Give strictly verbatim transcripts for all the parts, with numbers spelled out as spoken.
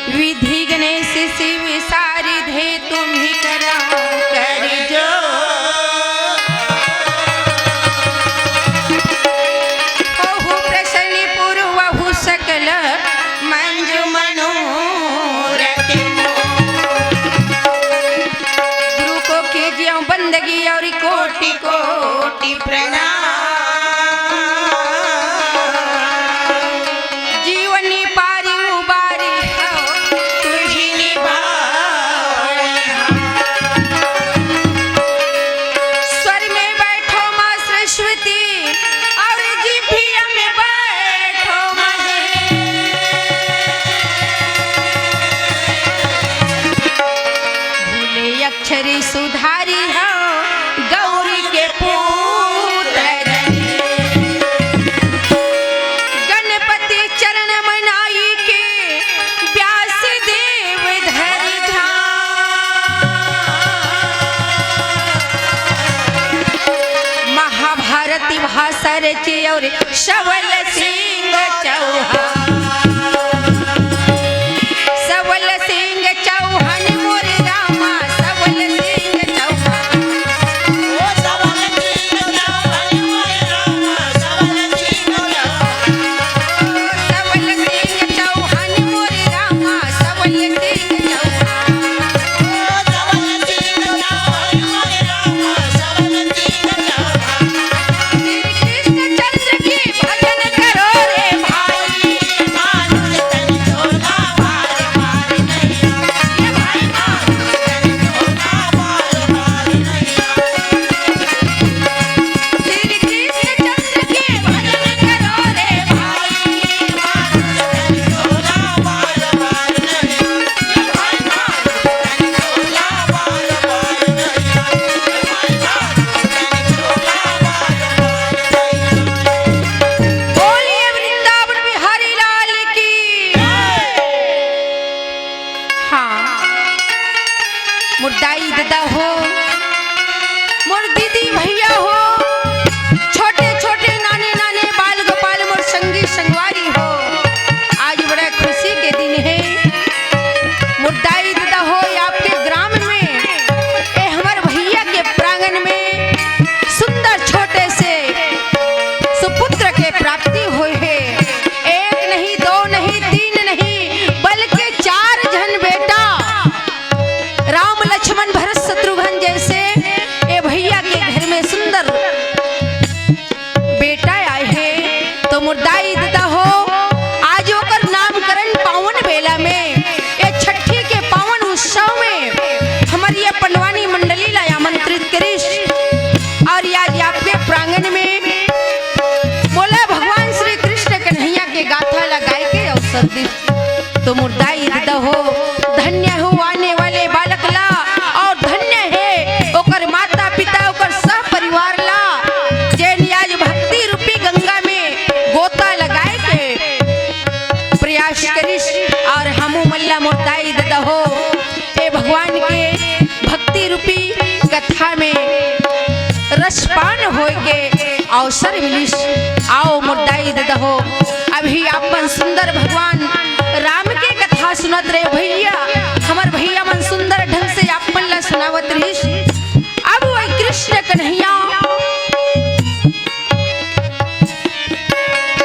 विधि गणेश शिव सारिधे तुम्ही करा कर जो। होहु प्रसन्न पुरवहु सकल मंजु मनोरथ। गुरु को कीजिए बंदगी और कोटि कोटि प्रणाम। जीवनी पारी उबारी हो तुझी निभावै। स्वर में बैठो माँ सरस्वती और जिभिया में बैठो माँ। भूले अक्षर सुधारी हो गौरी के पुत्र। गणपति चरण मनाई के व्यास देव धरि ध्यान। महाभारत भाषा रचे और सबल सिंह चौहान। सबल सिंह चौहान मोरे रामा, सबल सिंह चौहान। ओ सबल सिंह चौहान मोरे रामा, सबल सिंह चौहान। ओ सबल सिंह चौहान मोरे रामा, सबल सिंह चौहान। ओ सबल सिंह चौहान मोरे रामा, सबल सिंह चौहान। श्री कृष्णचंद्र की भजन करो रे भाई। मानुष तन झोला बार बार नहीं। ये भाई मानुष तन झोला बार बार नहीं। श्री कृष्णचंद्र की भजन करो रे भाई। मानुष तन झोला बार बार नहीं। ये भाई मानुष तन झोला बार बार नहीं। बोलिए वृंदावन बिहारी लाल की। हाँ, मोर दाई ददा हो, मोर दीदी भैया हो, छोटे छोटे नाने नाने बाल गोपाल मोर संगी संगवारी हो, आज बड़ा खुशी के दिन है। मोर दाई ददा हो, ये आपके ग्राम में, ए हमर भैया के प्रांगण में सुंदर छोटे से सुपुत्र के प्राप्ति होए हे। एक नहीं, दो नहीं, तीन नहीं, बल्कि चार झन बेटा, राम लक्ष्मण भरत शत्रुघ्न जैसे ए भैया के घर में सुंदर बेटा आए हे। तो मोर दाई ददा हो, आज ओकर नामकरण पावन बेला में, ए छठी के पावन उत्सव में हमर ये पंडवानी मंडली ला आमंत्रित करिस। और आज आपके प्रांगण में मोला भगवान श्री कृष्ण कन्हैया के गाथा ला गाए के अवसर दिस। तो मोर दाई ददा हो, धन्य हो आने वाले बालक ला, और धन्य हे ओकर माता पिता, ओकर सह परिवार ला, जेन आज भक्ति रूपी गंगा में गोता लगाए के प्रयास करिस। और हमू मन ला मोर दाई ददा हो, ए भगवान के भक्ति रूपी कथा में रसपान होए के अवसर मिलिस। आओ मोर दाई ददा हो, अभी आप मन सुंदर भगवान राम के कथा सुनत रहे भैया, हमर भैया मन सुंदर ढंग से आप मन ला सुनावत रहिस। अब वही कृष्ण कन्हैया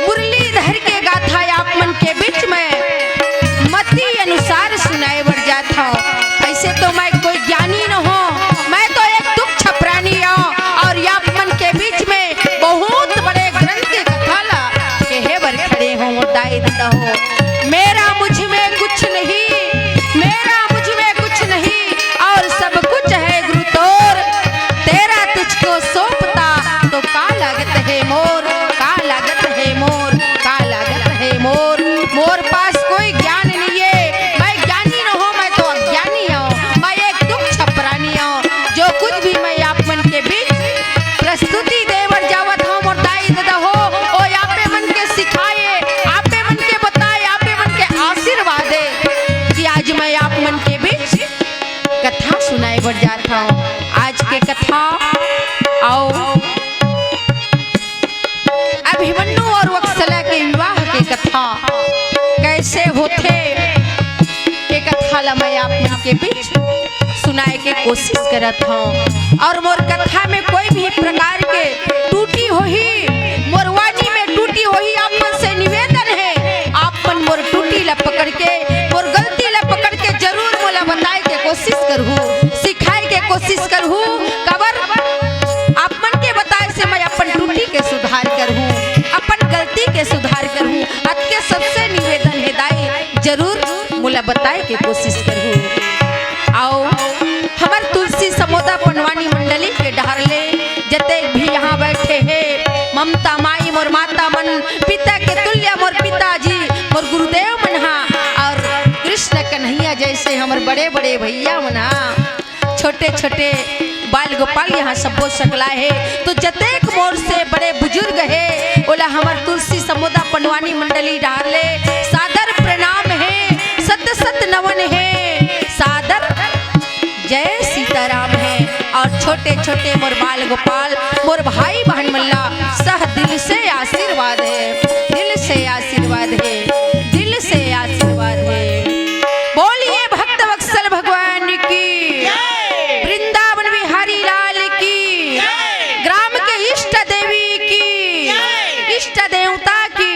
मुरलीधर के गाथा आप मन के बीच में मति अनुसार सुनाए बर जात हव। ऐसे तो मैं कोई ज्ञानी न हो, मैं तो एक तुच्छ प्राणी हूँ। और ये आप मन के बीच में बहुत बड़े ग्रंथ के कथा ला कहे बर खड़े हो, दाई ददा हो। मेरा मुझ में कुछ नहीं, मेरा मुझ में कुछ नहीं, और सब कुछ है गुरु तोर। तेरा तुझको सौंपता तो का लागत है मोर, का लागत है मोर, का लागत है मोर। मोर पास कोई ज्ञान नहीं है, मैं ज्ञानी न हो, मैं तो अज्ञानी हूँ, मैं एक तुच्छ प्राणी हूँ। जो कुछ भी मैं आप मन के बीच प्रस्तुति दे बर जावत हूँ मोर दाई ददा हो, ओ आपे मन के सिखाए, आपे मन के बताए, आपे मन के आशीर्वाद है कि आज मैं आप मन के बीच कथा सुनाए बर जात हूँ। आज के कथा आओ मैं आप मन के बीच सुनाए के कोशिश करत हूँ। और मोर कथा में कोई भी प्रकार के त्रुटि होही, मोर वाणी में त्रुटि होही, आप मन से निवेदन हे, आप मन मोर त्रुटि ला पकड़ के, मोर गलती ला पकड़ के जरूर मोला बताए के कोशिश करहू, सिखाए के कोशिश करहू। काबर? आप मन के बताए से मैं अपन त्रुटि के सुधार करहूँ, अपन गलती के सुधार करहूँ। अतके सबसे निवेदन हे दाई, जरूर मोला बताए के कोशिश करहू। अउ हमर तुलसी समोदा पंडवानी मंडली के डहर ले जतेक भी यहाँ बैठे हे, ममता माई, मोर माता मन, पिता के तुल्य मोर पिताजी, मोर गुरुदेव मन हा, और कृष्ण कन्हैया जैसे हमर बड़े बड़े भैया मन हा, छोटे छोटे बाल गोपाल यहाँ सब्बो सकला हे। तो जतेक मोर से बड़े बुजुर्ग हे, ओला हमर तुलसी समोदा पंडवानी मंडली डहर ले सादर प्रणाम हे, सत सत नमन हे, सादर जय सीताराम हे। और छोटे छोटे मोर बाल गोपाल, मोर भाई बहन मन ला सह दिल से आशीर्वाद हे, दिल से आशीर्वाद हे, दिल से आशीर्वाद हे। बोलिए भक्त वत्सल भगवान की, वृंदावन बिहारी लाल की, ग्राम के इष्ट देवी की, इष्ट देवता की।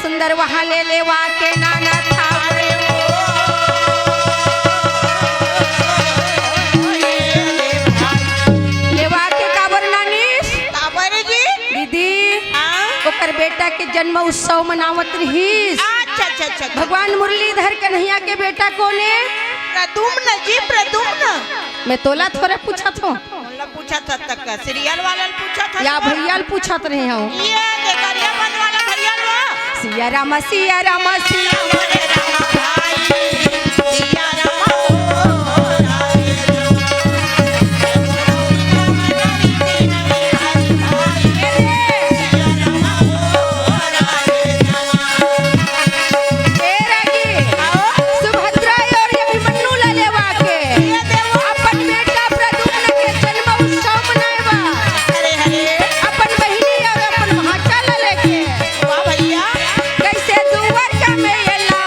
सुंदर वहाँ ले लेवा के नाना था। लेवा के काबर नानिस? काबर जी? दीदी, हाँ? ओकर बेटा के जन्म उत्सव मनावत रहिस। अच्छा, अच्छा, अच्छा, अच्छा। भगवान मुरलीधर कन्हैया के बेटा कोने? प्रद्युम्न जी, प्रद्युम्न। मैं तोला थोड़े पूछत हूँ। मोला पूछत हस तक का? सीरियल वाला ल पूछत हस या तोला? भैया ल पूछत रहे हूँ। ये दे करिया बन वाला भैया लो। सिया रामा, सिया रामा, सिया मोरे रामा भाई, सिया रामा ओ राधे रामा। ए रागी, सुभद्रा और अभिमन्यु ला लेवा के अपन बेटा प्रद्युम्न के जन्म उत्सव मनाए बर अपन बहिनी और अपन भांचा ला लेके वाह भैया। कैसे दुआर का में ये ला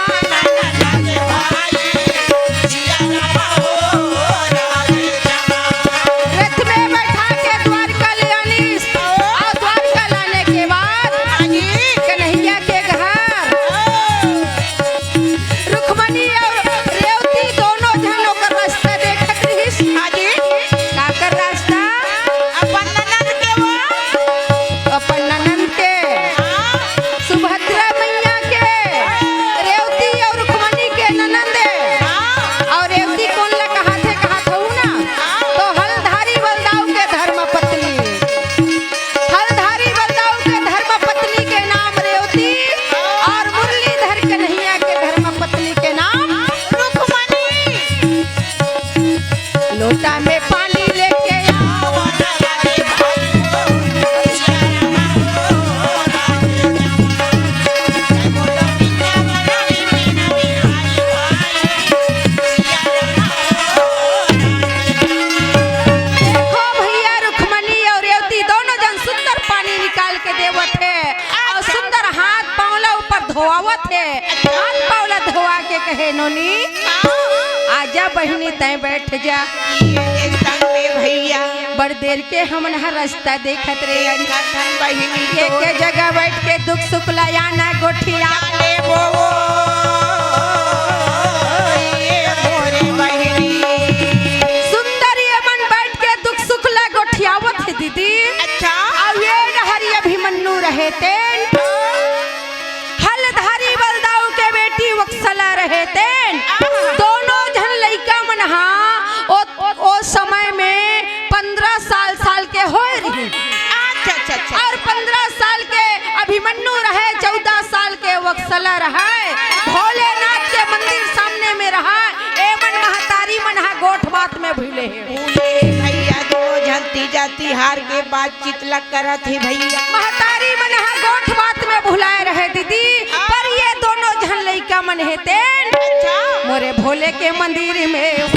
रथ में बैठा के द्वारका ले आनिस। और द्वारका लाने के बाद कन्हैया के घर रुक्मणी और रेवती दोनों झन ओकर रास्ता देखत रहिस। हाँ जी। काकर रास्ता? अपन ननद के वो। अपन ननद के। हाँ। सुभद्रा मैया के। रेवती और रुक्मणी के ननद। हाँ। और रेवती कोन ला कहाथे, कहात हऊ ना? हाँ। तो हलधारी बलदाऊ के धर्म पत्नी। हलधारी बलदाऊ के धर्म पत्नी के नाम रेवती और मुरलीधर कन्हैया के धर्म पत्नी के नाम रुक्मणी। लोटा में पानी लेके आओ। देखो भैया, रुक्मणी और रेवती दोनों जन सुंदर पानी निकाल के देवत हे और सुंदर हाथ पाँव ला ऊपर धोआवत हे। हाथ पाँव ला धोआ के कहे, नोनी, आजा बहिनी, तैं बैठ जा। ये संग में भैया। बड़ देर के हमन ह रास्ता देखत रहे। कथन बहिनी एक तो जगह बैठ के दुख सुख ला आना गोठिया। ले वो, ये मोरे बहिनी। सुंदर ये मन बैठ के दुख सुख ला गोठियावत हे दीदी। अच्छा। अउ ये डहर अभिमन्यु रहे तेन। हलधारी बलदाऊ के बेटी वत्सला रहे तेन। आहा। दोनों झन लइका मन हा ओ, ओ समय में पंद्रह साल, साल के होए रहिन। अच्छा, अच्छा, अच्छा। और पंद्रह साल के अभिमन्यु रहे, चौदह साल के वत्सला रहे। भोलेनाथ के मंदिर सामने में रहा। एमन महतारी मन हा गोठ बात में भूले हे। भूले भैया, दोनों झन तीजा तिहार के बातचीत ला करत हे भैया। महतारी मन ह गोठ बात में भुलाए रहे दीदी, पर ये दोनों झन लइका मन हे तेन अच्छा। मोरे भोले के मंदिर में।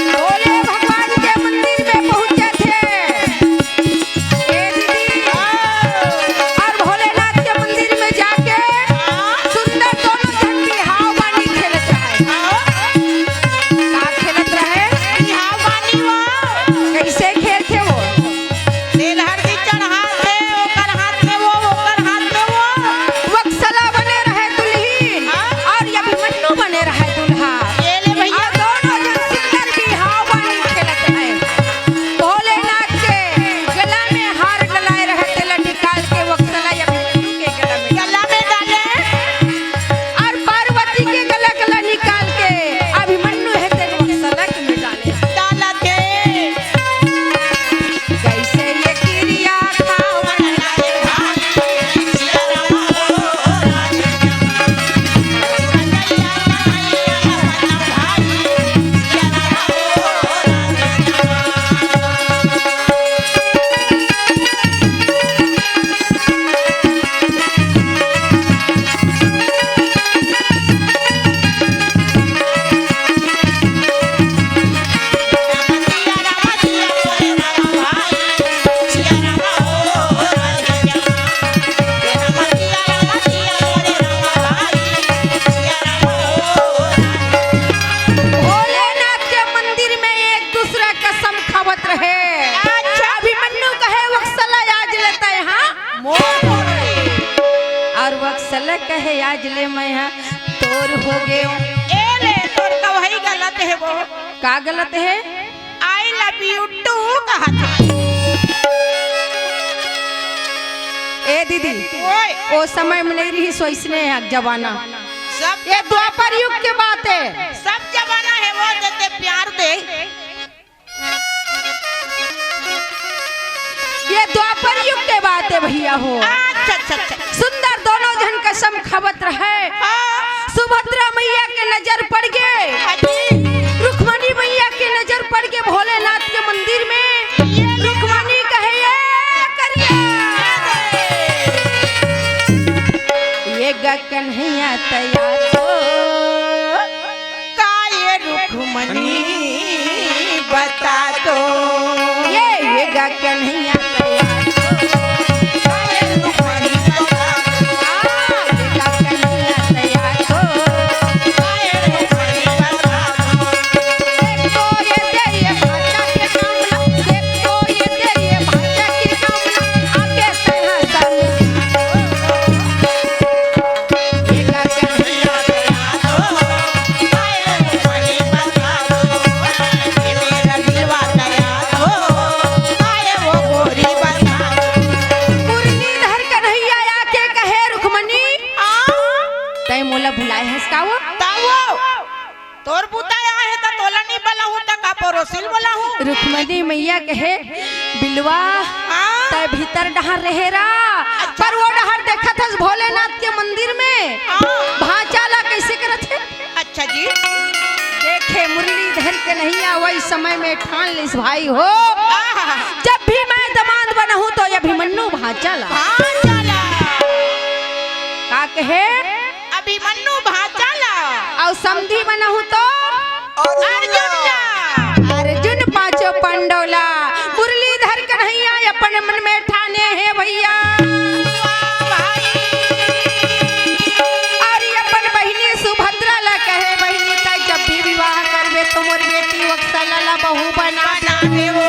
भोले भगवान के मंदिर में पहुंचे थे। ए दीदी, और भोलेनाथ के मंदिर में जाके सुंदर दोनों झन बिहाव बानी खेलत रहे। का खेलत रहे? बिहाव बानी वो। कैसे खेलथे वो? तेल हरदी कहे आज ले मैं हा तोर हो गेंव। ए ले, तोर कवई गलत हे वो। का गलत हे? I love you too कहत हे। ए दीदी, ओए। ओ समय में नइ रिहिस वइसने जमाना। सब ये द्वापर युग के बात हे। सब जमाना हे वो, जइसे प्यार दे। ये द्वापर युग के बात हे भइया हो। अच्छा, अच्छा, अच्छा। सुंदर दोनों झन कसम खावत रहय। हाँ। सुभद्रा मइया के नजर पड़ गे। हाँ जी। रुक्मणी मइया के नजर पड़ गे भोलेनाथ के मंदिर में। ये ले रुक्मणी कहे, "ए करिया।" ये गा कन्हैया तैयार हो। का ये रुक्मणी बता दो। ये, ये गा कन्हैया तैयार हो। का ये रुक्मणी बता दो। हाँ, ये गा कन्हैया तैयार हो। का ये रुक्मणी बता दो। देख तो ये दे ये भांचा के काम ला, देख तो ये दे ये भांचा के काम ला, आके तैयार कर। मुरलीधर कन्हैया आके कहे, "रुक्मणी, तैं मोला भुलाए हस का वो?" तोर बुता आए हे त तोला नइ बलाहूं त का परोसिल बलाहूं? रुक्मणी मइया कहे, "बिलवा, हाँ। तैं भीतर डहर रहे रा, अच्छा। पर वो डहर देखत हस भोलेनाथ के मंदिर में हाँ। भांचा ला कइसे करत हे?" अच्छा जी। देखे मुरलीधर कन्हैया वही समय में ठान लिस भाई हो, आहा। जब भी मैं दमांद बनहूं तो ये अभिमन्यु भांचा ला। भांचा ला। का कहे? अभिमन्यु भांचा ला। अउ समधी बनहूं तो? अर्जुन ला। अर्जुन पांचों पांडव ला। मुरलीधर कन्हैया अपन मन में ठाने हे भइया। अउ अपन बहिनी सुभद्रा ला कहे, "बहिनी, तैं जब भी विवाह करबे तो मोर बेटी वत्सला ला बहू बना देबो।"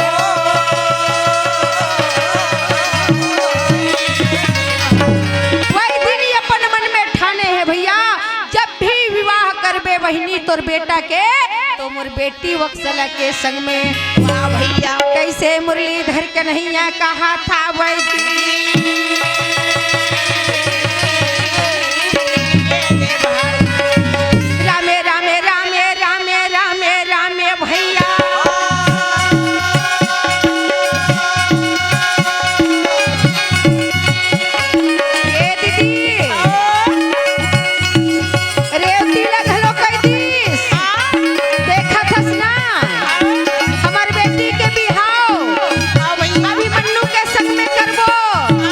वही दिन ही अपन मन में ठाने हे भइया, जब भी विवाह करबे बहिनी तोर बेटा के, तो मोर बेटी वत्सला के संग में। वाह भइया। कइसे मुरलीधर कन्हैया कहा था वही। रामे, रामे, रामे, रामे, रामे, रामे भइया। ए दीदी, रेवती ला घलो कहि दिस। देखत हस ना, हमर बेटी के बिहाव अभिमन्यु के संग में करबो।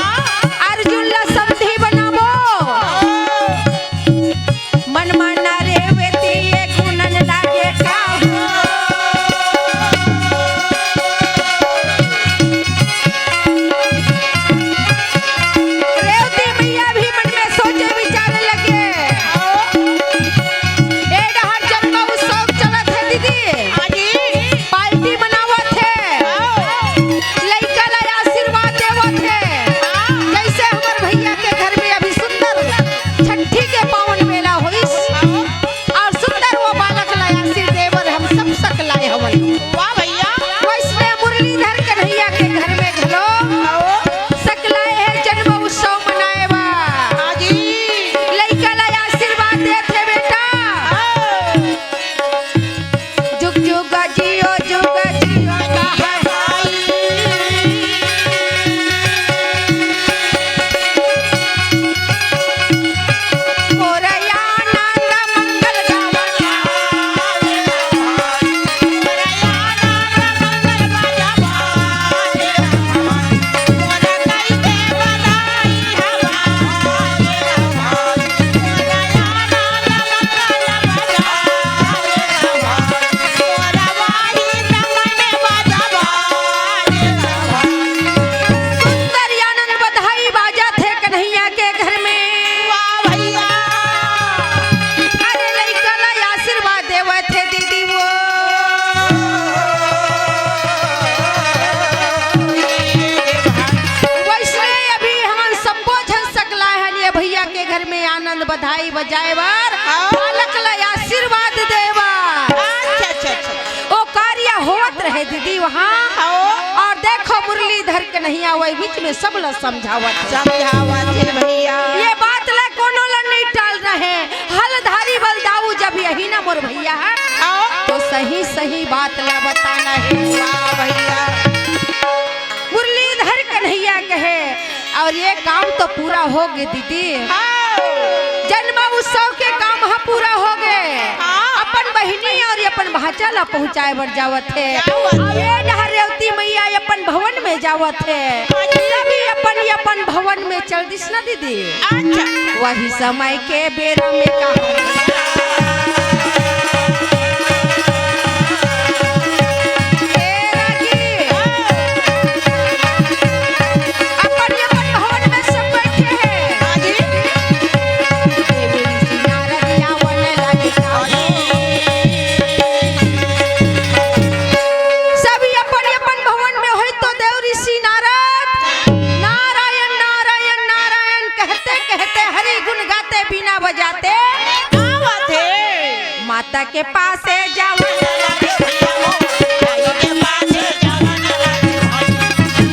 धाई बजाए बर, हाँ। बालक ला आशीर्वाद दे बर। अच्छा, अच्छा, अच्छा। ओ कार्य होवत रहे दीदी वहाँ। हाँ। और देखो मुरलीधर कन्हैया वही बीच में सब ला समझावत हे। समझावत हे भैया। ये बात ला कोनो ला नहीं टाल रहे। हलधारी बलदाऊ जब यही ना मोर भैया हे, हाँ। तो सही सही बात ला बताना हे। वाह भैया। मुरलीधर कन्हैया कहे, और ये काम तो पूरा हो गे दीदी। हाँ। जन्म उत्सव के काम ह पूरा हो गे। हाँ। अपन बहिनी और अपन भांचा ला पहुंचाए बर जावत हे। जावत हे। और ये डहर रेवती मैया अपन भवन में जावत हे। हाँ जी। सभी अपन अपन भवन में चल दिस ना दीदी। अच्छा। वही समय के बेरा में का हो ए रागी। अपन अपन भवन में सब बैठे हैं। हाँ जी। देव ऋषि नारद आवन लगे। सभी अपन अपन भवन में होई तो देव ऋषि नारद नारायण नारायण नारायण कहते कहते हरि गुण गाते बीना बजाते आवत हे। माता के पासे जावन लागे भैया हो, दाई के पासे जावन लागे भैया हो,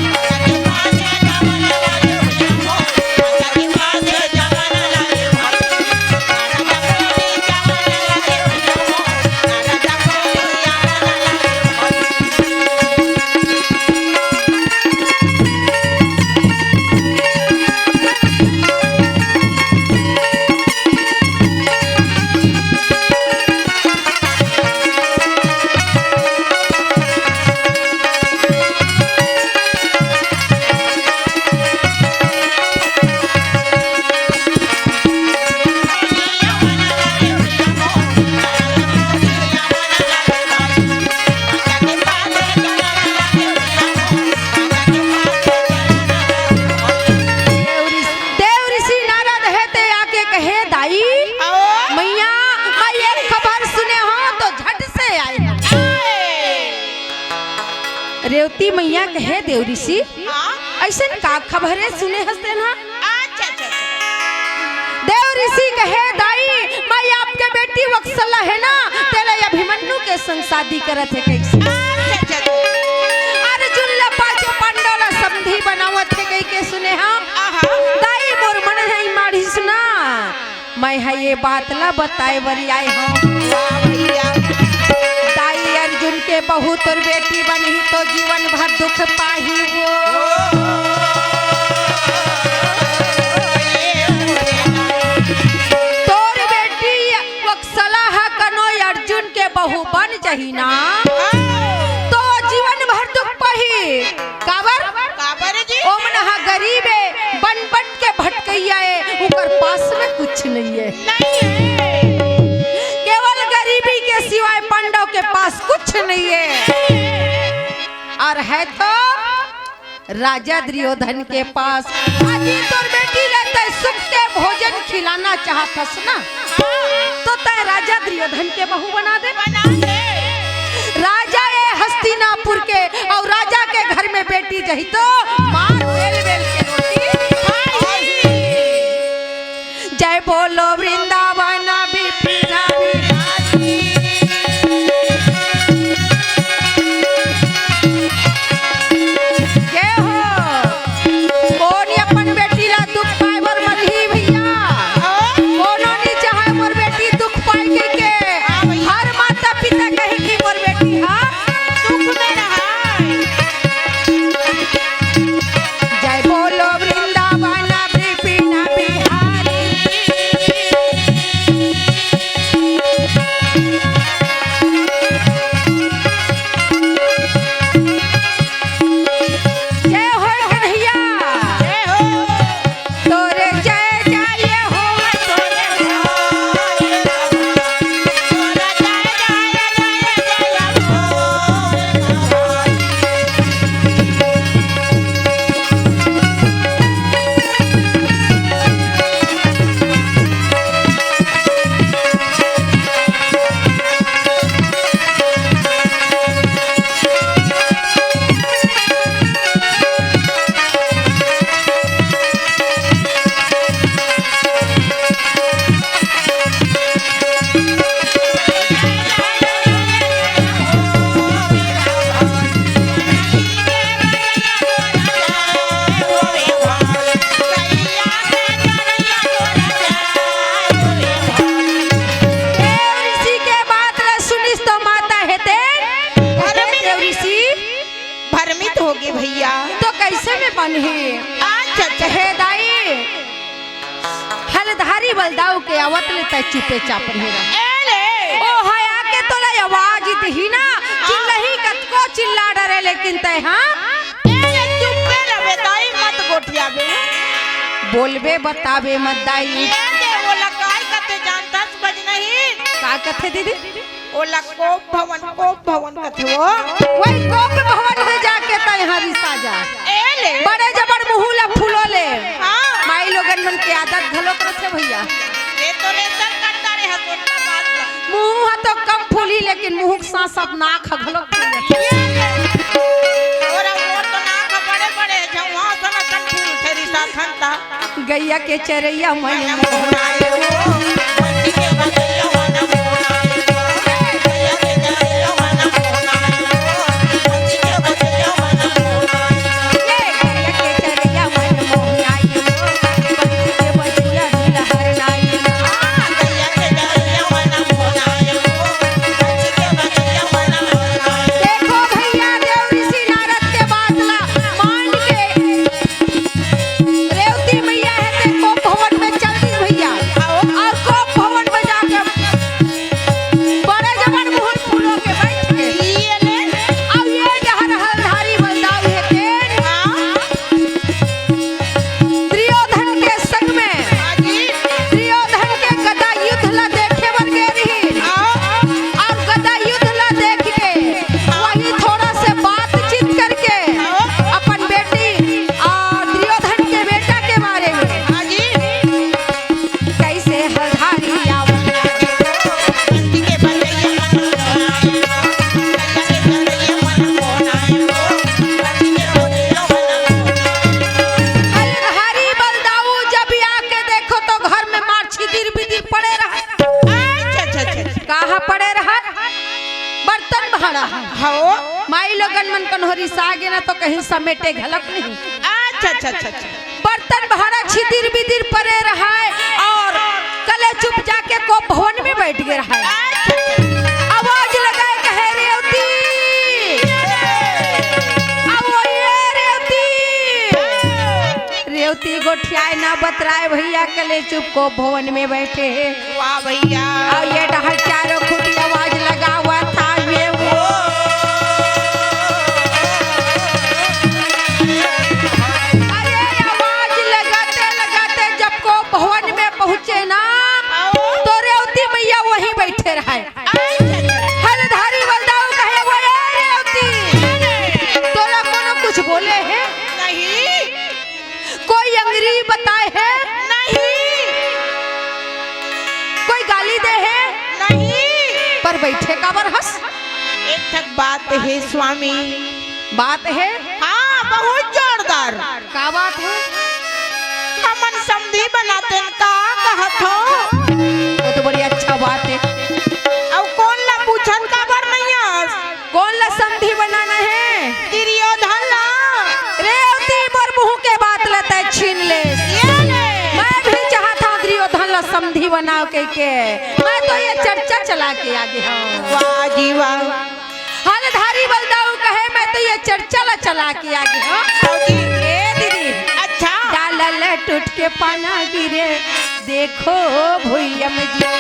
माता के पासे जावन लागे भैया हो, माता के पासे जावन लागे भैया हो, नारदा कोई जावन लागे भैया हो, नारदा कोई जावन लागे भैया हो। देव ऋषि, देव ऋषि नारद हे ते आके कहे, "दाई, आओ। मैया, मैं एक खबर सुने हों तो झट से आए हों।" आए। रेवती मैया कहे, "देव ऋषि, हाँ? अइसन का खबर हे सुने हस तेन हा?" अच्छा, अच्छा, अच्छा। देव ऋषि कहे, "दाई, मैं आपके बेटी वत्सला हे ना, तेला अभिमन्यु के संग शादी करत हे कइसे?" अच्छा, अच्छा, अच्छा। अर्जुन ला पांचों पांडव ला समधी बनावत हे कहिके सुने हंव। आहा। दाई मोर मन नइ माढ़िस ना, मैं ह ये बात ला बताए बर आए हंव। वाह भैया। दाई अर्जुन के बहू तोर बेटी बनही तो जीवन भर दुख पाही वो। तोर बेटी वत्सला ह कनो अर्जुन के बहू बन जही ना, तो जीवन भर दुख पाही। काबर? काबर जी? ओमन ह गरीब ए, बन बन के भटकइया ए, उकर पास में कुछ नइ ए। नइ ए। केवल गरीबी के सिवाय पांडव के पास कुछ नइ ए। अउ हे तो राजा दुर्योधन के पास, अजी तोर बेटी ला तैं सुख के भोजन खिलाना चाहत हस ना, तो तैं राजा दुर्योधन के बहू बना दे। बना दे। राजा ए हस्तिनापुर के, अउ राजा के घर में बेटी जही तो मार बेल बेल के रोटी खाही। जय बोलो वृंदावन बिपिन बिहारी। के हो? कोन अपन बेटी ला दुख पाए बर मरही भैया? कोनो नइ चाहे मोर बेटी दुख पाए कहिके। हाँ भैया। हर माता पिता कही कि मोर बेटी हा सुख में रहय। जय बोलो वृंदावन बिपिन बिहारी। के भैया। तो कैसे में बनही? अच्छा, अच्छा। हे दाई, हलधारी बलदाऊ के आवत ले तै चुपे चाप रहे रह। ए ले। ओ हया के तोला आवाज दिही ना, चिल्लही कतको चिल्ला डरे, लेकिन तै, हाँ? ए ले, चुपे रहे दाई, मत गोठियाबे। बोलबे बताबे मत दाई। ए दे, वो लकाई कते जानता बज नहीं। का कथे दीदी? ओला कोप भवन, कोप भवन कथे वो। वही कोप भवन में जाके तै यहाँ रिसा जा। ए ले। बड़े जबर मुँह ला फूलो ले। हाँ। माई लोगन मन के आदत घलोक रथे भैया। ये तो रेशन करता रे हसोटा बात ला। मुँह ह तो कम फूली, लेकिन मुँह के साथ साथ नाक ह घलोक फूले। ये ले। और वो तो नाक बड़े बड़े झौहा सन सन फूल थे रिसा थन ता। गैया के चरैया मन मोहनाए हो। ए, गैया के चरैया मन मोहनाए हो। पंछी के बजैया दुलहर नाए हो। देखो भैया, देव ऋषि नारद के बात ला मान के रेवती मैया हे ते कोप भवन में चल दी भैया। और कोप भवन में जाके बड़े जबर मुँह फूलो के बैठ के। ये ले। अब ये डहर हलधारी बलदाऊ हे ते। हाँ। दुर्योधन के संग में। हाँ जी। दुर्योधन के गदा युद्ध ला देखे बर गे रही। हाँ। और गदा युद्ध ला देख के वही थोड़ा से बातचीत करके अपन बेटी और दुर्योधन के बेटा के बारे में हाँ जी। कैसे हलधारी आवत हलधारी बलदाऊ जब आके देखो तो घर में मार छिदिर बिदिर पड़े रहा। अच्छा, अच्छा, अच्छा, अच्छा। कहाँ पड़े रहा? बर्तन भाड़ा। हाँ। माई लोगन मन कन्होरी सागे ना तो कहीं समेटे घलक नहीं। अच्छा, अच्छा, अच्छा, अच्छा। बर्तन भाड़ा छिदिर बिदिर परे रहाय और कले चुप जाके कोप भवन में बैठ गे रहाय। आवाज लगाए कहे, "रेवती, आवो ये रेवती।" रेवती गोठियाए ना बतराए भैया, कले चुप कोप भवन में बैठे हे। वाह भैया। अउ ये डहर चारों खूंटी आवाज लगावत हावे वो। अरे आवाज लगाते लगाते जब कोप भवन में पहुंचे ना, तो रेवती मैया वहीं बैठे रहे। हलधारी बलदाऊ कहे, "वो ए रेवती, तोला कोनो कुछ बोले हे?" नहीं। कोई अंगरी बताए हे? नहीं। कोई गाली दे हे? नहीं। पर बैठे काबर हस? एक ठक बात हे स्वामी। बात हे? हाँ, बहुत जोरदार। का बात हे? हमन समधी बनातेन का कहत हो? वो तो बड़ी अच्छा बात हे। अउ कोन ला पूछत काबर नहीं हस? कोन ला समधी बनाना हे? दुर्योधन ला। रेवती, मोर मुंह के बात ला तै छीन ले। ये ले। मैं भी चाहत हूँ दुर्योधन ला समधी बनाओ कहिके। मैं तो ये चर्चा चला के आ गे हूँ। वाह जी वाह। हलधारी बलदाऊ कहे, मैं तो ये चर्चा ला चला के आ गे हूँ। हाँ जी। ए दीदी। अच्छा। डाला ला टूट के पाना गिरे। देखो भुइया में जी।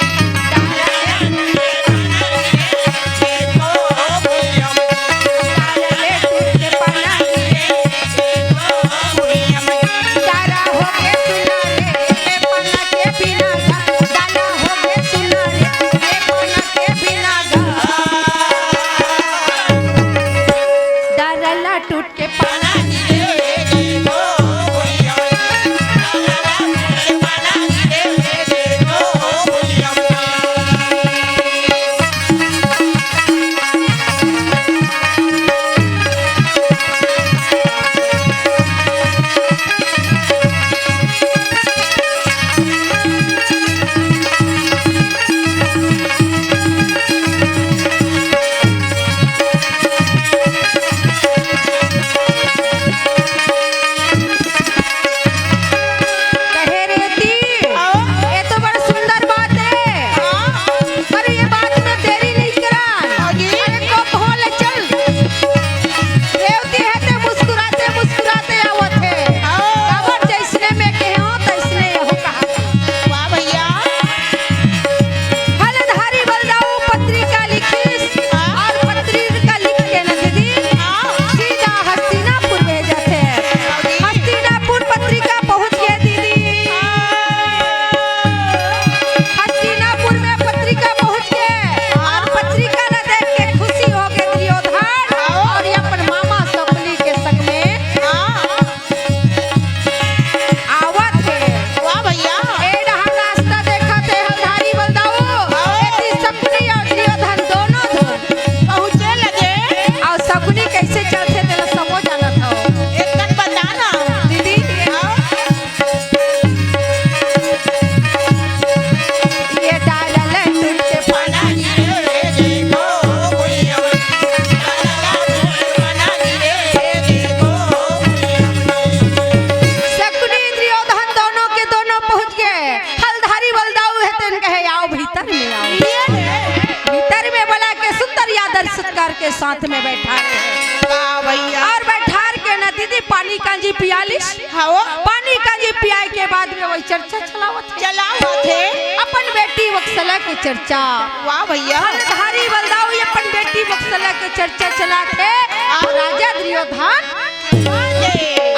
वाह भैया। और बैठार के ना दीदी पानी कांजी पियालिस। हाँ। पानी कांजी पियाए के बाद में वही चर्चा चलावत हे। चलावत हे। अपन बेटी वत्सला के चर्चा। वाह भैया। हलधारी बलदाऊ ये अपन बेटी वत्सला के चर्चा चलात हे। हाँ। राजा दुर्योधन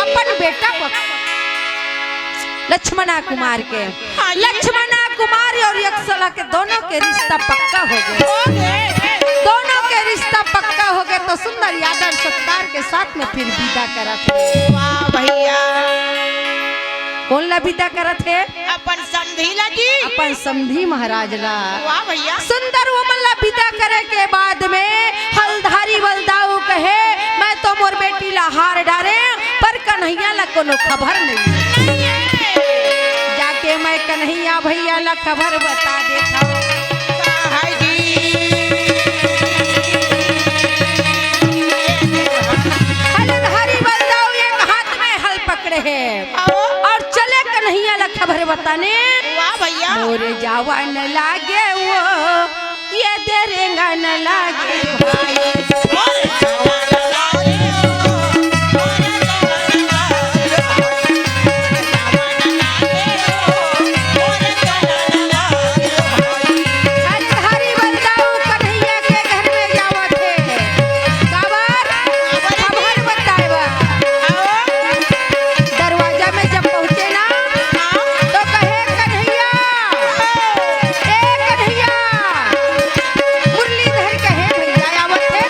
अपन बेटा वत्स-, लक्ष्मणा कुमार के। हाँ जी। लक्ष्मणा कुमारी और यक्षला के दोनों के रिश्ता पक्का हो गए। हो गए। दोनों के रिश्ता पक्का हो गए तो सुंदर आदर सत्कार के साथ में फिर विदा करत हे। वाह भैया। कोन ला विदा करत हे? अपन समधी ला जी। अपन समधी महाराज ला। वाह भैया। सुंदर वो मन ला विदा करे के बाद में हलधारी बलदाऊ कहे, मैं तो मोर बेटी ला हार डारे, पर कन्हैया ला कोनो खबर नहीं। नहीं है। जाके मैं कन्हैया भैया ला खबर बता देत हूँ। का है जी? हलधारी बलदाऊ एक हाथ में हल पकड़े हे। आओ। और चले कन्हैया ला खबर बताने। वाह भैया। मोरे जावा न लागे वो, ये दे रेंगा न लागे भाई। हलधारी बलदाऊ कन्हैया के घर में जावत हे। काबर? खबर बताए बर। दरवाजा में जब पहुंचे ना, तो कहे, "कन्हैया, ए कन्हैया।" मुरलीधर कहे, "भैया आवत हे,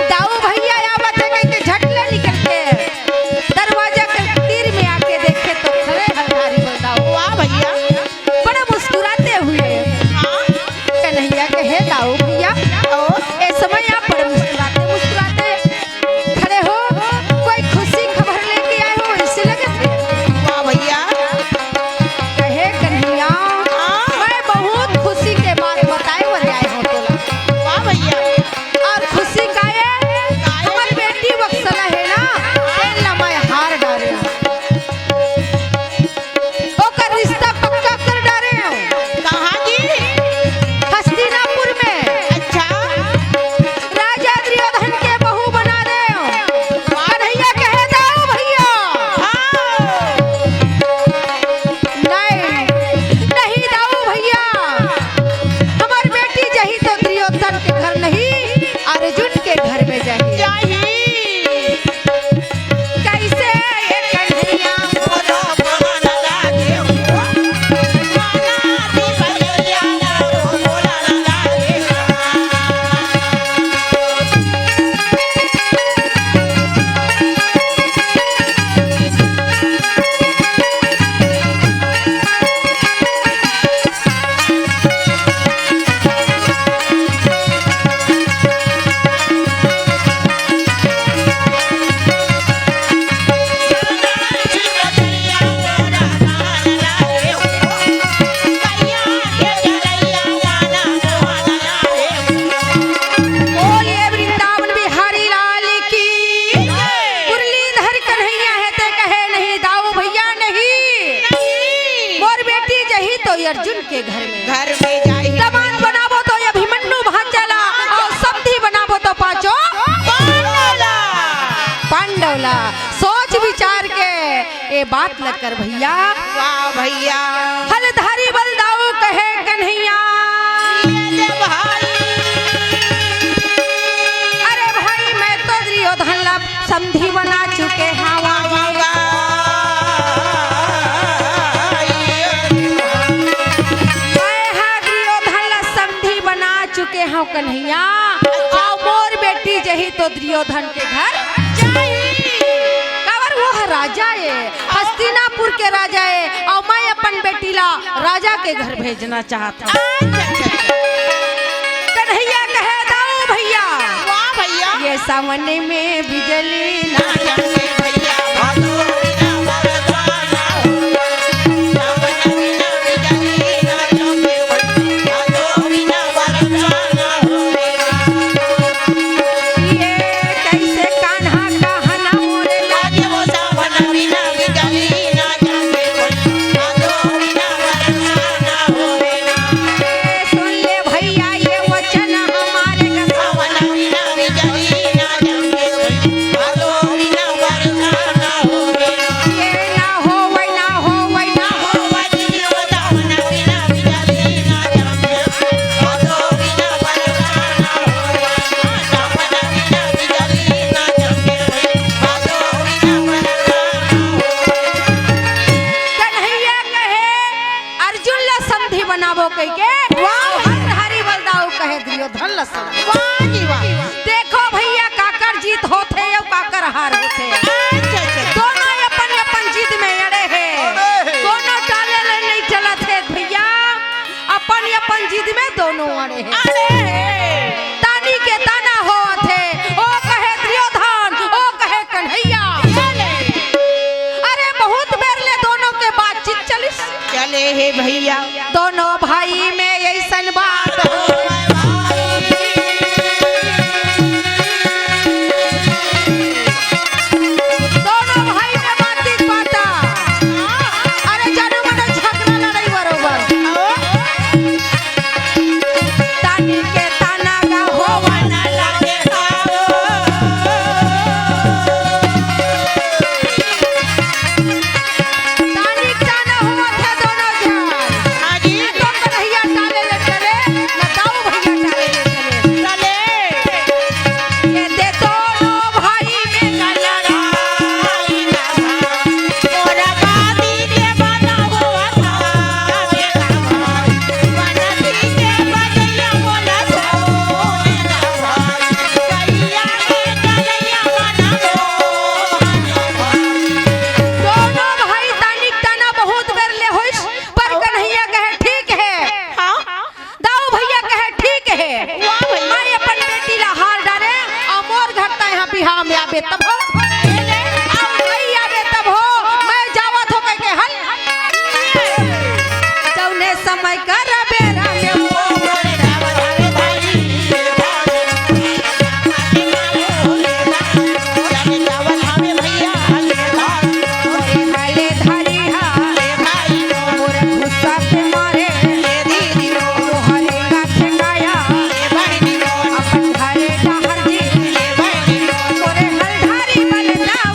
दाऊ भैया आवत हे," कहिके झट ले निकल के दरवाजा के तीर में आके देखे तो खड़े हलधारी बलदाऊ। वाह भैया। बड़ा मुस्कुराते हुए। हाँ। कन्हैया कहे, "दाऊ भैया।" ओ। ए समय आप बड़े मुस्कुराते मुस्कुराते खड़े हो, कोई खुशी खबर लेके आए हो, ऐसे लगे थे। वाह भैया। कहे, "कन्हैया, हाँ। मैं बहुत खुशी के बात बताए बर आए हूँ तोला।" वाह भैया। और खुशी का ये, हमर बेटी वत्सला हे ना, तेन ला मैं हार डारे हूँ। ओकर रिश्ता पक्का कर डारे हूँ। कहाँ जी? हस्तिनापुर में। अच्छा। राजा दुर्योधन के बहू बना दे हूँ। कन्हैया कहे, "दाऊ भैया।" हाँ। नहीं, नहीं दाऊ भैया। हमर बेटी जही तो दुर्योधन के घर नहीं, अर्जुन के घर में जाही। जाही। कैसे ये कन्हैया मोरा मन लागे हो, माना दी बजरिया ना रो मोरा लागे। बोलिए वृंदावन बिहारी लाल की। मुरलीधर कन्हैया हे ते कहे नहीं दाऊ भैया नहीं। मोर बेटी जही तो अर्जुन के घर में। घर में जाही। दमांद बनाबो तो अभिमन्यु भांचा ला, और समधी बनाबो तो पांचो पांडव ला। पांडव ला। सोच विचार के ए बात ल कर भैया। वाह भैया। हलधारी बलदाऊ कहे कन्हैया। ये दे भाई। अरे भाई, मैं तो दुर्योधन ला समधी बना चुके हंव। वाह, वाह, वाह। मैं हा दुर्योधन ला समधी बना चुके हंव कन्हैया। अच्छा। अउ मोर बेटी जही तो दुर्योधन के घर जाही। काबर वो ह राजा ए, हस्तिनापुर के राजा ए, अउ मैं अपन बेटी ला राजा के घर भेजना चाहत हंव। अच्छा, अच्छा, अच्छा। कन्हैया कहे, "दाऊ भैया।" वाह भैया। ये सावन में बिजली ना चमके भैया, भादो बिना बरसाना हो। सावन बिना बिजली ना चमके भैया, भादो बिना बरसाना हो। ये कैसे कान्हा कहना मोरे लागे वो सावन बिना बिजली ना चमके भैया, भादो बिना बरसाना हो। सुन ले भैया ये वचन हमारे का सावन बिना हाँ, मैं आबे तब हो। अउ नहीं आबे तब हो। मैं जावत हो कहिके हल। जउने समय कर बेरा में वो। हले धारी हा। मोर गुस्सा के मारे। तोहरे का ठेकाया। अपन घरे डहर जी। मोरे हलधारी बल जाऊ।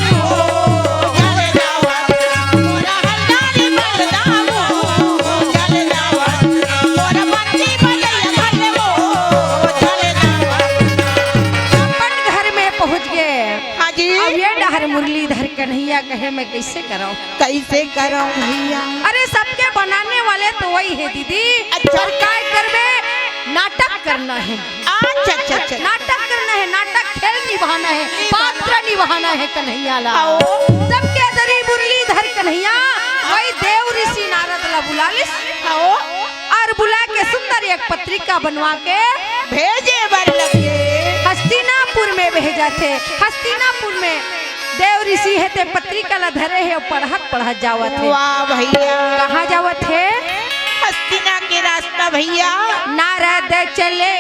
अपन घर में पहुँच गए। हाँ जी। अब ये डहर मुरलीधर कन्हैया कहे, मैं कैसे करौं? कैसे करौं भैया? अरे, सबके बनाने वाले तो वही है दीदी। अच्छा। पर काय करबे, नाटक करना है। अच्छा, अच्छा, अच्छा। नाटक करना है, नाटक खेल निभाना है, पात्र निभाना है कन्हैया ला। आओ। तब के दरी मुरलीधर कन्हैया वही देव ऋषि नारद ला बुला लिस। आओ। और बुला के सुंदर एक पत्रिका बनवा के भेजे बर लगे। हस्तिनापुर में भेजा थे। हस्तिनापुर में देव ऋषि हे ते पत्रिका ला धरे हे अउ पढ़त पढ़त जावत हे। वाह भैया। कहाँ जावत हे? हस्तिना के रास्ता भैया। नारद चले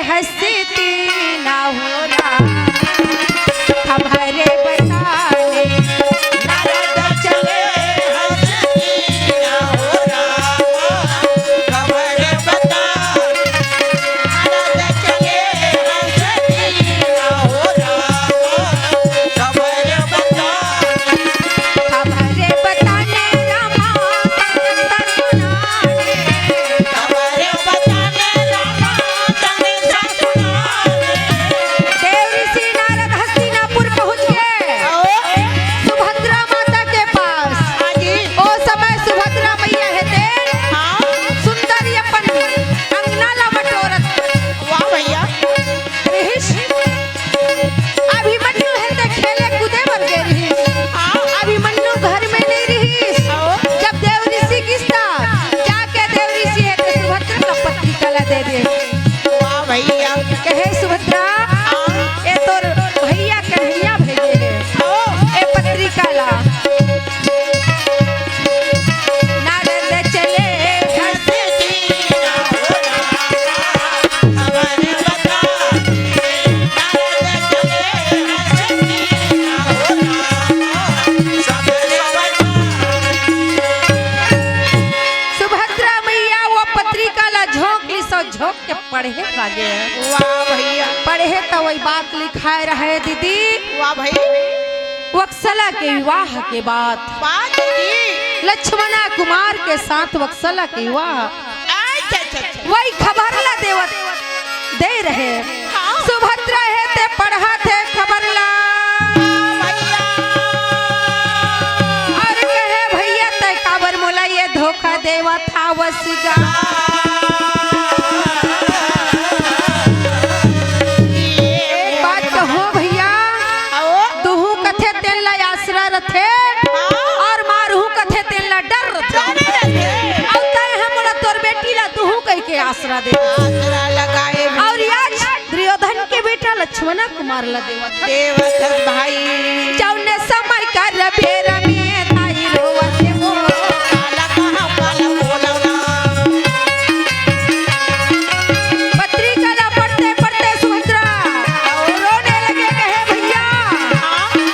हस्तिना हो राम, खबर बताने। नारद चले हस्तिना हो राम, खबर बताने। नारद चले हस्तिना हो राम, खबर बताने। खबरे बताने रामा संदेशा सुनाने। खबरे बताने रामा संदेशा सुनाने। देव ऋषि नारद हस्तिनापुर पहुँच गए। आओ। सुभद्रा माता के पास। हाँ जी। ओ समय सुभद्रा मैया हे ते हाँ। सुंदर अपन अंगना ला बटोरत। वाह भैया। रिहिस। अभिमन्यु हे ते खेले कूदे बर गे रिहिस। हाँ। अभिमन्यु घर में नहीं रिहिस। हाँ। जब देव ऋषि गिस ता, जाके देव ऋषि हे ते सुभद्रा ला पत्रिका ला दे दे। वाह भैया। कहे सुभद्रा, हाँ। ए तोर भैया कन्हैया भेजे हे। हाँ। ए पत्रिका ला। नारद चले हस्तिना हो राम, खबर बताने। नारद चले हस्तिना हो राम, खबर बताने। सुभद्रा मैया वो पत्रिका ला झोंक लिस अउ झोंक के पढ़े लागे। वाह भैया। पढ़े त वही बात लिखाए रहे दीदी। वाह भाई। वत्सला के विवाह के बाद बात दीदी। लक्ष्मणा कुमार के साथ वत्सला के विवाह। अच्छा, अच्छा, अच्छा। वही खबर ला देवत दे रहे। हाँ। सुभद्रा हे ते पढ़त हे खबर ला। हाँ भैया। अउ कहे भैया ते काबर मोला ये धोखा देवत हवस गा। एक बात कहूँ भैया, आओ। तुहूँ कथे तेन ला आसरा रथे, हाँ। अउ मारहूँ कथे तेन ला डर रथे। डर रथे। अउ तैं ह मोला तोर बेटी ला तुहूँ कहिके आसरा दे। आसरा लगाए भी। अउ आज दुर्योधन के बेटा लक्ष्मणा कुमार ला देवत हस। देवत हस भाई। जउने समय कर बेरा में ताई रोवत हे वो। काला कहाँ पाला बोलना। पत्रिका ला पढ़ते पढ़ते सुभद्रा रोने लगे, कहे, "भैया,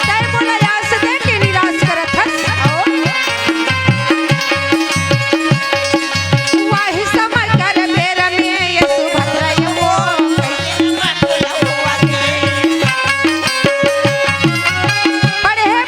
तैं मोला आस दे के निराश करत हस।" वाही समय कर बेरा में ये सुभद्रा ये वो। पढ़े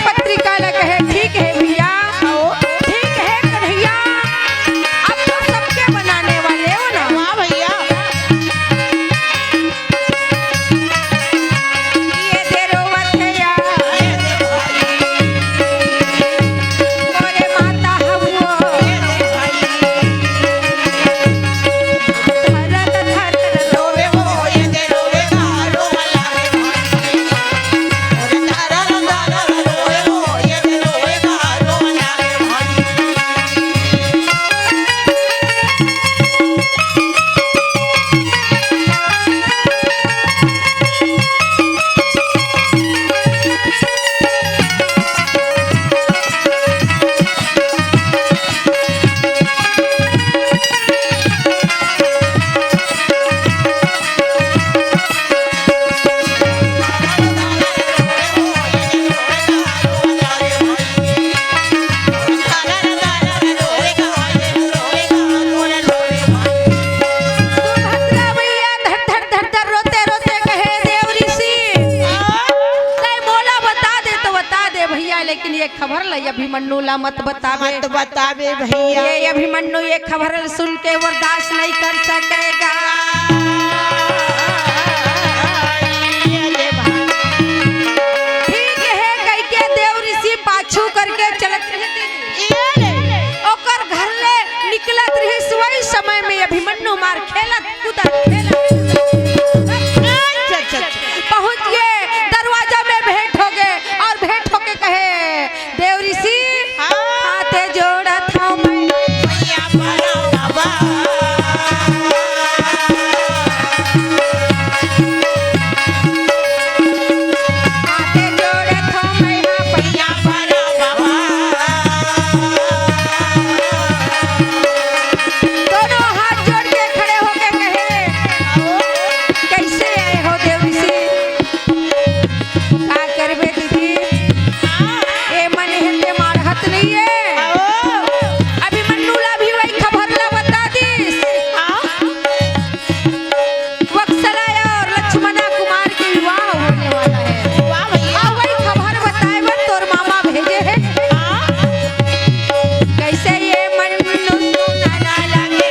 ये खबर ल अभिमन्यु ला मत बताबे। मत बताबे भैया। ये अभिमन्यु ये खबर ल सुन के बर्दाश्त नहीं कर सकेगा। ये ले भाई। ठीक है, कह के देव ऋषि पाछू करके चलत रहिस। ये ले। ओकर घर ले निकलत रहिस, वही समय में अभिमन्यु मार खेलत कूदत खेलत अच्छा, अच्छा, अच्छा। पहुंच गए, दरवाजा में भेंट हो गए और भेंट होके कहे, देव ऋषि, हाँ। हाथे जोड़त हूँ मैं। भैया बड़ा बाबा। हाथे जोड़त हूँ मैं, हाँ, भैया बड़ा बाबा। दोनों हाथ जोड़ के खड़े होके कहे, कैसे आए हो देव ऋषि? का करबे दीदी, ए मन हे ते मारहत नहीं है। अभिमन्यु ला भी वही खबर ला बता दीस। वत्सला और लक्ष्मणा कुमार के विवाह होने वाला है। वाह भैया। आ वही खबर बताए बर तोर मामा भेजे है। हाँ। कैसे ये मन सुनाना लगे।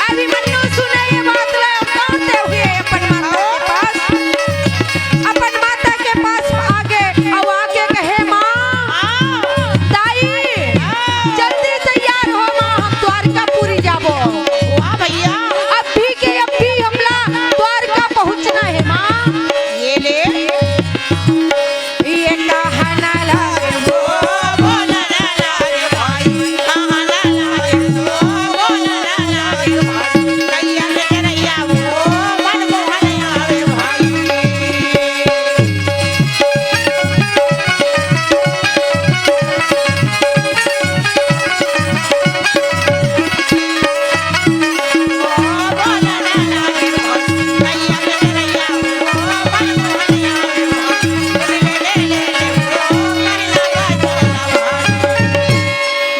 अभिमन्यु सुने ये बात ला, अब दौड़ते हुए अपन माता के पास, अपन माता के पास आगे, अब आके कहे, माँ, दाई, जल्दी तैयार हो माँ, हम द्वारकापुरी जाबो। वाह भैया। अभी के अभी हमला द्वारका पहुँचना है माँ। ये ले। ये कहना लागे हो, बोलना लागे भाई, कहना लागे हो, बोलना लागे भाई, कैया के करैया हो, मन मोहन आवे भाई।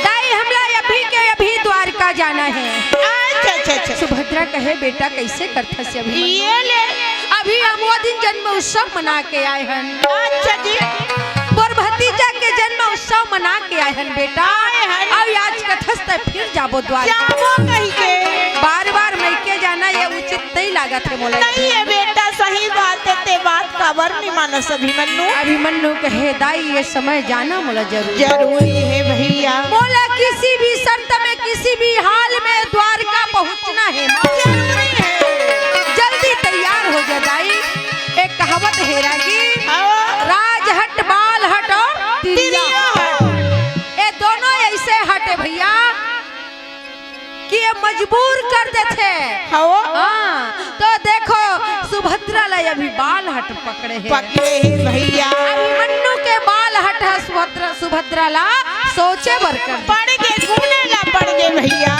दाई, हमला अभी के अभी द्वारका जाना है। अच्छा, अच्छा, अच्छा। सुभद्रा कहे, बेटा, कैसे करथस अभी? ये ले। अभी हम वो दिन जन्म उत्सव मना के आए हन। अच्छा जी। मोर भतीजा के जन्म उत्सव मना के आए हन बेटा। आए हन। अब आज कथस त फिर जाबो द्वारका। जाबो कही के। बार बार मइके जाना ये उचित नहीं लागत है मोला। नहीं है बेटा, सही बात है, ते बात काबर नहीं मानस अभिमन्यु? अभिमन्यु कहे, दाई, ये समय जाना मोला जरूरी। जरूरी है भैया। मोला किसी भी शर्त में, किसी भी हाल में द्वारका पहुंचना है माँ। जरूरी है। जल्दी तैयार हो जा दाई। एक कहावत है रागी, हाँ। राज हट, बाल हट और तिरिया तिरिया हट। हट। ये दोनों ऐसे हटे भैया कि ये मजबूर कर देथे। हाँ। हाँ, तो देखो, सुभद्रा ला अभी बाल हट पकड़े हे। पकड़े हे भैया। अभिमन्यु के बाल हट ह सुभद्रा, सुभद्रा ला सोचे बर कर। पड़ गे, गुने ला पड़ गे भैया।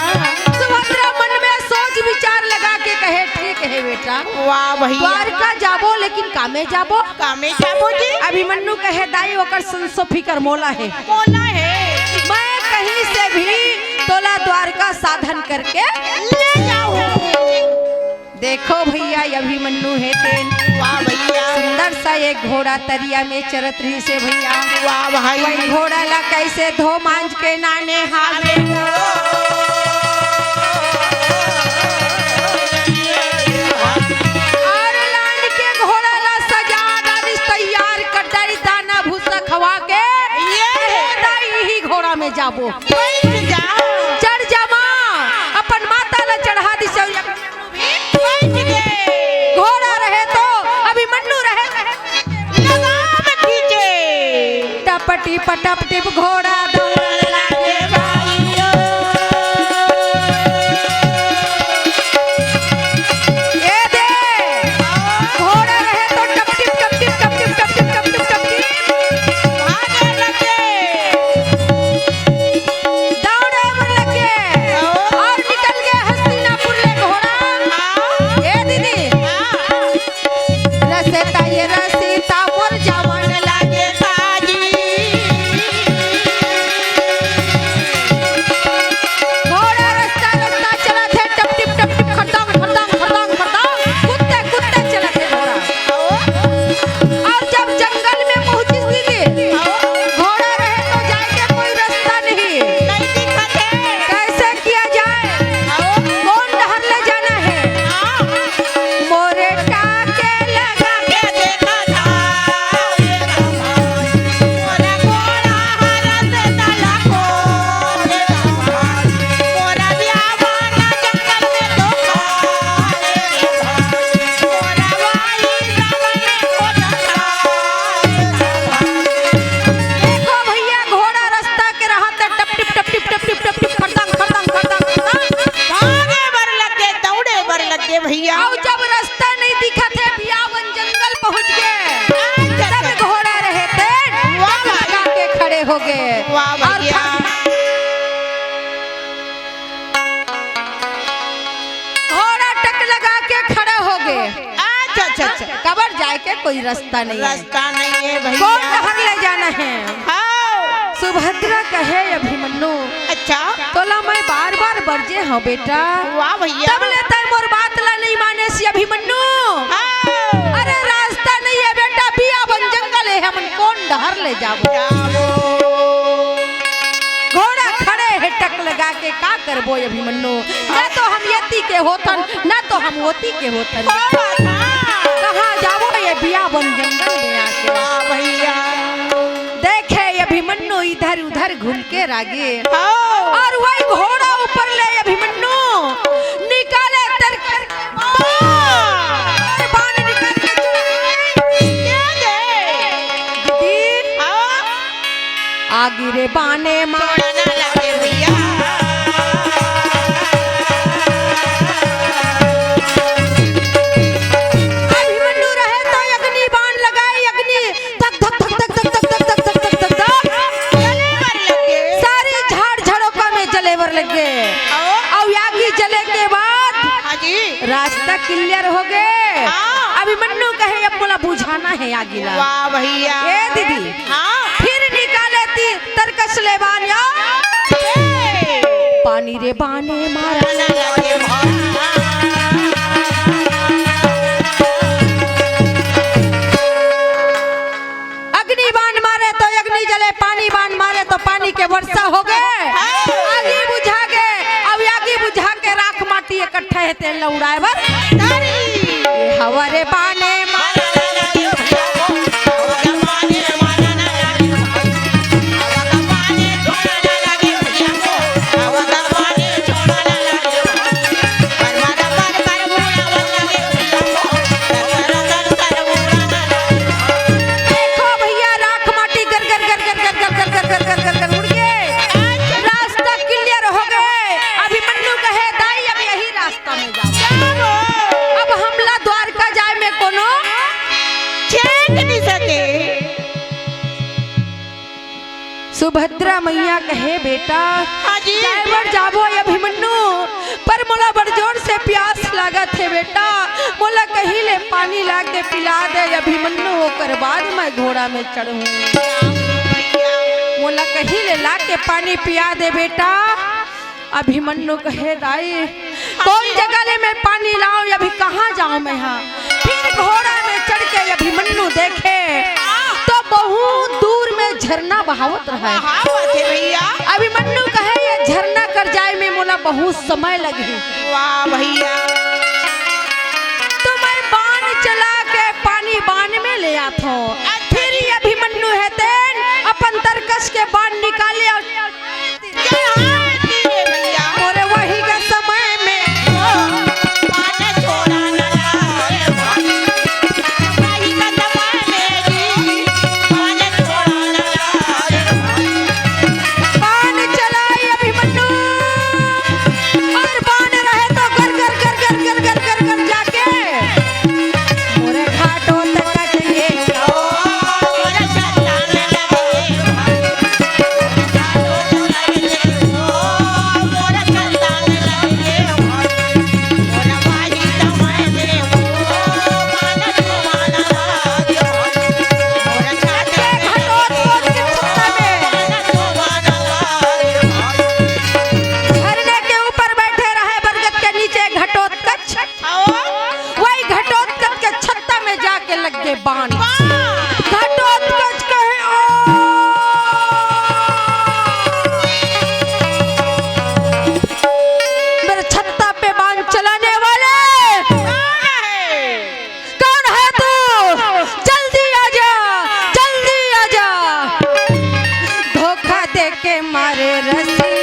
सुभद्रा मन में सोच विचार लगा के कहे, ठीक है बेटा। वाह भैया। द्वारका जाबो, लेकिन कामे जाबो। कामे जाबो जी। अभिमन्यु कहे, दाई, ओकर संसो फिकर मोला हे। मोला हे। मैं कहीं से भी तोला द्वारका साधन करके ले जाऊं। देखो भैया, ये अभिमन्यु हे तेन। वाह भैया। सुंदर सा एक घोड़ा तरिया में चरत रहिस हे भैया। वाह भाई। वही घोड़ा ला कैसे धो मांज के नाने हावे। और लान के घोड़ा ला सजा डारिस, तैयार कर डारिस, दाना भूसा खवा के। ये। दाई, इही घोड़ा में जाबो। बैठ जा। चढ़ जा माँ, अपन माता ला चढ़ा दिस। बैठ गे। घोड़ा रहे तो अभिमन्यु रहे, लगाम खींचे। टपटी पटप टिप घोड़ा दौड़न लागे भाइयो। ए दे, घोड़ा रहे तो टप टिप, टप टिप, टप टिप, टप टिप, टप टिप, टप टिप। भागे लगे। दौड़े बर लगे। और निकल गए हस्तिनापुर ले घोड़ा। हाँ। ए दीदी। हाँ। रसेता ये रसीता मोर जवान लागे साजी। ए भैया। अउ जब रास्ता नहीं दिखत हे, बियावन जंगल पहुंच गे। अच्छा, तब अच्छा। घोड़ा रहे तेन वाह, टक वाह। लगा के खड़े हो गे। वाह अउ भैया। खा-, घोड़ा टक लगा के खड़ा हो गे। अच्छा, अच्छा, अच्छा। काबर जाए के कोई रास्ता नहीं हे। रास्ता नहीं हे भैया। कोन डहर ले जाना हे? हाँ। सुभद्रा कहे, अभिमन्यु, अच्छा। तोला मैं बार-बार बरजे हंव बेटा। वाह भैया। तब ले तैं मोर बात ला नहीं मानेस अभिमन्यु। हाँ। अरे रास्ता नहीं हे बेटा, बियावन जंगल हे, हमन कोन डहर ले जाबो? जाबो। घोड़ा खड़े हे टक लगा के, का करबो अभिमन्यु? ना तो हम एती के होथन, ना तो हम ओती के होथन। ओ माता। कहाँ जाबो ये बियावन जंगल में आके? वाह भैया। देखे अभिमन्यु इधर उधर घूम के रागे। हाँ। अउ वही घोड़ा ऊपर ले अभिमन्यु निकाले तर-, वाह। बाण निकाल के चला। दे दे। दीदी। हाँ। आगी रे बाने मार। छोड़ा ना लगे भैया। अभिमन्यु रहे तो अग्नि बाण लगाए, अग्नि धक धक धक धक धक धक धक धक धक धक धक धक। जले बर लगे। सारी झाड़ झरोखा में जले बर लगे। अउ? अउ आगी जले के बाद हाँ जी। रास्ता clear हो गे। हाँ। अभिमन्यु कहे, अब मोला बुझाना हे आगी ला। वाह भैया। ए दीदी। हाँ। फिर निकाले ती तरकस ले बाण या। ए। पानी रे बाने मारा। अग्नि बाण मारे तो अग्नि जले, पानी बाण मारे तो पानी के वर्षा हो गे। आगी बुझा गे, अब आगी बुझा के राख माटी इकट्ठा हे, तेन ला उड़ाए बर। ये हवा रे बाने मारा। देखो भैया, राख माटी गर गर गर गर उड़ गे। रास्ता clear हो गे। अभिमन्यु कहे, दाई, अब यही रास्ता में जाबो। अब हमला द्वारका जाए में कोनो छेक नहीं सके। सुभद्रा मैया कहे, बेटा, हाँ जी। जाए बर जाबो अभिमन्यु, पर मोला बड़ जोर से प्यास लागत हे बेटा, मोला कहीं ले पानी ला के पिला दे अभिमन्यु, ओकर बाद मैं घोड़ा में चढ़ूं। मोला कहीं ले ला के पानी पिया दे बेटा। अभिमन्यु कहे, दाई, कोन जगह ले मैं पानी लाऊं, अभी कहाँ जाऊं मैं हा? फिर घोड़ा में चढ़ के अभिमन्यु देखे तो बहुत दूर में झरना बहावत रहे। बहावत हे भैया। अभिमन्यु कहे, ये झरना कर जाए में मोला बहुत समय लगही। वाह भैया। तो मैं बाण चला के पानी बाण में ले आथों। अच्छा। फिर ये अभिमन्यु हे तेन अपन तरकस के बाण निकाले अउ जय हो रे भैया। मोरे वही के समय में। बाण छोड़ा ना रे भाई। वही के समय में जी। बाण छोड़ा ना रे भाई। बाण चलाए अभिमन्यु। अउ बाण रहे तो गर गर गर गर जाके मोरे घाटो तक के। झरने के ऊपर बैठे रहे बरगद के नीचे घटोत्कच। हाँ। वही घटोत्कच के छत्ता में जाके लग गे बाण। बाण। घटोत्कच कहे, "ओ, मेरे छत्ता पे बाण चलाने वाले कौन है? कौन है तू? जल्दी आजा, जल्दी आजा।" धोखा दे के मारे रसिया।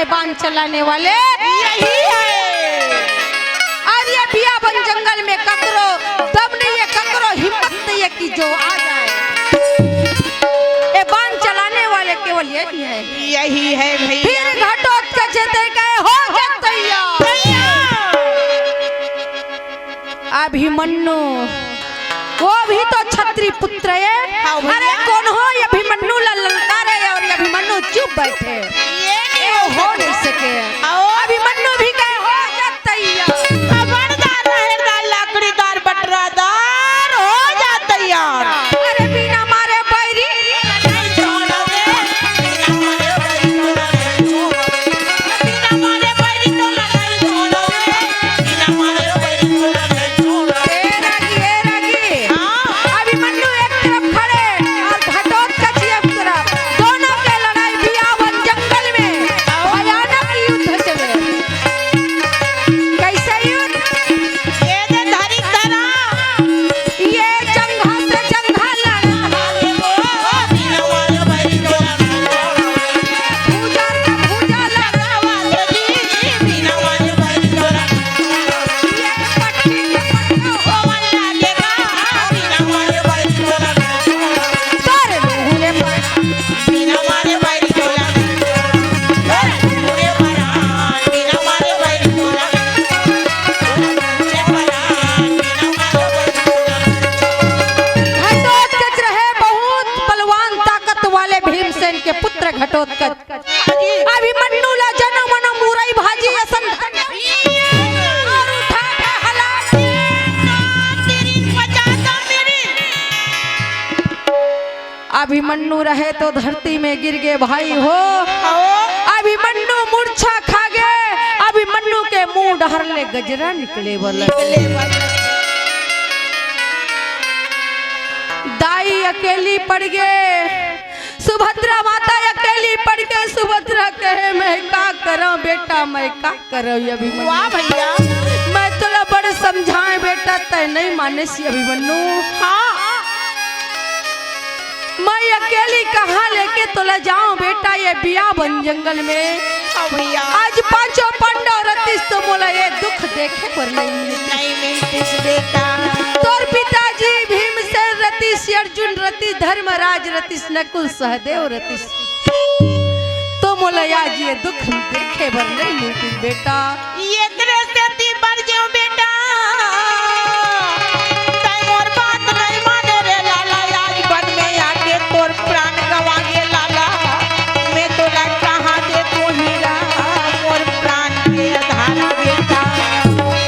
बाण चलाने वाले यही है। अउ ये बियाबन जंगल में ककरो दम नहीं है, ककरो हिम्मत नहीं है कि जो आ जाए। ये बाण चलाने वाले केवल यही है। यही है भैया। फिर घटोत्कच देख के हो जा तैयार। अभिमन्यु, वो भी तो क्षत्रिय पुत्र है। हाँ भैया। अरे कौन हो ये अभिमन्यु ला ललकारे अउ ये अभिमन्यु चुप बैठे। ये नहीं ये हो नहीं सके। अभिमन्यु भी कहे हो जा तैयार। खबरदार, रहेदार, लकड़ीदार, बटरादार, हो जा तैयार। अरे बिना मारे बैरी। ए रागी, ए रागी। हाँ। अभिमन्यु एक तरफ खड़े अउ घटोत्कच एक तरफ, दोनों के लड़ाई बियाबन जंगल में भयानक युद्ध चले। कैसे युद्ध? ये दे धरी धरा। ये जंघा से जंघा लड़ा। भुजा से भुजा लड़ा। ये पट्टी से पट्टी होवन लागेगा। तोर मुँह ले पड़ा। घटोत्कच रहे बहुत बलवान ताकत वाले भीमसेन के पुत्र घटोत्कच। अभिमन्यु ला जनो मनो मुरई भाजी असन अउ उठा के हला। अभिमन्यु रहे तो धरती में गिर गे भाई हो। अभिमन्यु मूर्छा खा गे। अभिमन्यु के मुंह डहर ले गजरा निकले वाला। दाई अकेली पड़ गे। सुभद्रा माता अकेली पड़ गे। सुभद्रा कहे, मैं का करंव बेटा, मैं का करंव अभिमन्यु? वाह भैया। मैं तोला बड़ समझाएंव बेटा, तैं नहीं मानेस अभिमन्यु। हाँ। मैं अकेली कहाँ लेके तोला जाऊं बेटा, ये बियाबन जंगल में। हाँ भैया। आज पांचों पांडव रतिस तो मोला ये दुख देखे बर नहीं मिलतिस। नहीं मिलतिस बेटा। तोर पिताजी भीमसेन रतिस, अर्जुन रतिस, धर्मराज रतिस, नकुल सहदेव रतिस। तो मोला आज ये दुख देखे बर नहीं मिलतिस बेटा। ये तेरे सेती बर जेव बेटा, तैं मोर बात नहीं माने रे लाला, आज बन में आके तोर प्राण गंवा गे लाला, मैं तोला कहाँ देखों हीरा, मोर प्राण के आधार बेटा।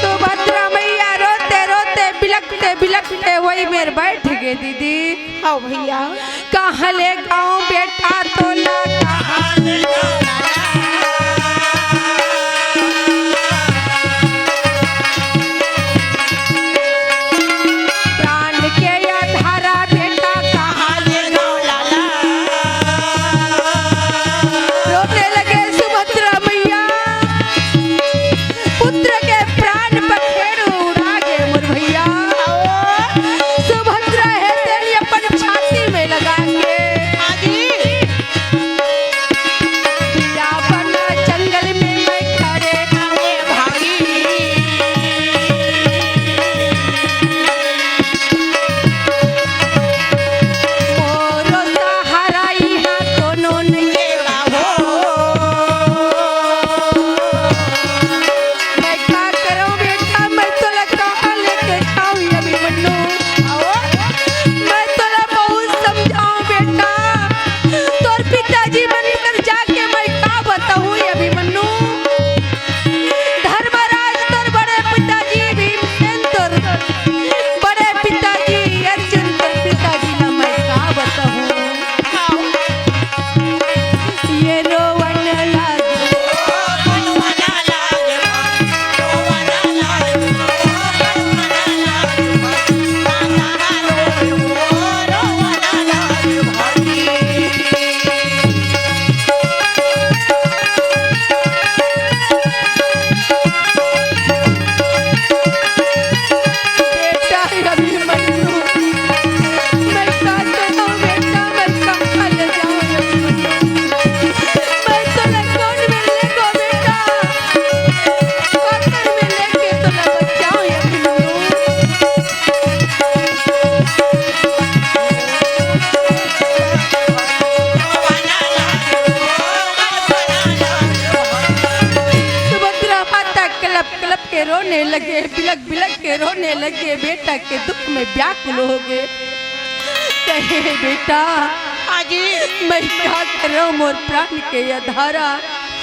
सुभद्रा मैया रोते रोते बिलखते बिलखते वही मेर बैठ गे दीदी। हाँ भैया। कहाँ ले गाँव बेटा तोला, कहाँ ले गाँव? प्राण के आधारा बेटा, कहाँ ले गाँव लाला? रोने लगे सुभद्रा मैया। पुत्र के प्राण पखेरु उड़ा गे मोर भैया। सुभद्रा हे तेली अपन छाती में लगा के। लगे, बिलक बिलक के रोने लगे, बेटा के दुख में व्याकुल हो गए। कहे, "बेटा, हाँ जी। मैं क्या करूं, मोर प्राण के आधारा,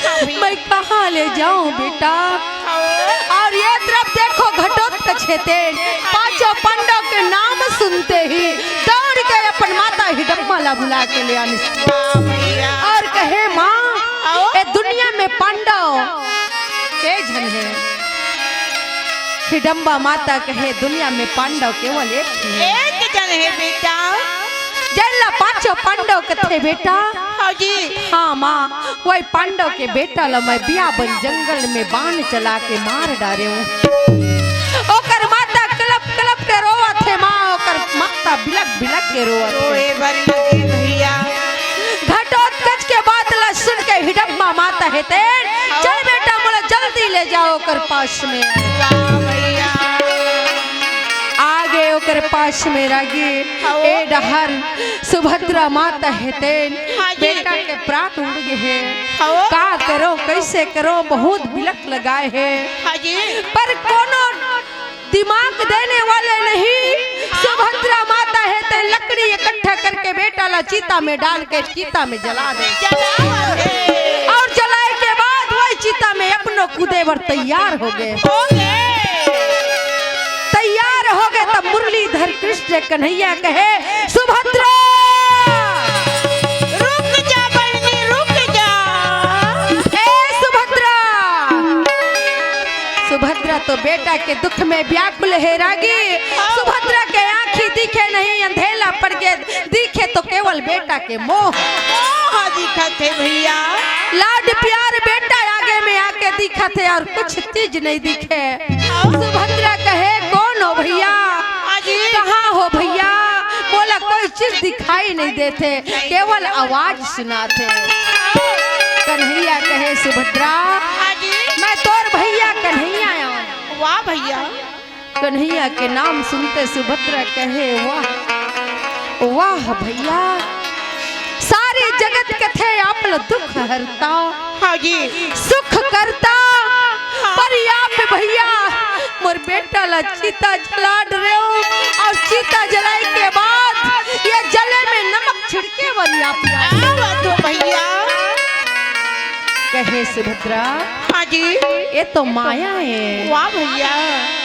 हाँ भैया। मैं कहाँ ले जाऊं बेटा?" हाँ। और ये तरफ देखो, घटोत्कच हे तेन, पांचों पांडव के नाम सुनते ही दौड़ के अपन माता हिडम्बा ला बुला के ले आनिस। वाह भैया। और कहे, "माँ, आओ। ए दुनिया में पांडव के झन हे?" हिडम्बा माता कहे, "दुनिया में पांडव केवल एक हे।" एक जन हे बेटा। जेन ला पांचों पांडव कथे बेटा। हाँ जी। हाँ माँ, वही पांडव के बेटा ला मैं बियाबन जंगल में बाण चला के मार डारे हूँ। ओकर माता कलप कलप के रोवत हे माँ, ओकर माता बिलक बिलक के रोवत हे। रोए बर लगे भैया। घटोत्कच के बात ला सुन के हिडम्बा माता हे तेन, "चल बेटा, मोला जल्दी ले जाओ ओकर पास में।" वाह भैया। आगे ओकर पास में रागी, आओ। ए डहर सुभद्रा माता हे तेन, हाँ जी। बेटा के प्राण उड़ गे हे। आओ। का करो, कैसे करो, बहुत बिलक लगाए हे। हाँ जी। पर कोनो दिमाग देने वाले नहीं। सुभद्रा माता हे ते लकड़ी इकट्ठा करके बेटा ला चिता में डाल के चिता में जला दे। जला दे। और जलाए के बाद वही चिता में अपनो कूदे बर तैयार हो गए। हो गए। तैयार हो गए तब मुरलीधर कृष्ण कन्हैया कहे, "सुभद्रा!" रुक जा बहनी, रुक जा। ए सुभद्रा! सुभद्रा तो बेटा के दुख में व्याकुल हे रागी। सुभद्रा के आँखी दिखे नहीं, अंधेला पड़ गए, दिखे तो केवल बेटा के मोह। मोह दिखत हे भैया। लाड प्यार बेटा आगे में आके दिखत हे और कुछ चीज नहीं दिखे। सुभद्रा कहे, "कौन हो भैया? हाँ जी। कहाँ हो भैया? मोला कोई चीज दिखाई नहीं देथे, केवल आवाज सुनाथे।" कन्हैया कहे, "सुभद्रा, हाँ जी। मैं तोर भैया कन्हैया आऊँ।" वाह भैया। कन्हैया के नाम सुनते सुभद्रा कहे, "वाह, वाह भैया, सारे जगत कथे आप ल दुख हरता, हाँ जी। सुख करता, हाँ। पर आप भैया मोर बेटा ला चिता जला डरे हो, और चिता जलाए के बाद ये जले में नमक छिड़के वाली आप।" आओ तो भैया। कहे सुभद्रा, हाँ जी। ये तो माया हे। वाह भैया।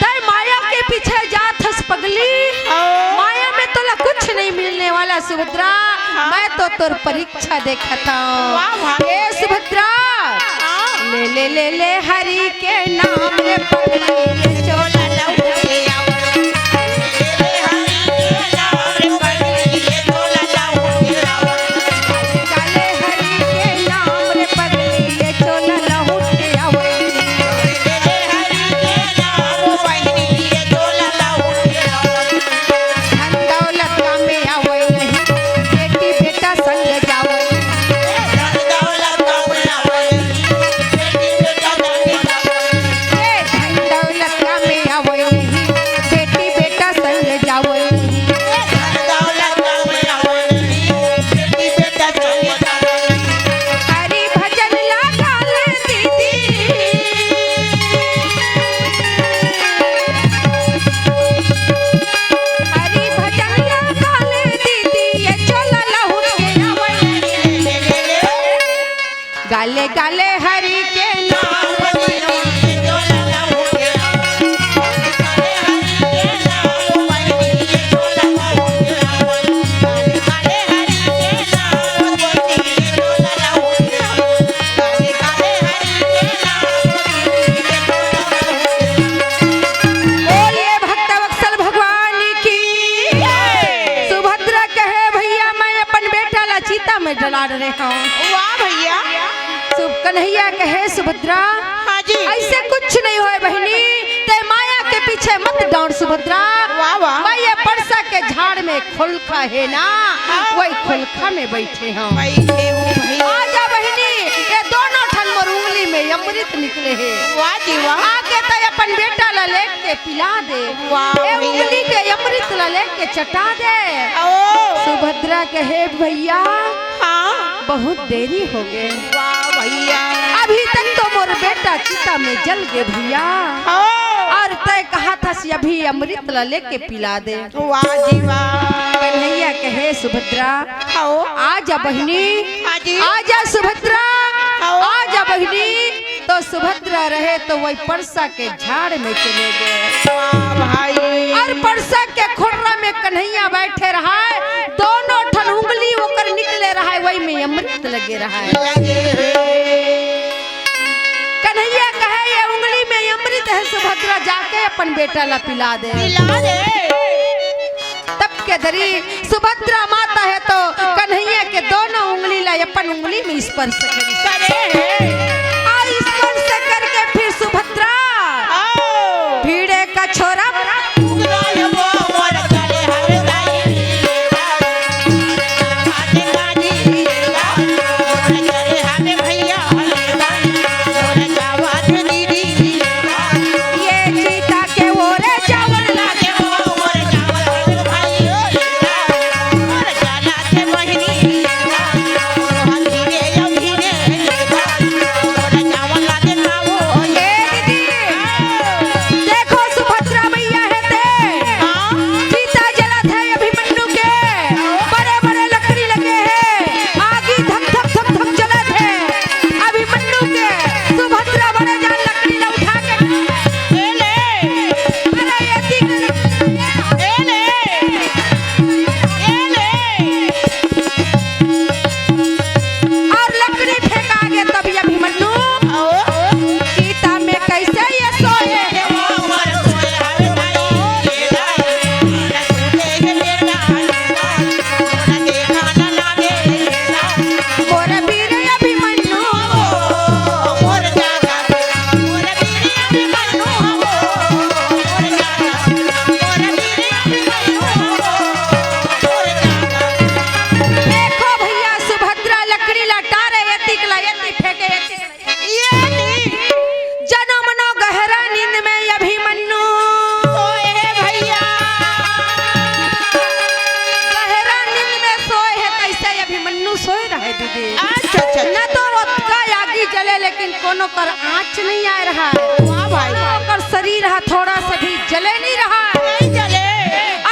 तै माया के पीछे जात हस पगली। हाँ। माया में तोला कुछ नहीं मिलने वाला सुभद्रा। हाँ। मैं तो तोर परीक्षा देखत हूँ। वाह, वाह। ए सुभद्रा। हाँ। ले, ले, ले, ले हरि के नाम रे पगली, ये चोला लहू के आवा। काले हरि के नाम रे पगली, ये चोला लहू के आवा। धन दौलत काम में आवे नहीं, बेटी बेटा संग जावे। ए, धन दौलत काम में आवे नहीं, बेटी बेटा संग जावे नहीं। हरि भजन लगा ले दीदी। हरि भजन लगा ले दीदी, ये चोला लहू के आवे। गाले गाले हरि के नाम। बोलिए भक्तवत्सल भगवान की। सुभद्रा कहे, "भैया, मैं अपन बेटा ला चिता में जला रहे हूँ।" वाह भैया। सु-, कन्हैया कहे, "सुभद्रा, हाँ जी। ऐसे कुछ नहीं होय बहिनी, ते माया के पीछे मत दौड़ सुभद्रा।" वाह, वाह। मैं ये परसा के झाड़ में खोलखा हे ना, हाँ। वही खोलखा में बैठे हूँ। बैठे हूँ भैया। आजा बहिनी, ये दोनों ठन मोर उंगली में अमृत निकले हे। वाह जी वाह। आके तै अपन बेटा ला लेके पिला दे। वाह ए भैया। उंगली के अमृत ला लेके चटा दे। ओ। सुभद्रा कहे, "भैया, हाँ। बहुत देरी हो गए। वाह भैया। अभी तक तो मोर बेटा चिता में जल गए भैया। ओ। और तय कहा था, "अभी अमृत ला लेके पिला दे।" वाह जी वाह। कन्हैया कहे, "सुभद्रा, आओ। आजा बहिनी, हाँ जी। आजा सुभद्रा, आओ। आजा बहिनी।" तो सुभद्रा रहे तो वही परसा के झाड़ में चले गए। वाह भाई। और परसा के खोड़रा में कन्हैया बैठे रहा है, दोनों ठन उंगली ओकर निकले रहा है, वही में अमृत लगे रहा है। लगे हे। कन्हैया कहे, "ये उंगली में अमृत है सुभद्रा, जाके अपन बेटा ला पिला दे।" पिला दे। तब के धरी सुभद्रा माता है तो कन्हैया के दोनों उंगली ला अपन उंगली में स्पर्श करी। करे हे। और स्पर्श करके फिर सुभद्रा आओ। भिड़े का छोरा ये चीता के ओरे चावल लागे। ए दीदी, देखो सुभद्रा मैया हे ते। हाँ। चीता जलत हे अभिमन्यु के, बड़े बड़े लकड़ी लगे हे, आगी धक धक धक धक जलत हे अभिमन्यु के। सुभद्रा बड़े जान लकड़ी ला उठा के ए ले। अरे ये दिख ए ले। ए ले। और लकड़ी फेंका गे तब ये अभिमन्यु आओ। चीता में कैसे ये सोए हे। मोर वीर अभिमन्यु। देखो भैया, सुभद्रा लकड़ी ला टारे, एतिक ला एतिक फेंके, एतिक ला ये नहीं। जनो मनो गहरा नींद में अभिमन्यु सोए हे भैया। गहरा नींद में सोए हे, कैसे अभिमन्यु सोए रहे दीदी। अच्छा, अच्छा, अच्छा। न तो ओतका आगी जले, लेकिन कोनो कर आँच नहीं आए रहा है। वाह भाई। न ओकर शरीर हा थोड़ा सा भी जले नहीं रहा है। नहीं जले।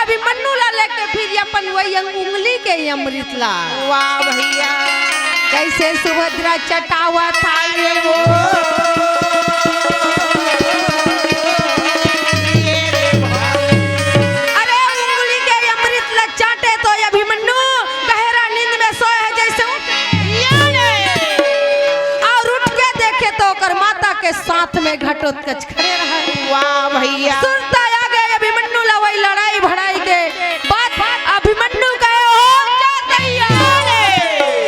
अभिमन्यु ला लेके फिर अपन वही अंग-, उंगली के अमृत ला। वाह भैया। कैसे सुभद्रा चटावा था ये वो। अरे उंगली के अमृत ला चाटे तो ये अभिमन्यु गहरा नींद में सोए हे जैसे उठे। और उठ के देखे तो ओकर माता के साथ में घटोत्कच खड़े रहे। वाह भैया। सुरता आ गे अभिमन्यु ला वही लड़ाई भड़ाई के बाद। अभिमन्यु कहे, "हो जा तैयार हे,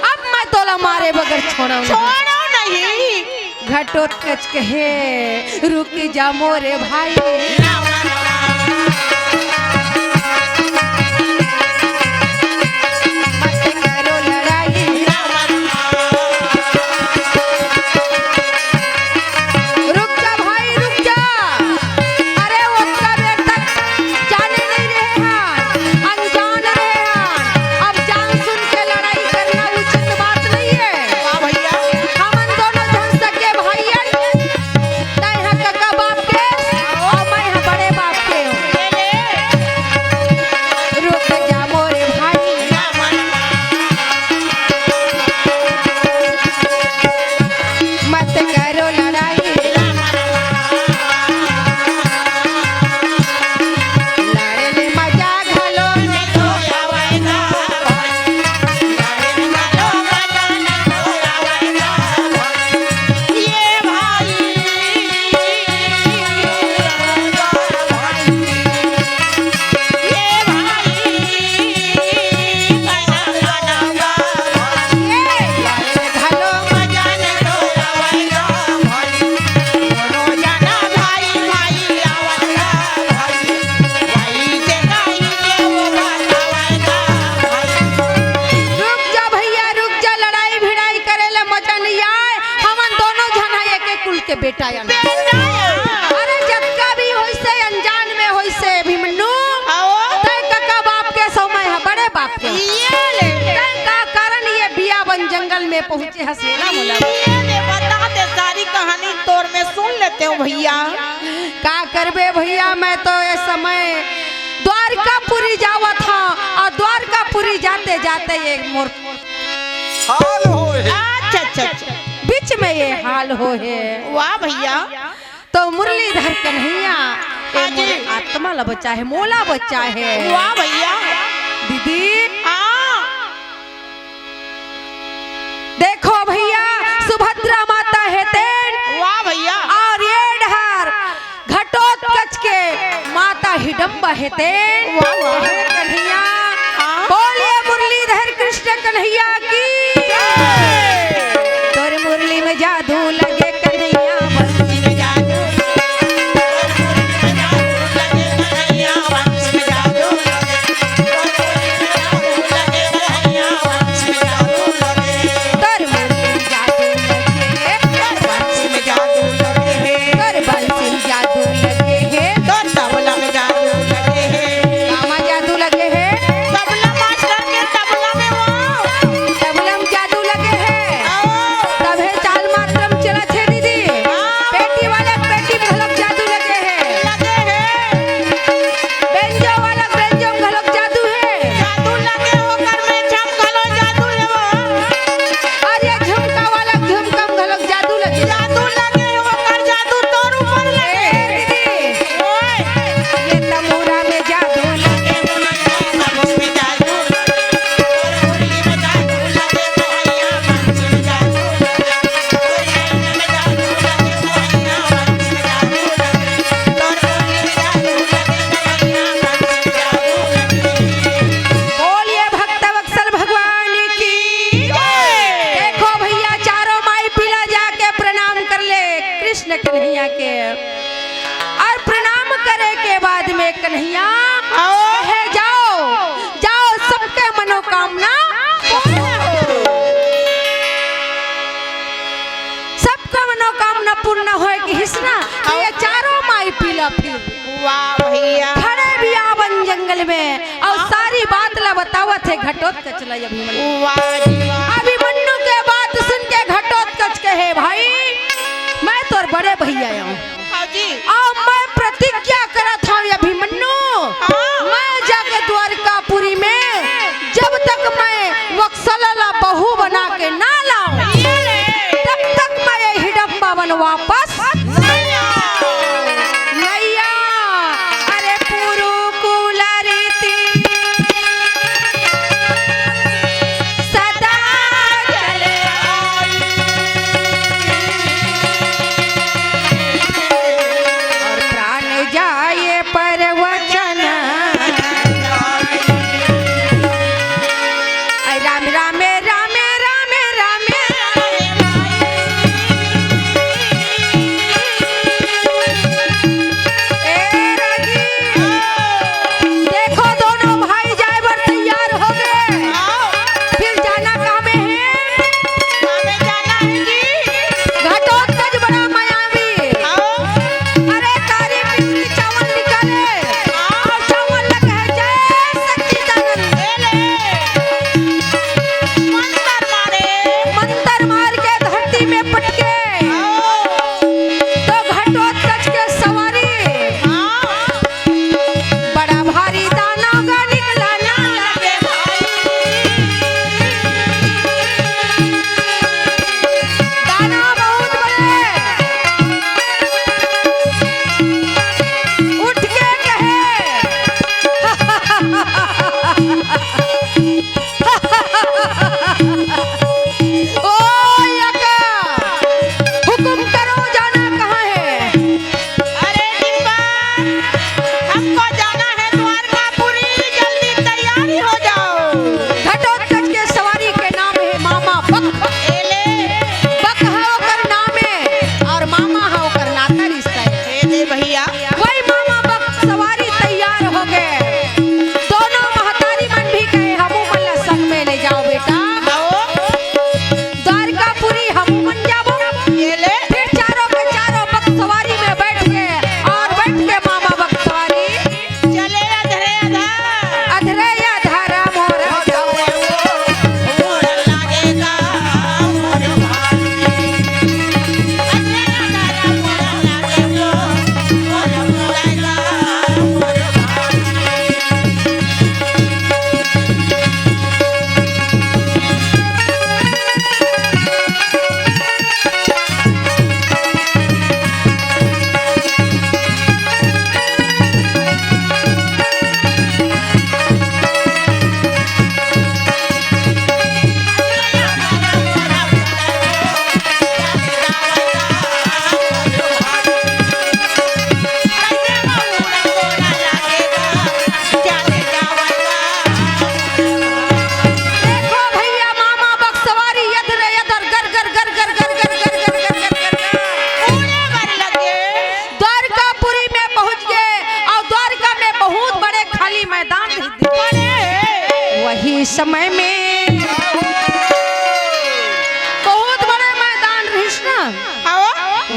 अब मैं तोला मारे बगैर छोड़ंव नहीं।" छोड़ंव नहीं। घटोत्कच कहे, "रुक जा मोरे भाई।" मत करो लड़ाई। रुक जा भाई, रुक जा। अरे, ओतका बेर तक जाने नहीं रहे हन, अनजान रहे हन। अब जान सुन के लड़ाई करना उचित बात नहीं है। वाह भैया। हमन दोनों झन सगे भाई हन। तैं ह कका बाप के अउ मैं ह बड़े बाप के हूँ। रुक जा मोरे भाई, मत करो लड़ाई। लड़े ले मजा घलो नहीं तो आवेगा। रुक जा भैया, रुक जा, लड़ाई भिड़ाई करे ले मजा नहीं आए। हमन दोनों झन ह एके कुल के बेटा अन। बेटा अन। अरे जतका भी होइसे अनजान में होइसे अभिमन्यु, आओ। तैं कका बाप के सो मैं ह बड़े बाप के। ये ले। तैं का कारण ये बिया बन जंगल में पहुँचे हस एला मोला। ये ले बता दे सारी कहानी तोर मैं सुन लेते हूँ भैया। का करबे भैया, मैं तो ये समय द्वारकापुरी जावत हूँ और द्वारकापुरी जाते जाते ये मोर हाल होहे। अच्छा, अच्छा, अच्छा। बीच में ये हाल होहे। वाह भैया। तो मुरलीधर कन्हैया, ये हाँ जी। मोर आत्मा ला बचाहे, मोला बचाहे। वाह भैया। दीदी। हाँ। देखो भैया, सुभद्रा माता हे तेन। वाह भैया। और ये डहर घटोत्कच के माता हिडम्बा हे तेन। वाह, वाह। हे कन्हैया, हाँ। बोलिए मुरलीधर कृष्ण कन्हैया की। जय। तोर मुरली में जादू लगे कन्हैया, बंसी में जादू लगे। तोर मुरली में जादू लगे, तोर बंसी में जादू लगे हे। कामा जादू लगे हे? तबला मास्टर के तबला में वो। तबला में जादू लगे हे। आओ। तभे चाल मात्र में चलत हे दीदी। हाँ। पेटी वाले के पेटी में घलोक जादू लगे हे। लगे हे। बेंजो वाला के बेंजो में घलोक जादू हे। जादू लगे ओकर में झम घलो जादू हे वो। अरे झुमका वाला के झुमका में घलोक जादू लगे। जादू लगे ओकर जादू तोर ऊपर लगे। ए, दीदी। ओए। ये तमूरा में जादू लगे। बोलिए भक्त वत्सल भगवान की। देखो भैया, चारों माई पीला जाके प्रणाम कर ले कृष्ण कन्हैया के। और प्रणाम करे के बाद में कन्हैया आओ। कहे, "जाओ, जाओ, सबके मनोकामना पूर्ण हो।" सबके मनोकामना पूर्ण होए के हिसना, तो ये चारों माई पीला फिर वाह भैया। खड़े बियाबन जंगल में और हाँ। सारी बात ला बतावत हे घटोत्कच ला अभिमन्यु। वाह जी वाह। अभिमन्यु के बात सुन के घटोत्कच कहे, "भाई, मैं तोर बड़े भैया आऊँ। हाँ जी। और मैं प्रतिज्ञा करत हूँ अभिमन्यु, हाँ। मैं जाके द्वारकापुरी में जब तक मैं वत्सला ला बहू बना के ना लाऊं, ये ले। तब तक मैं ये हिडम्बा वन वापस नहीं आऊं। नैया, अरे पुरुकुल रीति सदा चले आई। और प्राण जाए पर वचन। राम राम राम राम राम।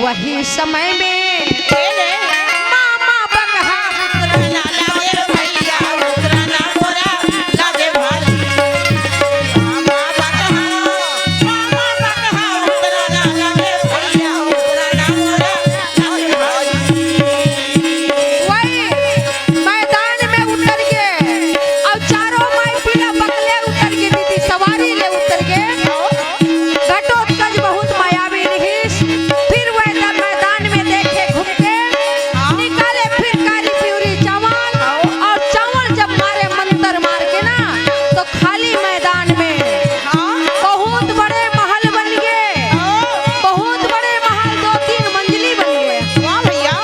वही समय में मामा बगहा उतरना लागे भैया, उतरना मोरा लागे भाई। मामा बगहा, मामा बगहा उतरना लागे भैया, उतरना मोरा लागे भाई। वही मैदान में उतर के अउ चारों माई पीला बकले उतर के दीदी सवारी ले उतर के घटोत्कच बहुत मायावी रहिस। फिर वह मैदान में देखे घूम के निकाले फिर कारी पिउरी चावल, अउ चावल जब मारे मंतर मार के ना, तो खाली मैदान में बहुत बड़े महल बन गे, बहुत बड़े महल, दो तीन मंजिली बन गे। वाह भैया।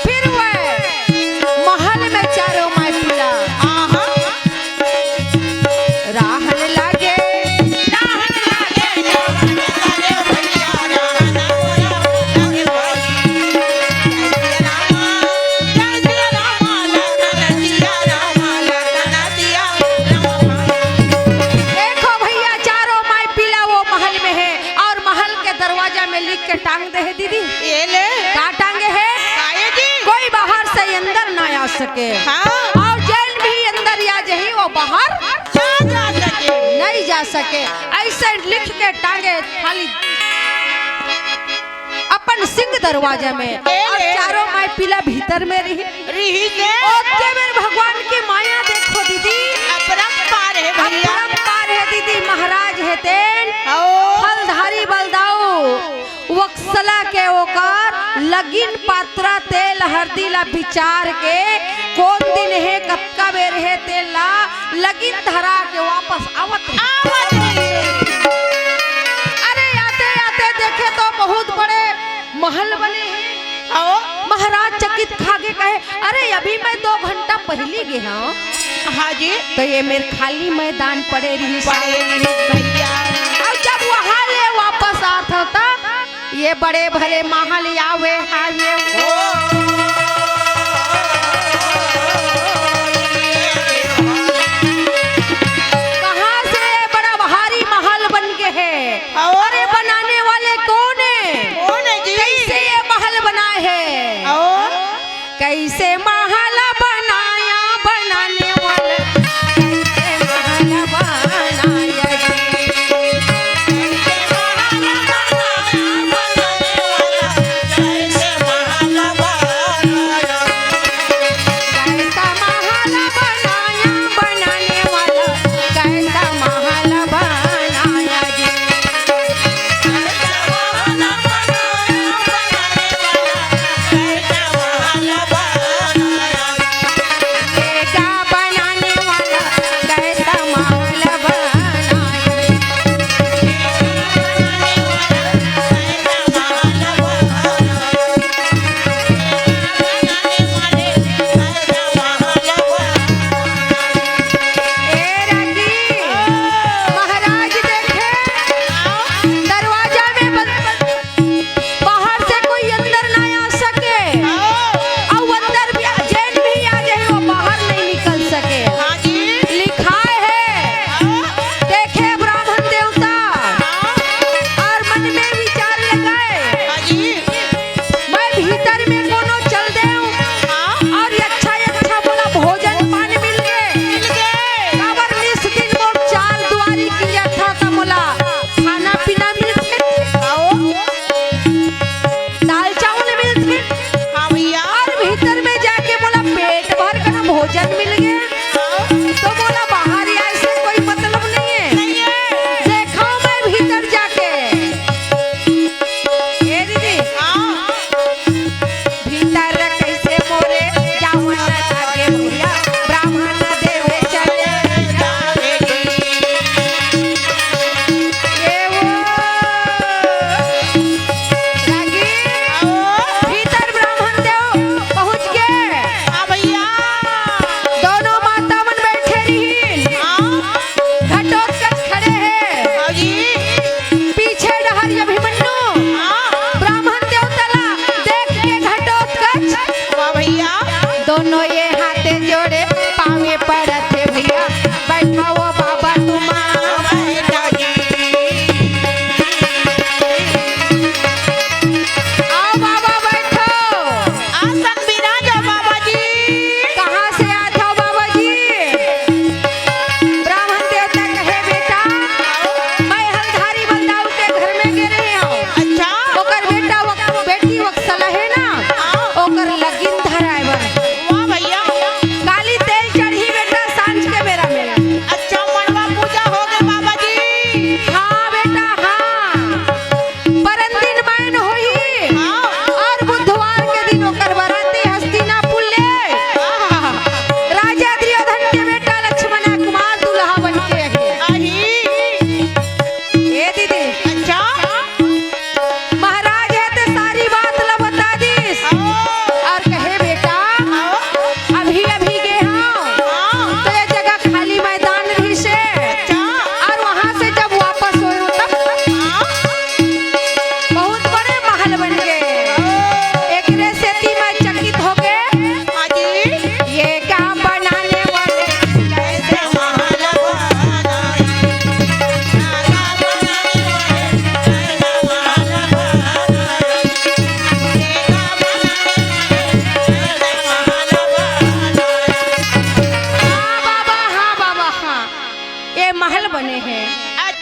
फिर वह महल में चारों माई पीला राहन लागे, राहन लागे, राहन लागे भैया, राहन लागे भाई। जय सिया रामा, जय सिया रामा, लखन सिया रामा, लखन सिया रामा। देखो भैया, चारों माई पीला वो महल में है अउ महल के दरवाजा में लिख के टांग दे हे दीदी। ये ले। का टांगे हे? काहे जी? कोई बाहर से अंदर ना आ सके। हाँ। अउ जेन भी अंदर आ जाही, वो बाहर ना जा सके। नहीं जा सके। अइसे लिख के टांगे खाली अपन सिंह दरवाजा में। ए अउ ले। चारों माई पीला भीतर में रही। रही से। ओतके बेर भगवान के माया देखो दीदी। अपरंपार हे भैया। अपरंपार हे दीदी, महाराज हे तेन। ओ। फलधारी बलदाऊ। वक्सला के ओकर लगिन पात्रा तेल हरदी ला बिचार के कोन दिन हे, कतका बेर हे, तेल ला लगिन धरा के वापस आवत रही। आवत रही। अरे आते आते देखे तो बहुत बड़े महल बने हे। आओ। महाराज चकित खागे कहे, "अरे अभी मैं दो घंटा पहिली गे हंव।" हाँ जी। तो ये मेर खाली मैदान पड़े रहिस। पड़े रहिस भैया। अउ जब वहाँ ले वापस आत हंव त ये बड़े भरे महल आवे हावे। ओ। कहाँ से ये बड़ा भारी महल बन गे हे? अउ अरे बनाने वाले कोन हे? कोन हे जी? कइसे ये महल बनाए हे? अउ कइसे महल बनाया बनाने वाला, कइसे महल बनाया जी। कइसे महल बनाया बनाने वाला, कइसे महल बनाया।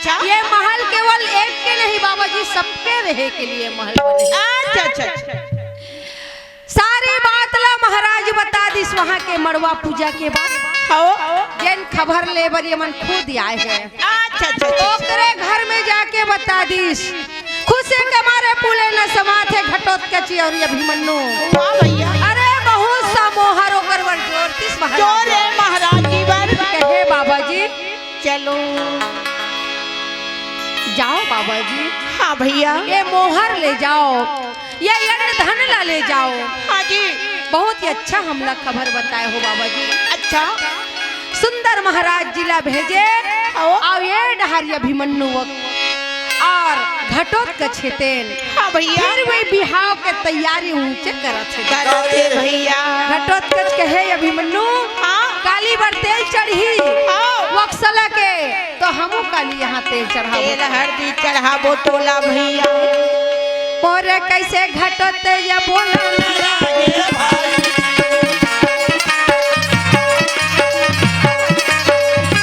अच्छा। ये महल केवल एक के नहीं बाबा जी, सबके रहे के लिए महल बने। अच्छा, अच्छा, अच्छा। सारी बात ला महाराज बता दिस वहाँ के मड़वा पूजा के बाद। हव। जेन खबर ले बर ये मन खुद आए हे। अच्छा, अच्छा, अच्छा, अच्छा। ओकरे घर में जाके बता दिस। खुशी के मारे फूले न समात हे घटोत्कच अउ अभिमन्यु। वाह भैया। अरे बहुत सा मोहर ओकर बर जोर दिस महाराज। जोर हे महाराज जी बर। कहे बाबा जी। चलो। जाओ बाबा जी। हाँ भैया। ये मोहर ले जाओ, ये अन्न धन ला ले जाओ। हाँ जी। बहुत ही अच्छा हमला खबर बताए हो बाबा जी। अच्छा। सुंदर महाराज जी ला भेजे। ओ। अउ ये डहर अभिमन्यु अउ घटोत्कच हे तेन। हाँ भैया। फिर वही बिहाव के तैयारी ऊंचे करत हे। करत हे भैया। घटोत्कच कहे अभिमन्यु, हाँ। काली बर तेल चढ़ही, हाँ। वक्सला के, तो हमू काली यहाँ तेल चढ़ाबो। तेल हरदी चढ़ाबो तोला भैया। मोरे कैसे घटत या बोला ना।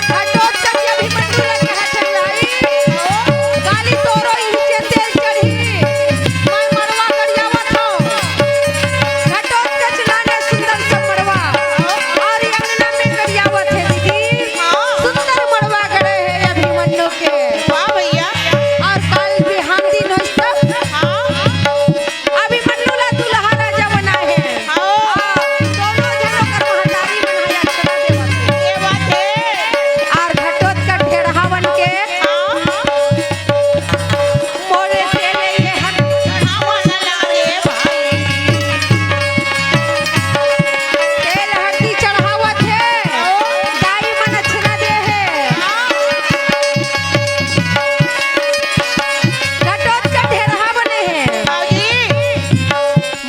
घटोत्कच अभिमन्यु ला कहत हे, "भाई, काली तोरो इहिचे तेल चढ़ही, मैं मड़वा गरियावत हौं।" घटोत्कच लाने सुंदर सा मड़वा अउ अंगना में गरियावत हे दीदी। सुंदर मड़वा गड़े हे अभिमन्यु के। वाह भैया। अउ काल बिहान दिन होइस त हाँ। अभिमन्यु ला दुल्हा राजा बनाए हे। हाँ। अउ दोनों झन ओकर महतारी मन ह अक्षता देवत हे। देवत हे। अउ घटोत्कच ढेड़हा बन के हाँ। मोरे तेल ये हर चढ़ावन लागे भाई। तेल हरदी चढ़ावत हे, दाई मन अक्षता दे हे। घटोत्कच ढेड़हा बने हे। बाबूजी।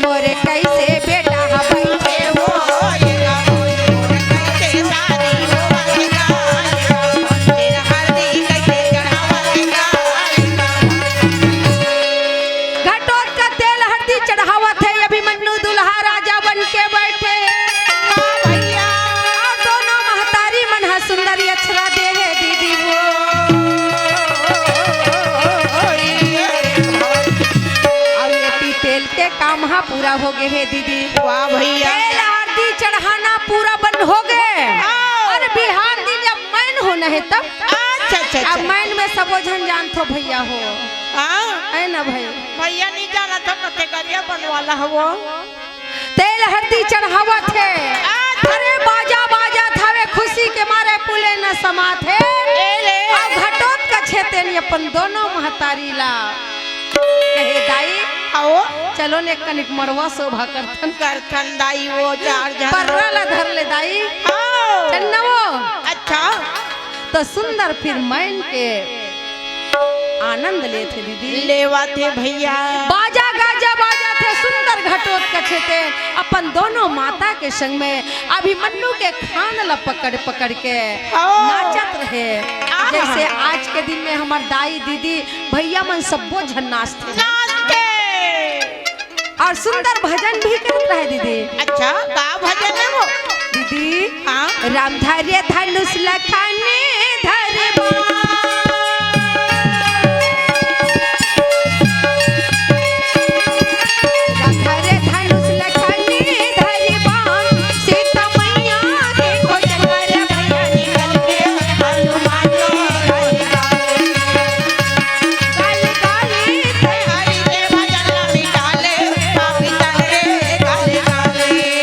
मोरे कैसे बेटा हवै। घटोत्कच तेल हरदी चढ़ावत हे, अभिमन्यु दुल्हा राजा बन के बैठे हे। हाँ भैया। अउ दोनों महतारी मन ह सुंदर अक्षता दे हे दीदी वो। अउ एती तेल के काम ह पूरा हो गे हे दीदी। वाह भैया। तेल हरदी चढ़ाना पूरा बन हो गे। हाँ। अउ बिहान दिन जब मैन होना हे तब। अच्छा, अच्छा, अच्छा। अब मैन में सबो झन जानथो भैया हो। हाँ। हे ना भाई? भैया नहीं जानत हो, कते गरिया बनवाला हवो। तेल हरदी चढ़ावत हे। अच्छा। अरे बाजा बाजत हवे, खुशी के मारे फूले न समात हे। ए ले। अउ घटोत्कच हे तेन अपन दोनों महतारी ला कहे, "दाई, आओ। चलो ने कनिक मड़वा शोभा करथन।" करथन दाई, वो चार झन। पर्रा ला धर ले दाई। आओ। चल ना वो। अच्छा। तो सुंदर फिर मैन के आनंद लेथे दीदी। लेवत हे भैया। बाजा गाजा बाजत हे, सुंदर घटोत्कच हे तेन अपन दोनों माता के संग में अभिमन्यु के खान ला पकड़ पकड़ के आओ। नाचत रहे। आहा। जैसे आज के दिन में हमर दाई दीदी भैया मन सब्बो झन नाचथे। नाचथे। अउ सुंदर भजन भी करत रहे दीदी। अच्छा, का भजन हे वो? दीदी, हाँ। राम धरे धनुष लखन धरे बाण। राम धरे धनुष लखन धरे बाण। सीता मैया के खोज कर भैया निकल के हनुमान। काली काली हरि के भजन मिटाले, पापी तन के काले काले।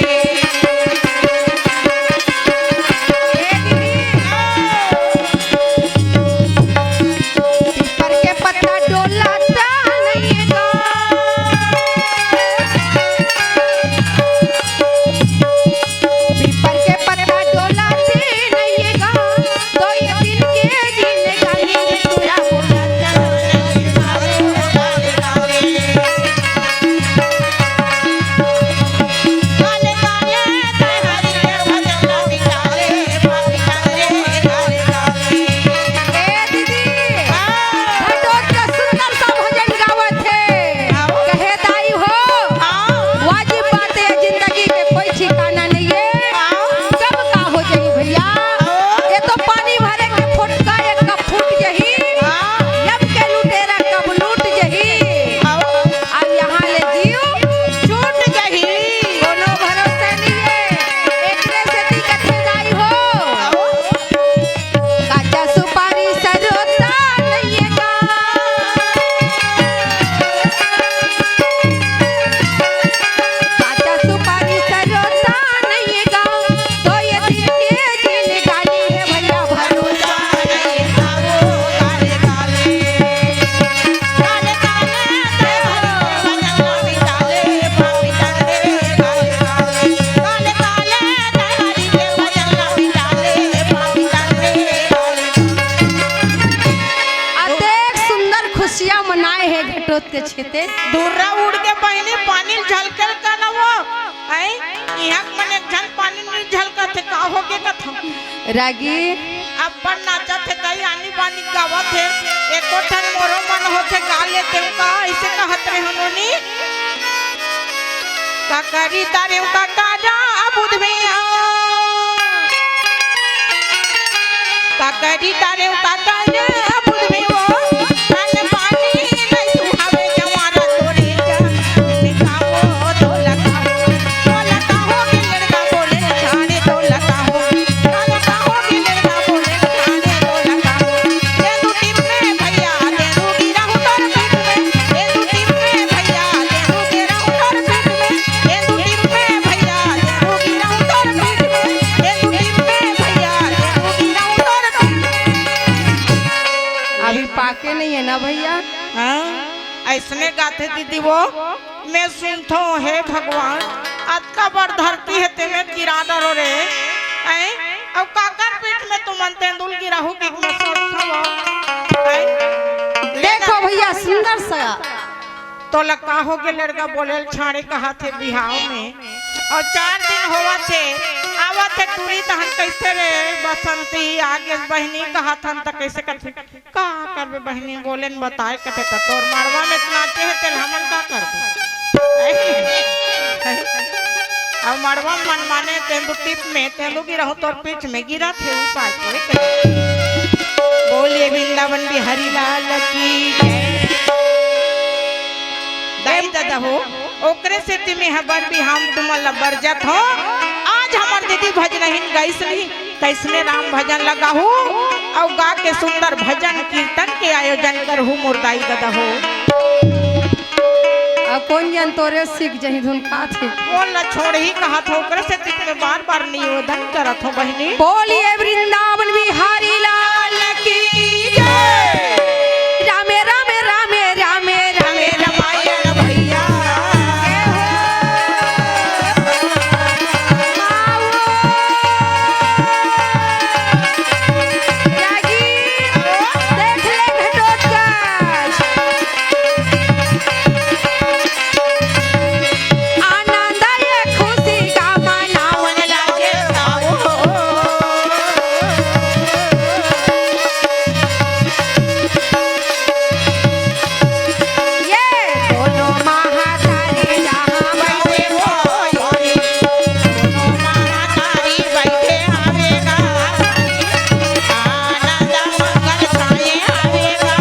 रोत के छेते। धुर्रा उड़ के बहिनी पानी ल झलके ल का ना वो। आई, इहाँ के मन एक झन पानी नइ झलकत हे, का हो गे कथम। रागी। अपन नाचत हे, कई आनी बानी गावत हे, एको ठन मोरो मन होथे गा लेतेंव का, अइसे कहत रहे हनोनी। ककरी तारेव ककरा बुध में आ। ककरी तारेव ककरा बुध में वो। ठंड पानी नहीं सुहावे जवारा तोरे जा। दिखाओ तो लगाओ। तो लगाओ कि लड़का बोले छाड़े तो लगाओ। तो लगाओ कि लड़का बोले छाड़े तो लगाओ। ये दू टीम में भैया, ये दू गिरा हूँ तोर पीठ में। ये दू टीम में भैया, ये दू गिरा हूँ तोर पीठ में। ये दू टीम में भैया, ये दू गिरा हूँ तोर पीठ में। ये दू टीम में भैया, ये दू गिरा हूँ तोर पीठ में। अभी पाके नहीं है ना भैया? हाँ, अइसने गाथे दीदी वो। मैं सुनथों, हे भगवान, अतका बड़ धरती हे, तेमे गिरा डरो रे। ऐं? अउ काकर पीठ में तुमन तेंदुल गिराहू कि मैं सोचथों वो। ऐं? देखो भैया, सुंदर सा। तोला का हो गे लड़का, बोले ल छाड़े कहाथे बिहाव में। अउ चार दिन होवत हे, आवत हे टूरी तहन कइसे रे बसंती, आगे बहिनी कहाथन त कइसे कथे? का करबे बहिनी, बोले न बताए कथे त तोर मड़वा में त नाचे हे, तेल हमन का करबे? अब मड़वा मन माने तेंदू टिप में, तेंदू गिरहूं तोर पीठ में गिरत हे, उपाय कोई करे। बोलिए वृंदावन बिहारी लाल की जय। दाई ददा हो, ओकरे सेती में हबर भी हम तुमन ला बरजत हो। आज हमर दीदी भजनहिन गइस नहीं, कइसने राम भजन लगाहू अउ गा के सुंदर भजन कीर्तन के आयोजन करहू मोर दाई ददा हो। आ कोन जन तोरे सीख जही धुन काथे। बोल न छोड़ही कहत हो, ओकरे सेती में बार-बार निवेदन करत हो बहिनी। बोलिए वृंदावन बिहारी लाल की जय। रामे, रामे, रामे, रामे, रामे रमायण भैया। रागी, देख ले घटोत्कच। आनंद ये खुशी का मनावन लागे। ये दोनों महातारी जहाँ बैठे हो, दोनों महातारी बैठे आवेगा, आनंद मंगल छाए आवेगा।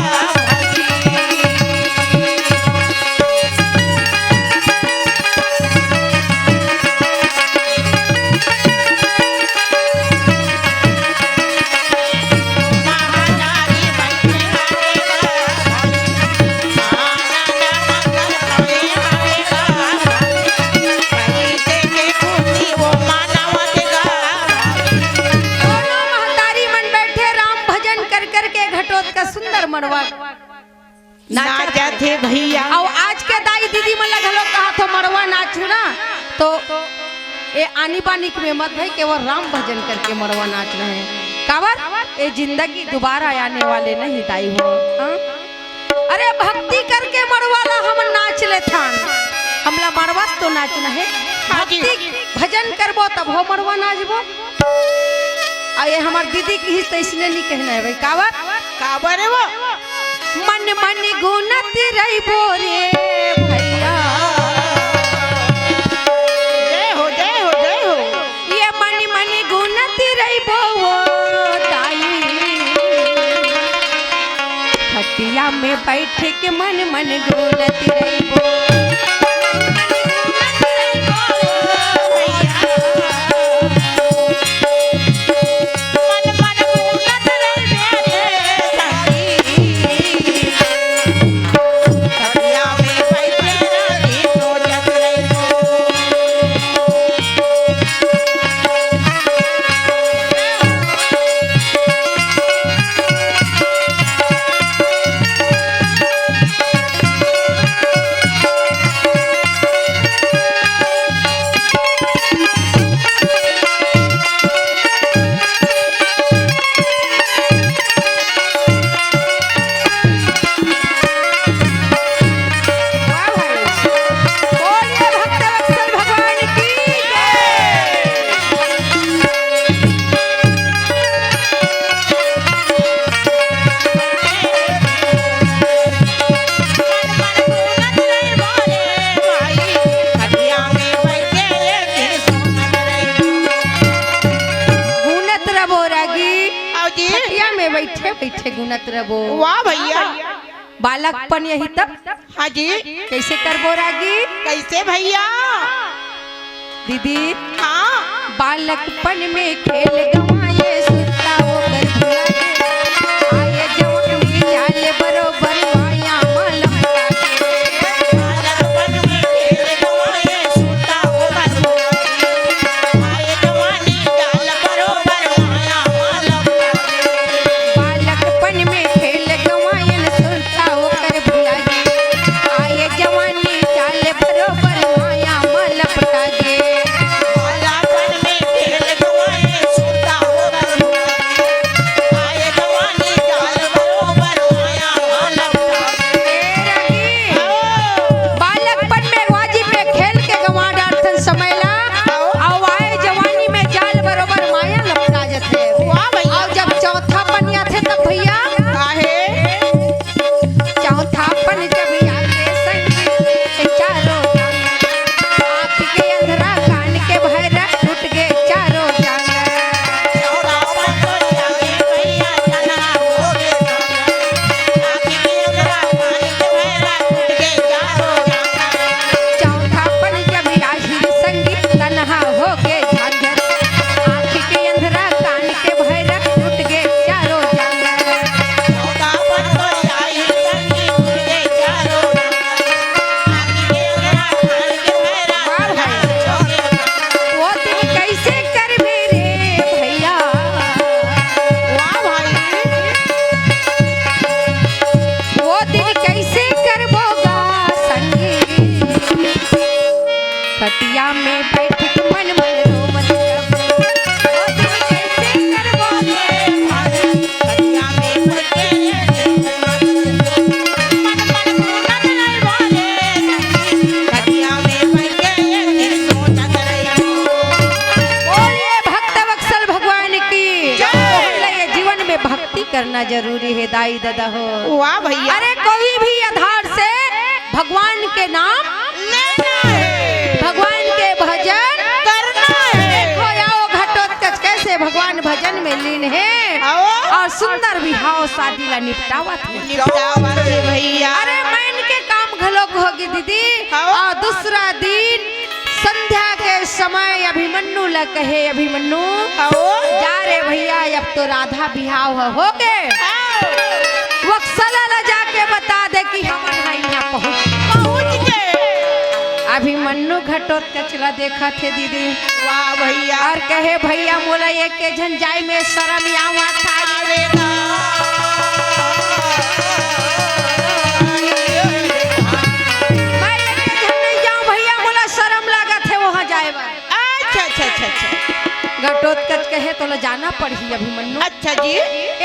दोनों महतारी मन बैठे राम भजन कर करके घटोत का सुंदर मड़वा नाचत नाचत हे भैया। अउ आज के दाई दीदी मन ला घलो कहाथों मड़वा नाचहू ना, तो ए आनी बानी के में मत भई, केवल राम भजन करके मड़वा नाचना हे। काबर? ए जिंदगी दोबारा आने वाले नहीं दाई हो। हाँ? अरे भक्ति करके मड़वा ला हमन नाच लेथन, हमला मड़वा तो नाचना हे। हाँ जी। भक्ति भजन करबो तब हो मड़वा नाचबो। अउ ए हमर दीदी किहिस त अइसने नइ कहना हे भई। काबर? काबर हे वो? मन मन गुनत रहिबो रे भैया। जय हो, जय हो, जय हो। ये मन मन गुनत रहिबो वो दाई। खटिया में बैठ के मन मन गुनत रहिबो। नत रबो। वाह भैया। बालकपन यही तब। हाँ जी। कैसे करबो रागी? कैसे भैया? दीदी। हाँ। बालकपन में खेल गवाए सुरता ओकर भुला गे। आए जवानी चाल बरोबर माया मा लपटा गे। बालकपन में खेल गवाए सुरता ओकर भुला गे। आए जवानी चाल बरोबर माया मा लपटा गे। बालकपन में खेल गवायन सुरता ओकर भुला गे। आए जवानी चाल बरोबर माया मा लपटा गे। बालकपन में खेल गवाए सुरता ओकर भुला गे। आए जवानी चाल बरोबर माया मा लपटा गे। ए रागी, बालकपन में वाजी में खेल के गंवा डारथन समय ला, अउ आए जवानी में चाल बरोबर माया लपटा जथे। वाह भैया। अउ जब चौथापन आथे तब भैया, काहे? चौथापन जब आथे संगी, चारों आँख के अंधरा, कान के बहरा, टूट गे चारों जांगर। चौथापन जब आही संगी, तनहा हो गे झांझर। आँख के अंधरा, कान के बहरा, टूट गे चारों जांगर। वाह भाई। वो दिन कैसे करबे रे भैया? वाह भाई। वो दिन कैसे करबो गा संगी? खटिया में बैठ के मन मन रोवत रब। वो दिन कैसे करबो रे भाई? खटिया में बैठ के मन मन रोवत रब। खटिया में बैठ के सोचत रब। बोलिए भक्त वत्सल भगवान की। जय। बोले ये जीवन में भक्ति करना जरूरी है दाई दादा हो। वाह भैया। अरे कोई भी आधार से भगवान के नाम लेना है। भगवान के भजन करना है। देखो आओ घटोत्कच कैसे भगवान भजन में लीन है। आओ। और सुंदर बिहाव शादी ला निपटावत है। निपटावत है भैया। अरे मैन के काम घलोक होगे दीदी। आओ। और दूसरा दिन संध्या के समय अभिमन्यु ला कहे, "अभिमन्यु, आओ। जा रे भैया, अब तो राधा बिहाव ह होगे। आओ। वत्सला ला जाके बता दे कि हमन ह इहाँ पहुँच।" पहुँच गे। अभिमन्यु घटोत्कच ला देखत हे दीदी। वाह भैया। और कहे, "भैया, मोला एक के झन जाय में शरम आवत हे।" अरे ना। मैं एक के झन नइ जाँव भैया, मोला शरम लागत हे वहाँ जाय बर। अच्छा, अच्छा, अच्छा, अच्छा। घटोत्कच कहे, "तोला जाना पड़ही अभिमन्यु।" अच्छा जी।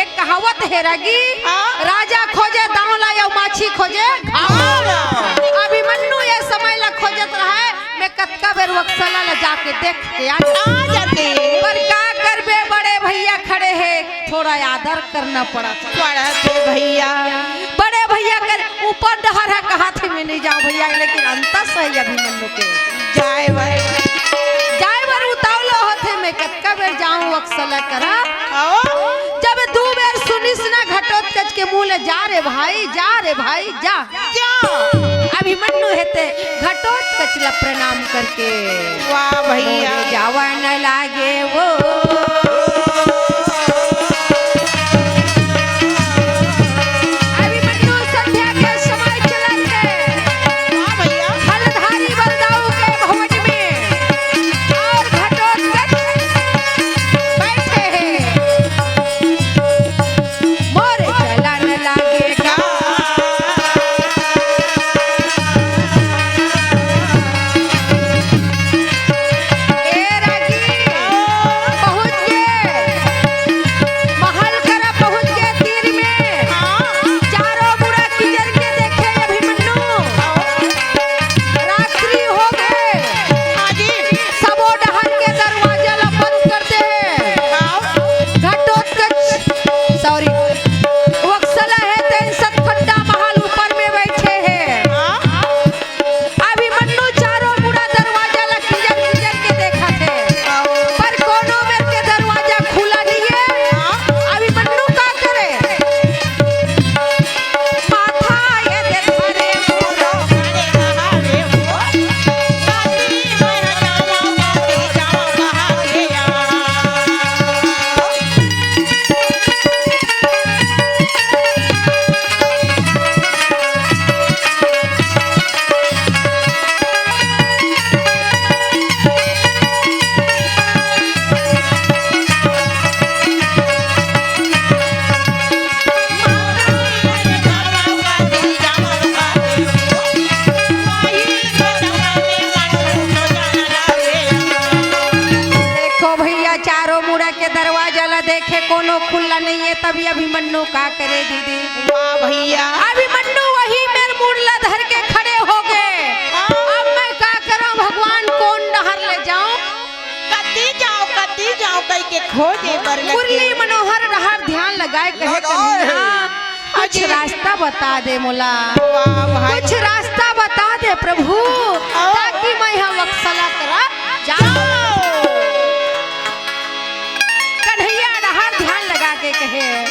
एक कहावत हे रागी, हाँ। "राजा खोजे दाँव ला, अउ माछी खोजे घाव ला।" घाव ला। अभिमन्यु ये समय ला खोजत रहय, मैं कतका बेर वत्सला ला जाके देख के आ जाते। आ जाते। पर का करबे, बड़े भैया खड़े हे, थोड़ा आदर करना पड़ा। पड़त हे भैया। बड़े भैया कर ऊपर डहर हे, कहाथे मैं नइ जाँव भैया, लेकिन अंतस हे अभिमन्यु के। जाय बर। जाय बर उतावला होथे, मैं कतका बेर जाँव वत्सला करा। आओ। जब दू बेर सुनिस ना घटोत्कच के मुँह ले, "जा रे भाई, जा रे भाई, जा।" जा। अभिमन्यु हे ते घटोत्कच ला प्रणाम करके। वाह भैया। मोरे जावन लागे वो। अभिमन्यु संध्या के समय चलत हे। वाह भैया। फलधारी बलदाऊ के भवन में और घटोत्कच बैठे हे। मोर चलन लागे गा। ए रागी, पहुँच कोनो खुल्ला नइ हे, तब अभिमन्यु का करे दीदी? वाह भैया। अभिमन्यु वही मेर मुड़ ला धर के खड़े हो गे। हाँ। अब मैं का करंव भगवान, कोन डहर ले जांव? कती जांव, कती जांव कहिके खोजे बर लगे। मुरली मनोहर डहर ध्यान लगाए कहे, कन्हैया, कुछ रास्ता बता दे मोला। वाह भाई। कुछ रास्ता बता दे प्रभु, हाँ। ताकि मैं ह वत्सला करा जांव। कन्हैया डहर ध्यान लगा के कहे,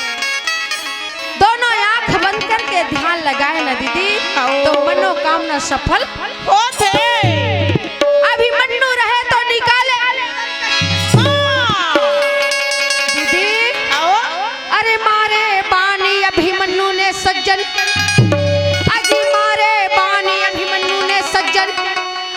दोनों आंख बंद करके ध्यान लगाए ना दीदी, हाँ। तो मनोकामना सफल होथे। अभिमन्यु रहे तो निकाले। हाँ। दीदी, आओ। अरे मारे बानी अभिमन्यु ने सज्जन, अजी मारे बानी अभिमन्यु ने सज्जन,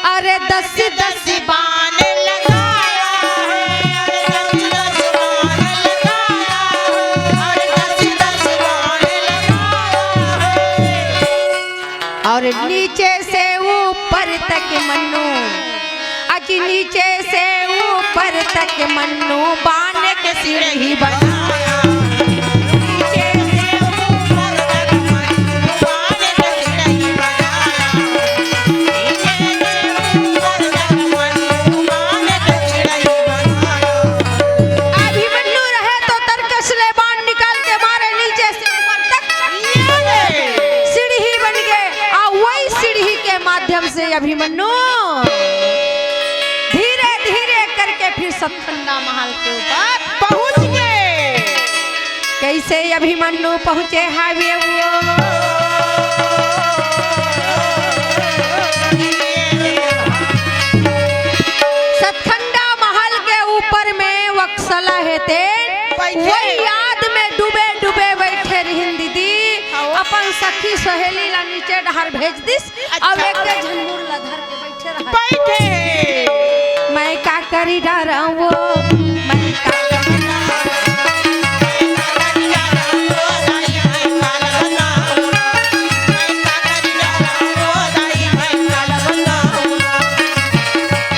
अरे दस दस बाण लगाया है, अरे दस दस बाण लगाया है, अरे दस दस बाण लगाया है। और नीचे से ऊपर तक मन्नू, अजी नीचे से ऊपर तक मन्नू बाण के सीढ़ी बनाया। नीचे से ऊपर तक मन्नू बाण के सीढ़ी बनाया। नीचे से ऊपर तक मन्नू बाण के सीढ़ी बनाया। अभिमन्यु रहे तो तरकस ले बाण निकाल के मारे नीचे से ऊपर तक सीढ़ी बन गे, आ वही सीढ़ी के माध्यम से अभिमन्यु धीरे धीरे करके फिर सतखंडा महल के ऊपर पहुंच गे। कैसे अभिमन्यु पहुंचे हावे वो? सतखंडा महल के ऊपर में वक्सला हे ते बैठे। वही याद में डूबे डूबे बैठे रहिन दीदी। हाँ। अपन सखी सहेली ला नीचे डहर भेज दिस। अच्छा। अब एक के झन मुड़ ला धर के बैठे रहा। बैठे। मैं का करी डरंव वो, मैं का करी डरंव वो।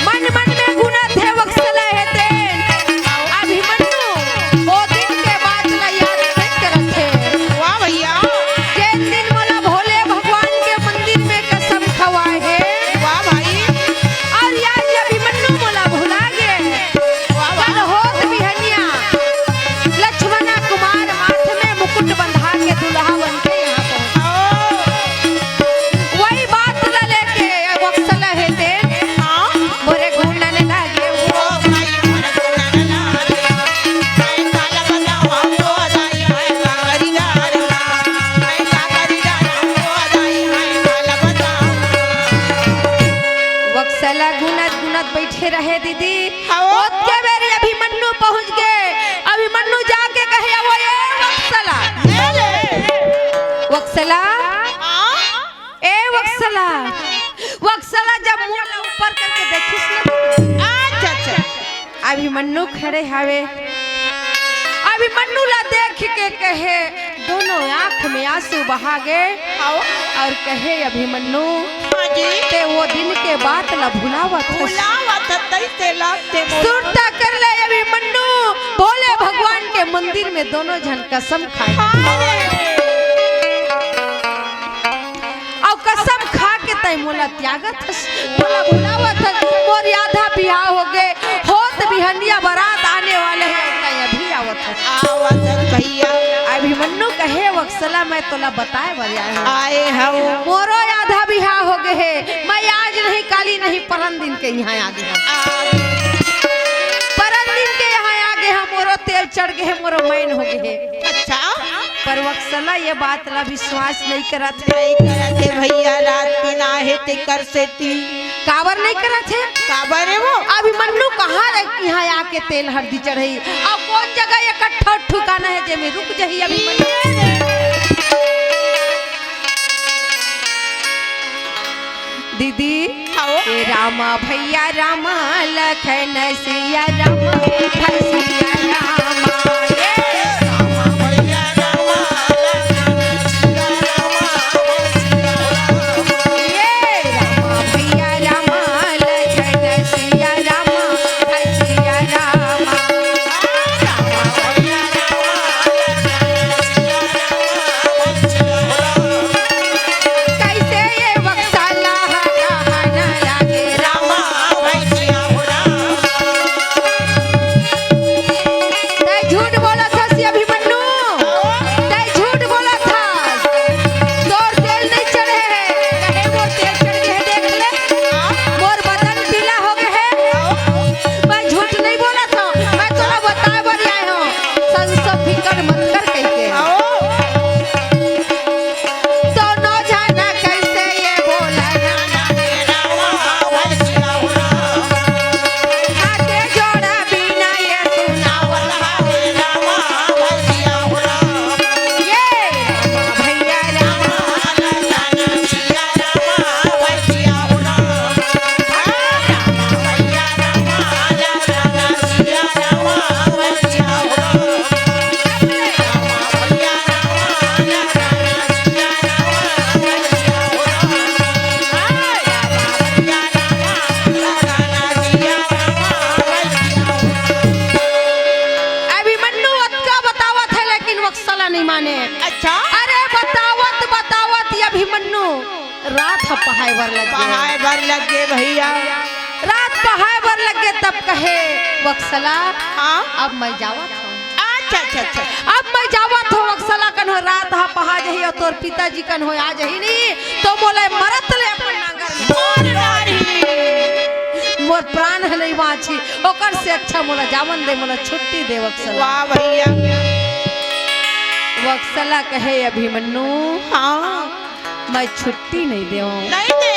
मन मन में गुनत हे वक्सला हे ते। अभिमन्यु ओ दिन के बात ला याद नइ करत हे। वाह भैया। जेन दिन मोला भोले भगवान के मंदिर में कसम खवाए हे। वाह भाई। और आज अभिमन्यु मोला भुला गे। वाह, वाह। कल होत बिहनिया लक्ष्मणा कुमार माथ में मुकुट बंधा के दुल्हा बन के यहाँ पहुँचे। ओ। वही बात ला लेके वक्सला हे ते। हाँ। मोरे गुनन लागे वो। ओ भाई, मोरे गुनन लागे। मैं काला बताऊँ हमको दाई, मैं का करी जाना। मैं का करी जाना हमको दाई, मैं काला बताऊँ। वक्सला गुनत गुनत बैठे रहे दीदी। हाँ। ओतके बेरी अभिमन्यु पहुँच गे। अभिमन्यु जाके कहे, "वो ए वक्सला।" ले ले। वक्सला। हाँ। ए वक्सला, वक्सला जब मुड़ ला ऊपर करके देखिस ना, अच्छा, अच्छा। अभिमन्यु खड़े हावे। अभिमन्यु ला देख के कहे, दोनों आंख में आंसू बहा गे। आओ। और कहे, "अभिमन्यु, हाँ जी। ते वो दिन के बात ला भुलावत हस।" भुलावत हस, तैसे लागते मोर। सुरता कर ले अभिमन्यु, भोले भगवान के मंदिर में दोनों झन कसम खाए। हाँ रे। अउ कसम खा के तैं मोला त्यागत हस, मोला भुलावत हस। मोर आधा बिहाव हो गे, होत बिहनिया बरात आने वाले हे, तैं अभी आवत हस। आवत हस भैया। अभिमन्यु कहे, "वक्सला, मैं तोला बताए बर आए हंव। आए हंव। मोरो आधा बिहाव हो गे हे, मैं आज नहीं, काली नहीं, परन दिन के इहाँ आ गे हंव। आ गे। परन दिन के इहाँ आ गे हंव, मोरो तेल चढ़ गे हे, मोरो मैन हो गे हे।" अच्छा। पर वक्सला ये बात ला विश्वास नइ करत हे। नइ करत हे भैया, रात दिन आहे तेकर सेती। काबर नइ करत हे? काबर हे वो? अभिमन्यु कहाँ रह, इहाँ आके तेल हरदी चढ़ई? अउ कोन जगह एकट्ठा ठिकाना हे जेमे रुक जही अभिमन्यु? दीदी, आओ। ए रामा भैया रामा लखन सिया रामा, सिया रामा। ए रामा भैया रामा लखन सिया रामा, सिया रामा। ए रामा भैया रामा लखन सिया रामा, सिया रामा। रामा भैया रामा रात ह पहाय बर लग गे। पहाय बर लग गे भैया। रात पहाय बर लग गे, तब कहे वत्सला, हाँ? अब मैं जावत हूँ। अच्छा, अच्छा, अच्छा। अब मैं जावत हूँ वत्सला, कन हो रात ह पहा जही अउ तोर पिताजी कन हो आ जही नहीं, तो मोला मरत ले अपन नांगर में मार डारही। मोर प्राण ह नहीं बाँची, ओकर से अच्छा मोला जावन दे, मोला छुट्टी दे वत्सला। वाह भैया। वत्सला कहे अभिमन्यु, हाँ। मैं छुट्टी नहीं देवं। नहीं दे।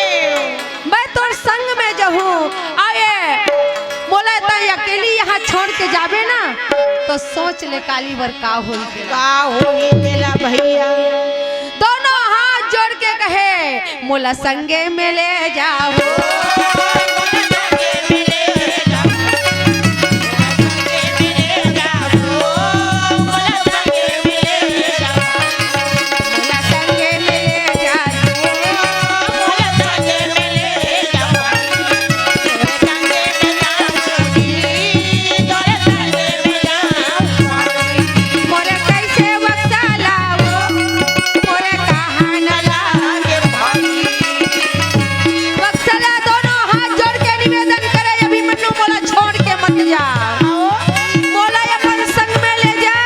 मैं तोर संग में जहूँ। अउ ए, मोला तैं अकेली यहाँ छोड़ के जाबे ना, तो सोच ले काली बर का होही तेला। का होही तेला भैया। दोनों हाथ जोड़ के कहे, मोला संगे में ले जाओ। वत्सला दोनों हाथ जोड़ के निवेदन करे, अभिमन्यु मोला छोड़ के मत जा, मोला अपन संग में ले जा।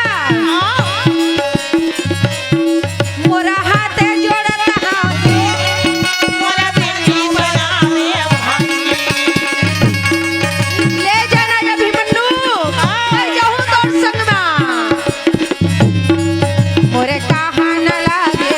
मोरा हाथ जोड़त हाथ, मोरा बेटी बनावे भाई। ले जाना अभिमन्यु, मैं जाहूँ तोर संग में। मोरे कहा न लागे।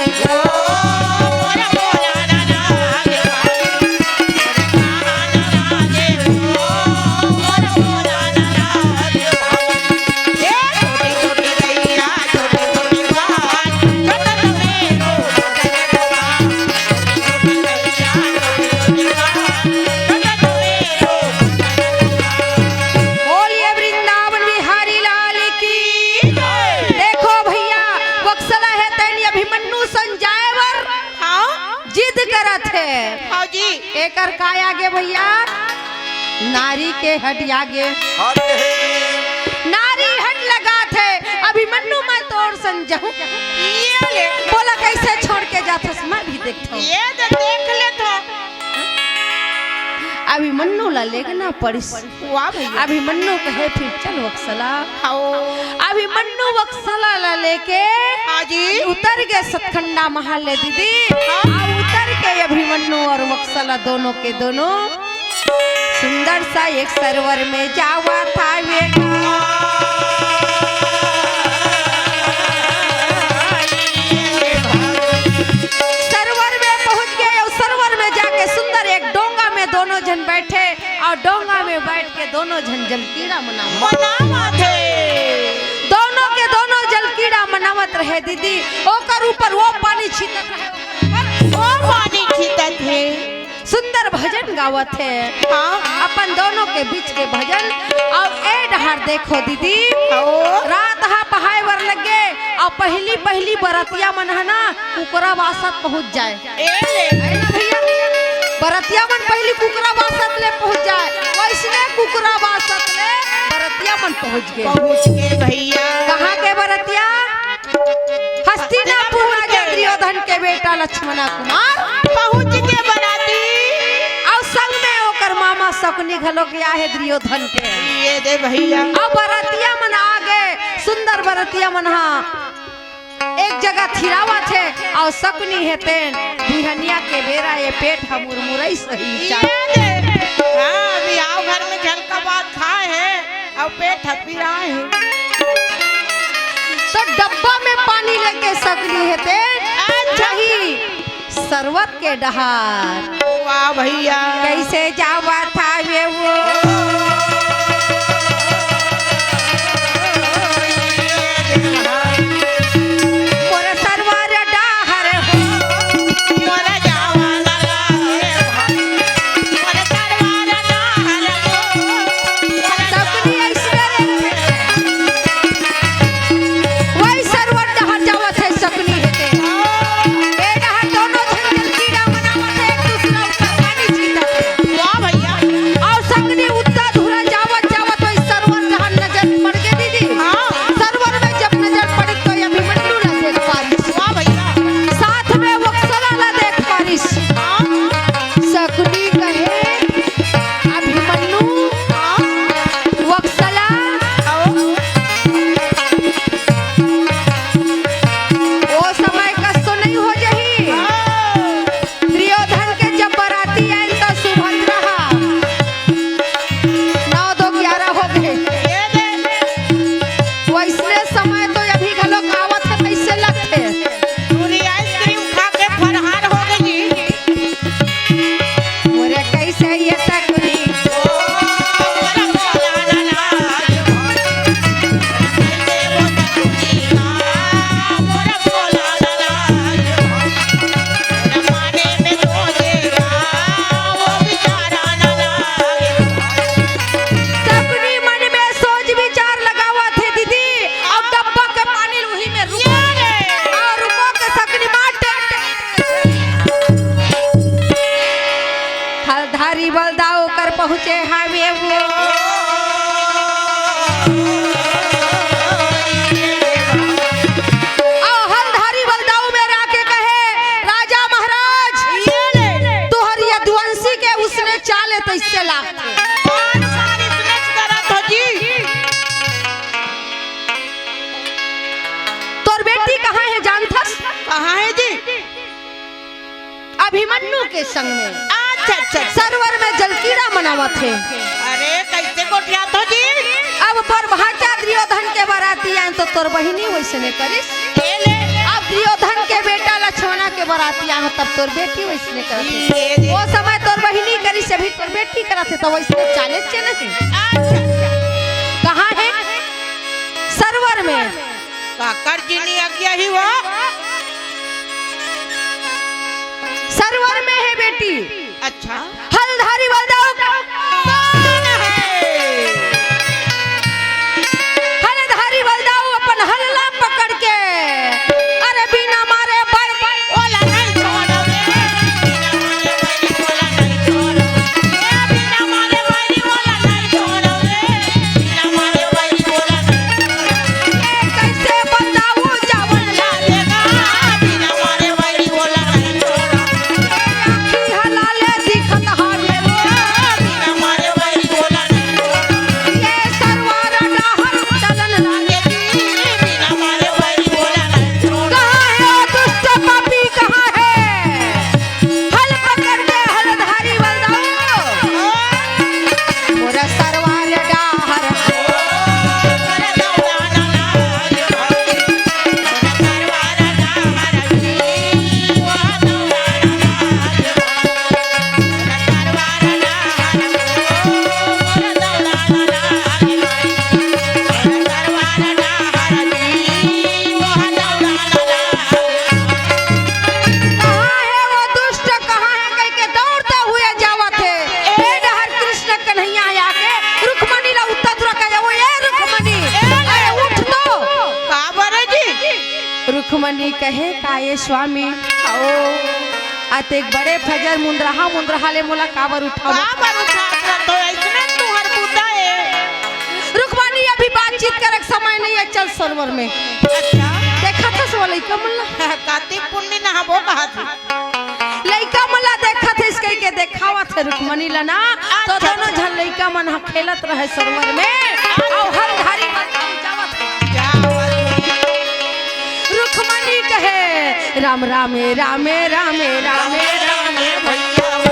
बोलिए वृंदावन बिहारी लाल की। देखो भैया, वत्सला हे तेन अभिमन्यु संग जाए बर हाँ। जिद करत हे। हाँ जी। एकर का आगे भैया? नारी के हट आगे। हट हे। नारी हट लगात हे। अभिमन्यु मैं तोर संग जाहूँ। ये ले। बोला कैसे छोड़ के जाथस, मैं भी देखथों। ये तो देख लेथों। अभिमन्यु ला लेगना पड़िस। वाह भैया। अभिमन्यु कहे फिर चल वत्सला। हाओ। अभिमन्यु वत्सला ला लेके हाँ जी। उतर गे सतखंडा महल ले दीदी। हाँ। आ उतर के अभिमन्यु अउ वत्सला दोनों के दोनों सुंदर सा एक सरोवर में जावत हे बेटा। सरोवर में पहुँच गे अउ सरोवर में जाके सुंदर एक डोंगा में दोनों झन बैठे अउ डोंगा में बैठ के दोनों झन जलकीड़ा मनावत। मनावत हे। दोनों के दोनों जलकीड़ा मनावत रहे दीदी, ओकर ऊपर वो पानी छींटत रहे, वो पानी छींटत हे। सुंदर भजन गावत हे। हाँ। अपन दोनों के बीच के भजन। अउ ए डहर देखो दीदी, हाँ। रात ह पहाय बर लग गे अउ पहली पहली बरतिया मन ह ना कुकरा बासा पहुँच जाए। ए ले। है ना भैया? बरतिया मन पहली कुकरा बासा ले पहुँच जाए, वैसने कुकरा बासा ले बरतिया मन पहुँच गे। पहुँच गे भैया। कहाँ के बरतिया? हस्तिनापुर हस्तिनापुर के। दुर्योधन के बेटा लक्ष्मणा कुमार। पहुँच गे बराती। अउ संग में ओकर मामा शकुनी घलो गे हे दुर्योधन के। ये दे भैया। अउ बरतिया मन आ गे, सुंदर बरतिया मन ह एक जगह थिरावत हे अउ शकुनी हे तेन बिहनिया के बेरा ये पेट ह मुरमुरई सही ये चाल। दे। हाँ, अभी आओ घर में झलका भात खाए हे अउ पेट ह पिराए हे। तो डब्बा में पानी लेके शकुनी हे तेन अच्छा। वही सरवत के डहार। वाह भैया। कैसे जावत हावे वो। मोर सरवर डहार हो। मोर जावा लगा रे भाई। मोर सरवर डहार हो। मोर शकुनी ऐश्वर्य। वही सरवर डहार जावत हे शकुनी हे ते। ए डहार दोनों झन जलकीड़ा मनावत हे, एक दूसरा ऊपर पानी छींटत हे। वाह भैया। अउ शकुनी उत्तर हलधारी बलदाऊ कर पहुँचे हावे वो। अउ हलधारी बलदाऊ मेर आके कहे, "राजा महाराज, तुँहर यदुवंशी के उसने चाले तइसे लागथे।" तोर बेटी कहाँ हे जानथस? कहाँ हे जी? अभिमन्यु के संग में अच्छा, अच्छा, अच्छा। सरवर में जलकीड़ा मनावत हे। अरे, कइसे गोठियात हो जी? अब पर भांचा दुर्योधन के बराती आए त तोर बहिनी वइसने करिस। ए ले। अब दुर्योधन के बेटा लक्ष्मणा के बराती आए तब तोर बेटी वइसने करत हे। ए ले। ओ समय तोर बहिनी करिस, अभी तोर बेटी करत हे, त वइसने चाले चे नहीं। अच्छा। कहाँ हे? सरवर में। काकर जी नी आज्ञा ही वो? सरवर में हे बेटी। अच्छा। हलधारी बलदाऊ का कौन हे? हलधारी बलदाऊ अपन हल ला पकड़ के, अरे बिना मारे बैरी ओला नहीं छोड़ो रे। बिना मारे बैरी ओला नहीं छोड़ो रे। बिना मारे बैरी ओला नहीं छोड़ो रे। बिना मारे बैरी ओला नहीं छोड़ो रे। ए, कइसे बलदाऊ जावन लागेगा? बिना मारे बैरी ओला नहीं छोड़ो रे। आँखी हलाले दिखत हावे रे। बिना मारे बैरी ओला नहीं छोड़ो रे। ए सरवार डाहर चलन लागे। बिना मारे बैरी ओला नहीं छोड़ो रे। कहाँ हे ओ दुष्ट पापी, कहाँ हे? हल पकड़ के हलधारी बलदाऊ। मोर सरवार डाहर। कहाँ हे वो दुष्ट, कहाँ हे कहिके दौड़ते हुए जावत हे। ए डहर कृष्ण कन्हैया आके रुक्मणी ला उत्तर तुरा कहे, "ओ ए रुक्मणी, अरे उठ तो।" का बरे जी? रुक्मणी कहे, "का ए स्वामी? आओ। अतेक बड़े फजर मुंदरहा मुंदरहा ले मोला काबर उठावत?" काबर उठावत? तो अइसने तुँहर बुता हे। रुक्मणी अभी बातचीत करे के समय नहीं हे, चल सरवर में। अच्छा। देखत हस वो लइका मन ला? कातिक पुन्नी नहाबो कहत हे। लइका मन ला देखत हस कहिके देखावत हे रुक्मणी ला ना, तो अच्छा, दोनों अच्छा। झन लइका मन ह खेलत रहे सरवर में, अउ हलधारी बलदाऊ जावत हे। जावत हे। रुक्मणी कहे, "राम रामे, रामे, रामे, रामे, रामे भैया हो।"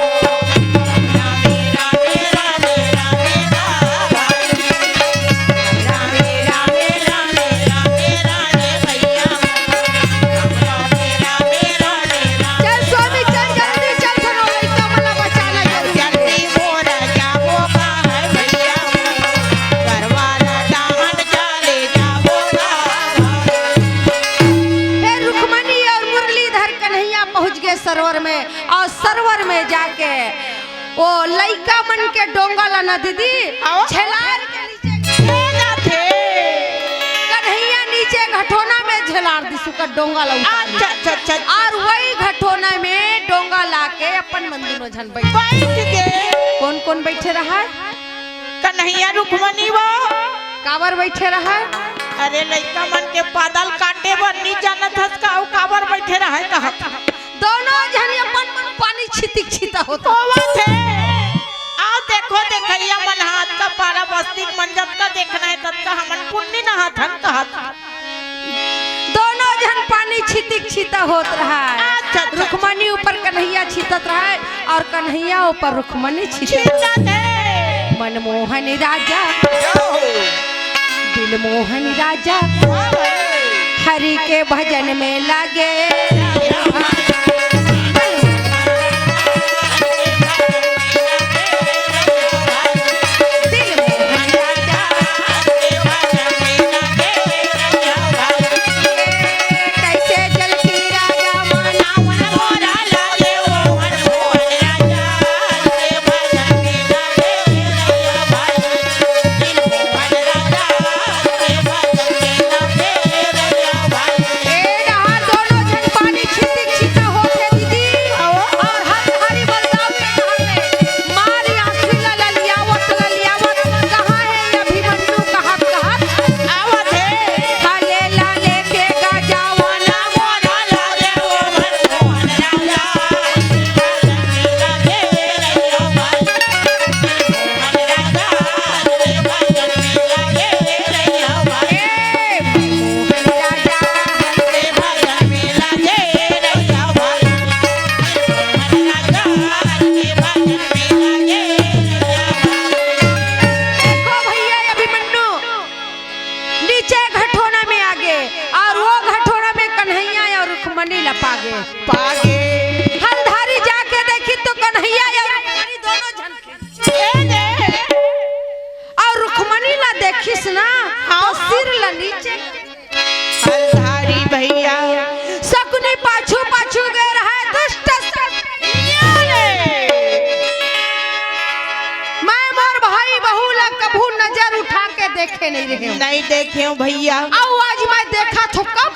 चल स्वामी, चल जल्दी चल, थोड़ा लइका मन ला बचाना जरूरी हे। जल्दी मोर जाबो का है भैया, करवाना डाहन चले जाबो का। हे रुक्मणी अउ मुरलीधर कन्हैया पहुँच गे सरवर में, अउ सरवर में जाके ओ लइका मन के डोंगा ला ना दीदी, आओ। झेलार के नीचे गिर जाथे। कन्हैया नीचे घटोना में झेलार दिस ओकर डोंगा ला उतार। अच्छा, अच्छा, अच्छा, अच्छा। अउ वही घटोना में डोंगा लाके अपन मन दुनों झन बइठ बैठ गे। कौन कौन बइठे रहय? कन्हैया रुक्मणी वो। काबर बइठे रहय? अरे लइका मन के पादल काटे बर नी जानत हस का, अउ काबर बइठे रहय कहत। दोनों झन अपन मन पानी छितिक छिता होत होवत हे। आओ देखो देखइया मन, हाथ का पारा बस्तिक मन जतका देखना हे ततका हमन पुन्नी नहाथन कहत। दोनों झन पानी छितिक छिता होत रहय। अच्छा, अच्छा। रुक्मणी ऊपर कन्हैया छितत रहय अउ कन्हैया ऊपर रुक्मणी छितत रहय। छितत हे। मनमोहन राजा, जय हो। दिलमोहन राजा, वाह भाई। हरि के भजन में लागे। दिलमोहन राजा, कैसे जल की राजा माना। ए डहार दोनों झन पानी छितिक छिता हो ए दे। अउ रुक्मणी ला देखिस ना, हाँ, तो सिर ला नीचे। हलधारी भैया। शकुनी पाछू पाछू गे रहय, दुष्ट शकुनी। मैं मोर भाई बहू ला कभू नजर उठा के देखे नहीं रहेंव। नहीं देखेंव भैया। अउ आज मैं देखत हँव कब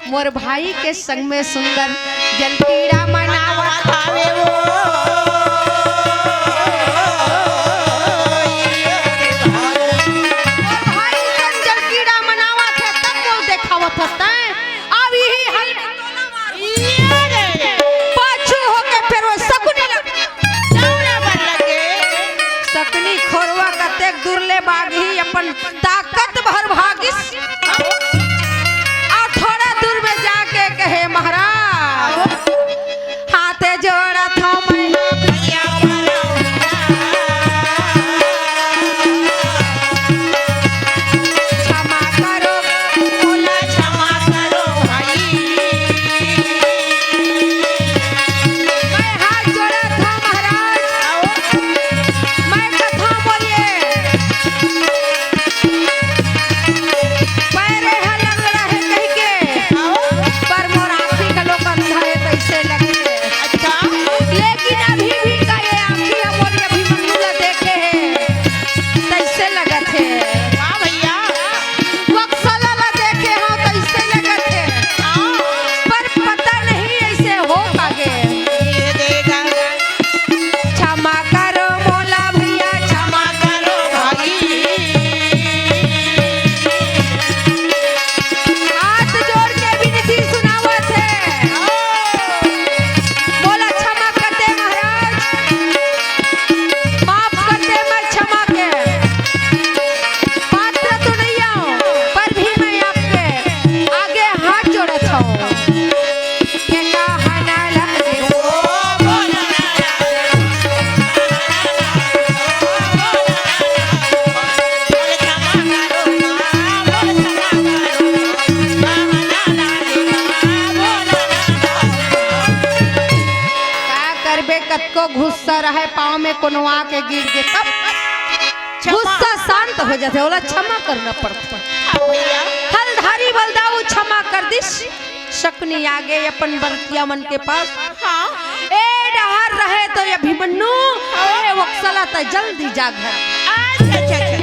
मोर भाई के संग में सुंदर जलकीड़ा मनावत हावे वो। मोर भाई संग जलकीड़ा मनावत हे, तब मोल देखावत हस तैं। अब इही हल पाछू होके फेर वो सकुनी लग दौड़े बर लगे। सकनी खोरवा कतेक दूर ले बागही, अपन ताकत भर भागिस। अउ थोड़ा दूर में जाके कहे, महाराज, हाथे जोड़त हँव मैं। क्षमा करो, मोला क्षमा करो भाई। मैं हाथ जोड़त हँव महाराज। मैं कथा बोलिए। पैरे ह लंगड़ा हे कहिके, पर मोर आँखी घलो अंधा हे, तइसे लगथे। अच्छा। लेकिन अभी भी का ये आँखी ह मोर अभिमन्यु ला देखे हे, तइसे लगथे। हाँ भैया। वत्सला ला देखे हँव, तइसे लगथे। हाँ। पर पता नहीं अइसे हो कागे। ये देगा। क्षमा करो मोला भैया, क्षमा करो भाई। हाथ जोड़ के विनती सुनावत हे। मोला क्षमा कर दे महाराज, माफ कर दे, मैं क्षमा के पात्र तो नहीं आऊं, पर भी मैं आपके आगे हाथ जोड़त हूँ। के कहना लगे। का करबे, कतको गुस्सा रहे, पाँव में कोनवा के गिर गे, तब क्षमा। गुस्सा शांत हो जाथे, ओला क्षमा करना पड़थे। हाँ भैया। हलधारी बलदाऊ क्षमा कर दिस। शकुनी आगे अपन बरतिया मन के पास। हाँ। ए डहर रहे तो अभिमन्यु, ए वत्सला, तैं जल्दी जा घर। अच्छा, अच्छा, अच्छा।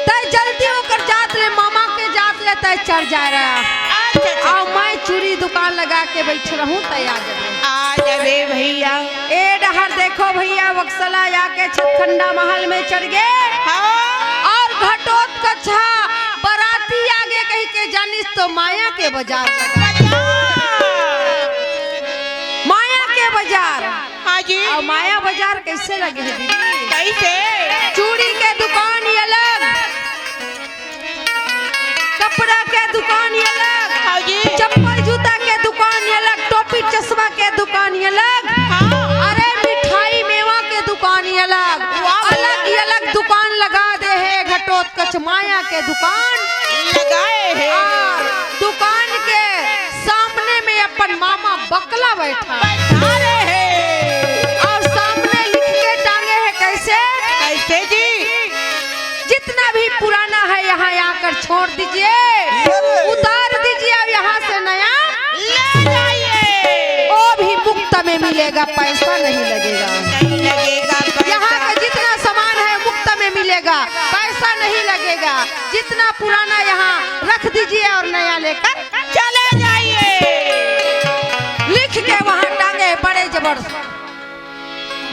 तैं जल्दी ओकर जात ले, मामा के जात ले तैं चढ़ जा रहा। अच्छा, अच्छा। अउ मैं चूड़ी दुकान लगा के बइठे रहूं, तैं आ जाबे। आ जाबे भैया। ए डहर देखो भैया, वत्सला आके छतखंडा महल में चढ़ गे। हाँ। अउ घटोत्कच बराती आगे कहिके जानिस तो माया के बजार लगा। माया के बजार। हाँ जी। अउ माया बजार कइसे लगे हे दीदी? कइसे? चूड़ी के दुकान ये अलग, कपड़ा के दुकान ये अलग, हाँ जी। चप्पल जूता के दुकान ये अलग, टोपी चश्मा के दुकान ये अलग। हाँ। अरे मिठाई मेवा के दुकान ये अलग, वाह, अलग ही अलग दुकान लगा दे हे घटोत्कच माया के दुकान। लगाए हे। अउ दुकान के सामने में अपन मामा बकला बैठा। बैठा रहे। अउ सामने लिख के टांगे हे, कइसे? कइसे जी? जितना भी पुराना है यहाँ आकर छोड़ दीजिए, उतार दीजिए अउ यहाँ से नया ले जाइए। वो भी मुफ्त में मिलेगा, पैसा नहीं लगेगा। नहीं लगेगा पैसा। यहाँ का जितना सामान है मुफ्त में मिलेगा, पैसा नहीं लगेगा। जितना पुराना यहाँ रख दीजिए अउ नया लेकर चले जाइए। लिख के वहाँ टांगे, बड़े जबर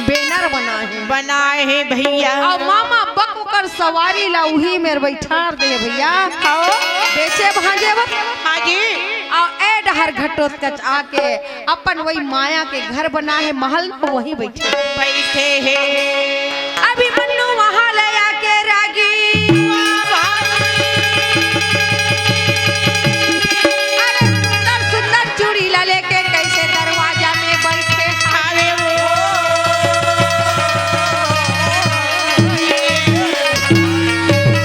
बैनर बनाए हे। बनाए हे भैया। अउ मामा बक ओकर सवारी ला उही मेर बइठार दे भैया। हाँ। बेचे भांजे बर। हाँ जी। अउ ए डहर घटोत्कच आके अपन वही माया के घर बनाए हे, महल में वही बइठे। बइठे हे। अभिमन्यु वहाँ ले आके रागी। अरे सुंदर सुंदर चूड़ी ला लेके कइसे दरवाजा में बइठे। अरे वो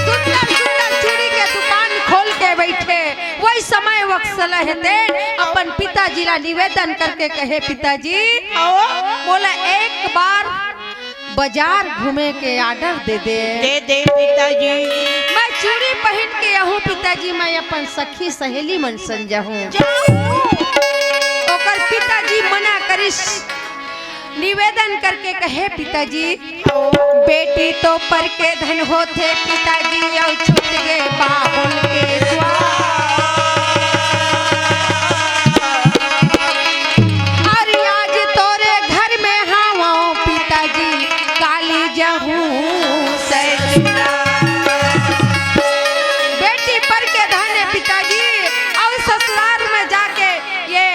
सुंदर सुंदर चूड़ी के दुकान खोल के बइठे। वही समय वत्सला हे तेन अपन पिताजी ला निवेदन करके कहे, पिताजी, आओ। मोला एक बार बाजार घूमे के order दे दे। दे दे पिताजी। मैं चूड़ी पहिन के आहूं पिताजी, मैं अपन सखी सहेली मन संग जाहूं। जाहूं। ओकर पिताजी मना करिस, निवेदन करके कहे, पिताजी, बेटी तो पर के धन होथे पिताजी, अउ छूट गे बाबुल के स्वाद। अरे आज तोरे घर में हावों पिताजी, काली जाहूं ससुराल। बेटी पर के धन हे पिताजी, अउ ससुराल में जाके ये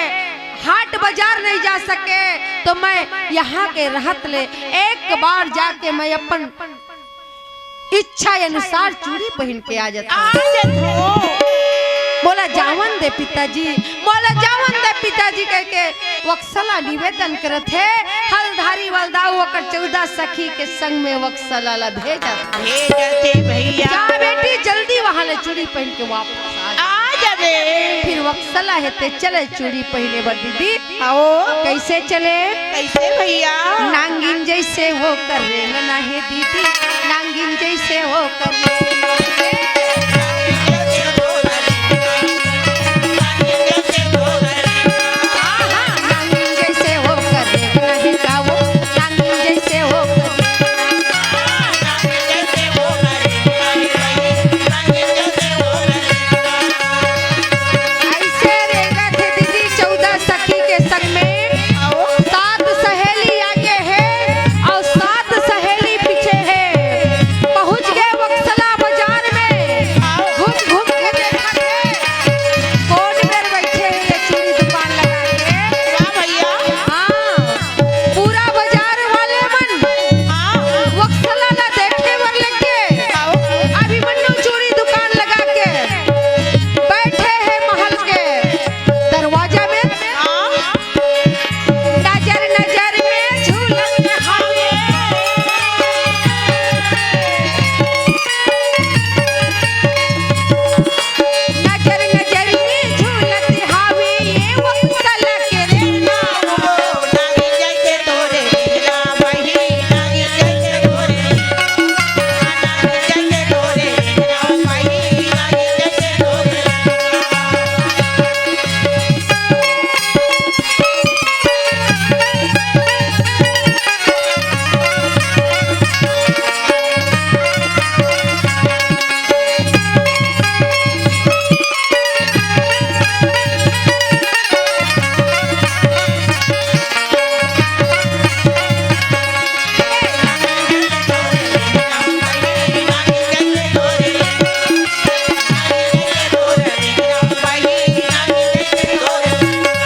हाट बाजार नहीं जा सके, तो मैं यहाँ के रहत ले एक बार जाके मैं अपन इच्छा अनुसार चूड़ी पहिन के आ जात हूं। आ जात हूं। मोला जावन दे पिताजी, मोला जावन दे पिताजी, कह के वत्सला निवेदन करत हे। हलधारी वलदाऊ ओकर चौदह सखी के संग में वत्सला ला भेजत हे। भेजत हे भैया। जा बेटी, जल्दी वहां ले चूड़ी पहिन के वापस आ जा। आ जाबे। फिर वत्सला हे ते चले चूड़ी पहिने बर दीदी। आओ। कैसे चले? कैसे भैया? नांगिन जैसे होकर रेंगना हे दीदी, नांगिन जैसे होकर रेंगना हे। आहा, नांगिन जैसे होकर रेंगना हे गाओ, नांगिन जैसे होकर रेंगना हे। ऐसे रेंगत हे दीदी, चौदह सखी के संग में। आओ। सात सहेली आगे हे अउ सात सहेली पीछे हे। पहुंच गे वत्सला बाजार में, घूम घूम के देखत हे, कोन मेर बइठे हे ये चूड़ी दुकान लगा के। वाह भैया। हाँ, पूरा बाजार वाले मन हाँ। वत्सला ला देखे बर लग गे। आओ। अभिमन्यु चूड़ी दुकान लगा के बइठे हे महल के दरवाजा में। हाँ। नजर नजर में झूलत हावे। नजर नजर में झूलत हावे, ये वत्सला के रेंगना।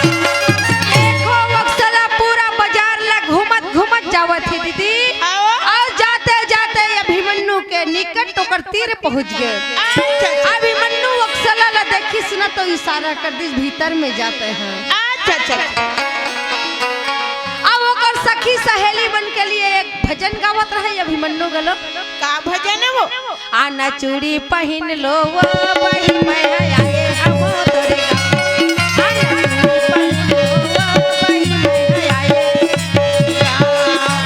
देखो, वत्सला पूरा बाजार ला घूमत घूमत जावत हे दीदी। आओ। अउ जाते जाते अभिमन्यु के निकट ओकर तीर पहुंच गे। अच्छा, अच्छा। अभिमन्यु वत्सला ला देखिस न तो इशारा कर दिस, भीतर में जाते हैं। अच्छा, अच्छा, अच्छा। अब ओकर सखी सहेली मन के लिए एक भजन गावत रहे अभिमन्यु घलो। का भजन हे वो? आना चूड़ी पहिन लो वो बहिन, मैं आए हम तोरे गाँव। आना चूड़ी पहिन लो वो बहिन, मैं आए।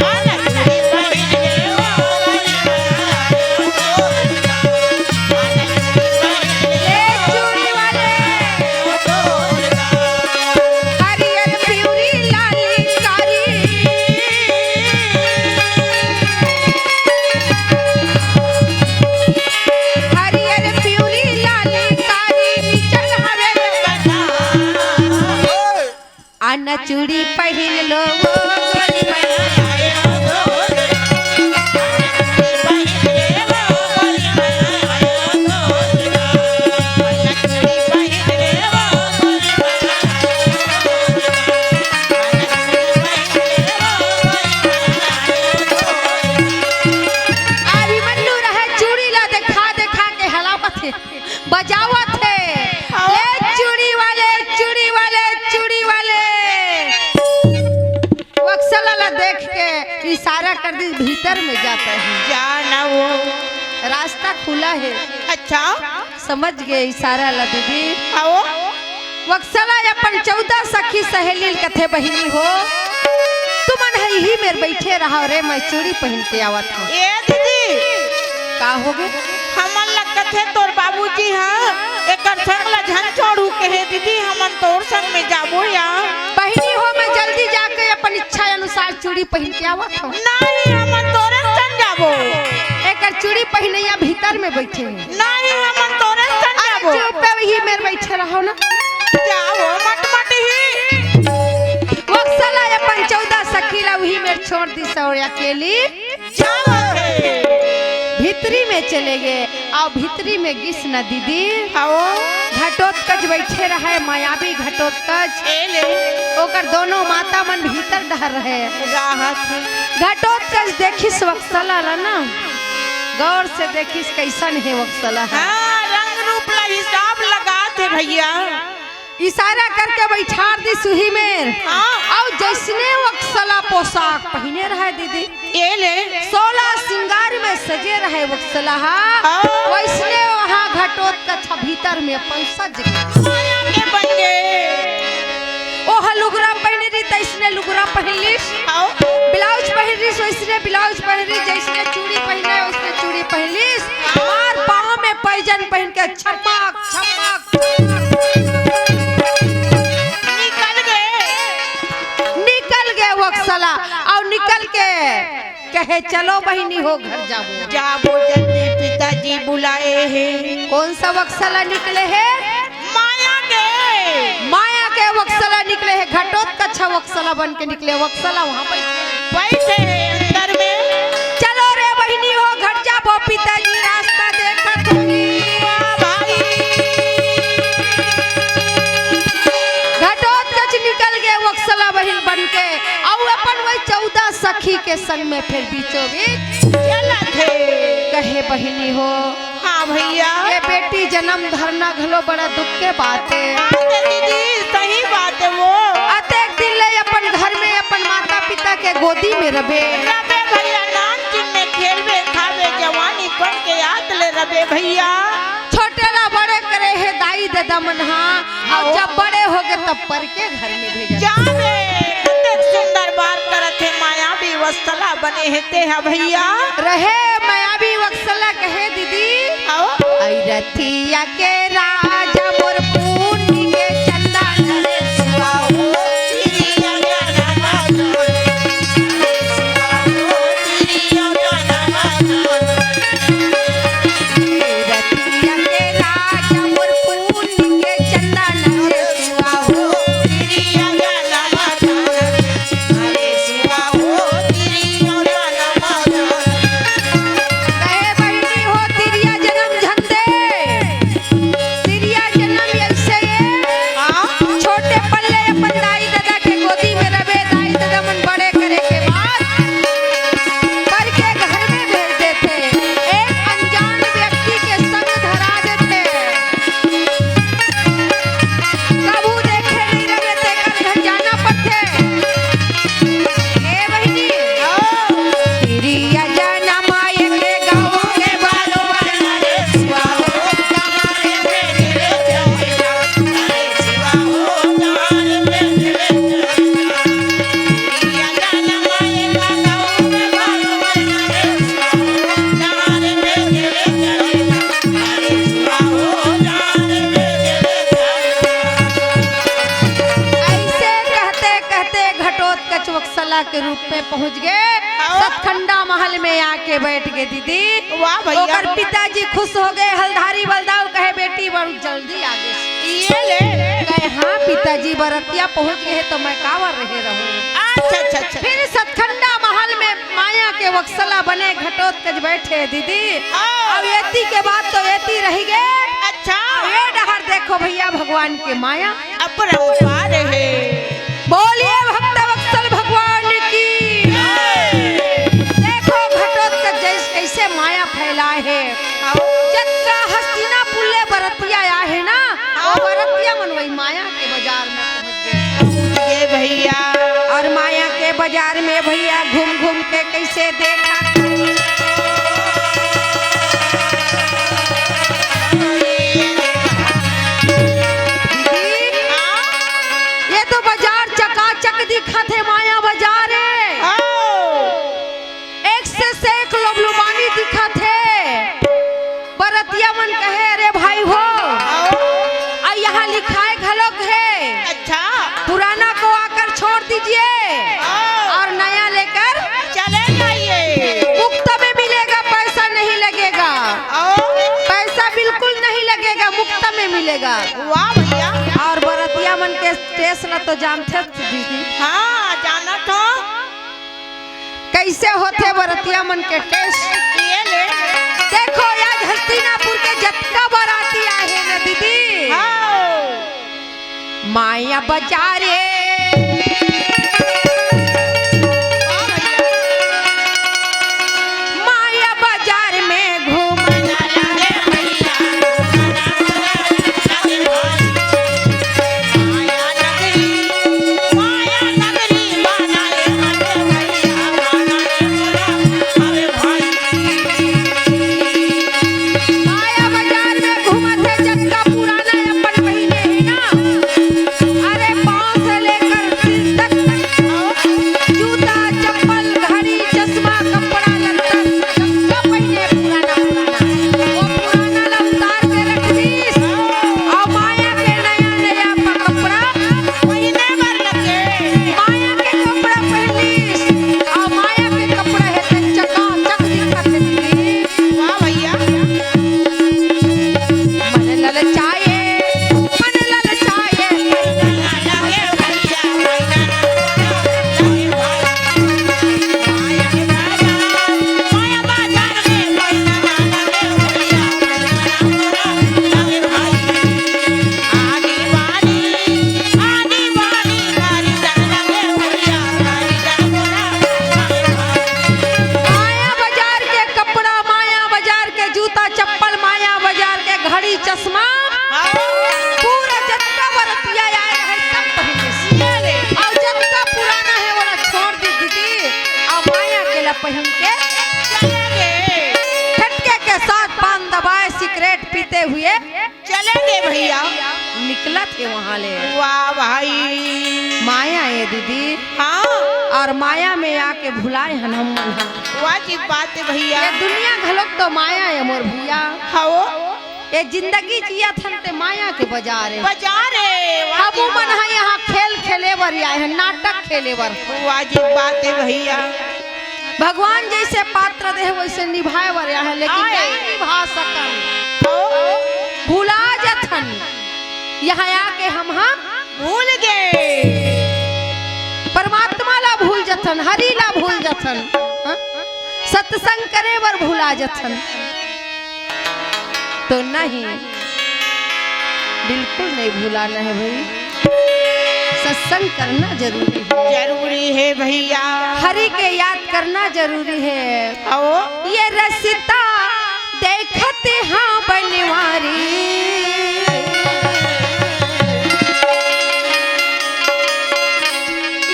आना चूड़ी पहिन लो वो बहिन, मैं आए। ए चूड़ी वाले। हरियर पिउरी लाली कारी। हरियर पिउरी लाली कारी, चल हवे बना। आना चूड़ी पहिन लो वो। अभिमन्यु रहे चूड़ी ला देखा देखा के हलावत हे, बजावत हे। हाँ। ए चूड़ी वाले, चूड़ी वाले, चूड़ी वाले। वत्सला ला देख के इशारा कर दिस, भीतर में जाते हैं। जाना वो। रास्ता खुला हे। अच्छा। समझ गे इशारा ला दीदी। आओ। वत्सला अपन चौदह सखी सहेली ल कथे, बहिनी हो, तुमन ह इही मेर बइठे रहा रे, मैं चूड़ी पहिन के आवत हँव। ए दीदी, का होगे? हमन ला कथे तोर बाबूजी ह एकर संग ला झन छोड़हू कहे दीदी, हमन तोर संग में जाबो या। बहिनी हो, मैं जल्दी जाके अपन इच्छा अनुसार चूड़ी पहिन के आवत हँव। नहीं, हमन तोरे संग जाबो। एकर चूड़ी पहिनइया भीतर में बइठे हे। नहीं, हमन तोरे संग अरे जाबो। चुप हे, उही मेर बइठे रहो ना। जाओ, मटमट ही। वक्सला अपन चौदह सखी ला उही मेर छोड़ दिस अउ अकेली जावत हे। भीतरी में चले गे, अउ भीतरी में गिस न दीदी। आओ। घटोत्कच बइठे रहे, मायावी घटोत्कच। ए ले। ओकर दोनों माता मन भीतर डहर रहे। राहत। घटोत्कच देखिस वक्सला ला ना, गौर से देखिस कइसन हे वक्सला ह। हाँ, रंग रूप ला हिसाब लगात हे भइया। इशारा करके बइठार दिस उही मेर। हाँ। अउ जइसने वक्सला पोशाक पहिने रहे दीदी, ए ले। सोलह सिंगार में सजे रहे वक्सला ह। हाँ। वइसने उहाँ घटोत्कच भीतर में अपन सज गे। माया के बन गे। ओह लुगरा पहिने रही, तइसने लुगरा पहिन लिस। हाँ। ब्लाउज पहिन रही, वइसने ब्लाउज पहिन रही, जइसने चूड़ी पहिने, वइसने चूड़ी पहिन लिस। हाँ। अउ पाँव में पैजन पहिन के छमक, छमक, छमक। निकल गे। निकल गे वक्सला, अउ निकल के कहे, "चलो बहिनी हो, घर जाबो।" जाबो जल्दी, पिताजी बुलाए हे। कौन सा वक्सला निकले हे? माया के। माया के वक्सला निकले हे, घटोत्कच वक्सला बन के निकले, वक्सला वहाँ बैठे। बैठे हे अंदर में। चलो रे बहिनी हो, घर जाबो, पिताजी रास्ता देखत होही। वाह भाई। घटोत्कच निकल गे वक्सला बहिन बन के, अउ अपन वही चौदह सखी के संग में फिर बीचों बीच चलत हे। कहे बहिनी हो, हाँ भइया। ये बेटी जनम धरना घलो बड़ा दुख के बात हे। हाँ तो दीदी, सही बात हे वो। अतेक दिन ले अपन घर में अपन माता पिता के गोदी में रबे। रबे भइया, नानचुन में खेलबे, खाबे, जवानी पन के याद ले रबे भइया। छोटे ला बड़े करे हे दाई ददा मन हा, अउ जब बड़े होगे तब पर के घर में भेजा। जाबे, अतेक सुंदर बात करत हे, मायावी वत्सला बने हे ते हा भइया। रहे मायावी वत्सला कहे दीदी। आओ। आई रतिया के राजा मोर पूनी के चंदन रे सुहाओ। कहे बहिनी हो, तिरिया जनम झन दे। तिरिया जनम अइसे ए, हाँ। छोटे पल्ले अपन दाई ददा के गोदी में रबे, दाई ददा मन बड़े करे के बाद घर के घर में भेज देथे। एक अनजान व्यक्ति के संग धरा देथे। कभू देखे नइ रहे तेकर घर जाना पड़थे। ए बहिनी, तिरिया जनम आए के गाँव के बारो बार रे सुआ हो। अइसे कहते कहते घटोत्कच वत्सला के रूप में पहुँच गे। हाँ। सतखंडा महल में आके बैठ गे दीदी। वाह भइया। ओकर पिताजी खुश हो गे, हलधारी बलदाऊ कहे, "बेटी बड़ जल्दी आ गे।" ये ले। कहे, "हाँ पिताजी, बरतिया पहुँच गे हे तो मैं काबर रहे रहूँ।" अच्छा, अच्छा, अच्छा। फिर सतखंडा महल में माया के वत्सला बने घटोत्कच बैठे दीदी। हाँ। अउ एती के बाद तो एती रहि गे। अच्छा। अउ ए डहर देखो भइया भगवान के माया। अपरंपार हे। बोलिए भक्त वत्सल भगवान की। देखो घटोत्कच जइसे कइसे माया फैलाए हे। जतका हस्तिनापुर ले बरतिया आए हे ना, वो बरतिया मन वही माया के बाजार में पहुंच गे। ये भइया। अउ माया के बाजार में भइया घूम घूम के कइसे देखा। दीदी, ये तो बाजार चकाचक दिखत हे, माया बाजार हे। हाँ। वाह भैया। और बरतिया मन के टेस्ट ला तो जानथे दीदी। हाँ, जानत हो। कैसे होथे बरतिया मन के टेस्ट? ये ले। देखो, आज हस्तिनापुर के जतका बराती आए हे ना दीदी, हाँ। माया बजारे। माया बाजार में घूमन आया रे भैया। माया नगरी, माया नगरी माना रे भैया, माना रे भैया। अरे भाई। माया बाजार में घूमत हे, जतका पुराना अपन पहिने हे ना, अरे पाँव से लेकर सिर तक, जूता, चप्पल, घड़ी, चश्मा, कपड़ा, लत्ता, सब पहिने पुराना, पुराना। वो पुराना ला उतार के रख दीस। अउ माया के नया, नया प-, कपड़ा पहिने बर लगे। माया के कपड़ा पहिनिस। अउ माया के कपड़ा हे त चकाचक दिखत हे दीदी। वाह भैया। मन ललचाए, मन ललचाए। माया बाजार के कपड़ा, माया बाजार के जूता चप्पल, माया बाजार के घड़ी चश्मा, हाँ। पूरा जतका बरतिया आए हे, सब पहिने। अउ जतका पुराना हे, ओला छोड़ दी दीदी, अउ माया के ला पहिन के चले गे। ठटके के साथ पान दबाए, सिगरेट पीते हुए चले गे भैया। निकलत हे वहाँ ले। वाह भाई। माया ए दीदी। हाँ। अउ माया में आके भुलाए हन हम मन ह। वाजिब बात हे भैया। ये दुनिया घलोक तो माया ए मोर भैया। हाँ। ये जिंदगी जियत हन ते माया के बाजार ए। बाजार ए, वाजिब हमू मन ह बात। यहाँ खेल खेले बर आए हन, नाटक खेले बर। वाजिब बात हे भैया। भगवान जैसे पात्र दे हे, वैसे निभाए बर आए हन, लेकिन आए। नहीं निभा सकन। ओ। भुला जथन। यहाँ आके हम ह भूल गे। परमात्मा ला भूल जथन, हरि ला भूल जथन। हाँ? सत्संग करे बर भुला जथन। तो नहीं, बिल्कुल नहीं भुलाना हे भाई। सत्संग करना जरूरी हे। जरूरी हे भैया। हरि के याद करना जरूरी हे। अउ ये रस्ता देखत हाँ बनवारी।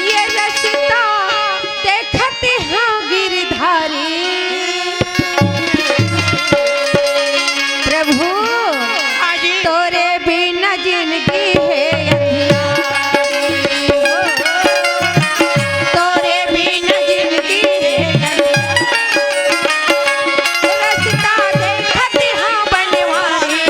ये रस्ता देखत हाँ गिरधारी। प्रभु, हाँ जी। तोरे बिना जिंदगी हे अंधियारी। तोरे बिना जिंदगी हे अंधियारी। रस्ता देखत हाँ बनवारी।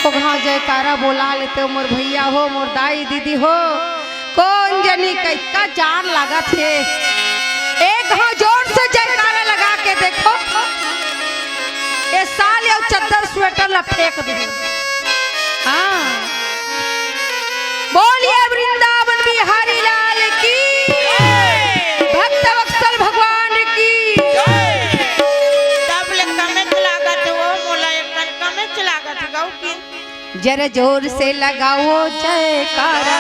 ओ घाव जयकारा बोला लेते हो मोर भैया हो, मोर दाई दीदी हो, कोन जनी कतका जान लागत हे। एक घाव जोर से जयकारा लगा के देखो, ए साल अउ चद्दर स्वेटर ला फेंक दे। हाँ, बोलिए वृंदावन बिहारी लाल की, भक्त वत्सल भगवान की। तब ले कमेच लागत हे वो, मोला एक कन कमेच लागत हे गौ की। जरा जोर से लगाओ जयकारा,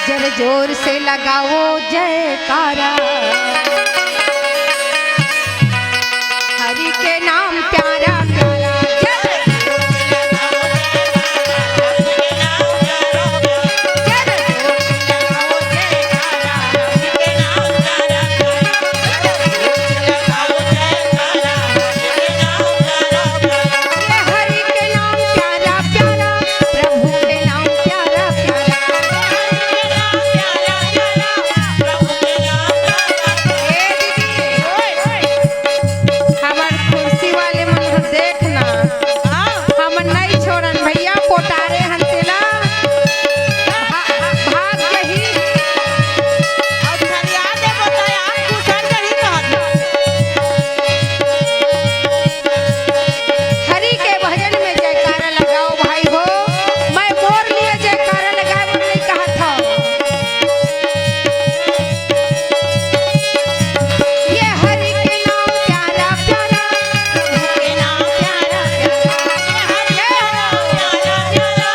जरा जोर से लगाओ जयकारा। हरि के नाम प्यारा प्यारा। जय। ये हरि के नाम प्यारा प्यारा, प्रभु के नाम प्यारा प्यारा। ए दीदी, हमर कुर्सी वाले मन ह देखना, हम नहीं छोड़न भैया, पोटारे हन तेला। भा-, भाग जही। हरि के भजन में जयकारा लगाओ भाई हो, मैं मोर लिए जयकारा लगाए बर नहीं कहत हूँ। ये हरि के नाम प्यारा प्यारा, प्रभु के नाम प्यारा प्यारा। ये हरि के नाम प्यारा प्यारा,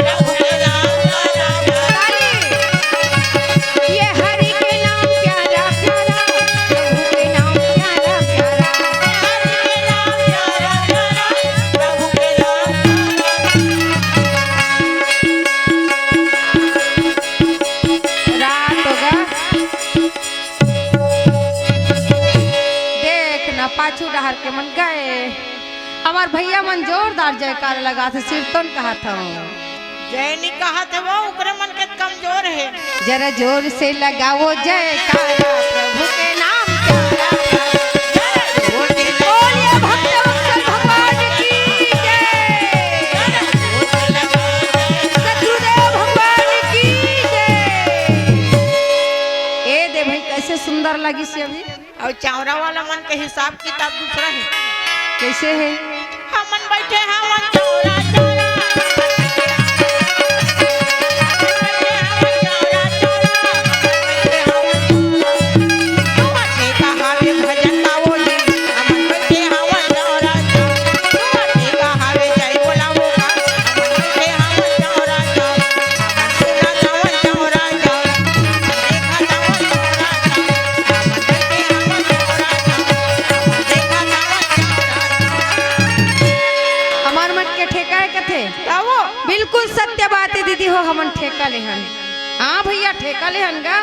प्रभु के नाम प्यारा प्यारा। ताली। ये हरि के नाम प्यारा प्यारा, प्रभु के नाम प्यारा प्यारा। हरि के नाम प्यारा प्यारा, प्रभु के नाम प्यारा प्यारा। रात होगा। देख ना, पाछू डहर के मन गए। हमर भैया मन जोरदार जयकार लगाथे, सिरतोन कहत हूँ। जय नी कहत हे वो, ओकरे मन के कमजोर हे। जरा जोर से लगाओ जयकारा, प्रभु के नाम प्यारा। बोलिए भक्त वत्सल भगवान की जय। सतगुरुदेव भगवान की जय। ए दे भाई, कैसे सुंदर लगिस अभी। अउ चावरा वाला मन के हिसाब किताब दूसरा हे। कैसे हे? हमन बैठे हवन चावरा, चावरा। हमन बैठे हवन चावरा, चावरा। हमन बैठे हवन चावरा। तू आके कहावे भजन गावो जी। हमन बैठे हवन चावरा, चावरा। तू आके कहावे जय बोलावो का। हमन बैठे हवन चावरा, चावरा। हमार मन के ठेका हे कथे। बिल्कुल सत्य बात हे दीदी हो, हमन ठेका लेहन। हाँ भैया, ठेका लेहन गा।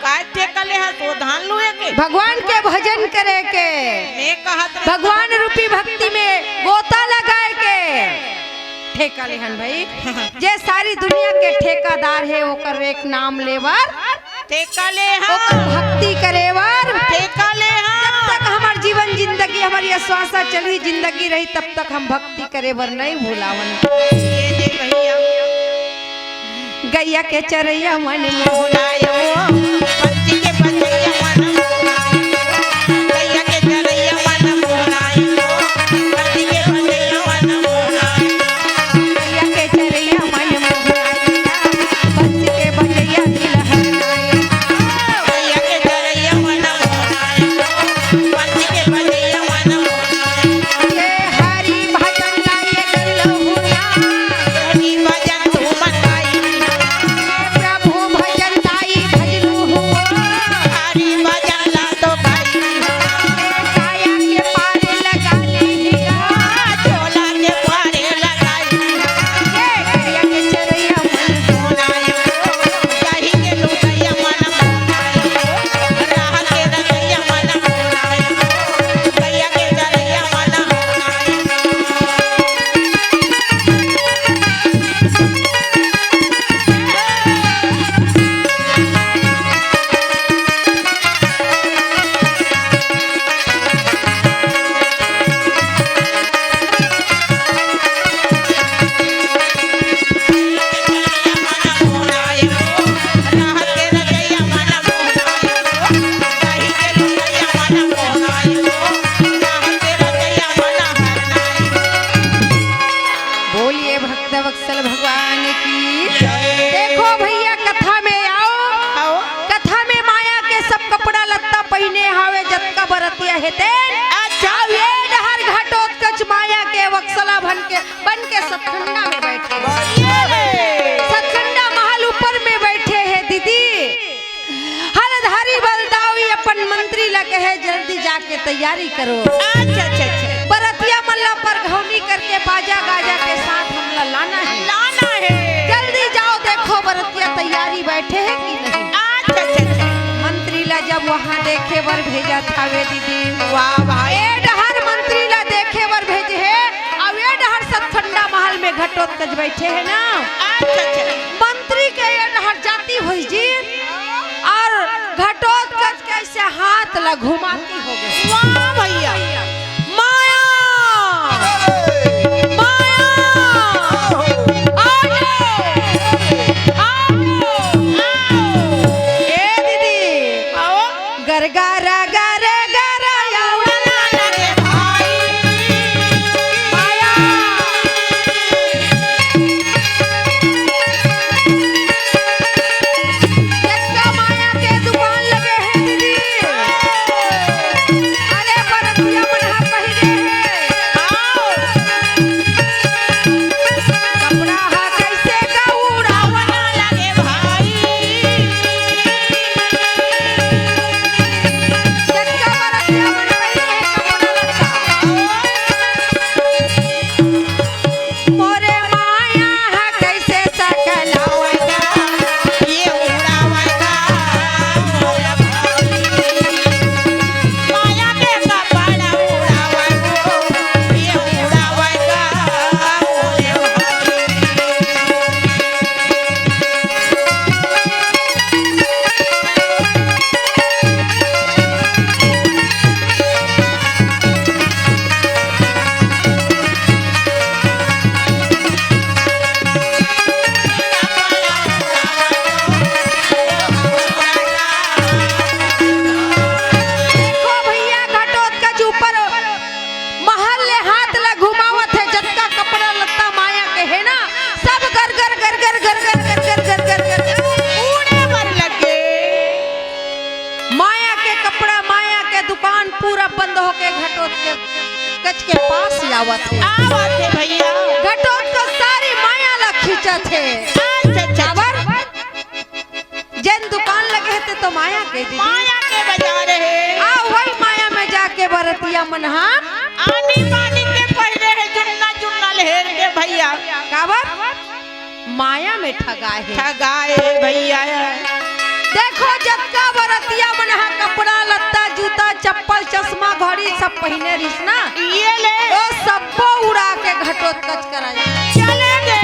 काय ठेका लेहस? वो धान लुए के? भगवान के भजन करे के। मैं कहत रहा भगवान रूपी भक्ति में गोता लगाए के। ठेका लेहन भाई। जे सारी दुनिया के ठेकादार हे, ओकर एक नाम लेवर। ठेका लेहन। ओकर भक्ति करे बर। ठेका लेहन। जब तक हमर जीवन जिंदगी, हमर ये श्वासा चलही, जिंदगी रही, तब तक हम भक्ति करे बर नहीं भुलावन। ये दे भैया। गैया के चरैया मन मोहनायो, पंछी के बजैया मन मोहनायो। गैया के चरैया मन मोहनायो, पंछी के बजैया मन मोहनायो। गैया के चरैया मन मोहनायो, पंछी के बजैया दिल हरनायो। गैया के चरैया मन मोहनायो, पंछी के बजैया मन मोहनायो। ये हरि भजन गाइए कर लहू ना। हरि भजन तू मन गाई। प्रभु भजन गाई भज वत्सल भगवान की। जय। देखो भैया, कथा में आओ। आओ। कथा में माया के सब कपड़ा लत्ता पहिने हावे, जतका बरतिया हे तेन। अच्छा। अब ये डहर घटोत्कच माया के वत्सला बन के, बन के सतखंडा में बैठे। ये। सतखंडा महल ऊपर में बैठे हे दीदी। हरधारी बलदावी अपन मंत्री ला कहे, "जल्दी जाके तैयारी करो। अच्छा, अच्छा, अच्छा। बरतिया मन ला परघौनी करके बाजा गाजा के साथ हमला लाना हे। लाना हे। जल्दी जाओ, देखो बरतिया तैयारी बैठे हे कि नहीं।" अच्छा, अच्छा, अच्छा। मंत्री ला जब वहाँ देखे बर भेजत हावे दीदी, वाह भाई। ए डहर मंत्री ला देखे बर भेजे हे, अउ ए डहर सतखंडा महल में घटोत्कच बैठे हे ना। अच्छा, अच्छा। मंत्री के ए डहर जाति होइस जी, अउ घटोत्कच के अइसे हाथ ला घुमाती होगे। वाह भैया। माया, माया, आओ, आओ, आओ। ए दीदी, आओ। गरगरा, गरगरा, उड़ाना लगे भाई। माया। जतका माया के दुकान लगे हे दीदी। अरे बरतिया मन हा पहिरे हे। आओ। कपड़ा हा कइसे का उड़ावना लगे भाई। जतका बरतिया मन पहिरे हे कपड़ा लत्ता। मोरे माया ह कइसे सकलावगा, ये उड़ावगा, मोरे भाई। माया के कपड़ा उड़ावगा, ये उड़ावगा, मोरे भाई। देखो भैया, घटोत्कच ऊपर महल ले हाथ ला घुमावत हे, जतका कपड़ा लत्ता माया के हे ना, सब गर गर गर गर उड़े बर लगे। माया के कपड़ा, माया के दुकान पूरा बंद होके घटोत्कच के पास ही आवत हे। आवत हे भैया। घटोत्कच सारी माया ला खींचत हे। अच्छा, अच्छा, अच्छा। काबर? जेन दुकान लगे हे ते तो माया के दीदी। माया के बाजार हे। आ, वही माया में जाके बरतिया मन हा आनी बानी के पहिरे हे, जुन्ना जुन्ना लहेर के भैया। काबर? माया में ठगाए हे। ठगाए हे भैया। देखो, जतका बरतिया मन हा कपड़ा लत्ता, जूता, चप्पल, चश्मा, घड़ी सब पहिने रिहिस ना। ये ले। ओ सब्बो उड़ा के घटोत्कच करा जाए। चले गे।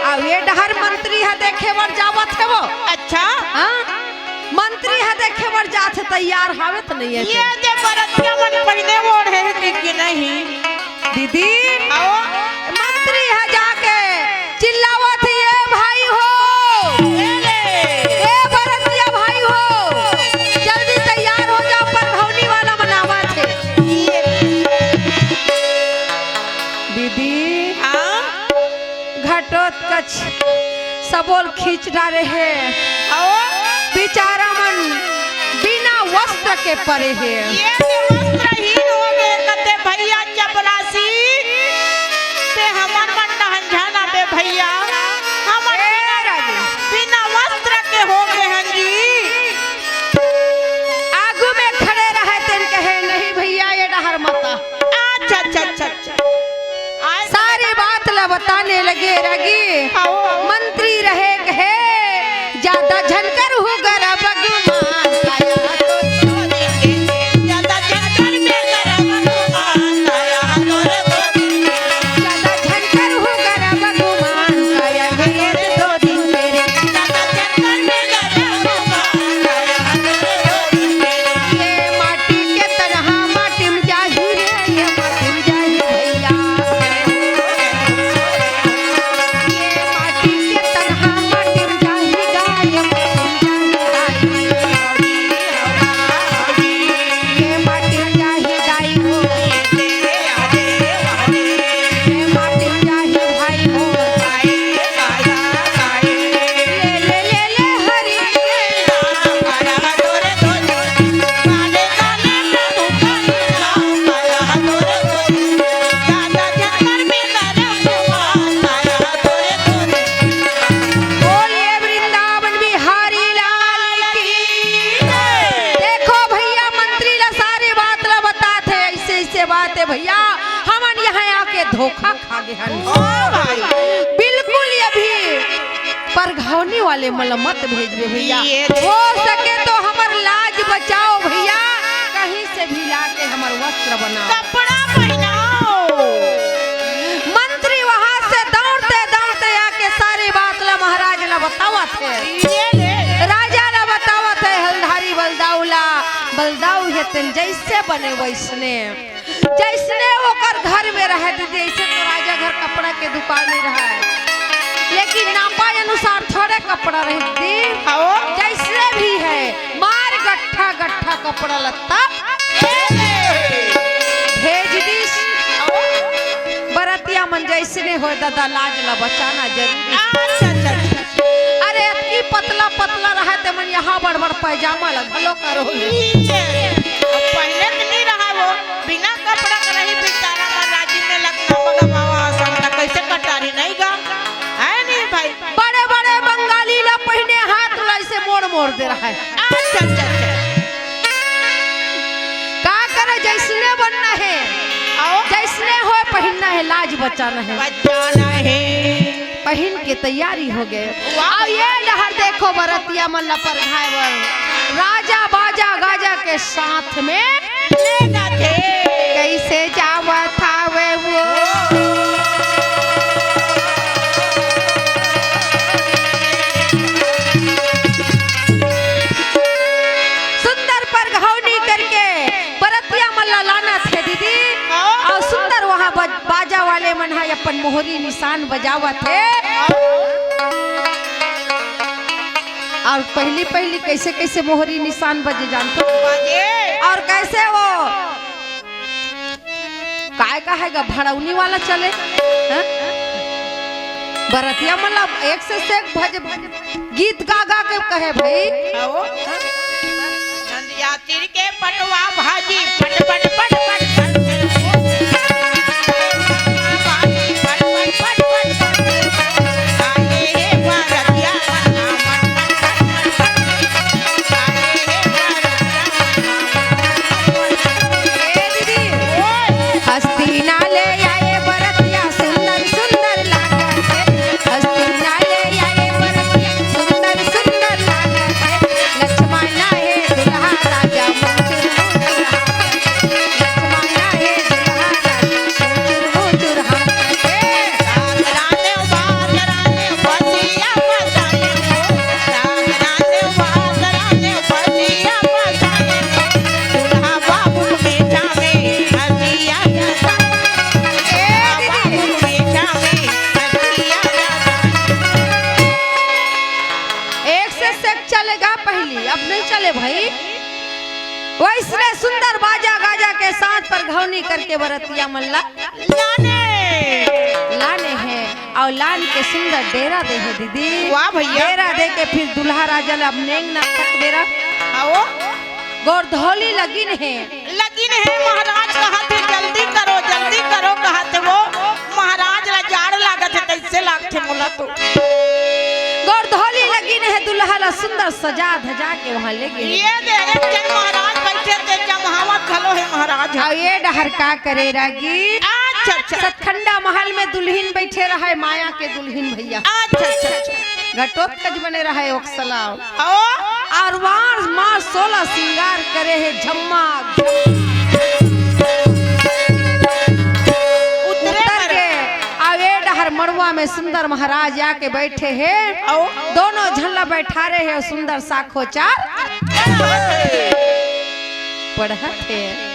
अउ ये डहर मंत्री ह देखे बर जावत हे वो। अच्छा। हाँ? मंत्री ह देखे बर जात हे, तैयार हावे त नहीं हे ये ते। जे बरतिया मन पहिने ओढ़े हे कि, कि नहीं? दीदी, आओ। मंत्री ह जाके चिल्लावत हे, "ए भाई हो, ए बरतिया भाई हो, जल्दी तैयार हो जाओ, परघौनी वाला मन आवत हे।" दीदी, हाँ? घटोत्कच सबो ल खींच डारे हे। अउ बिचारा मन बिना वस्त्र के परे हे। ये तो वस्त्रहीन हो गए, कथे भैया चपरासी, ते हमर मन नहन झन आबे भैया, हमर ए बिना, राजू। बिना वस्त्र के हो गए हन जी। आगू में खड़े रहे तेन कहे, "नहीं भैया, ये डहर मत आ।" अच्छा, अच्छा, अच्छा, अच्छा। आय सारी बात ला बताने लगे रागी। आओ, आओ। मंत्री रहे कहे, "ज्यादा झन करहू गरब गुमान, काया तो ज्यादा झन कर में गरब गुमान, काया तो रे ज्यादा झन करहू गरब गुमान, काया गे दो दिन मेरे। ज्यादा झन कर में गरब गुमान, काया तो रे ये माटी के तनहा माटी में जाही रे, ये माटी में जाही भैया। ये माटी वाले मन ला मत भेजबे भैया। ये हो सके तो हमर लाज बचाओ भैया, कहीं से भी लाके हमर वस्त्र बनाओ। कपड़ा पहनाओ। मंत्री वहां से दौड़ते दौड़ते आके सारी बात ला महाराज ला बतावत हे। ये ले। राजा ला बतावत हे, हलधारी बलदाऊ ला। बलदाऊ हे तेन जैसे बने वैसने, जैसने ओकर घर में रहे दीदी, ऐसे तो राजा घर कपड़ा के दुकान नहीं रहा है, लेकिन नापा अनुसार थोड़े कपड़ा रहे दीदी। आओ। जैसने भी है, मार गट्ठा गट्ठा कपड़ा लत्ता भेज दिस। बरतिया मन जैसने हो दादा, लाज ला बचाना जरूरी है। अच्छा, अच्छा, अच्छा। अरे अतकी पतला पतला रहा ते मन यहाँ बड़ बड़ पैजामा ला घलो करो ले। ये। अब पहले तो नहीं रहा वो, बिना कपड़ा के रही बेचारा महाराजी में लखनऊ मगवावा आसान था, कैसे कटारी नहीं गा? है नहीं भाई? बड़े बड़े बंगाली ला पहिने हाथ ला ऐसे मोड़ मोड़ दे रहा है। अच्छा, अच्छा, अच्छा। का करे, जैसने बनना है, आओ। जैसने होए पहनना है, लाज बचाना है। बचाना है। पहिन के तैयारी हो गए। वाह। अब ये डहर देखो बरतिया मन ला परघाए बर राजा बाजा गाजा के साथ में ले जाथे। कैसे जावत हावे वो। सुंदर परघौनी करके बरतिया मन ला लानत हे दीदी। हाँ। अउ सुंदर वहाँ बज-, बाजा वाले मन ह अपन मोहरी निशान बजावत हे। अउ पहली पहली कैसे कैसे मोहरी निशान बजे जानथो? बजे। अउ कैसे वो काय का हे गा, भड़ौनी वाला चले, हैं? बरतिया मन ला एक से एक भज-, गीत गा गा के कहे भाई। आओ। नंदिया तीर के पटवा भाजी, पट, पट, पट, पट, पट। भाजी, पट, पट, पट, पट, पट। आए हे बरतिया मन, मन, मन, मन, मन, मन। आए हे बरतिया मन, मन, मन, मन, मन। ए दीदी, ओए। हस्ती ना ले आए बरतिया, सुंदर सुंदर लागत हे। हस्ती ना ले आए बरतिया, सुंदर सुंदर लागत हे। लक्ष्मण हे दुल्हा राजा, मुचुर मुचुर हाथ। लक्ष्मण हे दुल्हा राजा, मुचुर मुचुर हाथ हे। रात राने बात राने बसिया बसाए हो। रात राने बात राने बसिया बसाए हो। दुल्हा बाबू बेटा में हसिया जसा। ए दीदी। बाबू बेटा में हसिया जसा। एक से सेक चलेगा पहली, अब नहीं चले भाई। वैसने सुंदर बाजा गाजा के साथ परघौनी करके बरतिया मन ला लाने। लाने हे अउ लान के सुंदर डेरा दे हे दीदी। वाह भैया। डेरा दे के फिर दुल्हा राजा ला अब नेंग ना तक डेरा। आओ। गोरधौली लगिन हे। लगिन हे, महाराज कहत हे, "जल्दी करो, जल्दी करो," कहत हे वो। महाराज ला जाड़ लागत हे, कैसे लागथे मोला तो। गोरधौली लगिन हे, दुल्हा ला सुंदर सजा धजा के वहाँ ले गे। ये दे, एक जन महाराज बैठे थे, जमहावत घलो हे महाराज। अउ ये डहर का करे रागी? अच्छा, अच्छा। सतखंडा महल में दुल्हिन बैठे रहे, माया के दुल्हिन भैया। अच्छा, अच्छा, अच्छा। घटोत्कच बने रहे ओक सलाव। ओ? अउ वार मार सोलह सिंगार करे हे झम्मा। उतरे उतर करे। के अउ ए डहर मड़वा में सुंदर महाराज आके बैठे हे। ओ? दोनों झन ला बैठारे हे अउ सुंदर साखोचार पढ़त हे।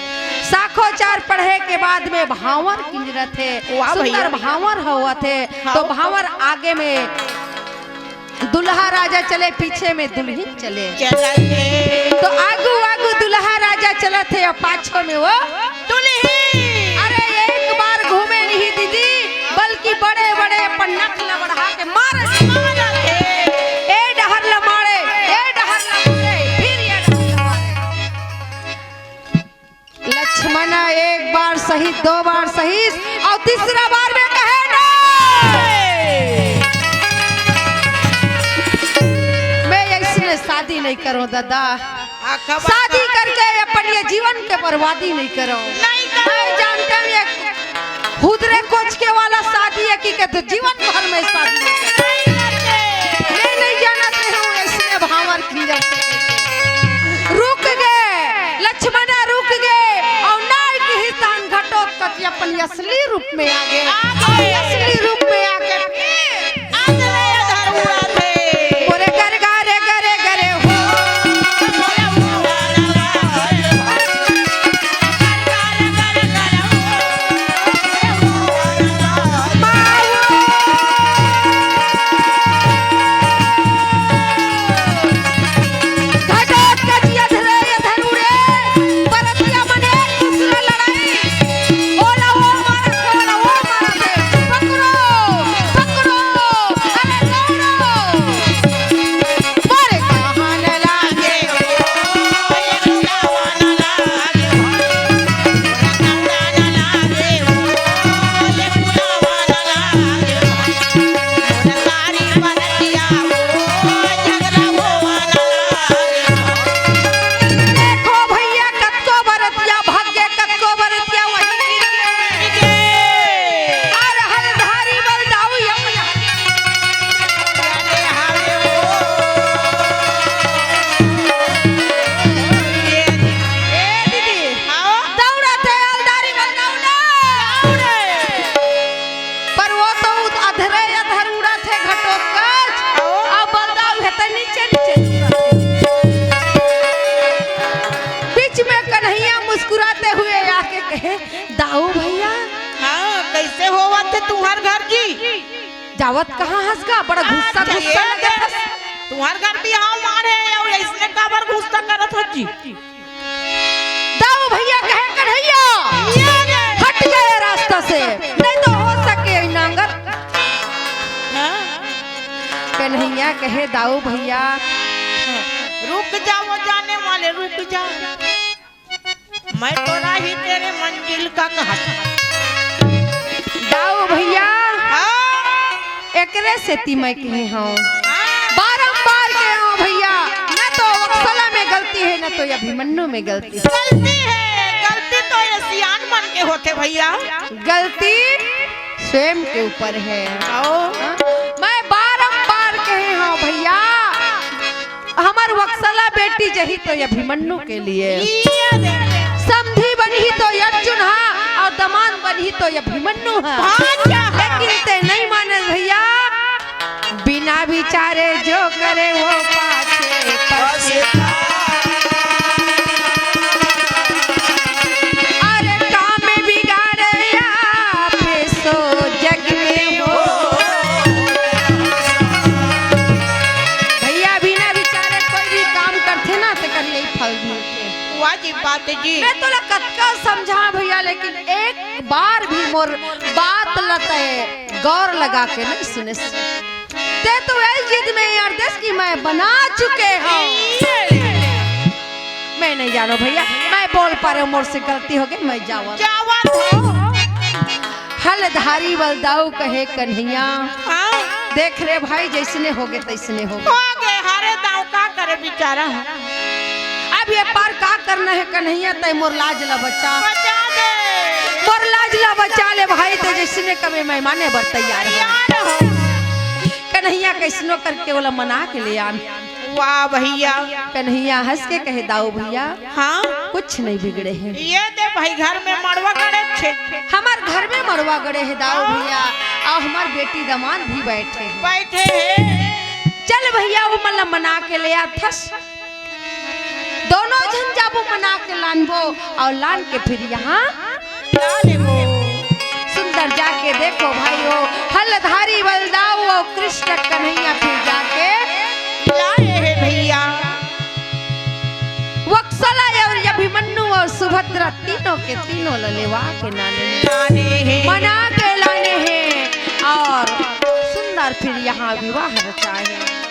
साखोचार पढ़े के बाद में भांवर किंजरत हे। वाह सुंदर भैया। भांवर होवत हे। हाँ। तो भांवर आगे में दुल्हा राजा चले, पीछे में दुल्हिन चले। चलत हे। तो आगू आगू दुल्हा राजा चलत हे अउ पाछू में वो दुल्हिन। अरे एक बार घूमे नहीं दीदी, बल्कि बड़े बड़े अपन नक ला बढ़ा के मारत हे। मारत हे। ए डहर ला मारे, ए डहर ला मारे, फिर ये डहर ला मारे। लक्ष्मण एक बार सही, दो बार सही, अउ तीसरा बार में कहे, "नहीं, मैं ऐसे शादी नहीं करूं दादा।" शादी करके अपन ये जीवन के बर्बादी नहीं करूं। नहीं करूं। मैं जानता हूं ये हुदरे कोचके वाला शादी हे कि के तो जीवन भर में शादी नहीं करूं। नहीं करते। मैं नहीं जानत हे अपन असली रूप में आगे। आगे। असली रूप में आगे। आज ले धरुआ थे। मोरे गरे गरे गरे गरे हो। घटोत्कच अधरे अधरुड़े, बरतिया मन एक दूसरा लड़ाई। ओला वो मारत हे, ओला वो मारत हे। पकड़ो, पकड़ो, अरे दौड़ो। मोरे कहाँ न लागे हो, ये बुलावा न लागे हो। देखो भैया, कतको बरतिया भाग गे, कतको बरतिया वहीं गिर गे। अरे हलधारी बल दाऊ यमुना। ए दीदी, दौड़त हे हलधारी बल दाऊ ना। पर वो तो उत-, अधरे अधर उड़त हे घटोत्कच। आओ। अउ बलदाऊ हे त नीचे नीचे उड़त हे। बीच में कन्हैया मुस्कुराते हुए आके कहे, "दाऊ भैया।" हाँ, कैसे होवत हे तुम्हार घर जी? जावत कहाँ हस का? बड़ा गुस्सा, अच्छा, गुस्सा ये लगत हस। तुम्हार घर बिहाव मारे अउ ऐसने काबर गुस्सा करत हो जी? दाऊ भैया कहे, "कन्हैया, हट गए रास्ता से, नहीं तो हो सके नांगर।" हाँ? कन्हैया कहे, "दाऊ भैया।" रुक जाओ जाने वाले, रुक जाओ। मैं तो राही तेरे मंजिल का कहा। दाऊ भैया, हाँ। एकरे सेती मैं कहे हंव। हाँ। बारंबार कहे हंव भैया, न तो वक्सला में गलती हे, न तो अभिमन्यु में गलती हे। गलती हे, गलती तो ये सियान मन के होथे भैया। गलती स्वयं के ऊपर हे। आओ। हाँ? मैं बारंबार कहे हंव भैया, हमर वक्सला बेटी जही तो अभिमन्यु के लिए, ये दे। समधी बनही तो अर्जुन हा, अउ दमांद बनही तो अभिमन्यु हा। भाग जा। लेकिन ते नहीं माने भैया, बिना विचारे जो करे वो पाछे पछता। अरे काम बिगाड़े आप सो जग में हो। भैया बिना विचारे कोई भी काम करथे ना, तेकर यही फल मिलथे। वाह जी बात जी। मैं तोला कतका समझा भैया, लेकिन एक बार भी मोर बात ल तय गौर लगा के नहीं सुने। ते तो यही जिद में यार देश की मैं बना चुके हंव। मैं नहीं जानों भैया, मैं बोल पा रहे हंव, मोर से गलती हो गई, मैं जावत। जावत हो। हलधारी बलदाऊ कहे कन्हैया, हाँ। देख रे भाई, जैसने होगे तैसने होगे। होगे, हरे दाऊ का करे बेचारा। अब ये पार का करना हे कन्हैया, तय मोर लाज ला बचा। बचा दे। मोर लाज ला बचा ले भाई, तय जैसने कबे मैं माने बर तैयार हंव। तैयार हो। कन्हैया कैसनो करके ओला मना के ले आन। वाह भैया। कन्हैया हंस के कहे, "दाऊ भैया, हाँ। कुछ नहीं बिगड़े हे।" ये दे भाई, घर में मड़वा गड़े थे। हमर घर में मड़वा गड़े हे दाऊ भैया, अउ हमर बेटी दमांद भी बैठे हे। बैठे हे। चल भैया, वो मन ला मना के ले आथस। दोनों झन जाबो मना के लानबो अउ लान के फिर यहाँ ला लेबो। सुंदर जाके देखो भाइयो, हलधारी बलदाऊ अउ कृष्ण कन्हैया फिर जाके लाए हे भैया। वत्सला अउ अभिमन्यु अउ सुभद्रा तीनों के तीनों ल लेवा के लाने हे। लाने हे। मना के लाने हे अउ सुंदर फिर यहाँ विवाह रचाए हे।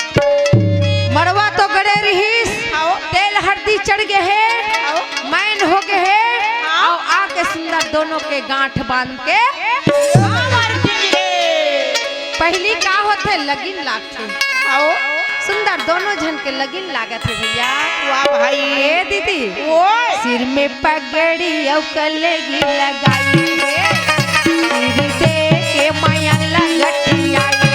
मड़वा तो गड़े रहिस, आओ। तेल हरदी चढ़ गे हे, आओ। मैन हो गे हे, हाँ। अउ आके सुंदर दोनों के गांठ बांध के। हाँ, मार दीजिए। पहिली का होथे, लगिन लागथे। आओ। सुंदर दोनों झन के लगिन लागत हे भैया। वाह भाई। ए दीदी। ओए। सिर में पगड़ी अउ कलगी लगाई हे। सिर दे के माया लगत आई हे।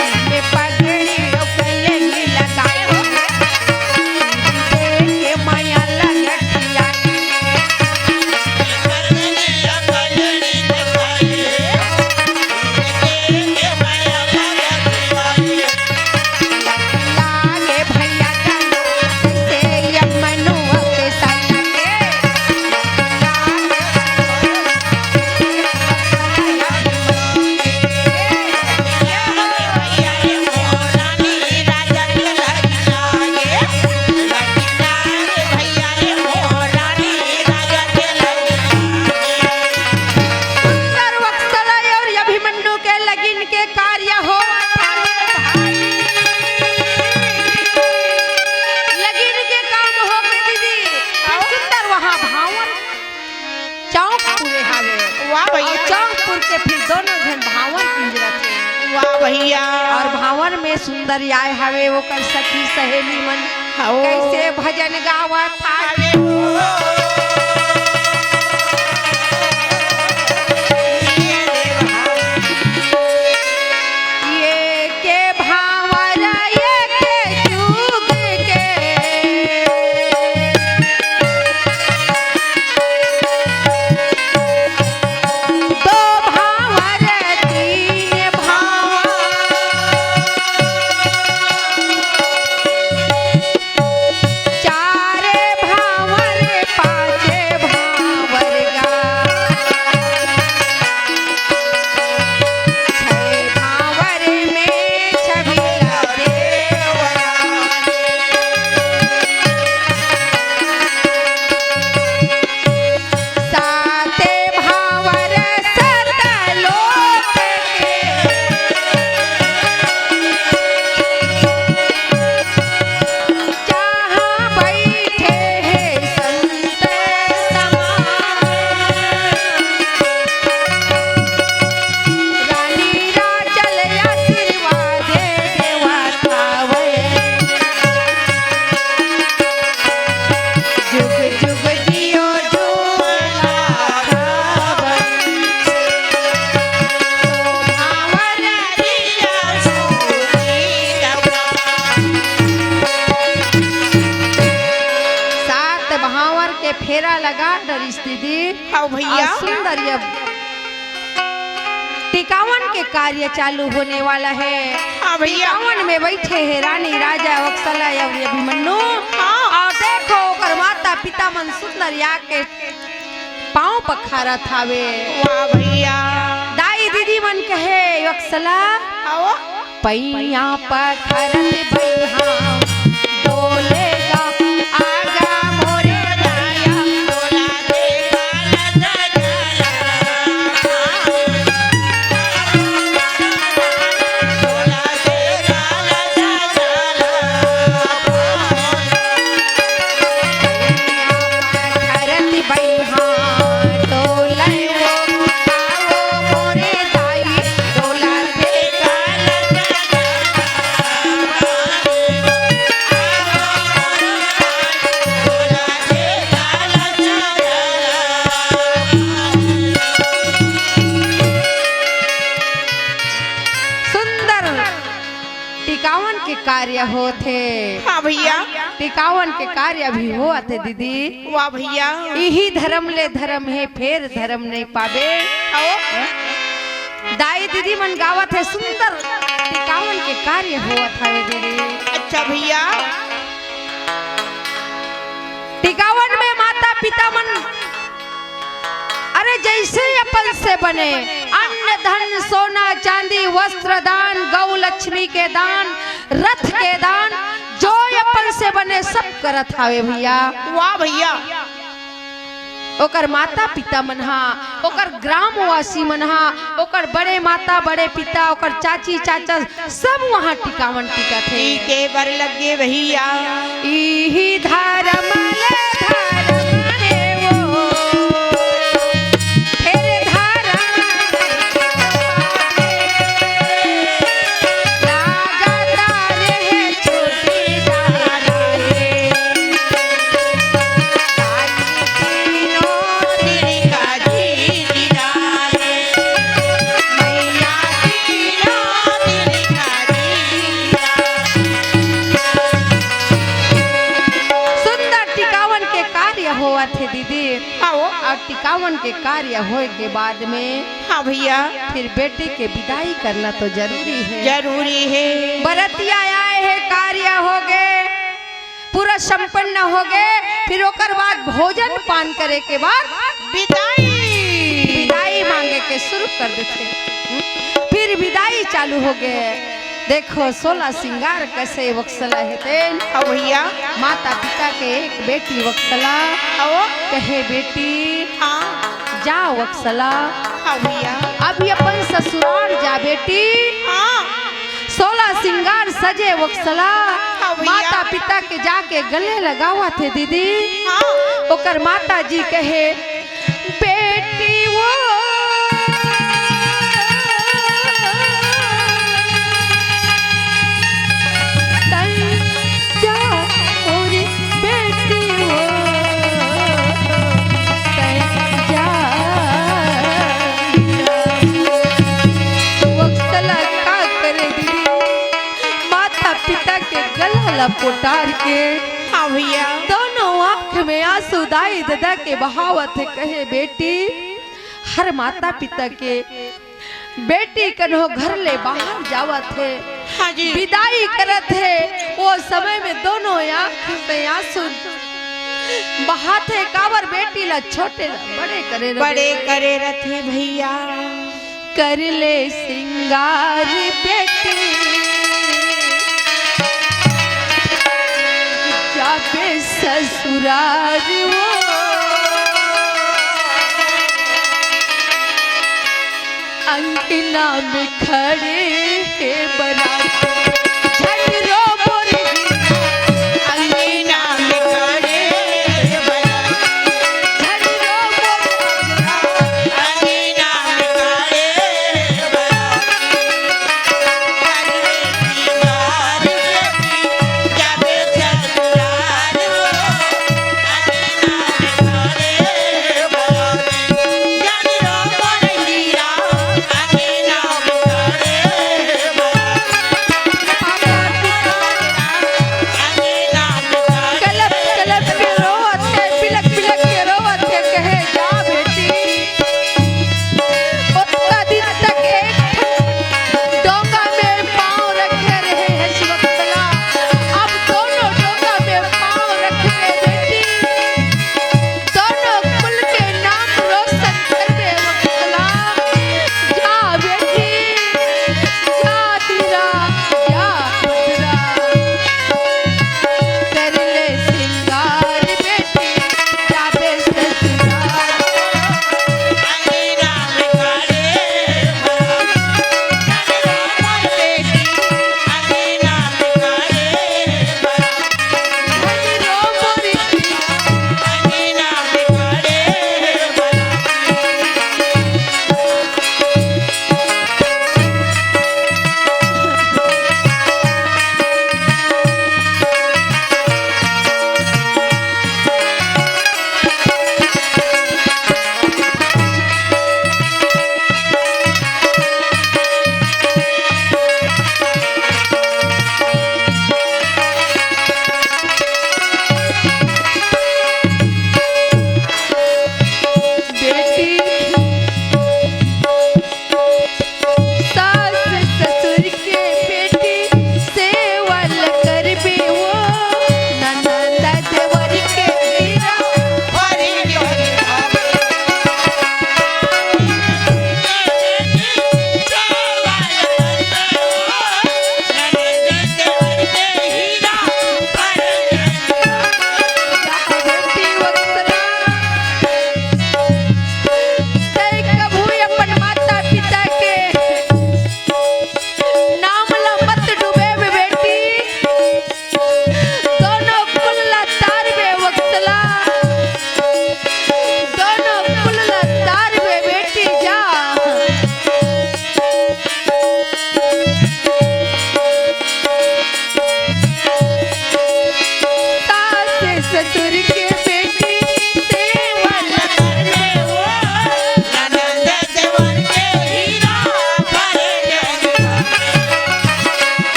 सिर में पगड़ी अउ वाह भैया। अउ चौकपुर के फिर दोनों झन भांवर पिंजरत हे। वाह भैया। अउ भांवर में सुंदर आय हवे, ओकर सखी सहेली मन हव। कइसे भजन गावत हवे। ये के भांवर, ये के चूग के। दो भांवर, तीन भांवर, चार भांवर, पांच भांवर गा। छह भांवर में छबीला देवरा। साते भांवर सतलोक के, जहाँ बैठे हैं संत समान। रानी राजल आशीर्वाद देवा थावै। जुग जुग जियो जुग लागा वंश। तो भांवर दिया सूरी दबा। सात भांवर के फेरा लगा डरिस दीदी। हव भैया। अउ सुंदर ये टिकावन के कार्य चालू होने वाला हे। हाँ भैया। टिकावन में बइठे हे रानी, राजा, वत्सला अउ अभिमन्यु। हाँ। अउ देखो, ओकर माता पिता मन सुंदर या के पाँव पखारत हावे। वाह भैया। दाई दीदी मन कहे, "वत्सला, हव। पैया पखारत बइहा डोलेगा, आगा मोरे दाई।" धरती बइहा डोले वो, आओ मोरे दाई, डोला दे काला। सुंदर टिकावन के कार्य होत हे। हाँ भैया। टिकावन के कार्य अभी होत हे दीदी। वाह भैया। इही धरम ले धरम हे, फेर धरम नइ पाबे। आओ। दाई दीदी मन गावत हे, सुंदर टिकावन के कार्य होवत हवे दीदी। अच्छा भैया। टिकावन में माता पिता मन, अरे जइसे अपन से बने, अन्न धन सोना चांदी वस्त्र दान, गौ लक्ष्मी के दान, रथ के दान, जो अपन से बने सब करत हावे भैया। वाह भैया। ओकर माता पिता मन हा, ओकर ग्रामवासी मन हा, ओकर बड़े माता, बड़े पिता, ओकर चाची चाचा, सब वहाँ टिकावन टिकत हे। टीके बर लगे भैया। इही धरम ले धरम हे वो, फेर धरम लागत रे हे छूटी जाए। सुंदर टिकावन के कार्य होवत हे दीदी। हाँ वो। अउ टिकावन के कार्य होए के बाद में हाँ भैया। फिर बेटी के बिदाई करना तो जरूरी हे। जरूरी हे। बरतिया आए हे, कार्य होगे, पूरा संपन्न होगे, फिर ओकर बाद भोजन पान करे के बाद बिदाई। बिदाई मांगे के शुरू कर देथे। फिर बिदाई चालू होगे। देखो सोला सिंगार कइसे वत्सला हे तेन। हाँ भैया। माता पिता के एक बेटी वत्सला। हाँ वो। कहे बेटी। हाँ। जा वत्सला। हाँ भैया। अभी अपन ससुराल जा बेटी। हाँ। सोला सिंगार सजे वत्सला। हाँ भैया। माता पिता के जाके गले लगावत हे दीदी। हाँ। ओकर माता जी कहे, बेटी वो पोटार के हाँ भैया। दोनों आंख में आंसू दाई ददा के बहावत हे। कहे, बेटी, हर माता पिता के बेटी कन्हो घर ले बाहर जावत हे, हाँ जी। विदाई करत हे, वो समय में दोनों आंख में आंसू बहात हे। काबर बेटी ला छोटे ला बड़े करे रहे। बड़े करे रथे भैया। कर ले सिंगार बेटी, जाबे ससुरार वो। अंगना में खड़े हे बरात, झंडो मोर हीरा। अंगना में खड़े हे बरात, झंडो मोर हीरा। अंगना में खड़े हे बरात,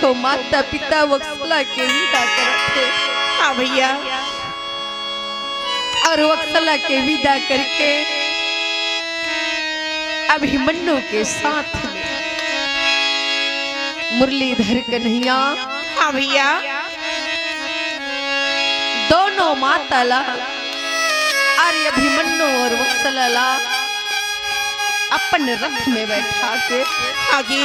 तो माता पिता वत्सला के विदा करत हे। हाँ भैया। और वत्सला के विदा करके अभिमन्यु के साथ में मुरलीधर कन्हैया, हाँ भैया। दोनों माता ला और अभिमन्यु और वत्सला ला अपन रथ में बैठा के, हाँ जी।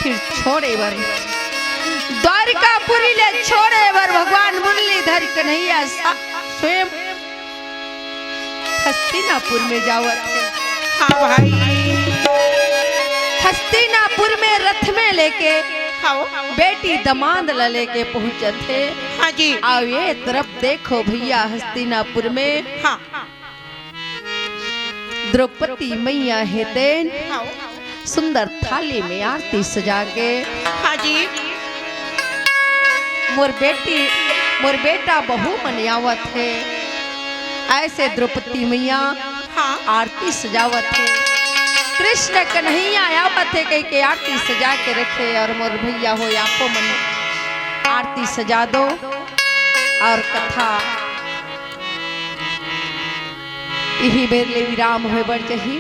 फिर छोड़े बर, द्वारिकापुरी ले छोड़े बर भगवान मुरलीधर कन्हैया सा-, स्वयं हस्तिनापुर में जावत हे। हाँ भाई। हस्तिनापुर में रथ में लेके, हाँ। बेटी दमांद ला लेके पहुंचत हे। हाँ जी। अउ ये तरफ देखो भैया, हस्तिनापुर में, हाँ। द्रौपदी मैया हे तेन, हाँ। सुंदर थाली में आरती सजा के, हाँ जी। मोर बेटी, मोर बेटा बहू मन आवत हे, ऐसे द्रौपदी मैया, हाँ। आरती सजावत हे। कृष्ण कन्हैया आवत हे कह के आरती सजा के रखे, और मोर भैया हो आपो मन आरती सजा दो। और कथा इही बेर ले विराम होय बर जाही।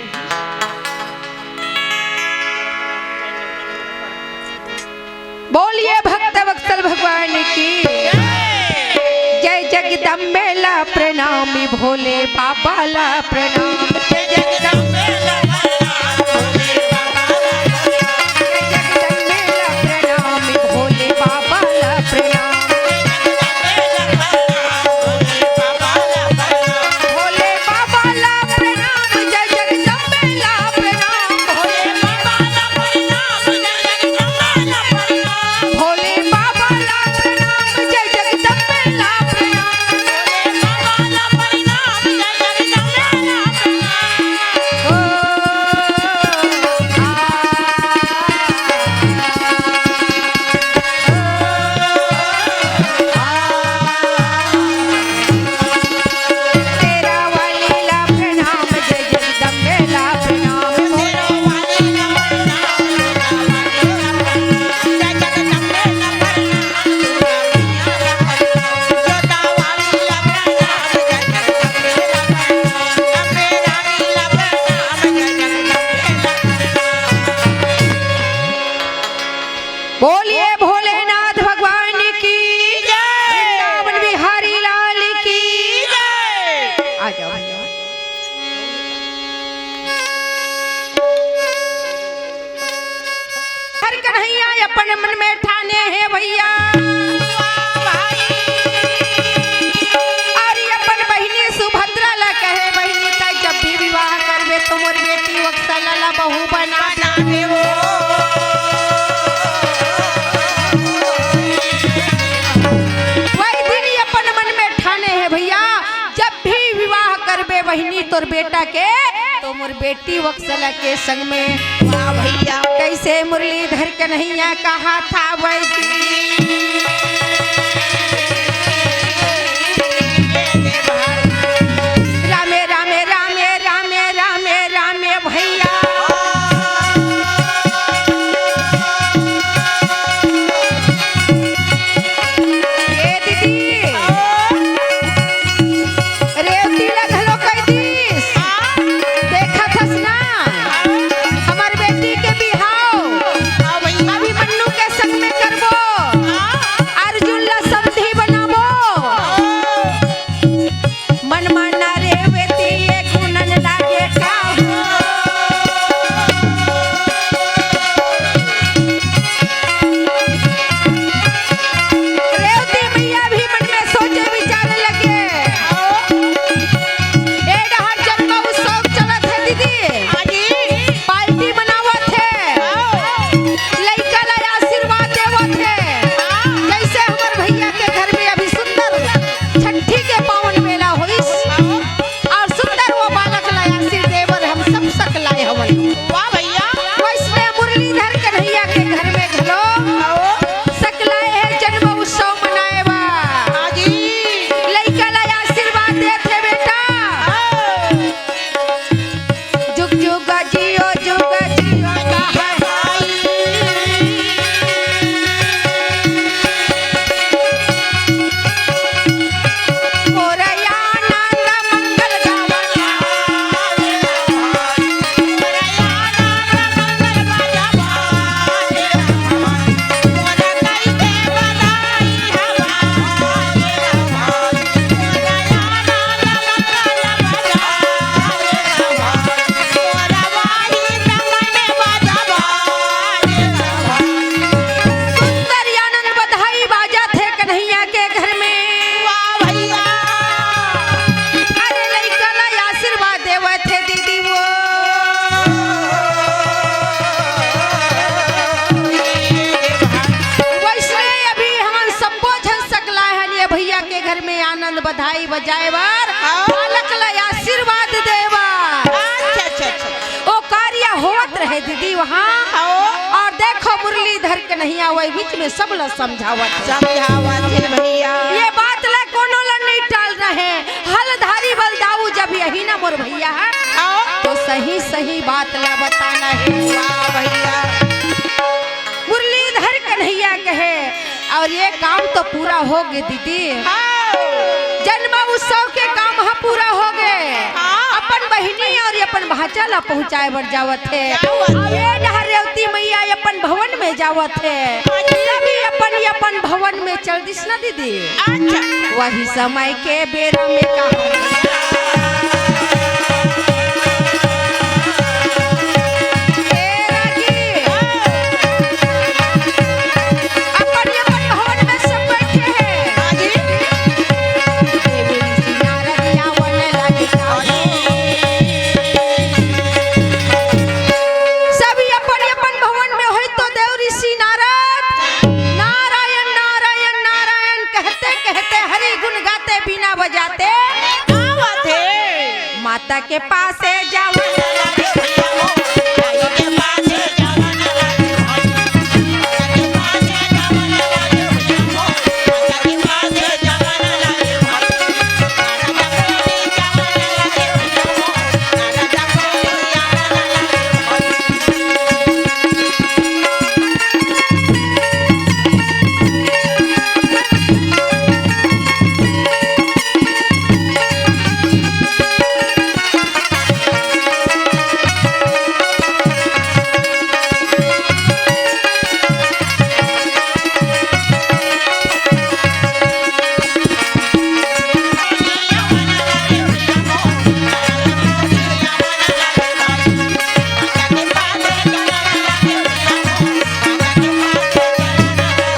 बोलिए भक्त वत्सल भगवान की जय। जगदम्बे ला प्रणामी, भोले बाबा ला प्रणाम। जय जगदम्बे ला प्रणाम, भोले बाबा ला प्रणाम। भोले बाबा ला प्रणाम, जय जगदम्बे ला प्रणाम। भोले बाबा ला प्रणाम, जय जगदम्बे ला प्रणाम। भोले बाबा ला प्रणाम, जय जगदम्बे ला प्रणाम। भोले बाबा ला प्रणाम, जय जगदम्बे ला प्रणाम। ओ, आ, बोलिए भोलेनाथ भगवान की जय। वृंदावन बिहारी लाल की जय। आ जाओ भैया। हर कन्हैया अपन मन में ठाने हे भैया। और ये अपन बहिनी सुभद्रा ला कहे, बहिनी तैं जब भी विवाह करबे तो मोर बेटी वत्सला ला बहू बना देबो। वही दिन ही अपन मन में ठाने हे भैया, जब भी विवाह करबे बहिनी तोर बेटा के, तो मोर बेटी वत्सला के संग में। वाह भैया। कैसे मुरलीधर कन्हैया कहा था वैसे। रामे, रामे, रामे, रामे, रामे, रामे भैया। ए दीदी, रेवती ला घलो कह दीस। देखत हस ना, हमर बेटी के बिहाव अभिमन्यु के संग में करबो। अर्जुन ला समधी बनाबो। मन माना रेवती ये गुनन लागे का। रेवती मैया भी मन में सोचे विचारे लगे। ए डहर जन्म उत्सव चलत हे दीदी। हाँ जी। पार्टी मनावत हे। हाँ। लइका ला आशीर्वाद देवत हे। हाँ। जैसे हमर भैया के घर में अभी सुंदर छठी के पावन मेला होइस। हाँ। और सुंदर वो बालक ला आशीष दे बर हम सब सकलाए हवन। वाह भैया। वैसने मुरलीधर कन्हैया के घर में घलो सकलाए हे जन्म उत्सव मनाए बर। हाँ जी। लइका ला आशीर्वाद देत हे बेटा। हाँ। जुग जुग जियो, जुग जियो, कहा बधाई बजाए बर, हाँ। बालक ला आशीर्वाद दे बर। अच्छा, अच्छा, अच्छा। ओ कार्य होवत रहे दीदी वहाँ। हाँ। और देखो मुरलीधर कन्हैया वही बीच में सब ला समझावत हे। समझावत हे भैया। ये बात ला कोनो ला नहीं टाल रहे। हलधारी बलदाऊ जब यही ना मोर भैया हे, हाँ। तो सही सही बात ला बताना हे। वाह भैया। मुरलीधर कन्हैया कहे, और ये काम तो पूरा हो गे दीदी। हाँ। जन्म उत्सव के काम ह पूरा हो गे। हाँ। अपन बहिनी और अपन भांचा ला पहुंचाए बर जावत हे। जावत हे। और ये डहर रेवती मैया अपन भवन में जावत हे। हाँ जी। तभी अपन, अपन भवन में चल दिस ना दीदी। अच्छा। वही समय के बेरा में कहा ए रागी, अपन अपन भवन में सब बैठे हैं। हाँ जी। देव ऋषि नारद आवन लगे। हाँ जी। सभी अपन अपन भवन में होई तो देव ऋषि नारद नारायण नारायण नारायण कहते कहते हरि गुण गाते बीना बजाते आवत हे। माता के पासे जावन लगे भैया हो, दाई के पासे जावन लगे भैया, माता के पासे जावन लगे भैया हो, माता के पासे जावन लगे भैया, नारदा कोई जावन लगे भैया हो, नारदा कोई जावन लगे भैया।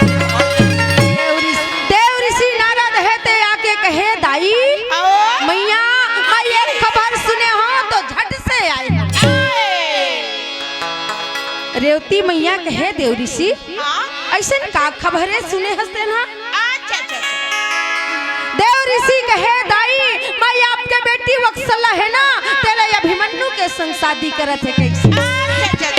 देव ऋषि, देव ऋषि नारद हे ते आके कहे, "दाई, आओ। मैया, मैं एक खबर सुने हों तो झट से आए।" आए। रेवती मैया कहे, "देव ऋषि, हाँ? अइसन का खबर हे सुने हस तेन हा?" अच्छा, अच्छा, अच्छा। देव ऋषि कहे, "दाई, मैं आपके बेटी वत्सला हे ना, तेला अभिमन्यु के संग शादी करत हे कइसे?" अच्छा, अच्छा, अच्छा।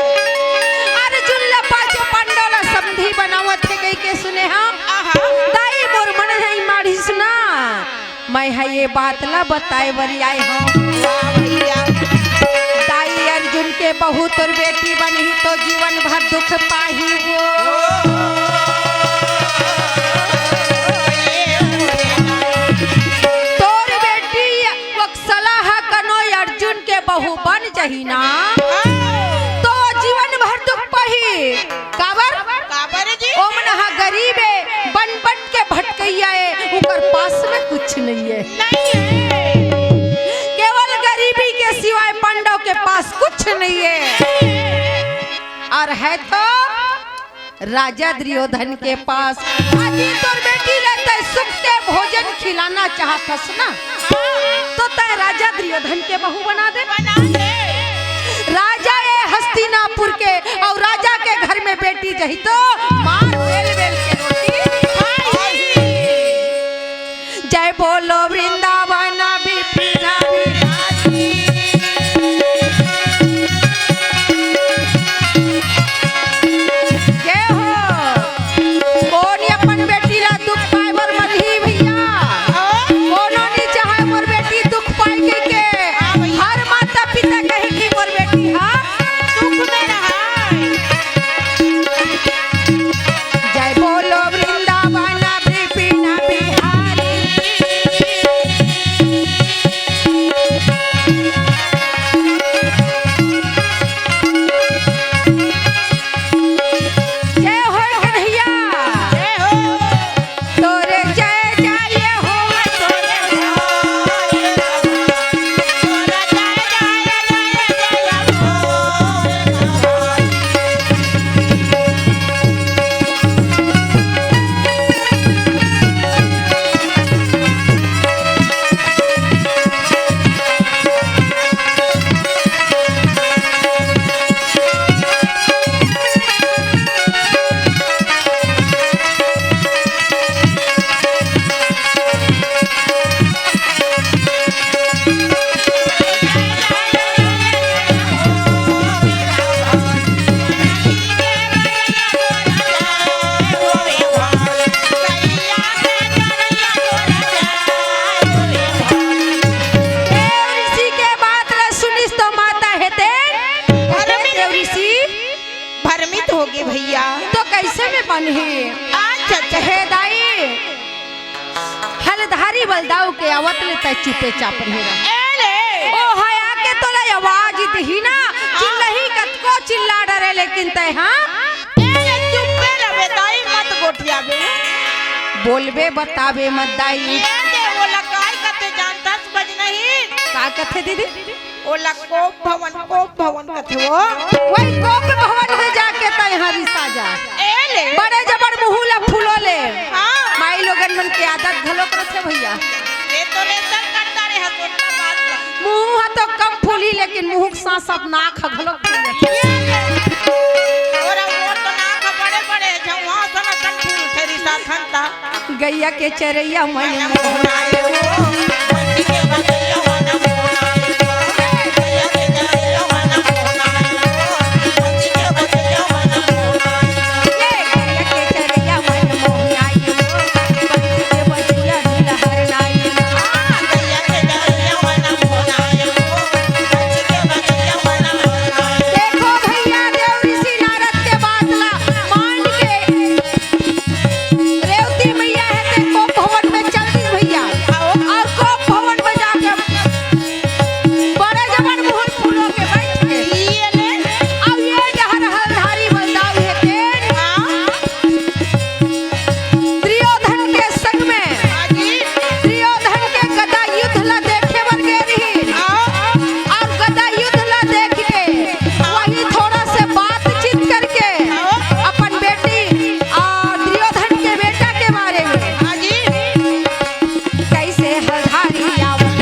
अर्जुन ला पांचों पांडव ला समधी बनावत हे कहिके सुने हंव। आहा। दाई मोर मन नइ माढ़िस ना, मैं हा ये बात ला बताए बर आए हंव। वाह भैया। दाई अर्जुन के बहू तोर बेटी बनही तो जीवन भर दुख पाही वो। तोर बेटी वत्सला ह कनो अर्जुन के बहू बन जही ना, तो जीवन भर दुख पाही। काबर? काबर जी? ओमन ह गरीब ए, बन बन के भटकइया ए, उकर पास में कुछ नइ ए। नइ ए। केवल गरीबी के सिवाय पांडव के पास कुछ नइ ए। अउ हे तो राजा दुर्योधन के पास, अजी तोर बेटी ला तैं सुख के भोजन खिलाना चाहत हस ना, तो तैं राजा दुर्योधन के बहू बना दे। बना दे। राजा ए हस्तिनापुर के, अउ राजा के घर में बेटी जही तो मार बेल बेल के रोटी खाही। जय बोलो वृंदावन बिपिन बिहारी। जय हो। कोन अपन बेटी ला दुख पाए बर मरही भैया? कोनो नइ चाहे मोर बेटी दुख पाए कहिके। हर माता पिता कही कि मोर बेटी हा दुख में रहय। जय बोलो वृंदावन बिपिन बिहारी। होगे भैया। तो कैसे में बनही? अच्छा, अच्छा। हे दाई, हलधारी बलदाऊ के आवत ले तै चुपे चाप रहे रह। ए ले। ओ हया के तोला आवाज दिही ना, चिल्लही कतको चिल्ला डरे, लेकिन तै, हाँ? ए ले, चुपे रहे दाई, मत गोठियाबे। बोलबे बताबे मत दाई। ए ले, ओला काय कथे जानथस बजनही? का कथे दीदी? ओला कोप भवन, कोप भवन कथे वो। वही कोप भवन में जाके तै यहाँ रिसा जा। ए ले। बड़े जबर मुँह ला फूलो ले। हाँ। माई लोगन मन के आदत घलोक रथे भैया। ये तो ले सर करता रे हसोटा बात ला। मुँह ह तो कम फूली, लेकिन मुँह के साथ साथ नाक ह घलोक फूल लेथे। ये ले। और वो तो नाक बड़े बड़े हे, जहाँ सन सन फूल थे रिसा थन ता। गैया के चरैया मन मोहनाए हो। देखो भैया, देव ऋषि नारद के बात ला मान के रेवती मैया हे ते कोप भवन में चल दी भैया। और कोप भवन में जाके बड़े जबर मुँह फूलो के बैठ के। ये ले। अब ये डहर हलधारी बलदाऊ हे तेन। हाँ। दुर्योधन के संग में। हाँ जी। दुर्योधन के गदा युद्ध ला देखे बर गे रही। हाँ। और गदा युद्ध ला देख के वही थोड़ा से बातचीत करके अपन बेटी और दुर्योधन के बेटा के बारे में हाँ जी। कैसे हलधारी आवत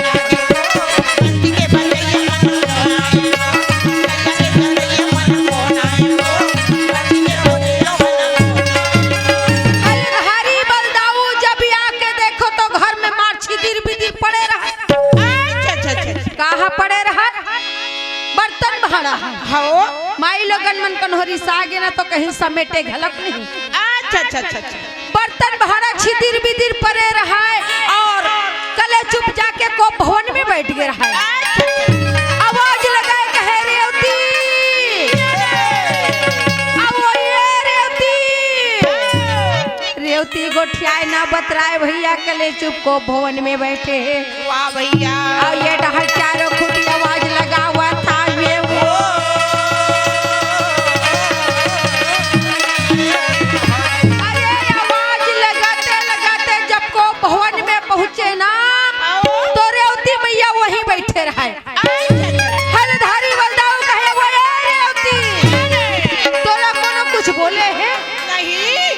हलधारी बलदाऊ जब आके देखो तो घर में मार छिदिर बिदिर पड़े रहा। अच्छा, अच्छा, अच्छा, अच्छा। कहाँ पड़े रहा? बर्तन भाड़ा। हव। माई लोगन मन कन्होरी सागे ना तो कहीं समेटे घलक नहीं। अच्छा, अच्छा, अच्छा, अच्छा। बर्तन भाड़ा छिदिर बिदिर पड़े रहा है और कले चुप जाके कोप भवन में बैठ गए रहा है। अच्छा, अच्छा। आवाज लगाए कहे, "रेवती, आवो ये रेवती।" रेवती गोठियाए ना बतराए भैया, कले चुप कोप भवन में बैठे हे। वाह भैया। अउ ये डहर चारों खूंटी आवाज लगावत हावे वो। अरे आवाज लगाते लगाते जब कोप भवन में पहुंचे ना, तो रेवती मैया वहीं बैठे रहे। हलधारी बलदाऊ कहे, "वो ए रेवती, तोला कोनो कुछ बोले हे?" नहीं।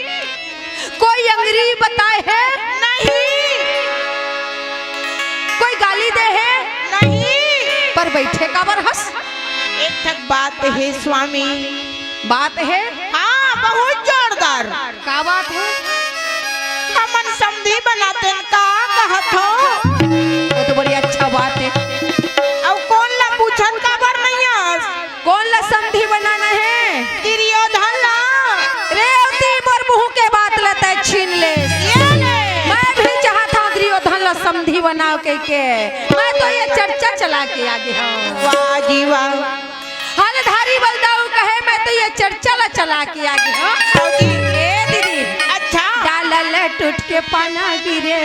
कोई अंगरी बताए हे? नहीं। कोई गाली दे हे? नहीं। पर बैठे काबर हस? एक ठक बात हे स्वामी। बात हे? हाँ, बहुत जोरदार। का बात हे? हमन समधी बनातेन का कहत हो? वो तो बड़ी अच्छा बात हे। अउ कोन ला पूछत काबर नहीं हस? कोन ला समधी बनाना हे? दुर्योधन ला। रेवती, मोर मुंह के बात ला तै छीन ले। ये ले। मैं भी चाहत हूँ दुर्योधन ला समधी बनाओ कह के। मैं तो ये चर्चा चला के आ गे हूँ। वाह जी वाह। हलधारी बलदाऊ कहे, मैं तो ये चर्चा ला चला के आ गे हूँ। ए दीदी। अच्छा। डाला ले टूट के पाना गिरे।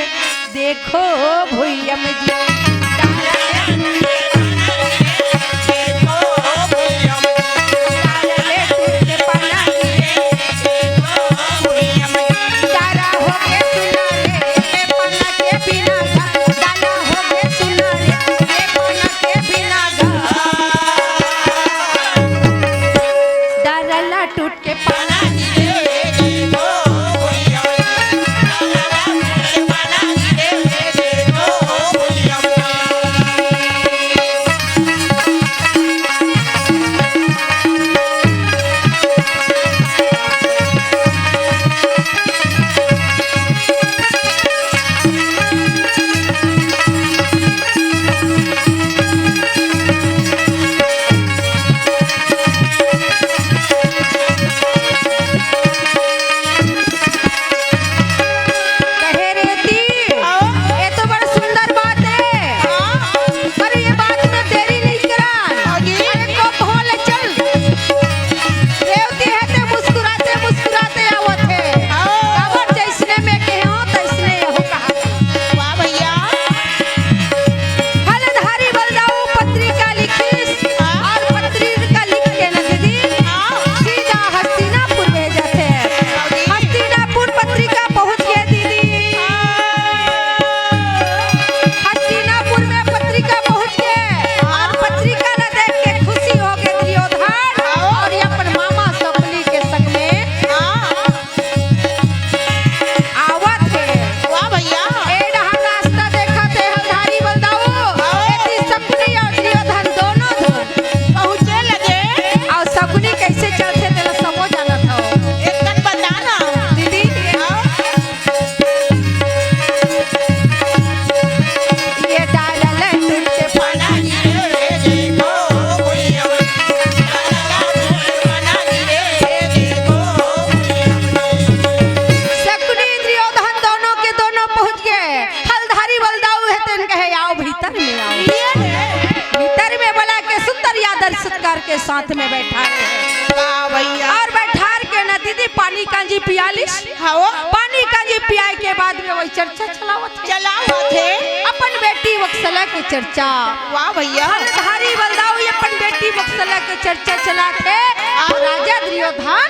देखो भुइया में जी। पानी कांजी पियालिस। हाँ। पानी कांजी पियाए के बाद में वही चर्चा चलावत हे। चलावत हे। अपन बेटी वत्सला के चर्चा। वाह भैया। हलधारी बलदाऊ ये अपन बेटी वत्सला के चर्चा चलात हे। हाँ। राजा दुर्योधन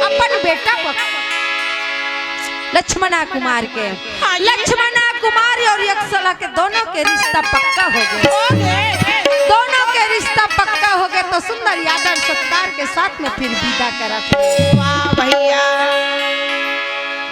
अपन बेटा वत्स-, लक्ष्मणा कुमार के, हाँ जी। लक्ष्मणा कुमार और वत्सला के दोनों के रिश्ता पक्का हो गए। हो गए। दोनों के रिश्ता पक्का हो गए तो सुंदर आदर सत्कार के साथ में फिर विदा करत हे। वाह भैया।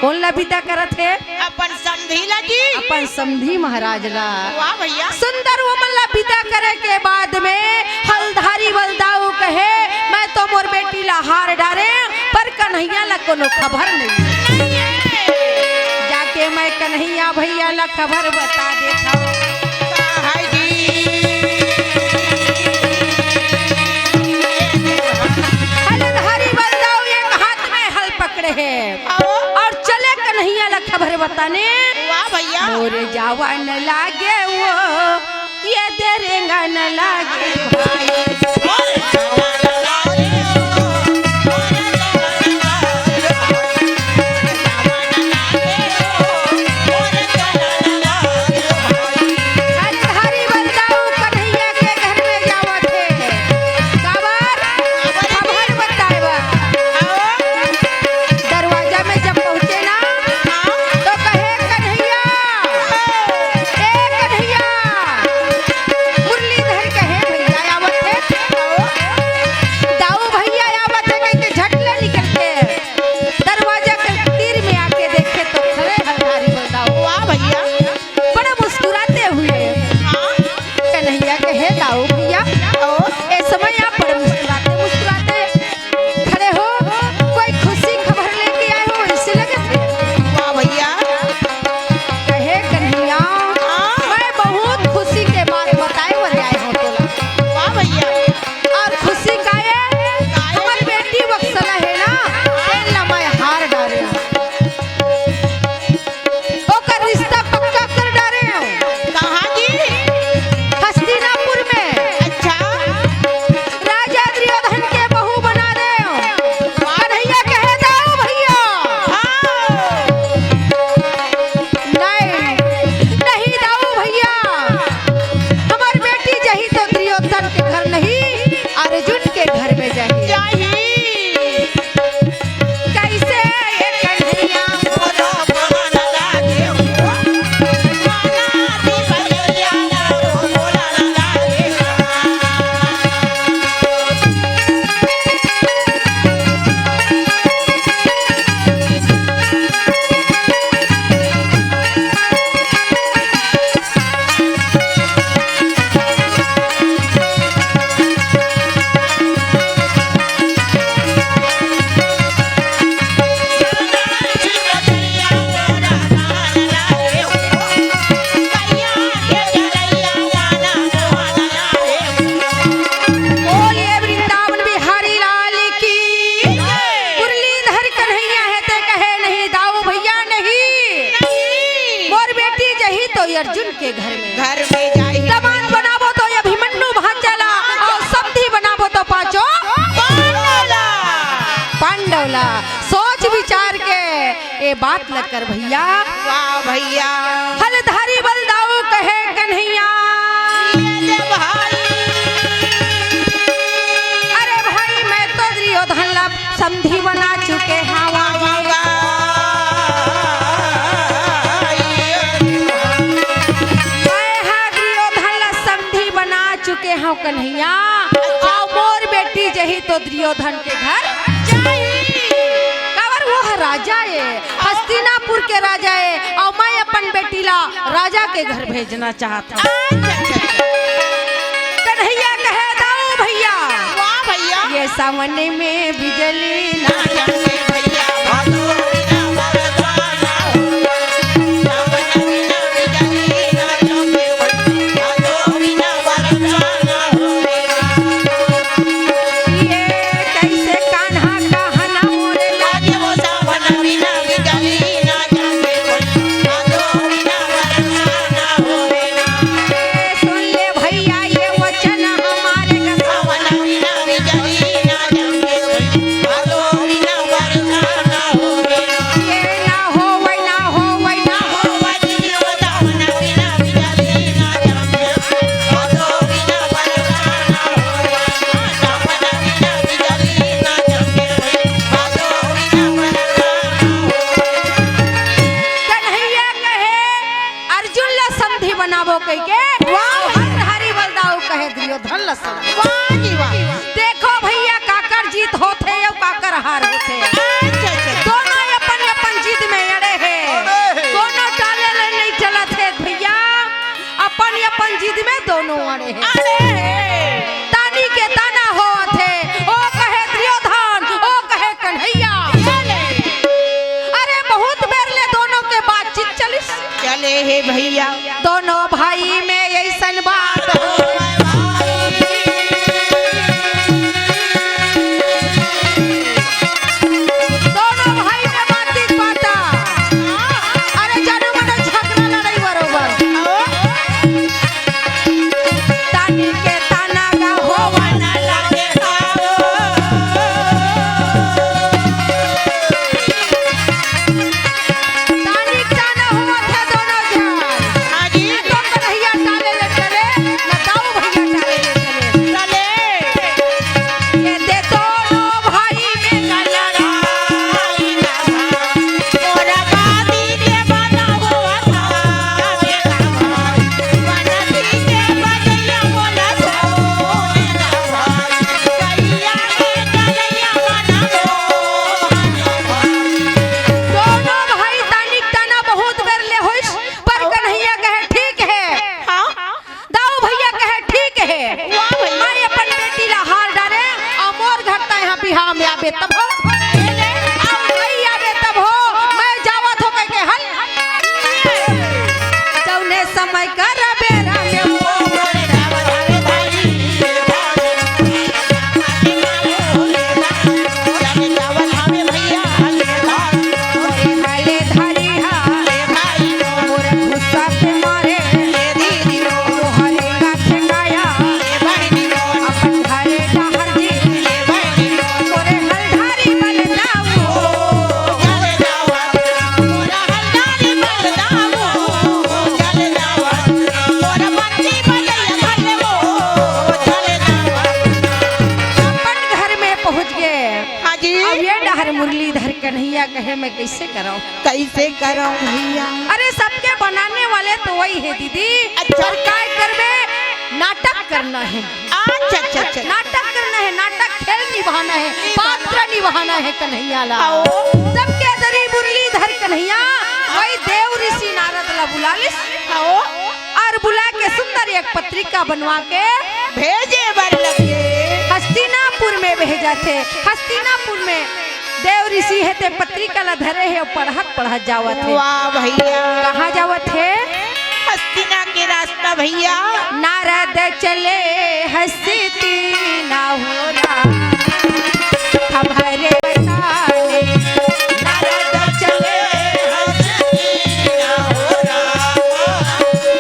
कोन ला विदा करत हे? अपन समधी ला जी। अपन समधी महाराज ला। वाह भैया। सुंदर ओमन ला विदा करे के बाद में हलधारी बलदाऊ कहे, मैं तो मोर बेटी ला हार डारे, पर कन्हैया ला कोनो खबर नहीं। नहीं है। जाके मैं कन्हैया भैया ला खबर बता देत हूँ। का है जी? हलधारी बलदाऊ एक हाथ में हल पकड़े हे। और चले कन्हैया ला खबर बताने। वाह भैया। मोरे जावन लागे वो, ये दे रेंगन लागे भाई। हलधारी बलदाऊ कन्हैया के घर में जावत हे। काबर? खबर बताए बर। दरवाजा में जब पहुंचे ना, तो कहे, "कन्हैया, ए कन्हैया।" मुरलीधर कहे, "भैया आवत हे, दाऊ भैया आवत हे," कहिके झट ले निकल के दरवाजा के तीर में आके देखे तो खड़े हलधारी बलदाऊ। वाह भैया। बड़ा मुस्कुराते हुए। हाँ। कन्हैया कहे, "दाऊ भैया।" ओ। ए समय आप बड़े मुस्कुराते, मुस्कुराते खड़े हो, कोई खुशी खबर लेके आए हो, ऐसे लगे थे। वाह भैया। कहे, "कन्हैया, हाँ। मैं बहुत खुशी के बात बताए बर आए हूँ तोला।" वाह भैया। और खुशी का ये, का ये? हमर बेटी वत्सला हे ना, तेन ला मैं हार डारे हूँ। ओकर रिश्ता पक्का कर डारे हूँ। कहाँ जी? हस्तिनापुर में। अच्छा। राजा दुर्योधन के बहू बना दे हूँ। कन्हैया कहे, "दाऊ भैया।" हाँ। नहीं, नहीं दाऊ भैया। हमर बेटी जही तो दुर्योधन के घर नहीं, अर्जुन के घर में जाही। जाही। कैसे ये कन्हैया मोरा पान लागे हो, पाना दी बजरिया ना रो मोरा लागे हो। बोलिए वृंदावन बिहारी लाल की। मुरलीधर कन्हैया हे ते कहे नहीं दाऊ भैया नहीं। मोर बेटी जही तो अर्जुन के घर में। घर में जाही। दमांद बनाबो तो अभिमन्यु भांचा ला, और समधी बनाबो तो पांचो पांडव ला। पांडव ला। सोच विचार के ए बात ल कर भैया। वाह भैया। हलधारी बलदाऊ कहे कन्हैया। ये दे भाई। अरे भाई, मैं तो दुर्योधन ला समधी बना चुके हंव। वाह, वाह, वाह। मैं हा दुर्योधन ला समधी बना चुके हंव कन्हैया। अच्छा। अउ मोर बेटी जही तो दुर्योधन के घर जाही। काबर वो ह राजा ए, हस्तिनापुर के राजा ए, अउ मैं अपन बेटी ला राजा के घर भेजना चाहत हंव। अच्छा, अच्छा, अच्छा। कन्हैया कहे, "दाऊ भैया।" वाह भैया। ये सावन में बिजली ना चमके भैया, भादो बिना बरसाना हो। सावन बिना बिजली ना चमके भैया, भादो बिना बरसाना हो। ये कैसे कान्हा कहना मोरे लागे। आज वो सावन बिना बिजली ना चमके भैया, भादो बिना बरसाना हो। सुन ले भैया ये वचन हमारे का सावन बिना बिजली ना चमके भैया, भादो बिना हाँ, में आबे तब हो। अउ नहीं आबे तब हो। मैं जावत हो कहिके हल। जउने समय कर बेरा में वो मोरे हले धरी हा। मोर गुस्सा के मारे तोहरे का ठेकाया। अपन घरे डहर जी मोरे हलधारी बल जाऊ। अपन घर में पहुँच गए। हाँ जी। अब ये डहर मुरलीधर कन्हैया कहे, मैं कैसे करौं? कैसे करौं भैया? अरे, सबके बनाने वाले तो वही है दीदी। अच्छा। पर काय करबे, नाटक करना है। अच्छा, अच्छा, अच्छा। नाटक करना है, नाटक खेल निभाना है, पात्र निभाना है कन्हैया ला। आओ। तब के दरी मुरलीधर कन्हैया वही देव ऋषि नारद ला बुला लिस। आओ। और बुला के सुंदर एक पत्रिका बनवा के भेजे बर लगे। हस्तिनापुर में भेजत हे। हस्तिनापुर में देव ऋषि हे ते पत्रिका ला धरे हे, पढ़त पढ़त जावत हे। वाह भैया। कहाँ जावत हे? हस्तिना के रास्ता भैया। नारद चले हस्तिना हो राम, खबर बताने। नारद चले हस्तिना हो राम,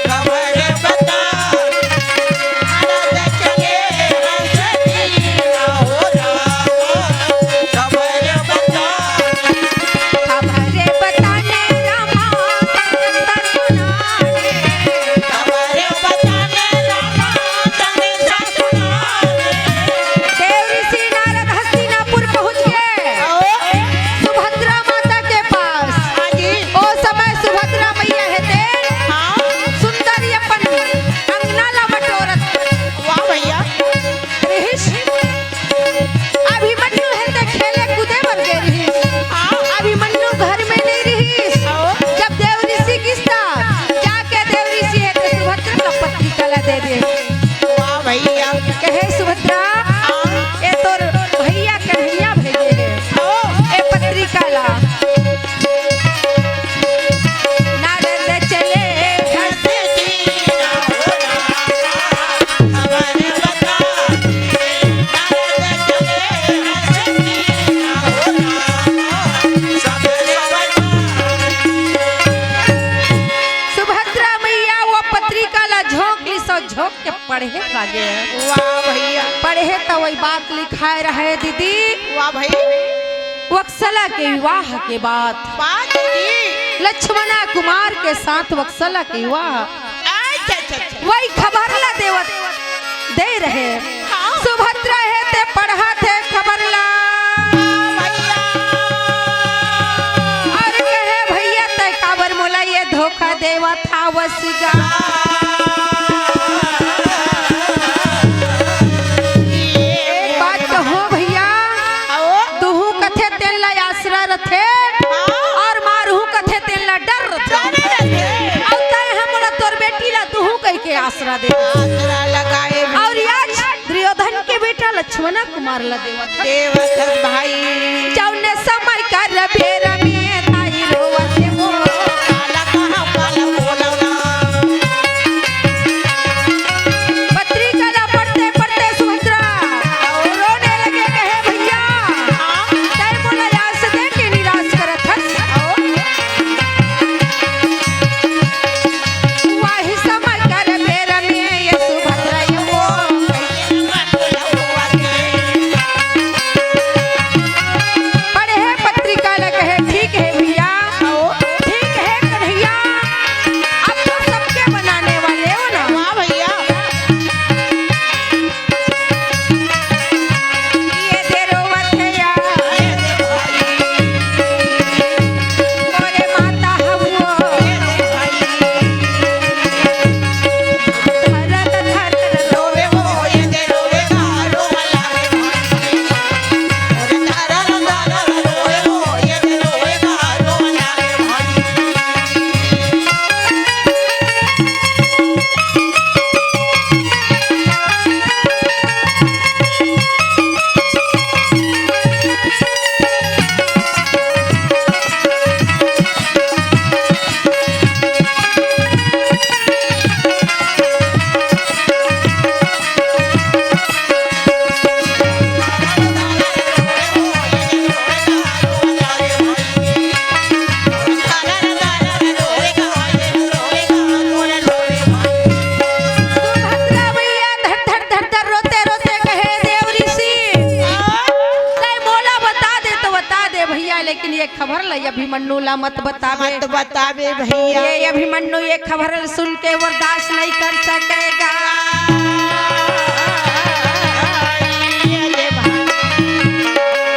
खबर बताने। नारद चले हस्तिना हो राम, खबर बताने। खबरे बताने रामा संदेशा सुनाने। खबरे बताने रामा संदेशा सुनाने। देव ऋषि नारद हस्तिनापुर पहुँच गए। आओ। सुभद्रा माता के पास। हाँ जी। ओ समय सुभद्रा मैया हे ते हाँ। सुंदर अपन अंगना ला बटोरत। वाह भैया। रिहिस। अभिमन्यु हे ते खेले कूदे बर गे रिहिस। हाँ। अभिमन्यु घर में नहीं रिहिस। हाँ। जब देव ऋषि गिस त जाके देव ऋषि हे ते सुभद्रा ला पत्रिका ला दे दे। वाह भैया। कहे सुभद्रा, हाँ। ये तोर भैया कन्हैया भेजे हे। हाँ। ए पत्रिका ला। नारद चले हस्तिना हो राम, खबर बताने। नारद चले हस्तिना हो राम, खबर बताने। सुभद्रा मैया वो पत्रिका ला झोंक लिस अउ झोंक के पढ़े लागे। वाह भैया। पढ़े त वही बात लिखाए रहे दीदी। वाह भाई। वत्सला के विवाह के बाद बात जी। लक्ष्मणा कुमार के साथ वत्सला के विवाह। अच्छा, अच्छा, अच्छा। वही खबर ला देवत दे रहे। हाँ। सुभद्रा हे ते पढ़त हे खबर ला। हाँ भैया। और कहे भैया ते काबर मोला ये धोखा देवत हवस गा। एक बात कहो भैया, आओ। तुहू कथे तेन ला आसरा रथे, हाँ। और मारहू कथे तेन ला डर रथे। डर रथे। अउ तैं ह मोला तोर बेटी ला तुहू कहिके आसरा दे। आसरा लगाए भी। और आज दुर्योधन के बेटा लक्ष्मणा कुमार ला देवत हे। देवत हे भाई। जौने समय कर बेर में ताई रोवत हे वो। काला कहाँ पाला बोलवना। पत्रिका ला पढ़ते पढ़ते सुभद्रा रोने लगे, कहे, "भैया, तैं मोला आस दे के निराश करत हस।" वाही समय कर बेर में ये सुभद्रा ये वो पढ़े हे पत्रिका ला, कहे, लेकिन ये खबर ल अभिमन्यु ला मत बताबे। मत बताबे भैया। ये अभिमन्यु ये खबर ल सुन के बर्दाश्त नहीं कर सकेगा। ये ले भाई।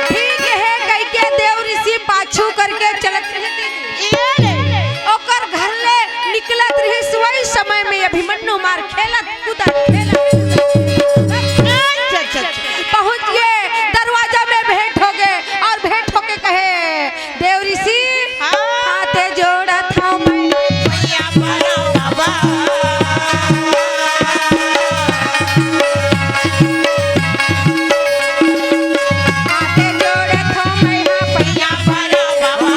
ठीक है, कह के देव ऋषि पाछू करके चलत रहे। ये ले। ओकर घर ले निकलत रहिस, वही समय में अभिमन्यु मार खेलत कूदत, खेलत कूदत। अच्छा, अच्छा, अच्छा। पहुंच गए, दरवाजा में भेंट हो गए और भेंट होके कहे, "देव ऋषि, हाँ। हाथे जोड़त हूँ मैं।" भैया बड़ा बाबा। हाथे जोड़त हूँ मैं, हाँ, भैया बड़ा बाबा।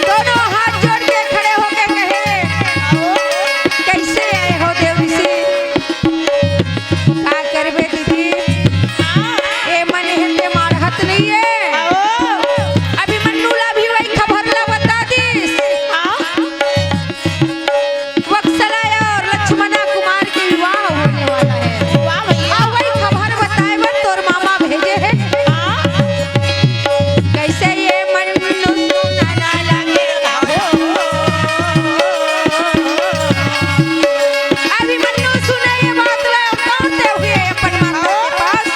दोनों हाथ जोड़ के खड़े होके कहे, "कैसे आए हो देव ऋषि?" का करबे दीदी, ए मन हे ते मारहत नहीं है। अभिमन्यु ला भी वही खबर ला बता दीस। वत्सला और लक्ष्मणा कुमार के विवाह होने वाला है। वाह भैया। अउ वही खबर बताए बर तोर मामा भेजे हे। हाँ। कैसे ये मन सुना ना लगे हो। अभिमन्यु सुने ये बात ला, दौड़ते हुए अपन माता के पास,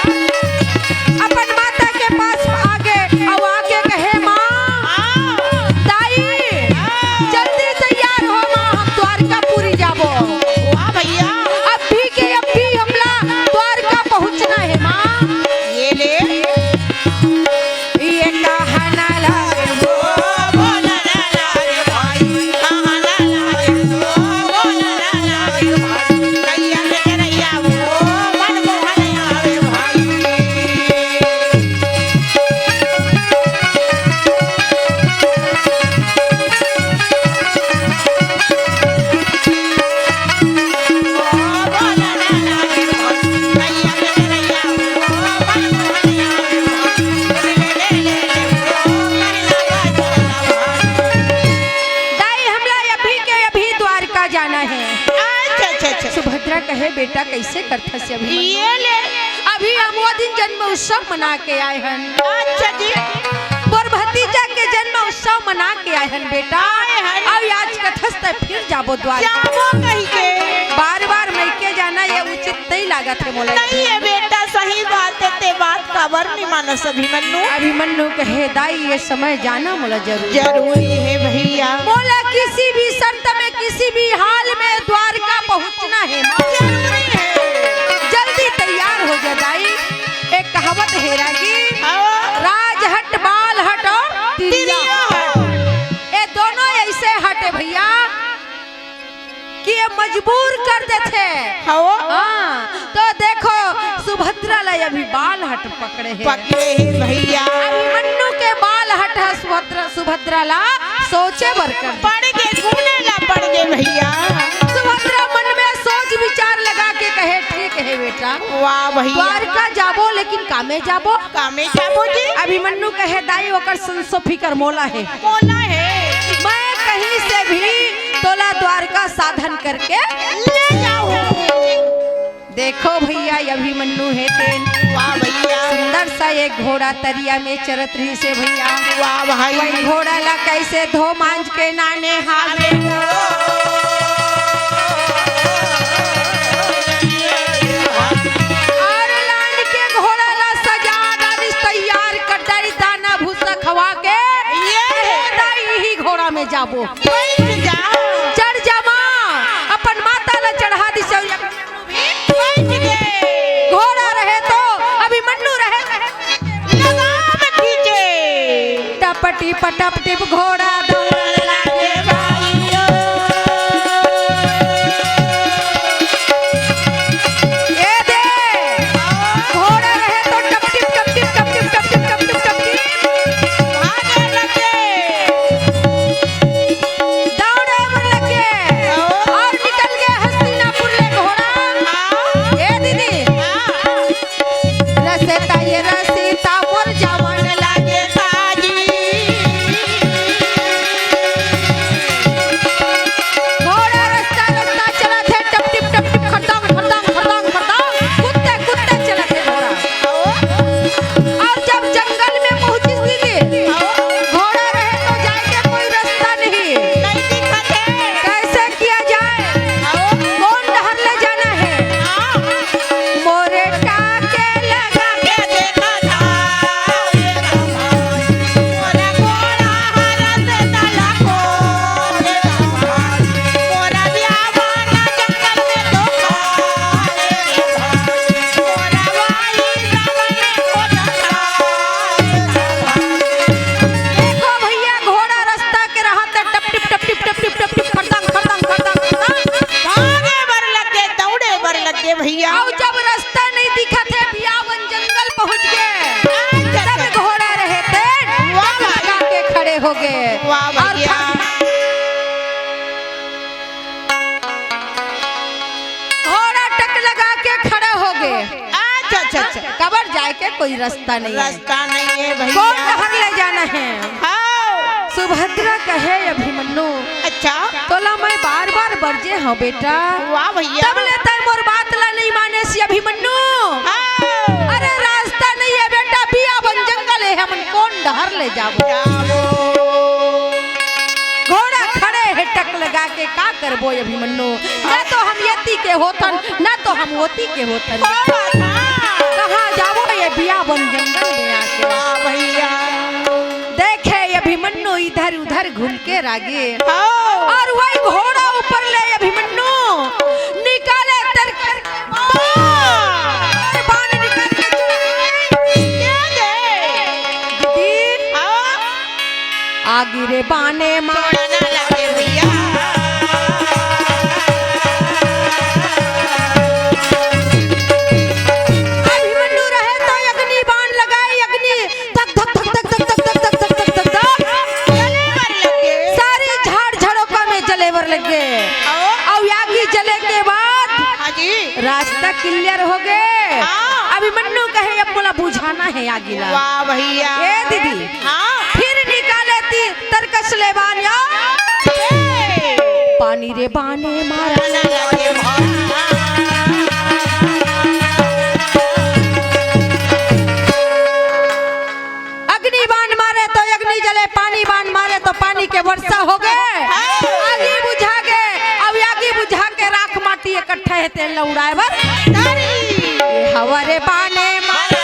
अपन माता के पास आगे, अउ आके कहे, "माँ, दाई, जल्दी तैयार हो माँ, हम द्वारकापुरी जाबो।" वाह भैया। अभी के अभी हमला द्वारका पहुँचना है माँ। ये ले। ये कहना लागे हो, बोलना लागे भाई, कहना लागे हो, बोलना लागे भाई, कैया के करैया हो, मन मोहन आवे भाई। दाई, हमला अभी के अभी द्वारका जाना है। अच्छा, अच्छा, अच्छा। सुभद्रा कहे, "बेटा, कैसे करथस अभी?" ये ले। अभी हम वो दिन जन्म उत्सव मना के आए हन। अच्छा जी। तोर भतीजा के जन्म उत्सव मना के आए हन बेटा। आए हन। अउ आज कथस त फिर जाबो द्वारका। जाबो कहि के। बार-बार मइके जाना ये उचित नहीं लागत हे मोला। नहीं हे बेटा, सही बात हे, ते बात काबर नहीं मानस अभिमन्यु? अभिमन्यु कहे, "दाई, ये समय जाना मोला जरूरी।" जरूरी हे भैया। मोला किसी भी शर्त में, किसी भी हाल में द्वारका पहुंचना हे माँ। जरूरी हे। जल्दी तैयार हो जा दाई। एक कहावत हे रागी, हाँ। राज हट, बाल हट और तिरिया तिरिया हट। हट। ये दोनों ऐसे हटे भैया कि ये मजबूर कर देथे। हाँ। हाँ, तो देखो सुभद्रा ला अभी बाल हट पकड़े हे। पकड़े हे भैया। अभिमन्यु के बाल हट ह सुभद्रा, सुभद्रा ला सोचे बर कर दे। पड़ गे, घूमने ला पड़ गे भैया। सुभद्रा मन में सोच विचार लगा के कहे, "ठीक हे बेटा, वाह भैया। द्वारका जाबो, लेकिन कामे जाबो।" कामे जाबो जी। अभिमन्यु कहे, "दाई, ओकर संसो फिकर मोला हे। मोला हे। मैं कहीं से भी तोला द्वारका साधन करके ले जाहूं।" देखो भैया, ये अभिमन्यु हे तेन। वाह भैया। सुंदर सा एक घोड़ा तरिया में चरत रहिस हे भैया। वाह भाई। वही घोड़ा ला कैसे धो मांज के नाने हावे। और लान के घोड़ा ला सजा डारिस, तैयार कर डारिस, दाना भूसा खवा के। ये हे दाई, इही घोड़ा में जाबो। बैठ जा। चढ़ जा माँ, अपन माता ला चढ़ा दिस। बैठ गे। घोड़ा रहे तो अभिमन्यु रहे, लगाम खींचे। टपटी पटप टिप घोड़ा दौड़न लागे भाइयो। ए दे, घोड़ा रहे तो टप टिप, टप टिप, टप टिप, टप टिप, टप टिप, टप टिप। भागे लगे। दौड़े बर लगे। और निकल गए हस्तिनापुर ले घोड़ा। हाँ। ए दीदी। हाँ। रसेता ये रसीता मोर जवान लागे ताजी। अउ जब रास्ता नहीं दिखत हे, बियावन जंगल पहुंच गे, अच्छा, तब अच्छा। घोड़ा रहे तेन वाह टक भाई। लगा के खड़े हो गे। वाह अउ भैया। घोड़ा टक लगा के खड़ा हो गे। अच्छा, अच्छा, अच्छा। काबर जाए के कोई रास्ता नहीं हे। रास्ता नहीं हे भैया। कोन डहर ले जाना हे? हाँ। सुभद्रा कहे, अभिमन्यु, अच्छा। तोला मैं बार-बार बरजे हंव बेटा। वाह भैया। तब ले तैं मोर बात ला नहीं मानेस अभिमन्यु। हाँ। अरे रास्ता नहीं हे बेटा, बियावन जंगल हे, हमन कोन डहर ले जाबो? जाबो। घोड़ा खड़े हे टक लगा के, का करबो अभिमन्यु? ना तो हम एती के होथन, ना तो हम ओती के होथन। ओ माता। कहाँ जाबो ये बियावन जंगल में आके? वाह भैया। देखे अभिमन्यु इधर उधर घूम के रागे। हाँ। अउ वही घोड़ा ऊपर ले अभिमन्यु निकाले तेन वाह। बाण निकाल के चला। दीदी। हाँ। आगी रे बाने मार। छोड़ा ना लगे भैया। अभिमन्यु रहे तो अग्नि बाण लगाए, अग्नि धक धक धक धक धक धक धक धक धक धक धक धक। जले बर लगे। सारी झाड़ झड़ोका में जले बर लगे। अउ? अउ आगी जले के बाद हाँ जी। रास्ता clear हो गे। हाँ। अभिमन्यु कहे, अब मोला बुझाना हे आगी ला। वाह भैया। ए दीदी। हाँ। फिर निकाले ती तरकस ले बाण या। ए। पानी रे बाने मारा। अग्नि बाण मारे तो अग्नि जले, पानी बाण मारे तो पानी के वर्षा हो गे। आगी बुझा गे, अब आगी बुझा के राख माटी इकट्ठा हे तेन ला उड़ाए बर। हवा रे बाने मारा।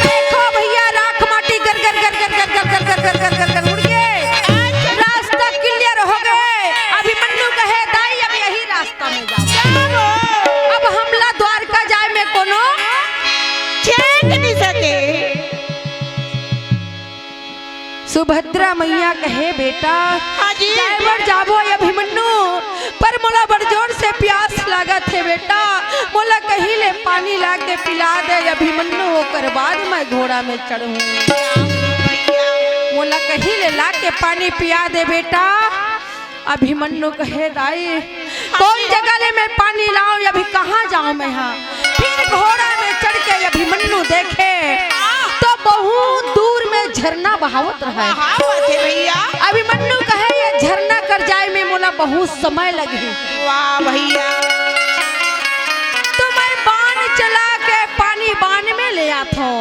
देखो भैया, राख माटी गर गर गर गर उड़ गे। रास्ता clear हो गे। अभिमन्यु कहे, दाई, अब यही रास्ता में जाबो। अब हमला द्वारका जाए में कोनो छेक नहीं सके। सुभद्रा मैया कहे, बेटा, हाँ जी। जाए बर जाबो अभिमन्यु, पर मोला बड़ जोर से प्यास लागत हे बेटा, मोला कहीं ले पानी ला के पिला दे अभिमन्यु, ओकर बाद मैं घोड़ा में चढ़ूं। मोला कहीं ले ला के पानी पिया दे बेटा। अभिमन्यु कहे, दाई, कोन जगह ले मैं पानी लाऊं, अभी कहाँ जाऊं मैं हा? फिर घोड़ा में चढ़ के अभिमन्यु देखे तो बहुत दूर में झरना बहावत रहे। हाँ, बात हे भैया। अभिमन्यु कहे, ये झरना कर जाए में मोला बहुत समय लगही। वाह भैया। तो मैं बाण चला के पानी बाण में ले आथों।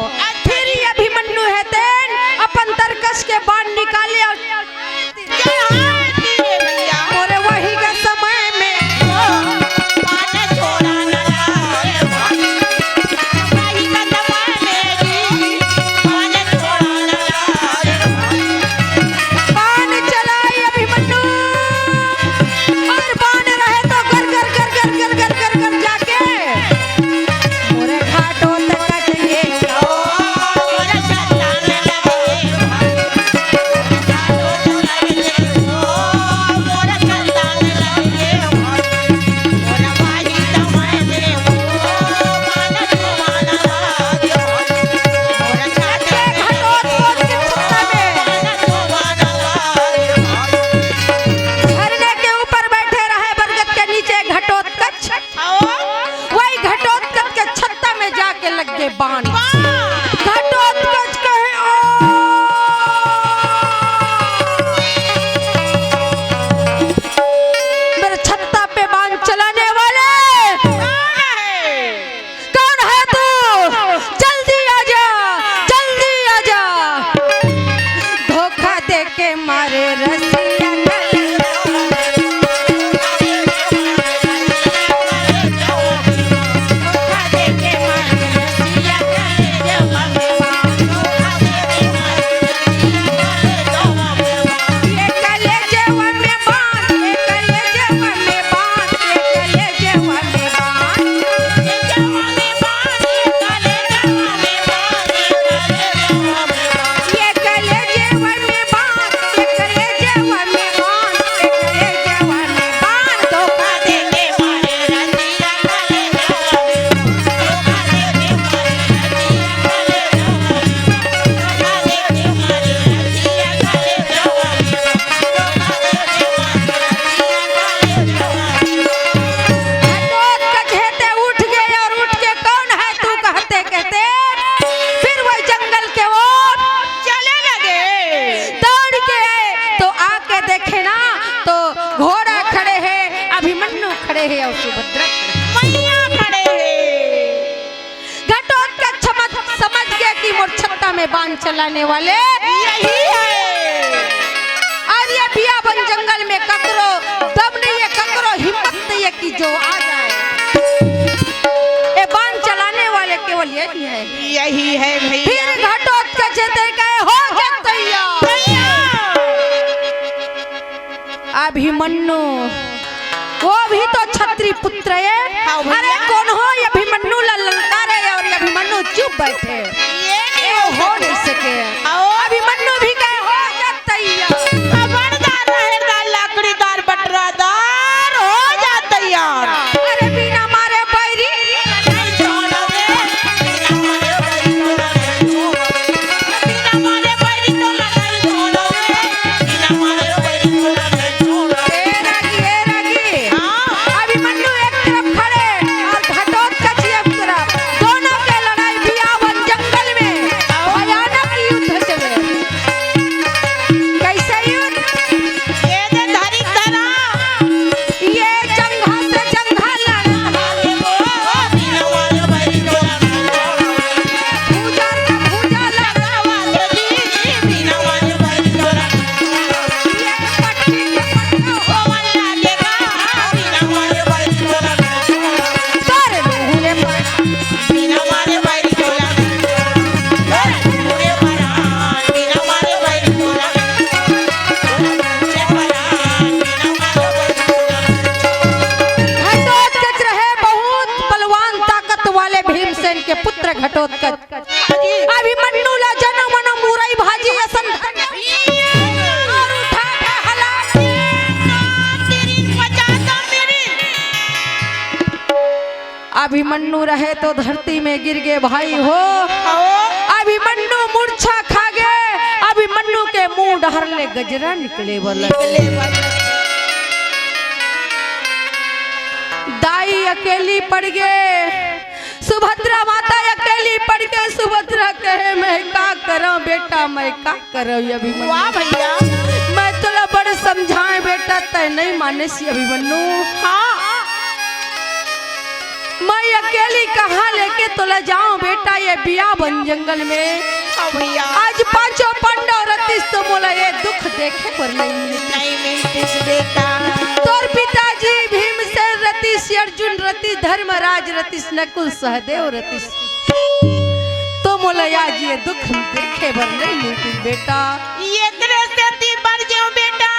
फिर ये अभिमन्यु हे तेन अपन तरकस के बाण निकाले अउ जय हो रे भैया। मोरे वही के समय में बाण चलाई अभिमन्यु, अउ बाण रहे तो गर गर गर गर जाके मोरे घाटो तक के झरने के ऊपर बैठे रहे बरगद के नीचे घटोत्कच। वही घटोत्कच के छत्ता में जाके लग गे बाण। घटोत्कच कहे, ओ, मेरे छत्ता पे बाण चलाने वाले, कौन है तू? जल्दी आजा, जल्दी आजा। धोखा दे के मारे रसिया। चलाने वाले यही है। अउ ये बियाबन जंगल में ककरो दम नहीं है, ककरो हिम्मत नहीं है कि जो आ जाए। ये बाण चलाने वाले केवल यही है। यही है भैया। फिर घटोत्कच हे तें कहे, "हो जा तैयार।" तैयार। अभिमन्यु, वो भी तो क्षत्रिय पुत्र है। हाँ भैया। अरे कोनो ये अभिमन्यु ला ललकारे अउ ये अभिमन्यु चुप बैठे। ये नहीं ये हो हो नहीं सके। सके। आओ। अभिमन्यु भी कहे, "हो जा तैयार।" खबरदार, रहेदार, लकड़ीदार, बटरादार, हो जा तैयार। अरे बिना मारे बैरी। ए रागी, ए रागी। हाँ। अभिमन्यु एक तरफ खड़े अउ घटोत्कच एक तरफ, दोनों के लड़ाई बियाबन जंगल में भयानक युद्ध चले। कैसे युद्ध? ये दे धरी धरा। ये जंघा से जंघा लड़ा। भुजा से भुजा लड़ा। ये पट्टी के पट्टा होवन लागेगा। तोरे मुँह में घटोत्कच रहे बहुत बलवान ताकत वाले भीमसेन के पुत्र घटोत्कच। अभिमन्यु ला जनो मनो मुरई भाजी असन अउ उठा के हला के। अभिमन्यु रहे तो धरती में गिर गे भाई हो। अभिमन्यु मूर्छा खा गे। अभिमन्यु के मुंह डहर ले गजरा निकले वाला। निकले वाला। दाई अकेली पड़ गे। सुभद्रा माता अकेली पड़ गे। सुभद्रा कहे, "मैं का करंव बेटा, मैं का करंव अभिमन्यु?" वाह भैया। मैं तोला बड़ समझाएंव बेटा, तैं नहीं मानेस अभिमन्यु। हाँ। मैं अकेली कहाँ लेके तोला जांव बेटा, ये बियाबन जंगल में। हाँ भैया। आज पांचों पांडव रतिस तो मोला ये दुख देखे बर नहीं मिलतिस। नहीं मिलतिस बेटा। तोर पिताजी भीमसेन रतिस, अर्जुन रतिस, धर्मराज रतिस, नकुल सहदेव रतिस, तो मोला आज ये दुख देखे बर नहीं मिलतिस बेटा। एकरे सेती बर जेव बेटा,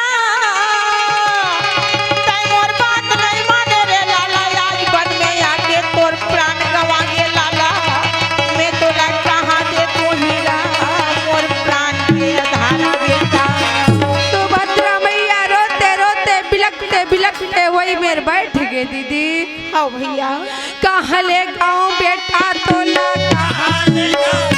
तैं मोर बात नहीं माने रे लाला, आज बन में आके तोर प्राण गंवा गे लाला, मैं तोला कहाँ देतेंव हीरा, मोर प्राण के अधारा बेटा। सुभद्रा मैया रोते रोते बिलखते बिलखते वही मेर बैठ गे दीदी। हाँ भैया। कहाँ लेगंव बेटा तोला, कहाँ लेगंव?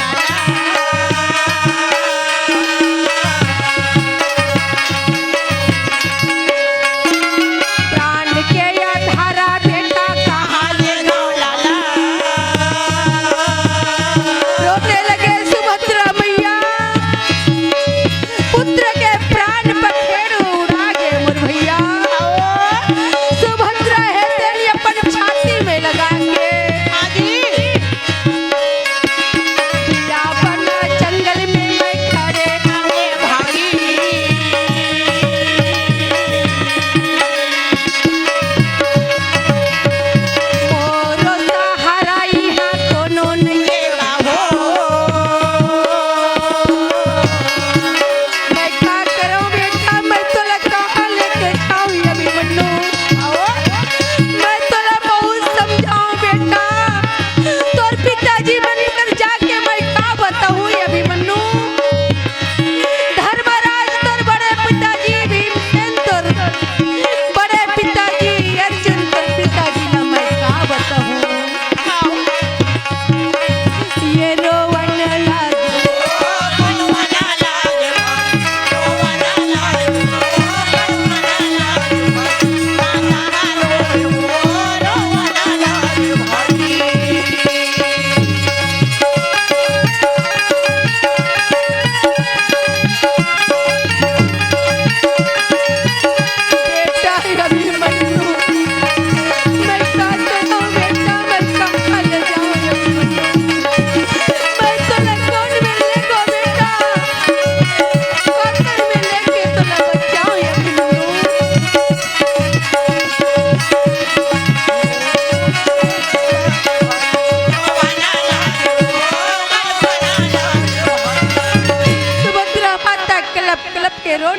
प्राण के अधारा बेटा, कहाँ लेगंव लाला? रोते लगे सुभद्रा मैया। पुत्र के प्राण पखेरु उड़ा गे मोर भैया। सुभद्रा हे तेन अपन छाती में लगा के। हाँ जी।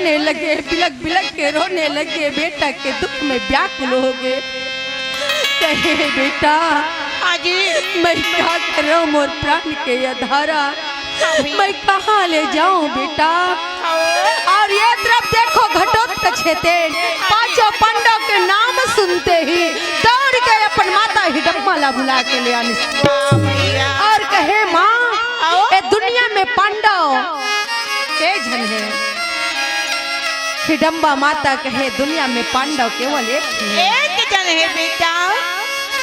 रोने लगे, बिलख बिलख के रोने लगे, बेटा के दुख में व्याकुल हो गए। कहे, "बेटा, हाँ जी। मैं का करूं, मोर प्राण के आधारा, हाँ भैया। मैं कहाँ ले जाऊं बेटा?" हाँ। और ये तरफ देखो, घटोत्कच हे तेन, पांचों पांडव के नाम सुनते ही दौड़ के अपन माता हिडम्बा ला बुला के ले आनिस। वाह भैया। और कहे, "माँ, आओ। ए दुनिया में पांडव के झन हे?" हिडम्बा माता कहे, "दुनिया में पांडव केवल एक ही हे।" एक जन हे बेटा।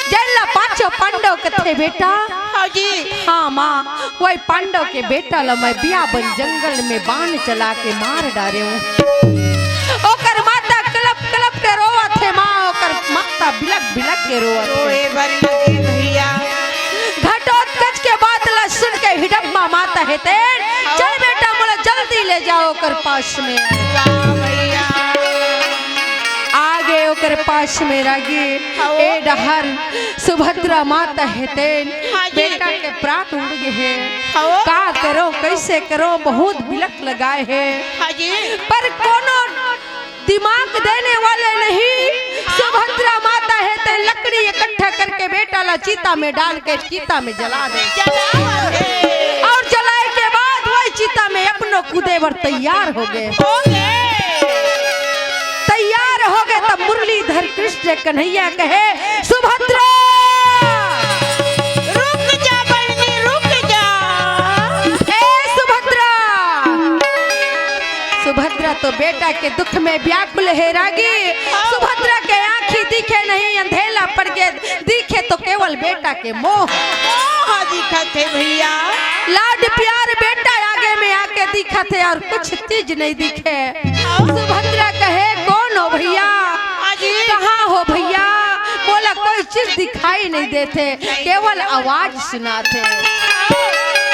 जेन ला पांचों पांडव कथे बेटा। हाँ जी। हाँ माँ, वही पांडव के बेटा ला मैं बियाबन जंगल में बाण चला के मार डारे हूँ। ओकर माता कलप कलप के रोवत हे माँ, ओकर माता बिलख बिलख के रोवत हे। रोए बर लगे भैया। घटोत्कच के बात ला सुन के हिडम्बा माता हे तेन, "चल बेटा, मोला जल्दी ले जाओ ओकर पास में।" वाह भैया। आगे ओकर पास में रागी, हाँ। ए डहर सुभद्रा माता हे तेन, हाँ जी। बेटा के प्राण उड़ गए हे। हाँ। का करो, कैसे करो, बहुत बिलख लगाए हे। हाँ जी। पर कोनो दिमाग देने वाले नहीं। सुभद्रा माता हे तेन लकड़ी इकट्ठा करके बेटा ला चिता में डाल के चिता में जला दे। जला दे। और जलाए के बाद वही चिता में अपनो कूदे बर तैयार हो गए। हो गए। तैयार हो गए तब मुरलीधर कृष्ण कन्हैया कहे, "सुभद्रा!" रुक जा बहनी, रुक जा। ए सुभद्रा! सुभद्रा तो बेटा के दुख में व्याकुल हे रागी। सुभद्रा के आँखी दिखे नहीं, अंधेला पड़ के दिखे तो केवल बेटा के मोह। मोह दिखत हे भैया। लाड प्यार बेटा आगे में आके दिखत हे और कुछ चीज नहीं दिखे। सुभद्रा कहे, "कौन हो भैया? हाँ जी। कहाँ हो भैया? मोला कोई चीज दिखाई नहीं देथे, केवल आवाज सुनाथे।"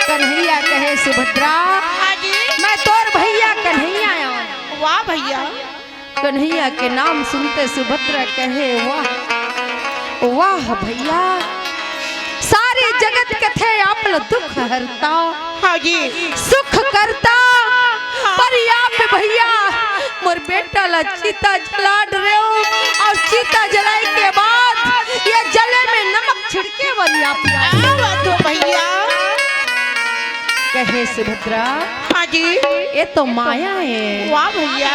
कन्हैया कहे, "सुभद्रा, हाँ जी। मैं तोर भैया कन्हैया आऊं।" वाह भैया। कन्हैया के नाम सुनते सुभद्रा कहे, "वाह, वाह भैया, सारे जगत कथे आप ल दुख हरता, हाँ जी। सुख करता, हाँ। पर आप भैया मोर बेटा ला चिता जला डरे हो और चिता जलाए के बाद ये जले में नमक छिड़के वाली आप।" वाह तो भैया। कहे सुभद्रा, हाँ जी। ये तो माया हे। वाह भैया।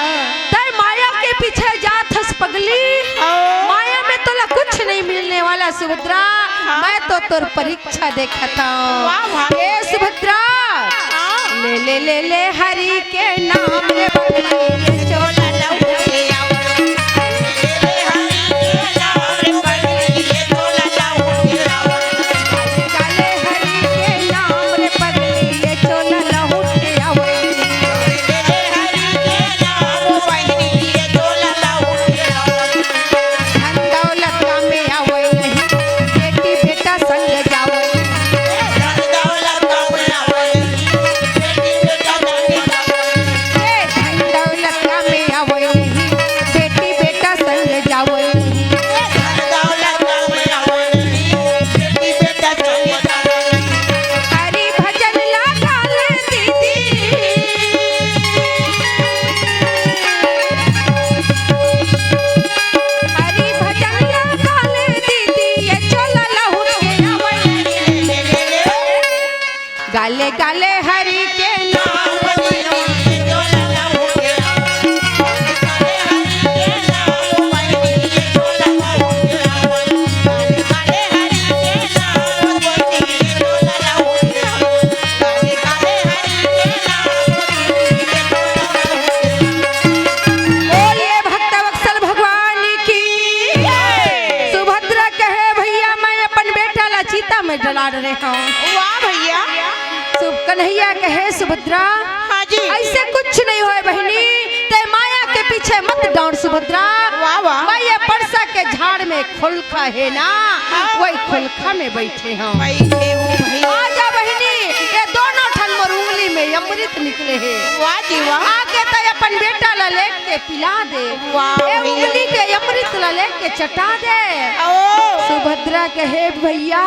तै माया के पीछे जात हस पगली। ओ। माया में तोला कुछ नहीं मिलने वाला सुभद्रा। हाँ। मैं तो तोर परीक्षा देखत हूँ। वाह भाई। ए सुभद्रा। हाँ। ले ले ले ले हरि के नाम रे पगली, ये चोला लहू के आवरो। ले ले हरि के नाम रे पगली, ये चोला लहू के आवरो। काले हरि के नाम रे पगली, ये चोला लहुट के आवई। धन दौलत काम में आवई नहीं, बेटी बेटा संग जावई। ए, धन दौलत काम में आवई नहीं, बेटी बेटा संग जावई। हरि भजन ला गाले दीदी। हरि भजन ला गाले दीदी, ये चोला लहुट के आवई। गाले गाले हरि के नाम। बोलिए भक्तवत्सल भगवान की। सुभद्रा कहे, "भैया, मैं अपन बेटा ला चिता में जला रहे हूँ।" वाह भैया। सु-, कन्हैया कहे, "सुभद्रा, हाँ जी। ऐसे कुछ नहीं होय बहिनी, ते माया के पीछे मत दौड़ सुभद्रा।" वाह, वाह। मैं ये परसा के झाड़ में खोलखा हे ना, हाँ। वही खोलखा में बैठे हूँ। बैठे हूँ भैया। आजा बहिनी, ये दोनों ठन मोर उंगली में अमृत निकले हे। वाह जी वाह। आके ते अपन बेटा ला लेके पिला दे। वाह ए भैया। उंगली के अमृत ला लेके चटा दे। ओ। सुभद्रा कहे, "भैया,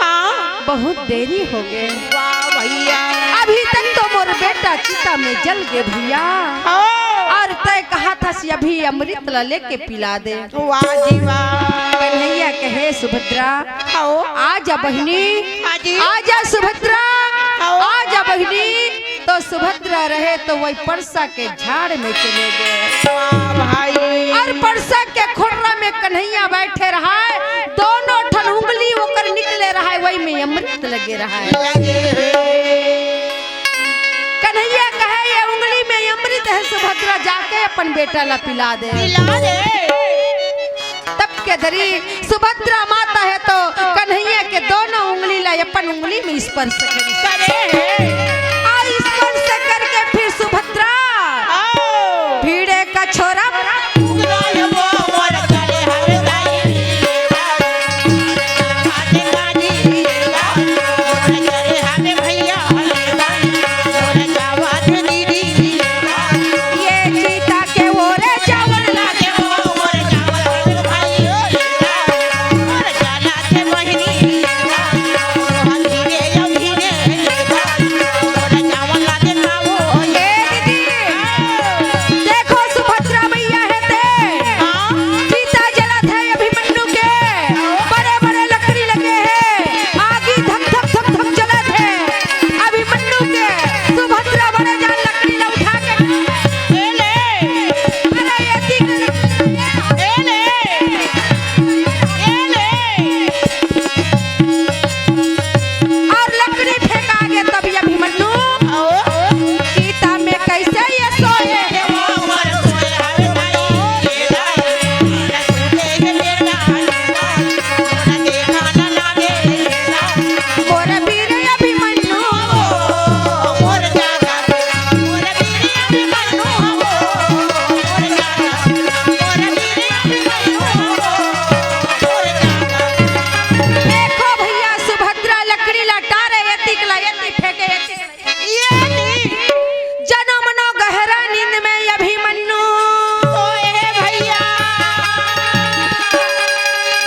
हाँ। बहुत देरी हो गए। वाह भैया। अभी तक तो मोर बेटा चिता में जल गए भैया।" ओ। और तय कहा था कि अभी अमृत ला लेके पिला दे। वाह जी वाह। कन्हैया कहे, सुभद्रा, आओ। आजा बहिनी, हाँ जी। आजा सुभद्रा, आओ। आजा बहिनी। तो सुभद्रा रहे तो वही परसा के झाड़ में चले गए। वाह भाई। और परसा के खोर्रा में कन्हैया बैठे रहा है, दोनों ठन उंगली ओकर निकले रहा है, वही में अमृत लगे रहा है। लगे। कन्हैया कहे, ये उंगली में अमृत है सुभद्रा, जाके अपन बेटा ला पिला दे। पिला दे। तब के दरी सुभद्रा माता है तो कन्हैया के दोनों उंगली ला अपन उंगली में स्पर्श करी। करे है। आ स्पर्श करके फिर सुभद्रा आओ। भिड़े का छोरा ये चीता के ओरे चावल लागे। ए दीदी, देखो सुभद्रा मैया है ते। हाँ। चीता जलत है अभिमन्यु के। बड़े बड़े लकड़ी लगे हैं। आगी धक धक धक धक जलत है। अभिमन्यु के सुभद्रा बड़े जान लकड़ी ला उठा के ए ले। अरे ये दिख-, ए ले। ए ले। और लकड़ी फेंका गे तब ये अभिमन्यु आओ। चीता में कैसे ये सोए है। मोर वीर अभिमन्यु। देखो भैया, सुभद्रा लकड़ी ला टारे, एतिक ला एतिक फेंके, एतिक ला ये नहीं। जनो मनो गहरा नींद में अभिमन्यु सोए है भैया।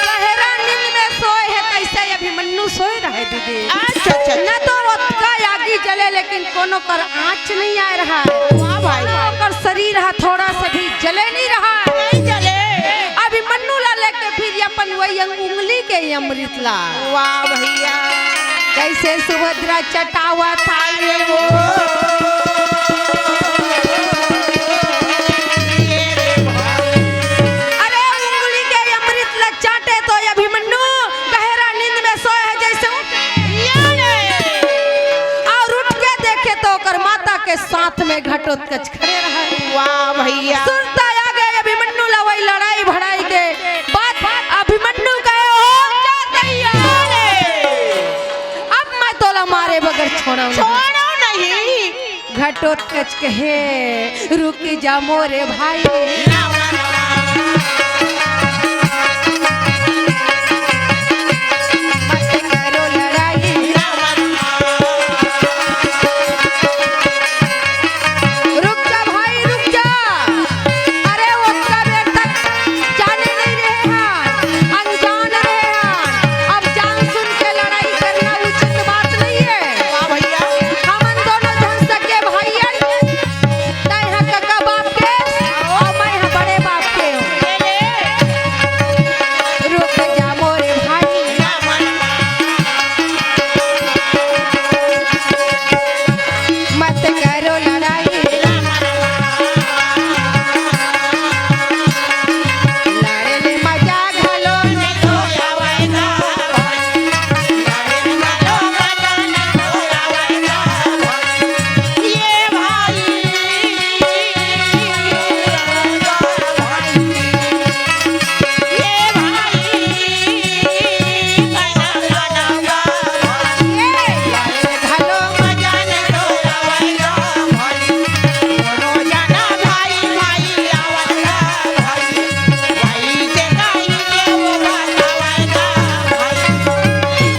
गहरा नींद में सोए है, कैसे अभिमन्यु सोए रहे दीदी? अच्छा, अच्छा, अच्छा। न तो ओतका आगी जले, लेकिन कोनो कर आँच नहीं आए रहा है। वाह भाई। ओकर शरीर हा थोड़ा सा भी जले नहीं रहा है। नहीं जले। अभिमन्यु ला लेके फिर अपन वही अंग-, उंगली के अमृत ला। वाह भैया। कैसे सुभद्रा चटावा था ये वो। अरे उंगली के अमृत ला चाटे तो ये अभिमन्यु गहरा नींद में सोए है जैसे उठे। और उठ के देखे तो ओकर माता के साथ में घटोत्कच खड़े रहे। वाह भैया। सुरता आ गए अभिमन्यु ला वही लड़ाई भड़ाई के बाद। अभिमन्यु कहे, "हो जा तैयार, अब मैं तोला मारे बगैर छोड़ो नहीं।" छोड़ो नहीं। घटोत्कच कहे, "रुक जा मोरे भाई।" मत करो लड़ाई। रुक जा भाई, रुक जा। अरे, ओतका बेर तक जाने नहीं रहे हैं, अनजान रहे हैं। अब जान सुन के लड़ाई करना उचित बात नहीं है। वाह भैया। हमन दोनों झन सगे भाई हन। तैं ह कका बाप के अउ मैं ह बड़े बाप के हूँ। रुक जा मोरे भाई, मत करो लड़ाई। लड़े ले मजा घलो नहीं तो आवेगा।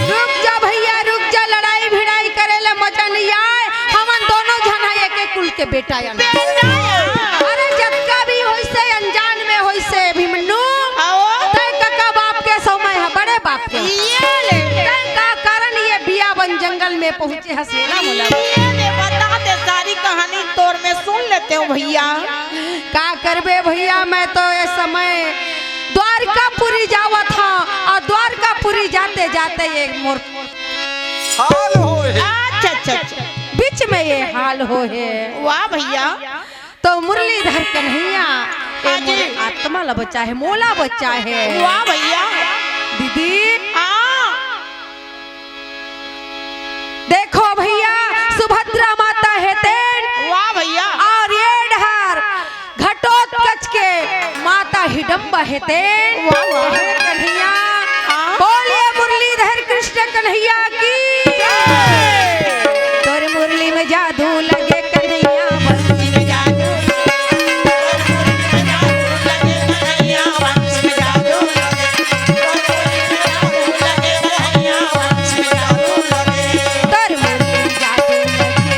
रुक जा भैया, रुक जा, लड़ाई भिड़ाई करे ले मजा नहीं आए। हमन दोनों झन ह एके कुल के बेटा अन। बेटा अन। अरे जतका भी होइसे अनजान में होइसे अभिमन्यु। आओ। तैं कका बाप के सो मैं ह बड़े बाप के। ये ले। तैं का कारण ये बिया बन जंगल में पहुँचे हस एला मोला। ये ले बता दे। सारी कहानी तोर में सुन लेते हो भैया। का करबे भैया, मैं तो ए समय द्वारकापुरी जावत हंव अउ द्वारकापुरी जाते जाते ये मोर हाल होए हे। अच्छा, अच्छा, अच्छा। बीच में ये हाल होए हे। वाह भैया। तो मुरलीधर कन्हैया, ए हाँ जी। मोर आत्मा ला बचाहे, मोला बचाहे। वाह भैया। दीदी। हाँ। देखो भैया, सुभद्रा माता हे तेन। वाह भैया। अउ ये डहर घटोत्कच के माता हिडम्बा हे तेन। वाह, वाह। हे कन्हैया, हाँ। बोलिए मुरलीधर कृष्ण कन्हैया की। जय। तोर मुरली में जादू लगे कन्हैया, बंसी में जादू लगे। तोर मुरली में जादू लगे।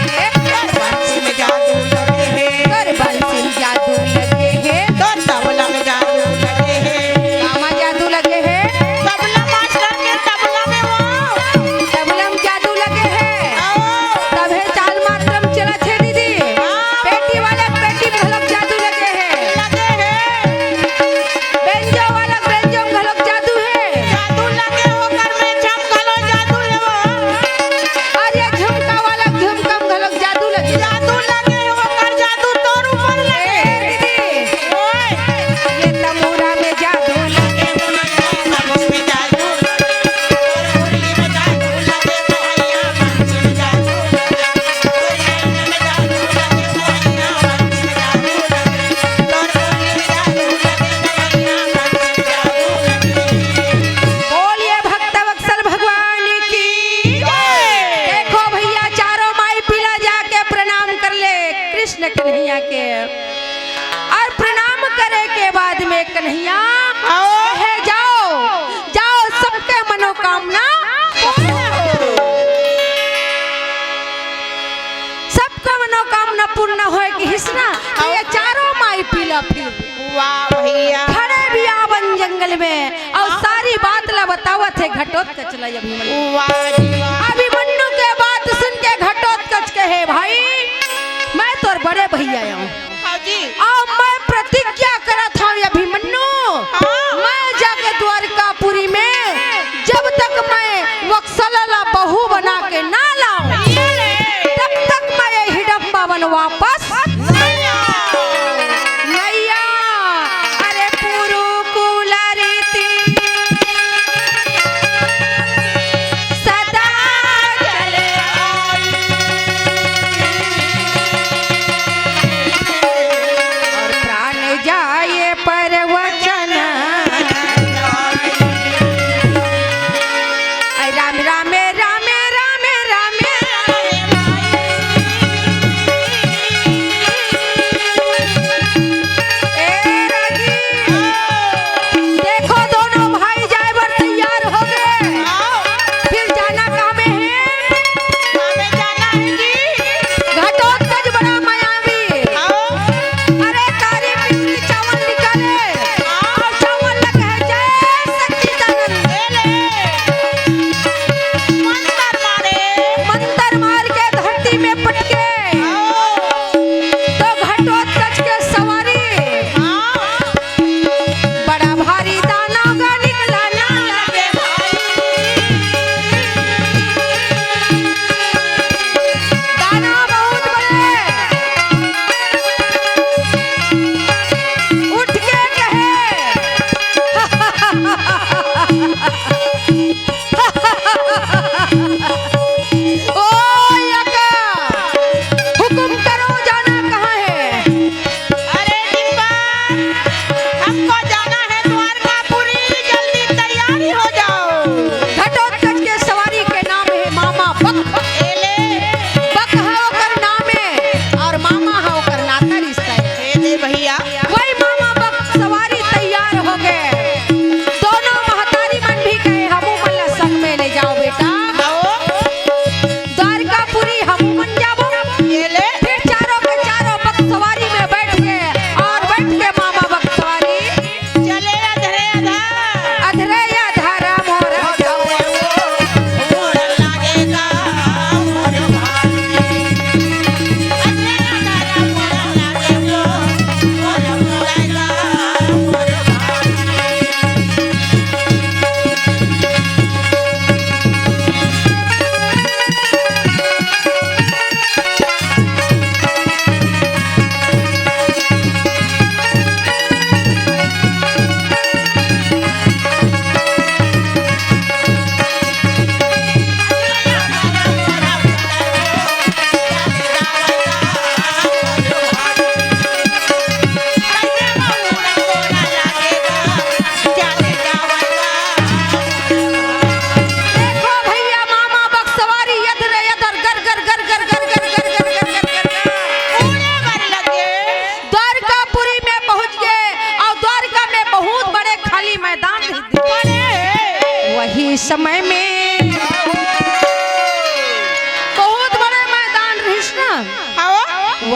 तोर बंसी में जादू लगे हे। तोर तबला में जादू लगे हे। कामा जादू लगे हे? तबला मास्टर के तबला में वो। तबला में जादू लगे हे। आओ। तभे चाल मात्र में चलत हे दीदी। हाँ। पेटी वाले के पेटी में घलोक जादू लगे हे। लगे हे। बेंजो वाला बेंजो में घलोक जादू हे। जादू लगे हे, ओकर में झम घलो जादू हे वो। अरे झुमका वाला झुमका में घलोक जादू लगे। जादू लगे हे, ओकर जादू तोर ऊपर लगे। ए दीदी। ओए। ये तमूरा में जादू लगे। बोलिए भक्त वत्सल भगवान की। जय। देखो भैया, चारों माई पीला जाके प्रणाम कर ले कृष्ण कन्हैया के। अउ प्रणाम करे के बाद में कन्हैया आओ। कहे, "जाओ, जाओ, सबके मनोकामना पूर्ण हो।" सबका मनोकामना पूर्ण होए कहिस ना, तो ये चारों माई पीला फिर। वाह भैया। खड़े बियाबन जंगल में अउ हाँ। सारी बात ला बतावत हे घटोत्कच ला अभिमन्यु। वाह जी वाह। अभिमन्यु के बात सुन के घटोत्कच कहे, "भाई, मैं तोर बड़े भैया हंव।" हाँ जी। अउ मैं प्रतिज्ञा करत हंव अभिमन्यु, हाँ। मैं जाके द्वारकापुरी में जब तक मैं वत्सला ला बहू बना के ना लाऊं, ये ले। तब तक मैं ये हिडम्बा वन वापस नहीं आऊं। नैया, अरे पुरुकुल रीति सदा चले आई। अउ प्राण जाए पर वचन। आई राम राम राम राम राम।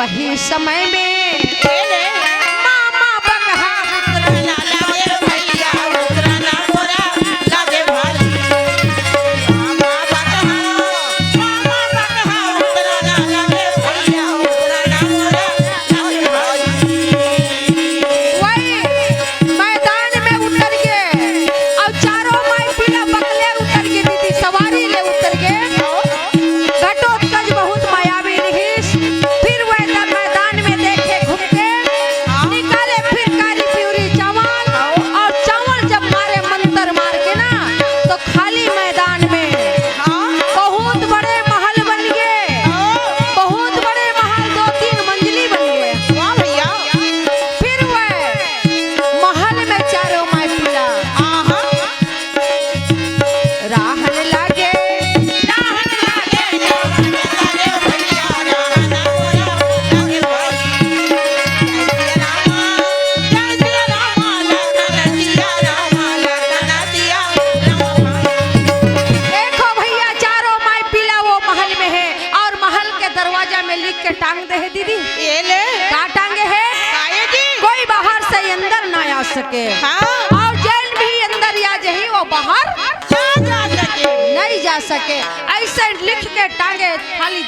वही समय में मामा बगहा उतरना लागे भैया, उतरना मोरा लागे भाई। मामा बगहा, मामा बगहा उतरना लागे भैया, उतरना मोरा लागे भाई। वही मैदान में उतर गे अउ चारों माई पीला बकले उतर गे दीदी, सवारी ले उतर गे। घटोत्कच बहुत मायावी रहिस। फिर वह जब मैदान में देखे घूम के, निकाले फिर कारी पिउरी चावल, अउ चावल जब मारे मंतर मार के ना, तो खाली मैदान में बहुत बड़े महल बन गे, बहुत बड़े महल, दो तीन मंजिली बन गे। वाह भैया। फिर वह महल में चारों माई पीला रहन लागे, रहन लागे, रहन लागे भैया, रहन लागे भाई। जय सिया रामा, जय सिया रामा, लखन सिया रामा, लखन सिया रामा। देखो भैया, चारों माई पीला वो महल में हे अउ महल के दरवाजा में लिख के टांग दे हे दीदी। ये ले। का टांगे हे? काहे जी? कोई बाहर से अंदर ना आ सके। हाँ। अउ जेन भी अंदर आ जाही, वो बाहर ना जा सके। नहीं जा सके। अइसे लिख के टांगे खाली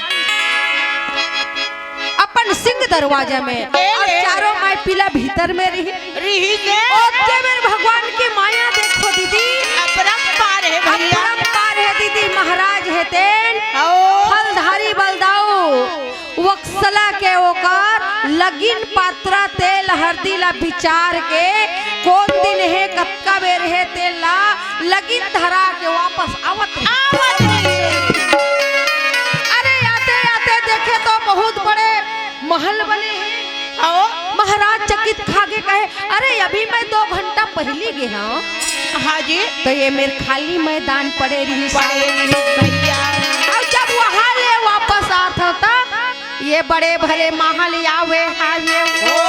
अपन सिंह दरवाजा में। ए अउ ले। चारों माई पीला भीतर में रही। रही से। ओतके बेर भगवान के माया देखो दीदी। अपरंपार हे भैया। अपरंपार हे दीदी, महाराज हे तेन। ओ। फलधारी बलदाऊ। वत्सला के ओकर लगिन पात्रा तेल हरदी ला बिचार के कोन दिन हे, कतका बेर हे, तेल ला लगिन धरा के वापस आवत रहिस। आवत रहिस। अरे आते आते देखे तो बहुत बड़े महल बने हे। अउ? महाराज चकित खागे कहे, "अरे अभी मैं दो घंटा पहिली गे हंव।" हाँ जी। तो ये मेर खाली मैदान पड़े रहिस। पड़े रहिस भैया। अउ जब वहाँ ले वापस आत हंव तब ये बड़े भरे महल आवे, आवे। ओ।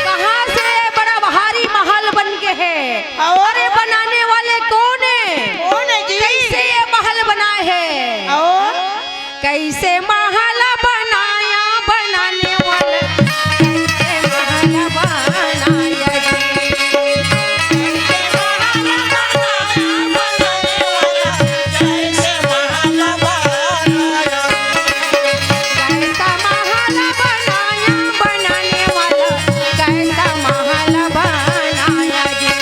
कहाँ से ये बड़ा भारी महल बन गे हे? अउ? अरे बनाने वाले कोन हे? कोन हे जी? कइसे ये महल बनाए हे? अउ? कइसे महल बनाया बनाने वाला, कइसे महल बनाया जी। कैसा महल बनाया बनाने वाला, कैसा महल बनाया जी।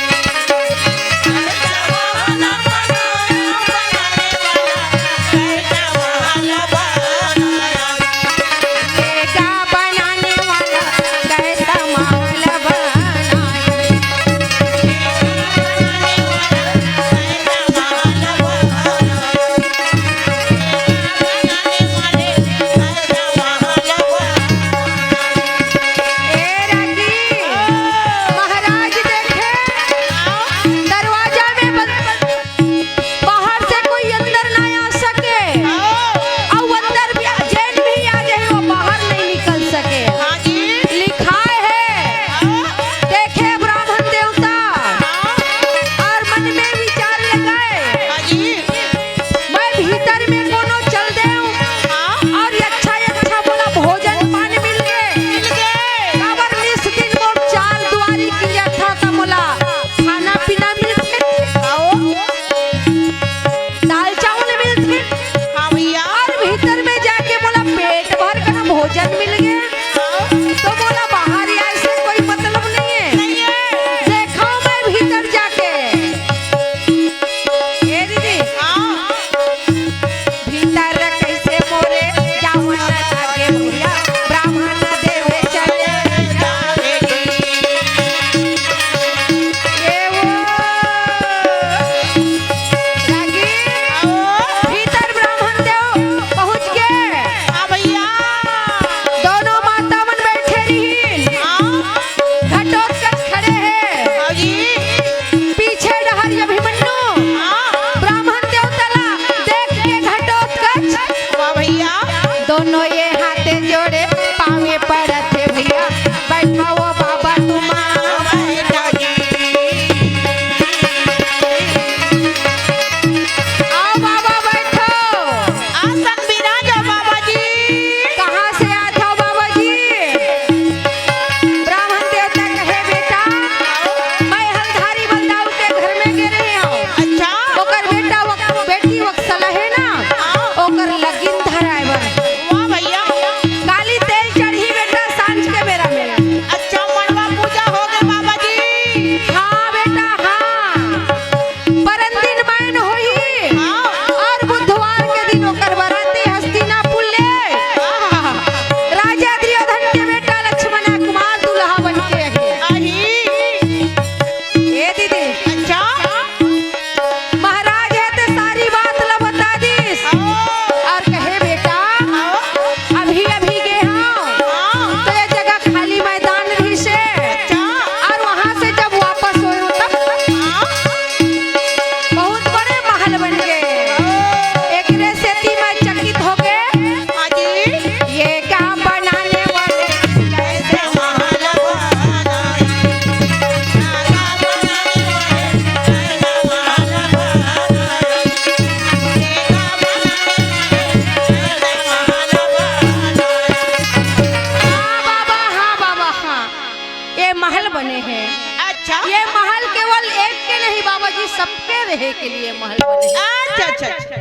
कि सबके रहे के लिए महल बने। अच्छा, अच्छा, अच्छा।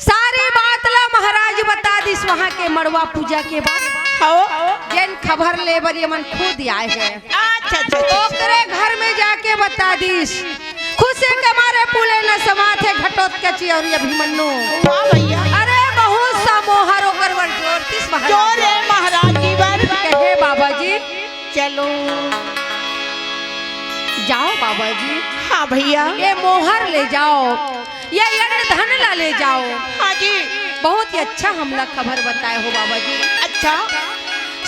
सारी बात ला महाराज बता दिस वहाँ के मड़वा पूजा के बाद। हो। जेन खबर ले बर ये मन खुद आए हैं। अच्छा, अच्छा, अच्छा। ओकरे घर में जाके बता दिस। खुशी के मारे पुले न समात हे घटोत्कच अउ अभिमन्यु। वाह भैया। अरे बहुत सा मोहर ओकर बर जोर दिस महाराज। जोर हे महाराज जी बर। कहे बाबा जी। चलो। जाओ बाबा जी। हाँ भैया। ये मोहर ले जाओ, ये अन्न धन ला ले जाओ। हाँ जी। बहुत ही अच्छा हमला खबर बताए हो बाबा जी। अच्छा।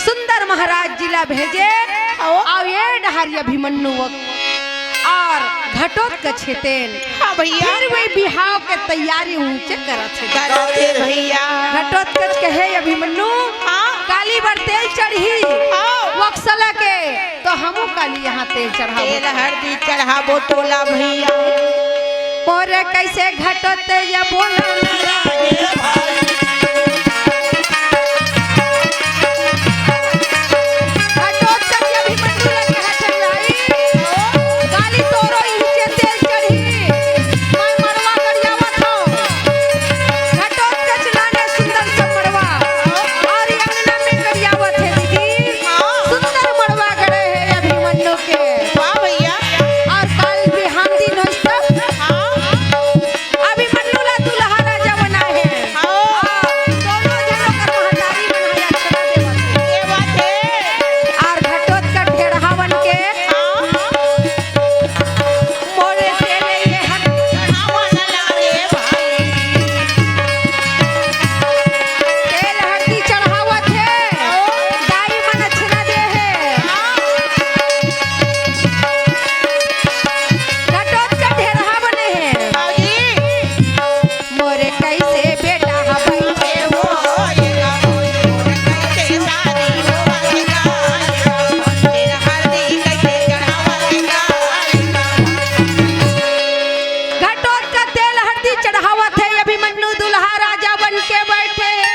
सुंदर महाराज जी ला भेजे। हाँ। अउ ये डहर अभिमन्यु अउ घटोत्कच हे तेन। हाँ भैया। फिर वे बिहाव के तैयारी ऊंचे करत हे। करत हे भैया। घटोत्कच कहे अभिमन्यु, हाँ। काली बर तेल चढ़ही। हाँ। वक्सला के, तो हमू काली यहाँ तेल चढ़ाबो। तेल हरदी चढ़ाबो तोला भैया। मोरे कैसे घटोत्कच बोला। घटोत्कच अभिमन्यु ला कहत हे, "भाई, काली तोरो इहिचे तेल चढ़ही, मैं मड़वा गड़ियावत हौं।" घटोत्कच लाने सुंदर सा मड़वा अउ अंगना में गड़ियावत हे दीदी। सुंदर मड़वा गड़े हे अभिमन्यु के। वाह भैया। अउ काल बिहान दिन होइस त हाँ। अभिमन्यु ला दुल्हा राजा बनाए हे। हाँ। हाँ, दोनों झन ओकर महतारी मन ह अक्षता देवत हे। देवत हे। अउ घटोत्कच ढेड़हा बन के हाँ। मोरे तेल ये हर चढ़ावन लागे भाई। तेल हरदी चढ़ावत हे। दाई मन अक्षता दे हे। घटोत्कच ढेड़हा बने हे। भाई। मोरे कैसे बेटा ह बइठे हो। घटोत्कच तेल हरदी चढ़ावत हे, अभिमन्यु दुल्हा राजा बन के बइठे हे।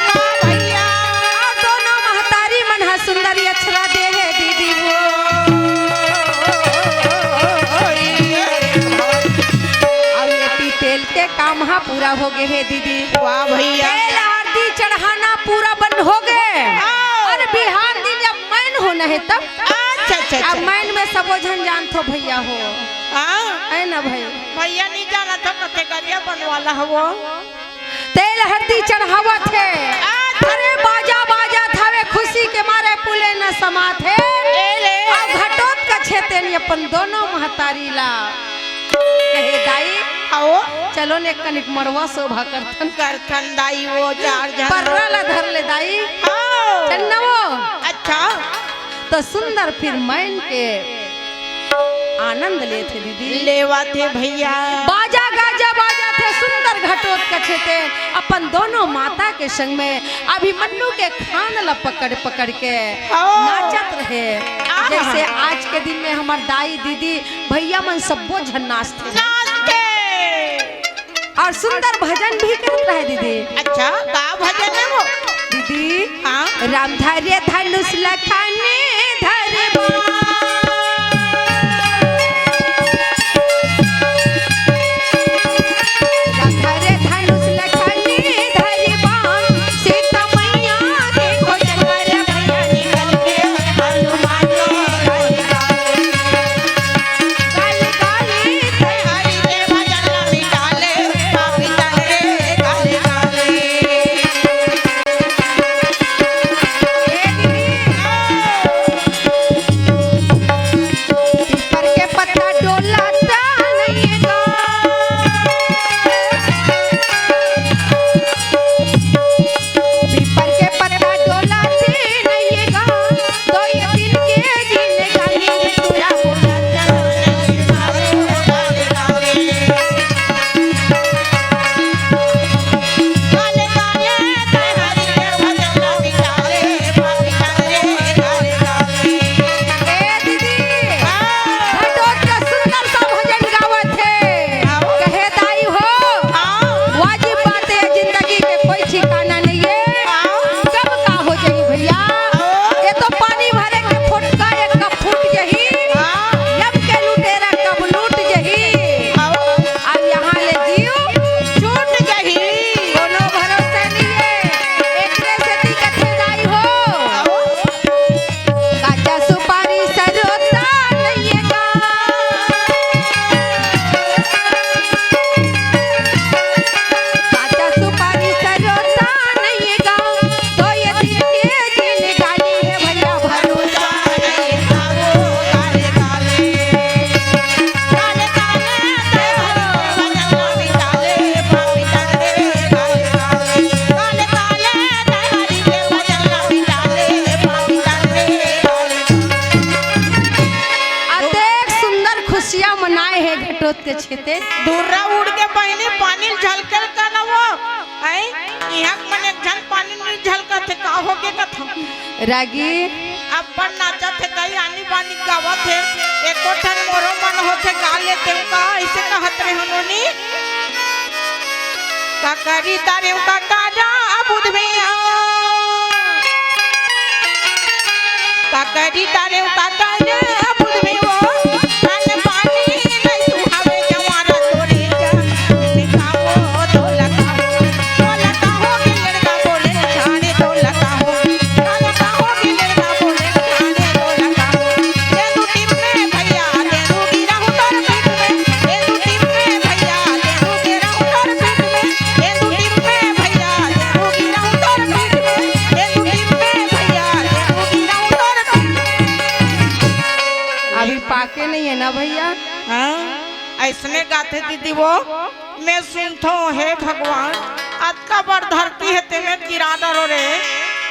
हाँ भैया। अउ दोनों महतारी मन ह सुंदर अक्षता दे हे दीदी वो। अउ एती तेल के काम ह पूरा हो गे हे दीदी। वाह भैया। तेल हरदी चढ़ाना पूरा बंद हो गे। हाँ। अउ बिहान दिन जब मैन होना हे तब। अच्छा, अच्छा, अच्छा। अब मैन में सबो झन जानथो भैया हो। हाँ। हे ना भाई? भैया नहीं जानत हो, कथे गरिया बनवाला हवो। तेल हरदी चढ़ावत हे। अच्छा। अरे बाजा बाजत हवे, खुशी के मारे पुले न समात हे। ए ले। अउ घटोत्कच हे तेन अपन दोनों महतारी ला कहे, "दाई, आओ। चलो ने कनिक मड़वा शोभा करथन।" करथन दाई वो चार झन। पर्रा ला धर ले दाई। हाँ। चल न वो। अच्छा। त सुंदर फिर मैन के आनंद लेथे दीदी। लेवत हे भैया। बाजा गाजा बाजत हे, सुंदर घटोत्कच हे तेन अपन दोनों माता के संग में अभिमन्यु के खान ला पकड़ पकड़ के हाँ। नाचत रहे। आहा। जैसे आज के दिन में हमर दाई दीदी भैया मन सब्बो झन नाचथे। नाचथे। अउ सुंदर भजन भी करत रहे दीदी। अच्छा, का भजन हे वो? दीदी, हाँ। राम धरे धनुष लखन धरे बाण। राम धरे धनुष लखन धरे बाण। सीता मैया के खोज कर भैया निकल के हनुमान। या मनाए हे घटोत के छेते। दूर्रा उड़ के बहिनी पानी ल झलके ल का न वो। ऐ, इहाँ के मन एक झन पानी ल नइ झलकत हे, का होगे कथम। रागी। अपन नाचत हे, कई आनी बानी गावत हे। एको ठन मोरो मन होथे, गा लेतेंव का, अइसे कहत रहे हन ओनी। का करी तारेंव का काजा बुध भैया। का करी तारेंव का काजा बुध भैया। अन्न पानी नहीं सुहावे जवारा तोरे जा। दिखाओ तो लगाओ, तो लगाओ कि लड़का बोले छाड़े तो लगाओ। अभी पाके नहीं है ना भैया? हाँ, अइसने गाथे दीदी वो। मैं सुनथों, हे भगवान, अतका बड़ धरती हे, तेमे गिरा डरो रे।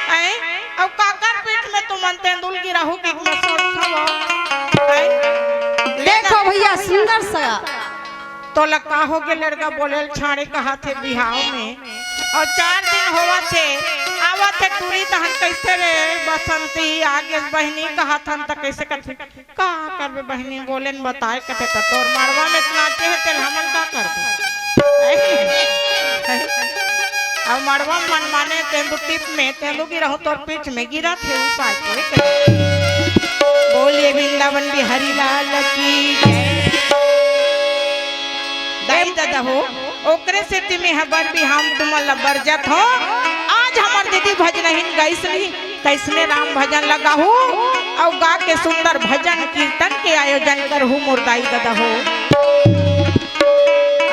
ऐं? अउ काकर पीठ में तुमन तेंदुल गिराहू कि मैं सोचथों। ऐं? देखो भैया, सुंदर सा। तोला का होगे लड़का बोले ल छाड़े कहाथे बिहाव में। अउ चार दिन होवत हे, आवत हे टूरी तहन कइसे रे बसंती आगे बहिनी कहाथन त कइसे करथे? का करबे बहिनी, बोले न बताए कथे त तोर मड़वा में त नाचे हे, तेल हमन का करबे? अउ मड़वा मन माने तेंदू टिप में, तेंदू गिरहूं तोर पीठ में गिरथे उ पाके। बोलिए वृंदावन बिहारी लाल की जय। दाई ददा हो, ओकरे सेती में हबर भी हम तुमन ला बरजत हो। आज हमर दीदी भजनहिन गइस नहीं, तइसने राम भजन लगाहू अउ गा के सुंदर भजन कीर्तन के आयोजन करहू मोर दाई ददा हो।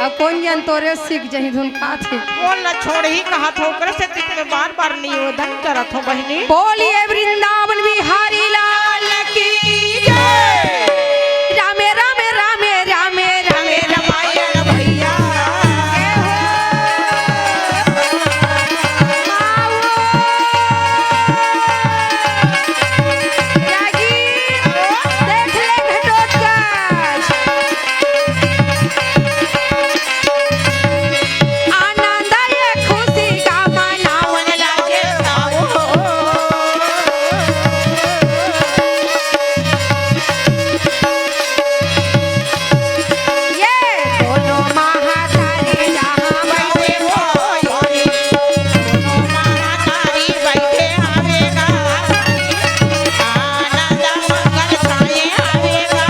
अउ कोन जन तोरे सीख जही धुन खात हे। बोल न छोड़ही कहत हो, ओकरे सेती में बार-बार निवेदन करत हो बहिनी। बोलिए वृंदावन बिहारी लाल की जय। रामे, रामे, रामे, रामे, रामे, रामायण भैया। आओ। रागी, देख ले घटोत्कच। आनंद ये खुशी का मनावन लागे। ये दोनों महातारी जहाँ बैठे हो, दोनों महातारी बैठे हवे गा। आनंद मंगल छाए हवे गा।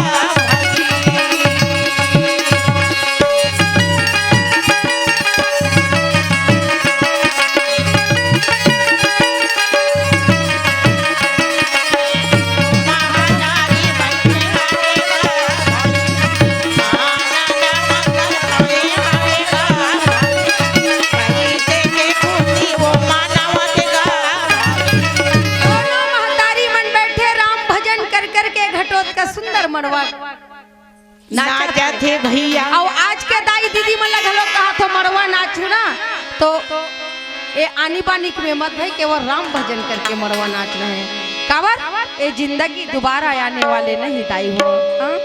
दोनों महतारी मन बैठे राम भजन कर करके घटोत का सुंदर मड़वा नाचत नाचत हे भैया। अउ आज के दाई दीदी मन ला घलो कहत हो मड़वा नाचहू ना, तो ए आनी बानी के में मत भई, केवल राम भजन करके मड़वा नाचना हे। काबर? ए जिंदगी दोबारा आने वाले नहीं दाई हो। हाँ?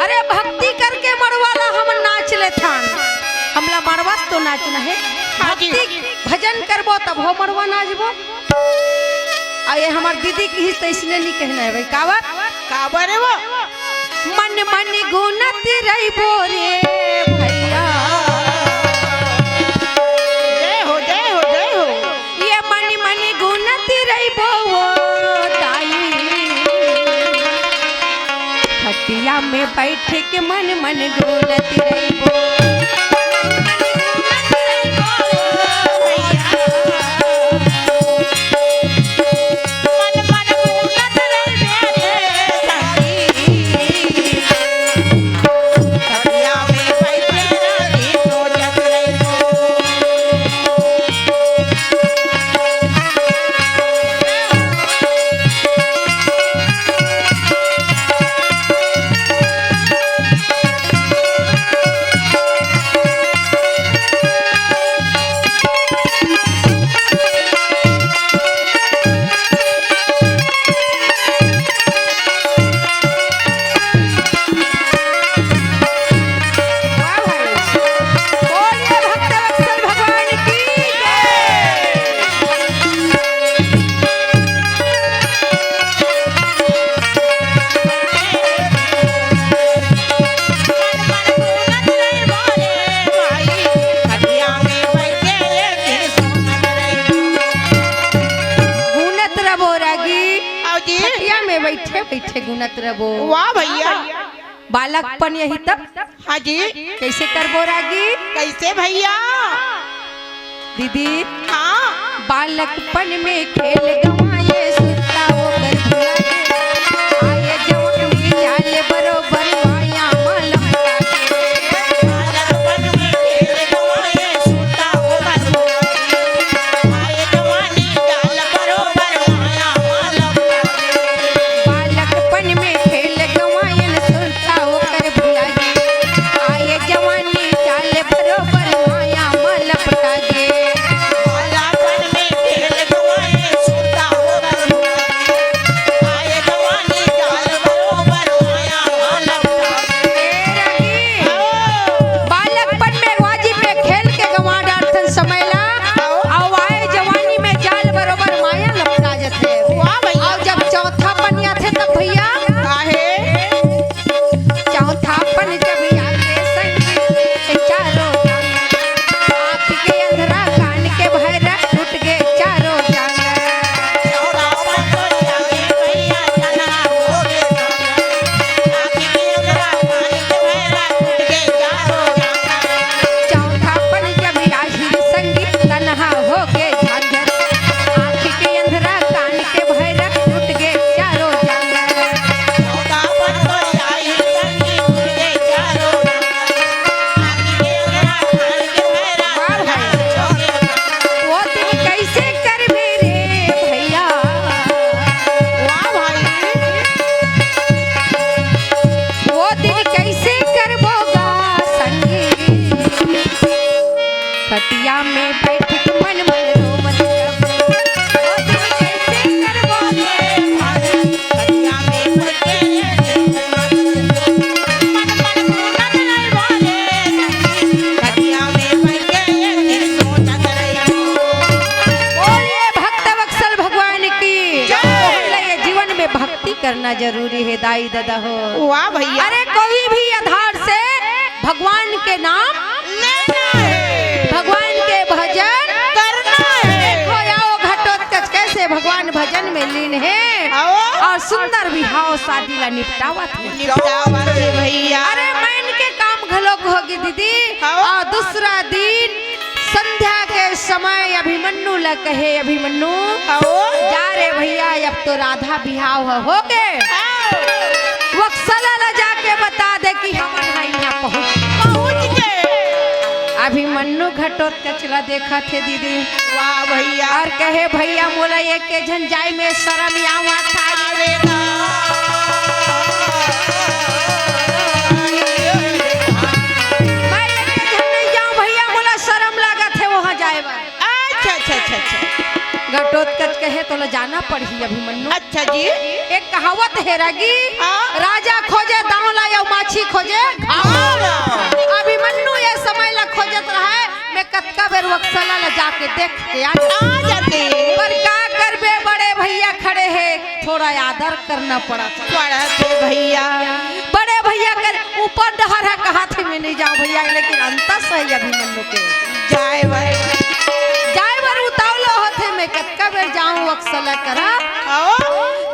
अरे भक्ति करके मड़वा ला हमन नाच लेथन, हमला मड़वा तो नाचना हे। हाँ जी। भक्ति भजन करबो तब हो मड़वा नाचबो। अउ ए हमर दीदी किहिस त अइसने नइ कहना हे भई, काबर? काबर हे वो? मन मन गुनत रहिबो रे भैया। जय हो, जय हो, जय हो। ये मन मन गुनत रहिबो वो दाई। खटिया में बैठ के मन मन गुनत रहिबो। खेलत रबो। वाह भैया। बालकपन यही तब। हाँ जी। कैसे करबो रागी? कैसे भैया? दीदी। हाँ। बालकपन में खेल गवाए सुरता ओकर भुला गे। आए जवानी चाल बरोबर माया मा लपटा गे। बालकपन में खेल गवाए सुरता ओकर भुला गे। आए जवानी चाल बरोबर माया मा लपटा गे। बालकपन में खेल गवाए सुरता ओकर भुला गे। आए जवानी चाल बरोबर माया मा लपटा गे। बालकपन में खेल गवाए सुरता ओकर भुला गे। आए जवानी चाल बरोबर माया मा लपटा गे। ए रागी, बालकपन में वाजिब में खेल के गंवा डारथन समय ला, अउ आए जवानी में चाल बरोबर माया लपटा जथे। वाह भैया। अउ जब चौथापन आथे तब भैया, काहे? चौथापन जब आथे संगी, चारों आँख के अंधरा, कान के बहरा, टूट गे चारों जांगर। चौथापन जब आही रे संगी, तनहा होगे झांझर। आँख के अंधरा, कान के बहरा, टूट गे चारों जांगर। वाह भाई। वो दिन कैसे करबे रे भैया? वाह भाई। वो दिन कैसे करबो गा संगी? खटिया में बैठ के मन मन रोवत रबो। वो दिन कैसे करबो रे भाई? खटिया में बैठ के मन मन रोवत रबो। खटिया में बैठ के सोचत रहिबो। बोलिए भक्त वत्सल भगवान की। जय। बोले ये जीवन में भक्ति करना जरूरी है दाई दादा हो। वाह भैया। अरे कोई भी आधार से भगवान के नाम लेना है। भगवान के भजन करना है। देखो आओ घटोत्कच कैसे भगवान भजन में लीन है। आओ। अउ सुंदर बिहाव शादी ला निपटावत हे। निपटावत हे भैया। अरे मैन के काम घलोक होगे दीदी। आओ। अउ दूसरा दिन संध्या के समय अभिमन्यु ला कहे, अभिमन्यु, आओ। जा रे भैया, अब तो राधा बिहाव ह होगे। आओ। वत्सला ला जाके बता दे कि हमन ह इहाँ पहुँच, पहुँच गे। अभिमन्यु घटोत्कच ला देखत हे दीदी। वाह भैया। अउ कहे, भैया मोला एके झन जाय में शरम आवत हे। अरे ना। मैं एके झन नइ जांव भैया, मोला शरम लागत हे वहाँ जाय बर। अच्छा, अच्छा, अच्छा, अच्छा। घटोत्कच कहे, तोला जाना पड़ही अभिमन्यु। अच्छा जी। एक कहावत हे रागी, हाँ। राजा खोजे दांव ला, अउ माछी खोजे घाव ला। घाव ला। अभिमन्यु ये समय ला खोजत रहय, मैं कतका बेर वत्सला ला जाके देख के आ जाते। आ जाते। पर का करबे, बड़े भैया खड़े हे, थोड़ा आदर करना पड़ा। पड़त हे भैया। बड़े भैया कर ऊपर डहर हे, कहाथे मैं नइ जांव भैया, लेकिन अंतस हे अभिमन्यु के। जाय बर। जाय बर उतावला होथे, मैं कतका बेर जांव वत्सला करा। आओ।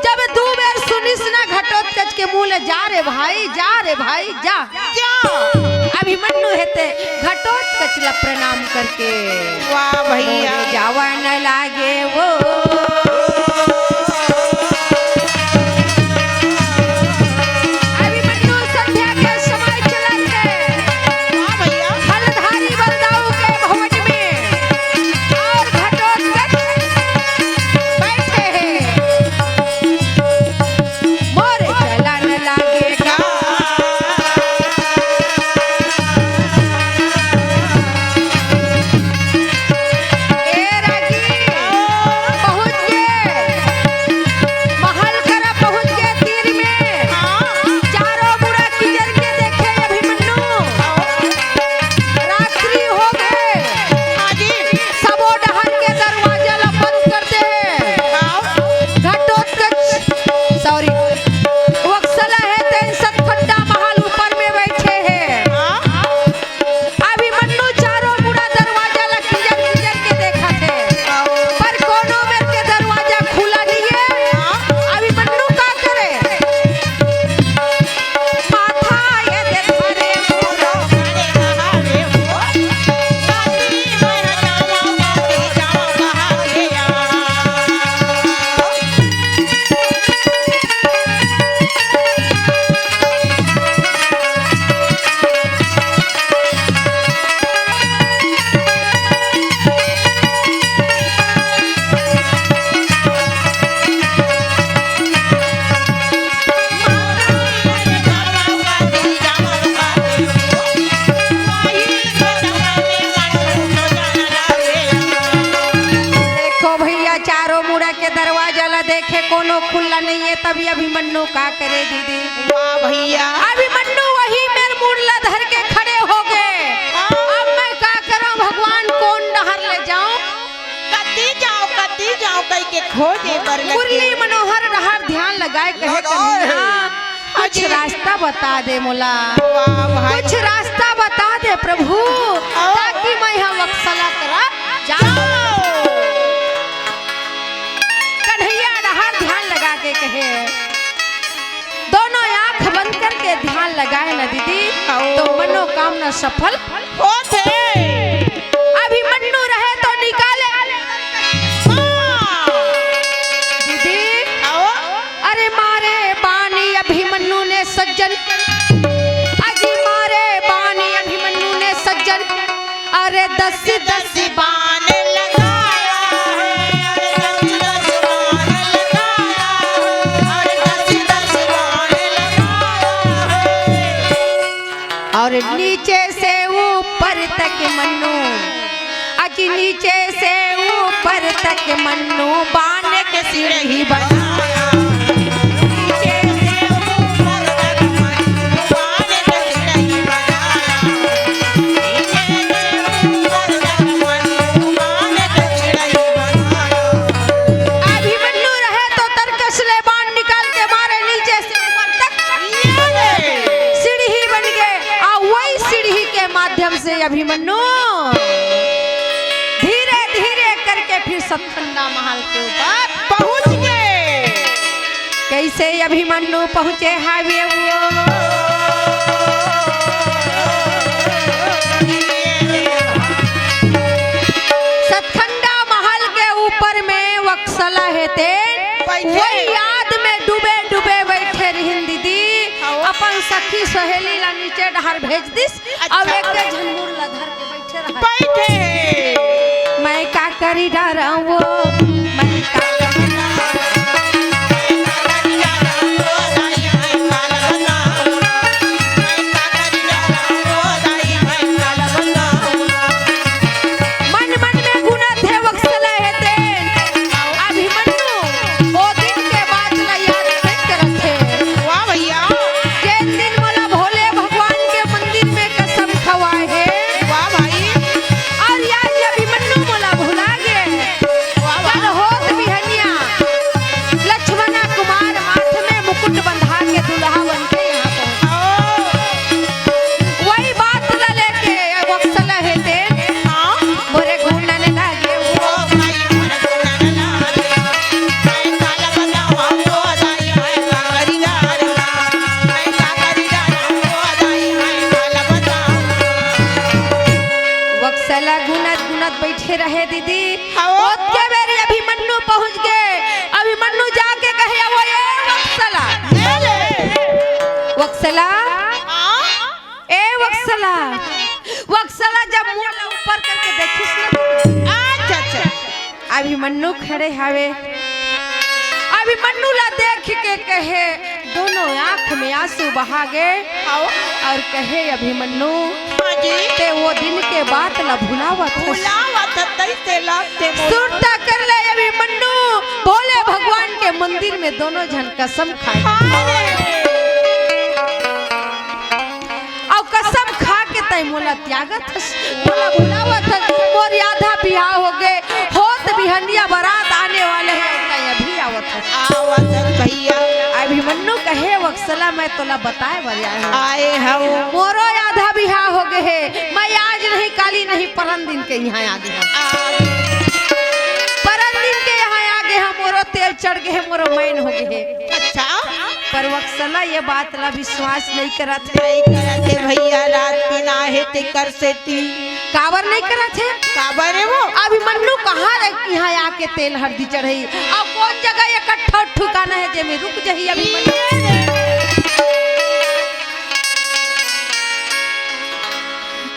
जब दू बेर सुनिस ना घटोत्कच के मुँह ले, जा रे भाई, जा रे भाई, जा। जा। अभिमन्यु हे ते घटोत्कच ला प्रणाम करके। वाह भैया। मोरे जावा न लागे वो। अभिमन्यु संध्या के समय चलत हे। वाह भैया। फलधारी बलदाऊ के भवन में अउ घटोत्कच बैठे हे। मोर चलन लागे गा। ए रागी, पहुँच गे कोनो खुल्ला नइ हे, तभी अभिमन्यु का करे दीदी। वाह भैया। अभिमन्यु वही मेर मुड़ ला धर के खड़े हो गे। हाँ। अब मैं का करंव भगवान, कोन डहर ले जांव? कति जांव, कति जांव कहिके खोजे बर लगे। मुरली मनोहर डहर ध्यान लगाए कहे, लगाए। कन्हैया, कुछ रास्ता बता दे मोला। वाह भाई। कुछ रास्ता बता दे प्रभु, हाँ। ताकि मैं यहाँ वत्सला करा जांव। कन्हैया डहर ध्यान लगा के कहे, दोनों आंख बंद करके ध्यान लगाए ना दीदी, आओ। तो मनोकामना सफल होथे। अभिमन्यु रहे तो निकाले। हाँ। दीदी, आओ। अरे मारे बानी अभिमन्यु ने सज्जन, अजी मारे बानी अभिमन्यु ने सज्जन, अरे दस दस बाण लगाया है, अरे दस दस बाण लगाया है, अरे दस दस बाण लगाया है। और नीचे से ऊपर तक मन्नू, अजी नीचे से ऊपर तक मन्नू बाण के सीढ़ी बनाया। नीचे से ऊपर तक मन्नू बाण के सीढ़ी बनाया। नीचे से ऊपर तक मन्नू बाण के सीढ़ी बनाया। अभिमन्यु रहे तो तरकस ले बाण निकाल के मारे नीचे से ऊपर तक सीढ़ी बन गे। आ वही सीढ़ी के माध्यम से अभिमन्यु धीरे धीरे करके फिर सतखंडा महल के ऊपर पहुंच गे। कैसे अभिमन्यु पहुंचे हावे वो? सतखंडा महल के ऊपर में वत्सला हे ते बैठे। वही याद में डूबे डूबे बैठे रहिन दीदी। हाँ। अपन सखी सहेली ला नीचे डहर भेज दिस। अच्छा। अब एक झन मुड़ ला धर के बैठे रहा। बैठे। मैं का करी डरंव वो, मैं का करी डरंव वो। मन मन में गुनत हे वत्सला हे तेन। अभिमन्यु ओ दिन के बात ला याद नइ करत हे। वाह भैया। जेन दिन मोला भोले भगवान के मंदिर में कसम खवाए हे। वाह भाई। अउ आज अभिमन्यु मोला भुला गे। वाह, वाह। कल होत बिहनिया लक्ष्मणा कुमार माथ में मुकुट बंधा के दुल्हा बन के यहाँ पहुँचे। ओ। वही बात ला लेके वत्सला हे तेन। हाँ। मोरे गुनन लागे वो। ओ भाई, मोरे गुनन लागे। मैं काला बताऊँ हमको दाई, मैं का करी जाना, मैं का करी जाना, ओ दाई, मैं काला बताऊँ। वत्सला गुनत गुनत बैठे रहे दीदी। हाँ। ओतके बेरी अभिमन्यु पहुँच गे। अभिमन्यु जाके कहे, "आवो ए वत्सला।" ले ले। वत्सला, हाँ। ए वत्सला, वत्सला जब मुड़ ला ऊपर करके देखिस ना, अच्छा, अच्छा। अभिमन्यु खड़े हावे। अभिमन्यु ला देख के कहे, दोनों आँख में आंसू बहा गे। आओ। अउ कहे, "अभिमन्यु, हाँ जी। ते वो दिन के बात ला भुलावत हस। भुलावत हस, तइसे लागथे मोला।" सुरता कर ले अभिमन्यु, भोले भगवान के मंदिर में दोनों झन कसम खाए। हाँ रे। अउ कसम खा के तैं मोला त्यागत हस, मोला भुलावत हस, मोर आधा बिहाव हो गे, होत बिहनिया बरात आने वाले हे, अउ तैं अभी आवत हस। आवत हस भैया। अभिमन्यु कहे, "वत्सला, मैं तोला बताए बर आए हँव। आए हँव। मोरो आधा बिहाव हो गे हे, मैं आज नहीं, काली नहीं, परन दिन के यहाँ आ गे हँव। आ गे। परन दिन के यहाँ आ गे हँव, मोरो तेल चढ़ गे हे, मोरो मैन हो गे हे।" अच्छा। पर वत्सला ये बात ला विश्वास नइ करत हे। नइ करत हे भैया, रात दिन आहे तेकर सेती। काबर नइ करत हे? काबर हे वो? अभिमन्यु कहाँ रह, यहाँ आके तेल हरदी चढ़ई? अउ कोन जगह एकट्ठा ठिकाना हे जेमे रुक जही अभिमन्यु?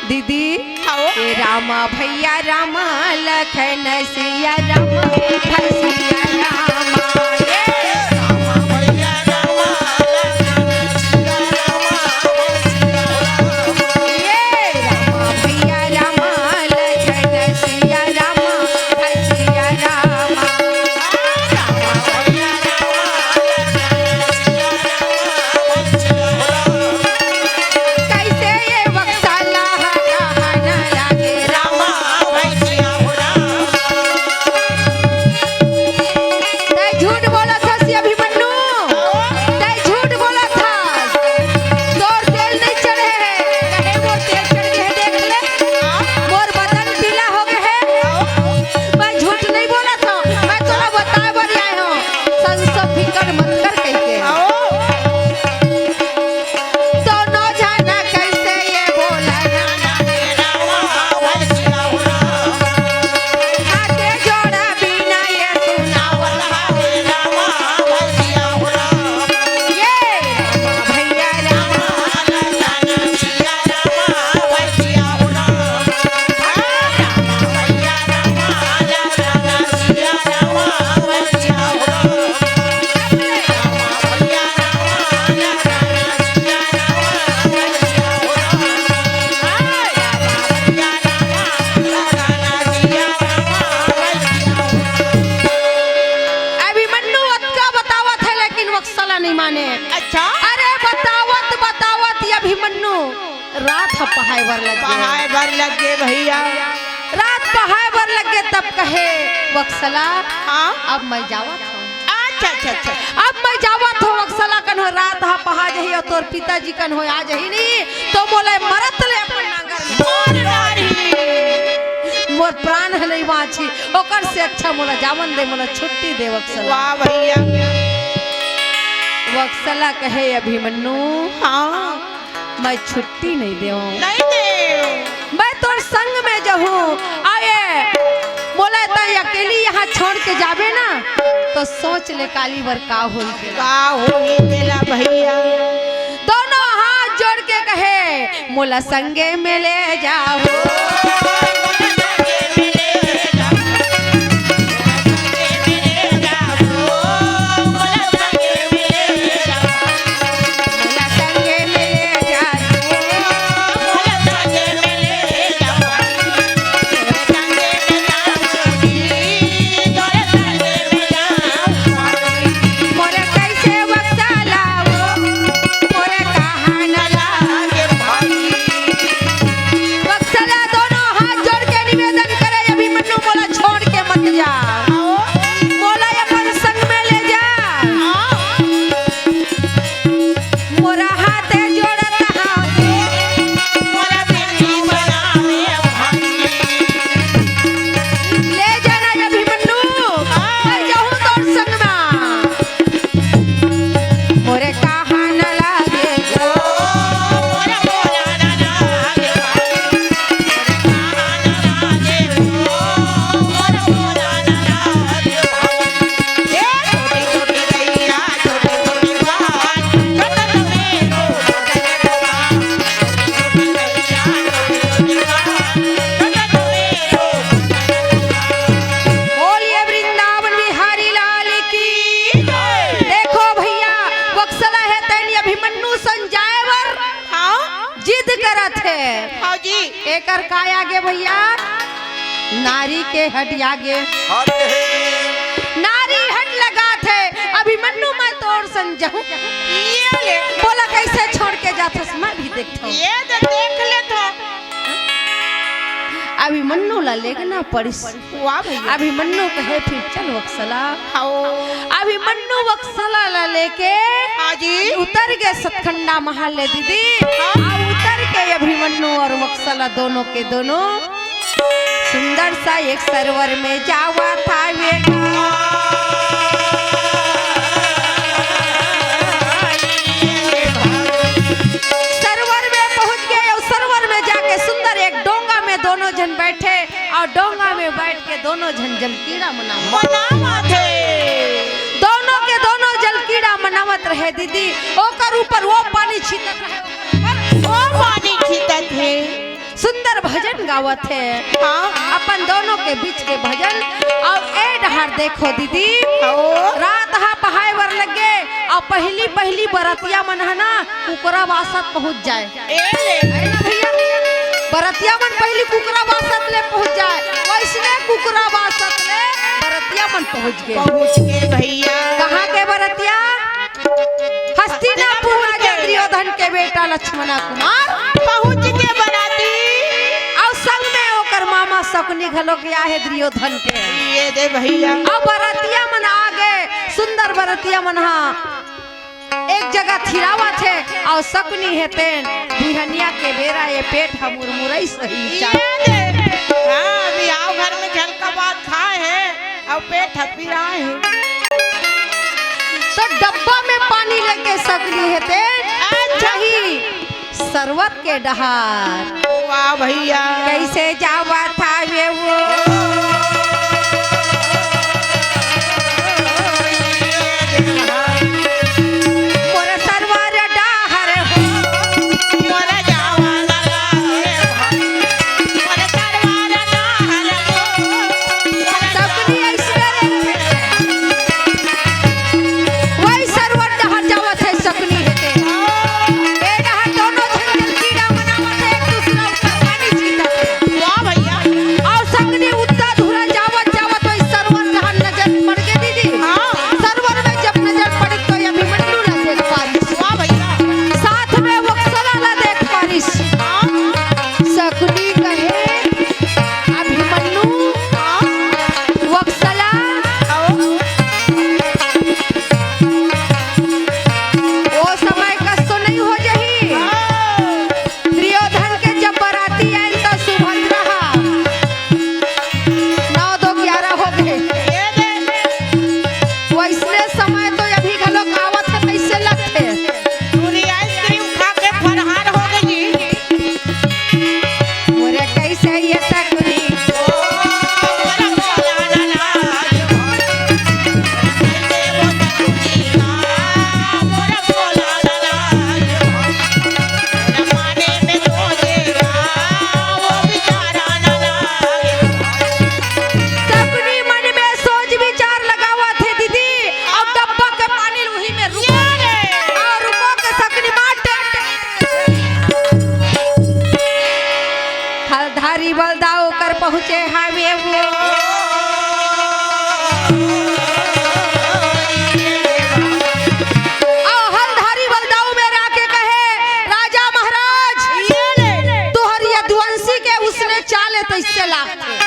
दीदी, हव। ए रामा भैया रामा लखन सिया रामा, भैसिया रामा। ए रामा भैया रामा लखन सिया रामा, भैसिया रामा। ए रामा भैया रामा लखन सिया रामा, भैसिया रामा। रामा भैया रामा रात ह पहाय बर लग गे। पहाय बर लग गे भैया। रात पहाय बर लग गे, तब कहे वत्सला, हाँ? अब मैं जावत हूँ। अच्छा, अच्छा, अच्छा। अब मैं जावत हूँ वत्सला, कन्हो रात ह पहा जही अउ तोर पिताजी कन्हो आ जही नहीं, तो मोला मरत ले अपन नांगर में मार डारही। मोर प्राण ह नहीं बाँची, ओकर से अच्छा मोला जावन दे, मोला छुट्टी दे वत्सला। वाह भैया। वत्सला कहे अभिमन्यु, हाँ। मैं छुट्टी नहीं देवं। नहीं दे। मैं तोर संग में जहूँ। अउ ए, मोला तैं अकेली यहाँ छोड़ के जाबे ना, तो सोच ले काली बर का होही तेला। का होही तेला भैया। दोनों हाथ जोड़ के कहे, मोला संगे में ले जाओ। मोरे कइसे वत्सला वो, मोरे कहाँ न लागे भाई। वत्सला दोनों हाथ जोड़ के निवेदन करे, अभिमन्यु मोला छोड़ के मत जा, मोला अपन संग में ले जा। मोरा हाथ जोड़त हाथे, मोरा बेटी बनावे भाई। ले जाना अभिमन्यु, मैं जाहूँ तोर संग में। मोरे कहाँ न लागे। बोलिए वृंदावन बिहारी लाल की। देखो भैया, वत्सला हे तेन अभिमन्यु संग जाए बर हाँ। जिद करत हे। हाँ जी। एकर का आगे भैया? नारी के हट आगे। हट हे। नारी हट लगात हे। अभिमन्यु मैं तोर संग जाहूँ। ये ले। बोला कइसे छोड़ के जाथस, मैं भी देखथों। ये दे, देख लेथों। अभिमन्यु ला लेगना पड़िस। वाह भैया। अभिमन्यु कहे फिर चल वत्सला। हाँ। अभिमन्यु वत्सला ला लेके हाँ जी। उतर गे सतखंडा महल ले दीदी। हाँ। अउ उतर के अभिमन्यु अउ वत्सला दोनों के दोनों सुंदर सा एक सरोवर में जावत हे बेटा। सरोवर में पहुँच गे अउ सरोवर में जाके सुंदर एक डोंगा में दोनों झन बैठे अउ डोंगा में बैठ के दोनों झन जलकीड़ा मनावत। मनावत हे। दोनों के दोनों जलकीड़ा मनावत रहे दीदी, ओकर ऊपर वो पानी छींटत रहे, वो पानी छींटत हे। सुंदर भजन गावत हे। हाँ। अपन दोनों के बीच के भजन। अउ ए डहार देखो दीदी, हाँ। रात ह पहाय बर लग गे अउ पहिली पहिली बरतिया मन ह ना कुकरा बासा पहुँच जाय। ए ले। है ना भैया? बरतिया मन पहिली कुकरा बासा ले पहुँच जाय, वइसने कुकरा बासा ले बरतिया मन पहुँच गे। पहुँच गे भैया। कहाँ के बरतिया? हस्तिनापुर राजा दुर्योधन के बेटा लक्ष्मणा कुमार पहुँच गे बराती। अउ संग में ओकर मामा शकुनी घलो गे हे दुर्योधन के। ये दे भैया। अउ बरतिया मन आ गे, सुंदर बरतिया मन ह एक जगह थिरावत हे अउ शकुनी हे तेन बिहनिया के बेरा ये पेट ह मुरमुरई सही ये चाल। दे। हाँ, अभी आओ घर में झलका भात खाए हे अउ पेट ह पिराए हे। तो डब्बा में पानी लेके शकुनी हे तेन अच्छा। वही सरवत के डहार। वाह भैया। कइसे जावत हे वो। मोर सरवर डहर हो। मोर जावन लागे भाई। मोर सरवर डहर हो। सबनी ऐश्वर्य। वही सरवर डहर जावत हे, सकनी हे ते। ए डहर दोनों झन जलकीड़ा मनावत हे, एक दूसरा ऊपर पानी छीटत हे। वाह भैया। अउ संगनी उत- हलधारी बलदाऊ कर पहुँचे हावे वो। अउ हलधारी बलदाऊ मेर आके कहे, "राजा महाराज, तुँहर यदुवंशी के उसने चाले तइसे लागथे।"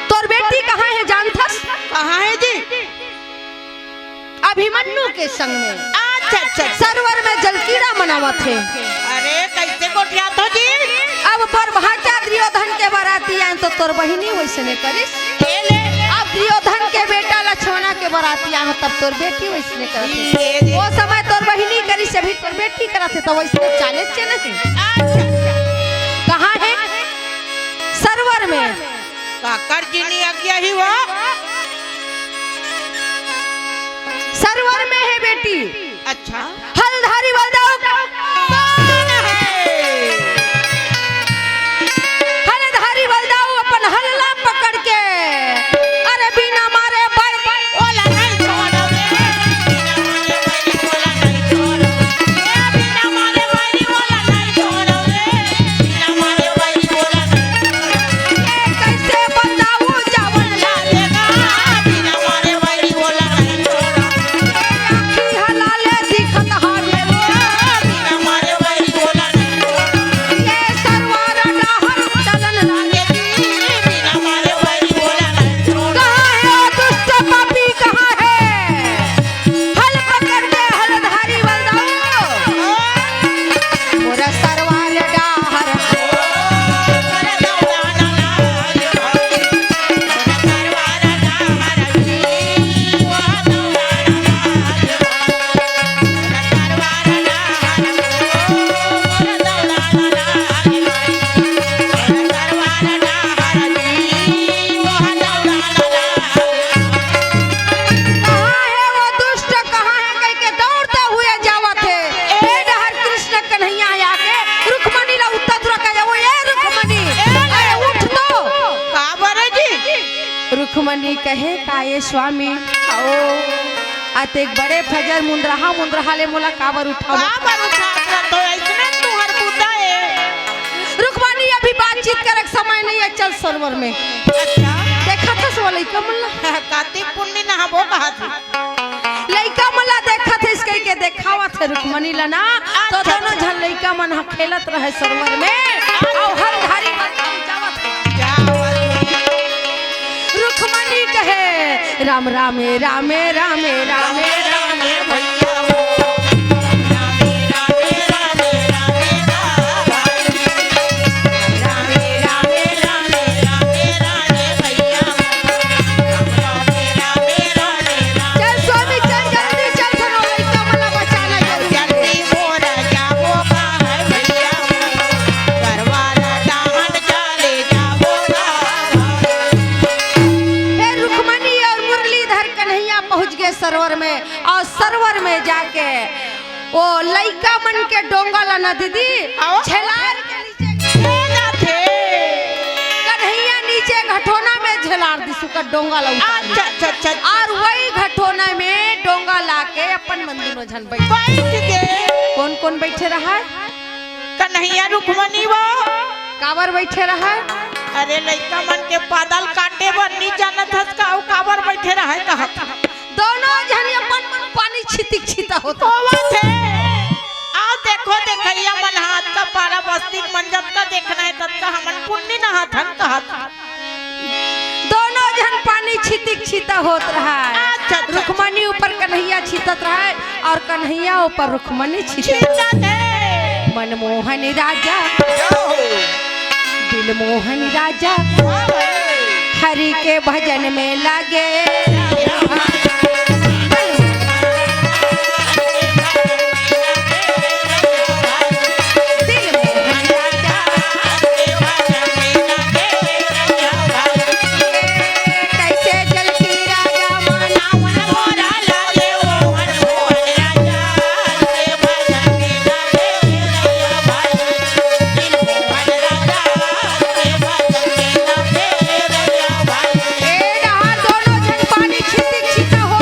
तोर बेटी कहाँ हे जानथस? कहाँ हे जी? अभिमन्यु के संग में अच्छा, अच्छा, अच्छा। सरवर में जलकीड़ा मनावत हे। अरे, कइसे गोठियात हो जी? अब पर भांचा दुर्योधन के बराती आए त तोर बहिनी वइसने करिस। ए ले। अब दुर्योधन के बेटा लक्ष्मणा के बराती आए तब तोर बेटी वइसने करत हे। ए ले। ओ समय तोर बहिनी करिस, अभी तोर बेटी करत हे, त वइसने चाले चे नहीं। अच्छा। कहाँ हे? सरवर में। काकर जी नी आज्ञा ही वो? सरवर में हे बेटी। अच्छा। हलधारी बलदाऊ कौन हे? हलधारी बलदाऊ अपन हल ला पकड़ के, अरे बिना मारे बैरी ओला नहीं छोड़ो रे। बिना मारे बैरी ओला नहीं छोड़ो रे। बिना मारे बैरी ओला नहीं छोड़ो रे। बिना मारे बैरी ओला नहीं छोड़ो रे। ए, कइसे बलदाऊ जावन लागेगा? बिना मारे बैरी ओला नहीं छोड़ो रे। आँखी हलाले दिखत हावे रे। बिना मारे बैरी ओला नहीं छोड़ो रे। ये सरवार डाहर चलन लागे। बिना मारे बैरी ओला नहीं छोड़ो रे। कहाँ हे वो दुष्ट पापी, कहाँ हे? हल पकड़ के हलधारी बलदाऊ। मोर सरवार डाहर। कहाँ हे वो दुष्ट, कहाँ हे कहिके दौड़ते हुए जावत हे। ए डहर कृष्ण कन्हैया आके रुक्मणी ला उत्ता तुरा कहे, "ओ ए रुक्मणी, अरे उठ तो।" का बरे जी? रुक्मणी कहे, "का ए स्वामी? आओ। अतेक बड़े फजर मुंदरहा मुंदरहा ले मोला काबर उठावत?" काबर उठावत? तो अइसने तुँहर बुता हे। रुक्मणी अभी बातचीत करे के समय नहीं हे, चल सरवर में। अच्छा। देखत हस वो लइका मन ला? कातिक पुन्नी नहाबो कहत हे। लइका मन ला देखत हस कहिके देखावत हे रुक्मणी ला ना, तो अच्छा, दोनों अच्छा। झन लइका मन ह खेलत रहे सरवर में, अउ हलधारी बलदाऊ जावत हे। जावत हे। रुक्मणी कहे, "राम रामे, रामे, रामे, रामे, रामे भैया हो।" चल स्वामी, चल जल्दी चल, थोड़ा लइका मन ला बचाना जरूरी हे। जल्दी मोर जाबो का है भैया, करवाला डाहन चले जाबो का। हे रुक्मणी अउ मुरलीधर कन्हैया पहुँच गे सरवर में, अउ सरवर में जाके ओ लइका मन के डोंगा ला ना दीदी, आओ। झेलार के नीचे गिर जाथे। कन्हैया नीचे घटोना में झेलार दिस, ओकर डोंगा ला उतार अच्छा, अच्छा, अच्छा, अच्छा। अउ वही घटोना में डोंगा लाके अपन मन दुनों झन बइठ बैठ गे। कौन कौन बइठे रहय? कन्हैया रुक्मणी वो। काबर बइठे रहय? अरे लइका मन के पादल काटे बर नी जानत हस का, अउ काबर बइठे रहय कहत। दोनों झन अपन मन पानी छितिक छिता होत होवत हे। आओ देखो देखइया मन, हाथ का पारा बस्तिक मन जतका देखना हे ततका हमन पुन्नी नहाथन कहत। दोनों झन पानी छितिक छिता होत रहय। अच्छा, अच्छा। रुक्मणी ऊपर कन्हैया छितत रहय अउ कन्हैया ऊपर रुक्मणी छितत रहय। छितत हे। मनमोहन राजा, जय हो। दिलमोहन राजा, वाह भाई। हरि के भजन में लागे। दिलमोहन राजा, कैसे जल की राजा माना। ए डहार दोनों झन पानी छितिक छिता हो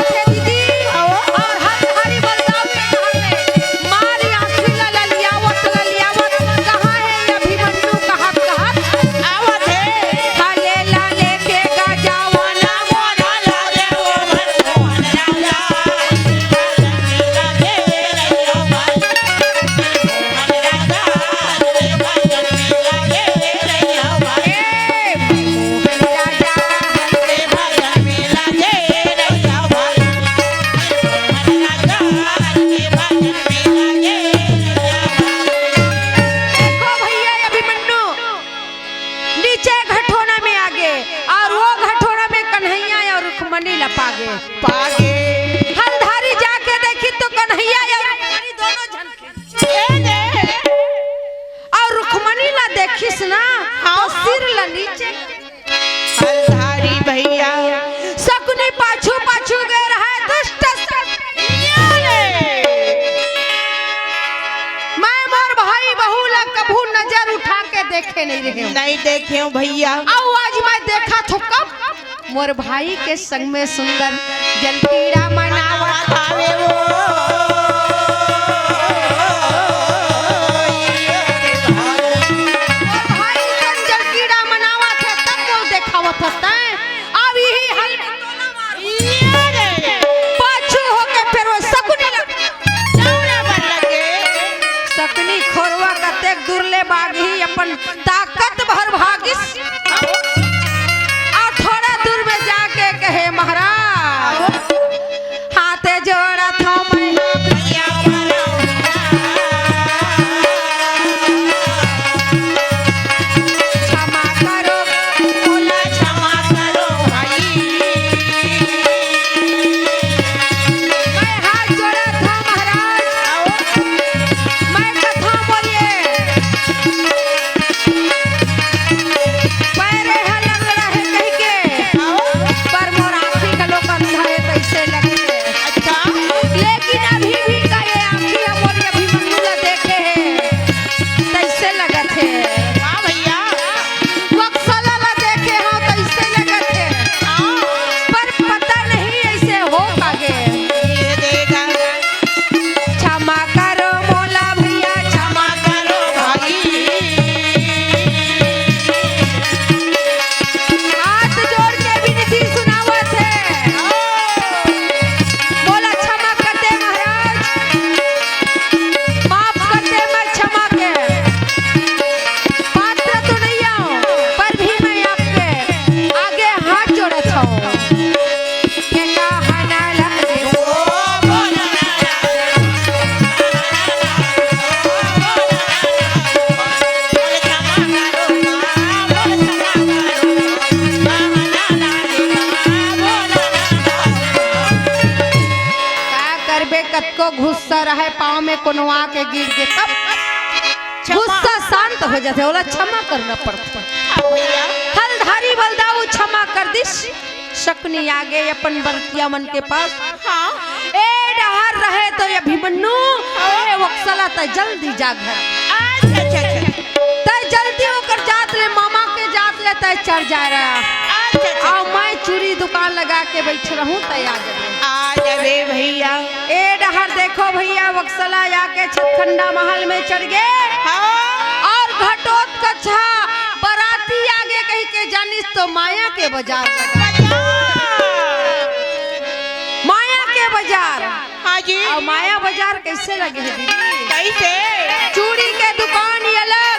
देखे नहीं रहे हो। नहीं देखे हो भैया। अउ आज मैं देखा थो कब मोर भाई के संग में सुंदर जलकीड़ा मनावत हावे वो। मोर भाई के संग जलकीड़ा मनावत हे तब मोर देखावत हस तैं। अब यही हल ये रे। पाछू होके फेर वो सकुनी लग जावना बर लगे। सकनी खोरवा कतेक दूर ले बागही अपन ताकत भर भागिस। अउ थोड़ा दूर में जाके कहे, महाराज, हाथे जोड़त हंव मैं। क्षमा करो, मोला क्षमा करो भाई। मैं हाथ जोड़त हंव महाराज। मैं कथा बोलिए। पैरे ह लंगड़ा हे कहिके, पर मोर आँखी घलो अंधा हे, तइसे लगथे। अच्छा। लेकिन अभी भी का ये आँखी ह मोर अभिमन्यु ला देखे हे, तइसे लगथे। हाँ भैया। वत्सला ला देखे हंव, तइसे लगथे। हाँ। पर पता नहीं अइसे हो कागे। ये देगा। क्षमा करो मोला भैया, क्षमा करो भाई। हाथ जोड़ के विनती सुनावत हे। मोला क्षमा कर दे महाराज, माफ कर दे, मैं क्षमा के पात्र तो नहीं आऊं, पर भी मैं आपके आगे हाथ जोड़त हूँ। के कहना लगे। का करबे, कतको गुस्सा रहे, पाँव में कोनो आके गिर गे, तब क्षमा। गुस्सा शांत हो जाथे, ओला क्षमा करना पड़थे। हाँ भैया। हलधारी बलदाऊ क्षमा कर दिस। सकनी आगे अपन बरतिया मन के पास। हाँ। ए डहर रहे तो ये अभिमन्यु, ए वत्सला, तैं जल्दी जा घर। अच्छा, अच्छा, अच्छा। तैं जल्दी ओकर जात ले, मामा के जात ले तैं चढ़ जा रहा। अच्छा, अच्छा। अउ मैं चूड़ी दुकान लगा के बइठे रहूं, तैं आ जाबे। आ जाबे भैया। ए डहर देखो भैया, वत्सला आके छतखंडा महल में चढ़ गे। हाँ। अउ घटोत्कच बराती आगे कहिके जानिस तो माया के बजार लगा। बजार। माया के बजार। हाँ जी। अउ माया बजार कइसे लगे हे दीदी? कइसे? चूड़ी के दुकान ये अलग,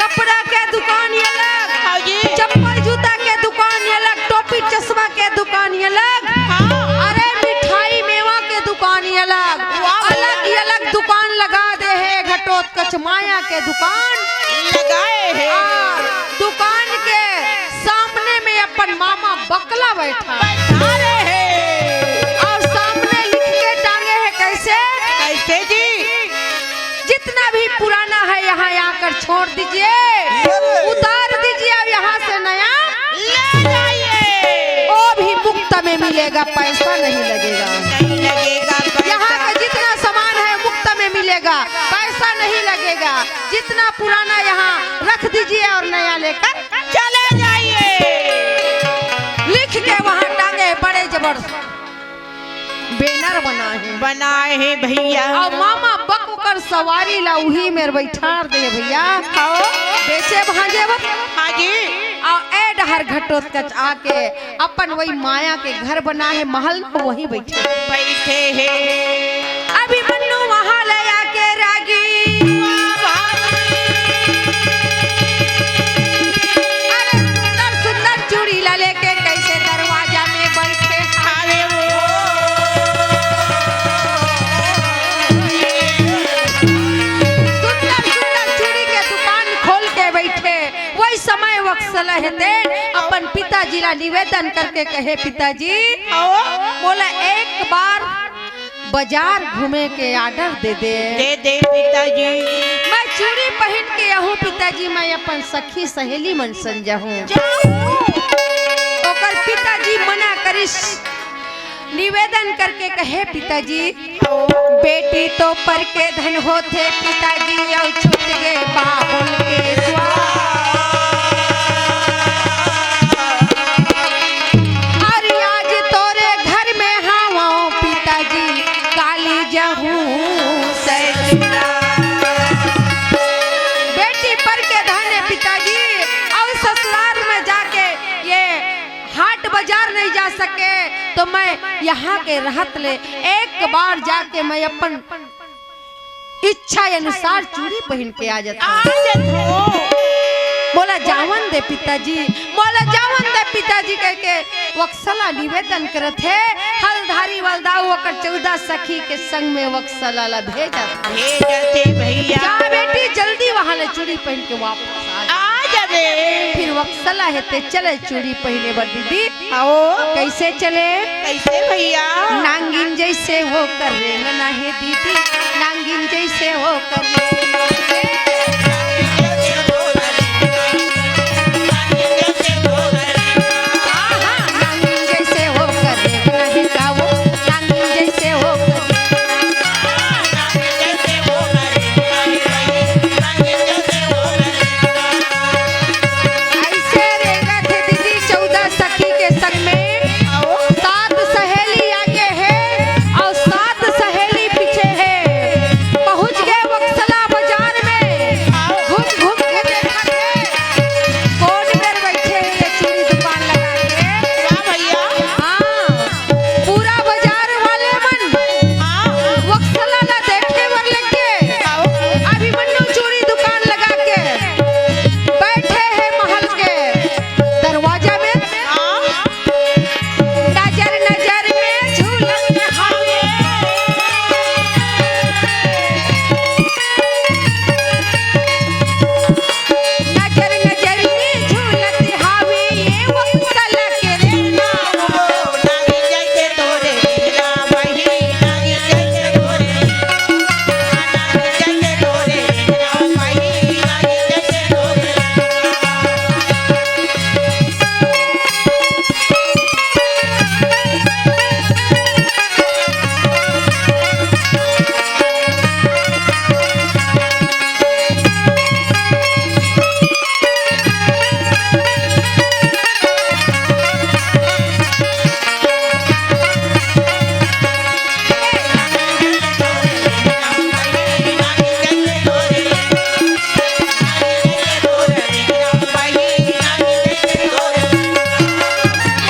कपड़ा के दुकान ये अलग, हाँ जी। चप्पल जूता के दुकान ये अलग, टोपी चश्मा के दुकान ये अलग। हाँ। अरे मिठाई मेवा के दुकान ये अलग, वाह, अलग ही अलग दुकान लगा दे हे घटोत्कच माया के दुकान। लगाए हे। आ, दुकान के सामने में अपन मामा बकला बैठा। बैठा रहे। अउ सामने लिख के टांगे हे, कइसे? कइसे जी? जितना भी पुराना है यहाँ आकर छोड़ दीजिए, उतार दीजिए और यहाँ से नया ले जाइए। वो भी मुफ्त में मिलेगा, पैसा नहीं लगेगा। नहीं लगेगा पैसा। यहाँ का जितना सामान है मुफ्त में मिलेगा, पैसा नहीं लगेगा। जितना पुराना यहाँ रख दीजिए और नया लेकर चले जाइए। लिख के वहाँ टांगे, बड़े जबर बैनर बनाए हे। बनाए हे भैया। अउ मामा बक ओकर सवारी ला उही मेर बइठार दे हे भैया। हाँ। बेचे भांजे बर। हाँ जी। अउ ए डहर घटोत्कच आके अपन वही माया के घर बनाए हे, महल में वही बइठे। बइठे हे। अभिमन्यु वहाँ ले आके रागी। अरे सुंदर सुंदर चूड़ी ला लेके कइसे दरवाजा में बइठे। अरे वो सुंदर सुंदर चूड़ी के दुकान खोल के बइठे। वही समय वत्सला हे तेन अपन पिताजी ला निवेदन करके कहे, पिताजी, आओ। मोला एक बार बजार घूमे के order दे दे। दे दे पिताजी। मैं चूड़ी पहिन के आहूं पिताजी, मैं अपन सखी सहेली मन संग जाहूं। जाहूं। ओकर पिताजी मना करिस। निवेदन करके कहे, पिताजी, बेटी तो पर के धन होथे पिताजी, अउ छूट गे बाबुल के स्वाद। अरे आज तोरे घर में हावों पिताजी, काली जहूँ ससुराल। बेटी पर के धन हे पिताजी, अउ ससुराल में जाके ये हाट बाजार नहीं जा सके, तो मैं यहाँ के रहत ले एक बार जाके मैं अपन इच्छा अनुसार चूड़ी पहिन के आ जात हँव। आ जात हँव। मोला जावन दे पिताजी, मोला जावन दे पिताजी कहिके वत्सला निवेदन करत हे। हलधारी वलदाऊ ओकर चौदह सखी के संग में वत्सला ला भेजत हे। भेजत हे भैया। जा बेटी, जल्दी वहाँ ले चूड़ी पहिन के वापस आ जा। आ जाबे। फिर वत्सला हे ते चले चूड़ी पहिने बर दीदी। आओ। कइसे चले? कइसे भैया? नांगिन जइसे ओकर रेंगना हे दीदी, नांगिन जइसे ओकर रेंगना हे। आहा, नांगिन जइसे ओकर रेंगना हे गावो, नांगिन जइसे ओकर अइसे रेंगत हे दीदी, चौदह सखी के संग में। आओ। सात सहेली आगे हे अउ सात सहेली पीछे हे। पहुँच गे वत्सला बाजार में। आओ। घूम घूम के देखत हे, कोन मेर बइठे हे ये चूड़ी दुकान लगा के। वाह भैया। हाँ। पूरा बाजार वाले मन हाँ। वत्सला ला देखे बर लग गे। आओ। अभिमन्यु चूड़ी दुकान लगा के बइठे हे महल के दरवाजा में। हाँ। नजर नजर में झूलत हवे। नजर नजर में झूलत हावे ये वत्सला के रेंगना।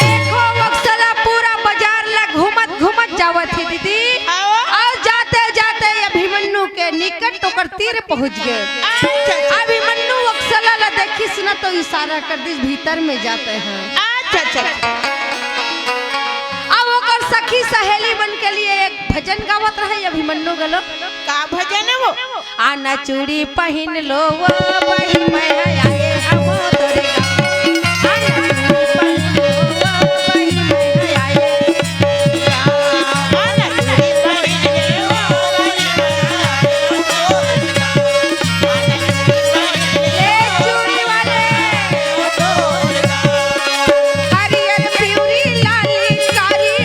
देखो वत्सला, पूरा बाजार ला घूमत घूमत जावत हे दीदी। आओ। अउ जाते जाते अभिमन्यु के निकट ओकर तीर पहुँच गे। अच्छा, अच्छा। अभिमन्यु वत्सला ला देखिस न तो इशारा कर दिस भीतर में जाते हैं। अच्छा, अच्छा, अच्छा। अब ओकर सखी सहेली मन के लिए एक भजन गावत रहे अभिमन्यु घलो। का भजन हे वो? आना चूड़ी पहिन लो वो बहिन, मैं आए हम तोरे गाँव। आना चूड़ी पहिन लो वो बहिन, मैं आए। आना चूड़ी पहिन लो वो बहिन, मैं आए। ए चूड़ी वाले, हरियर पिउरी लाली कारी।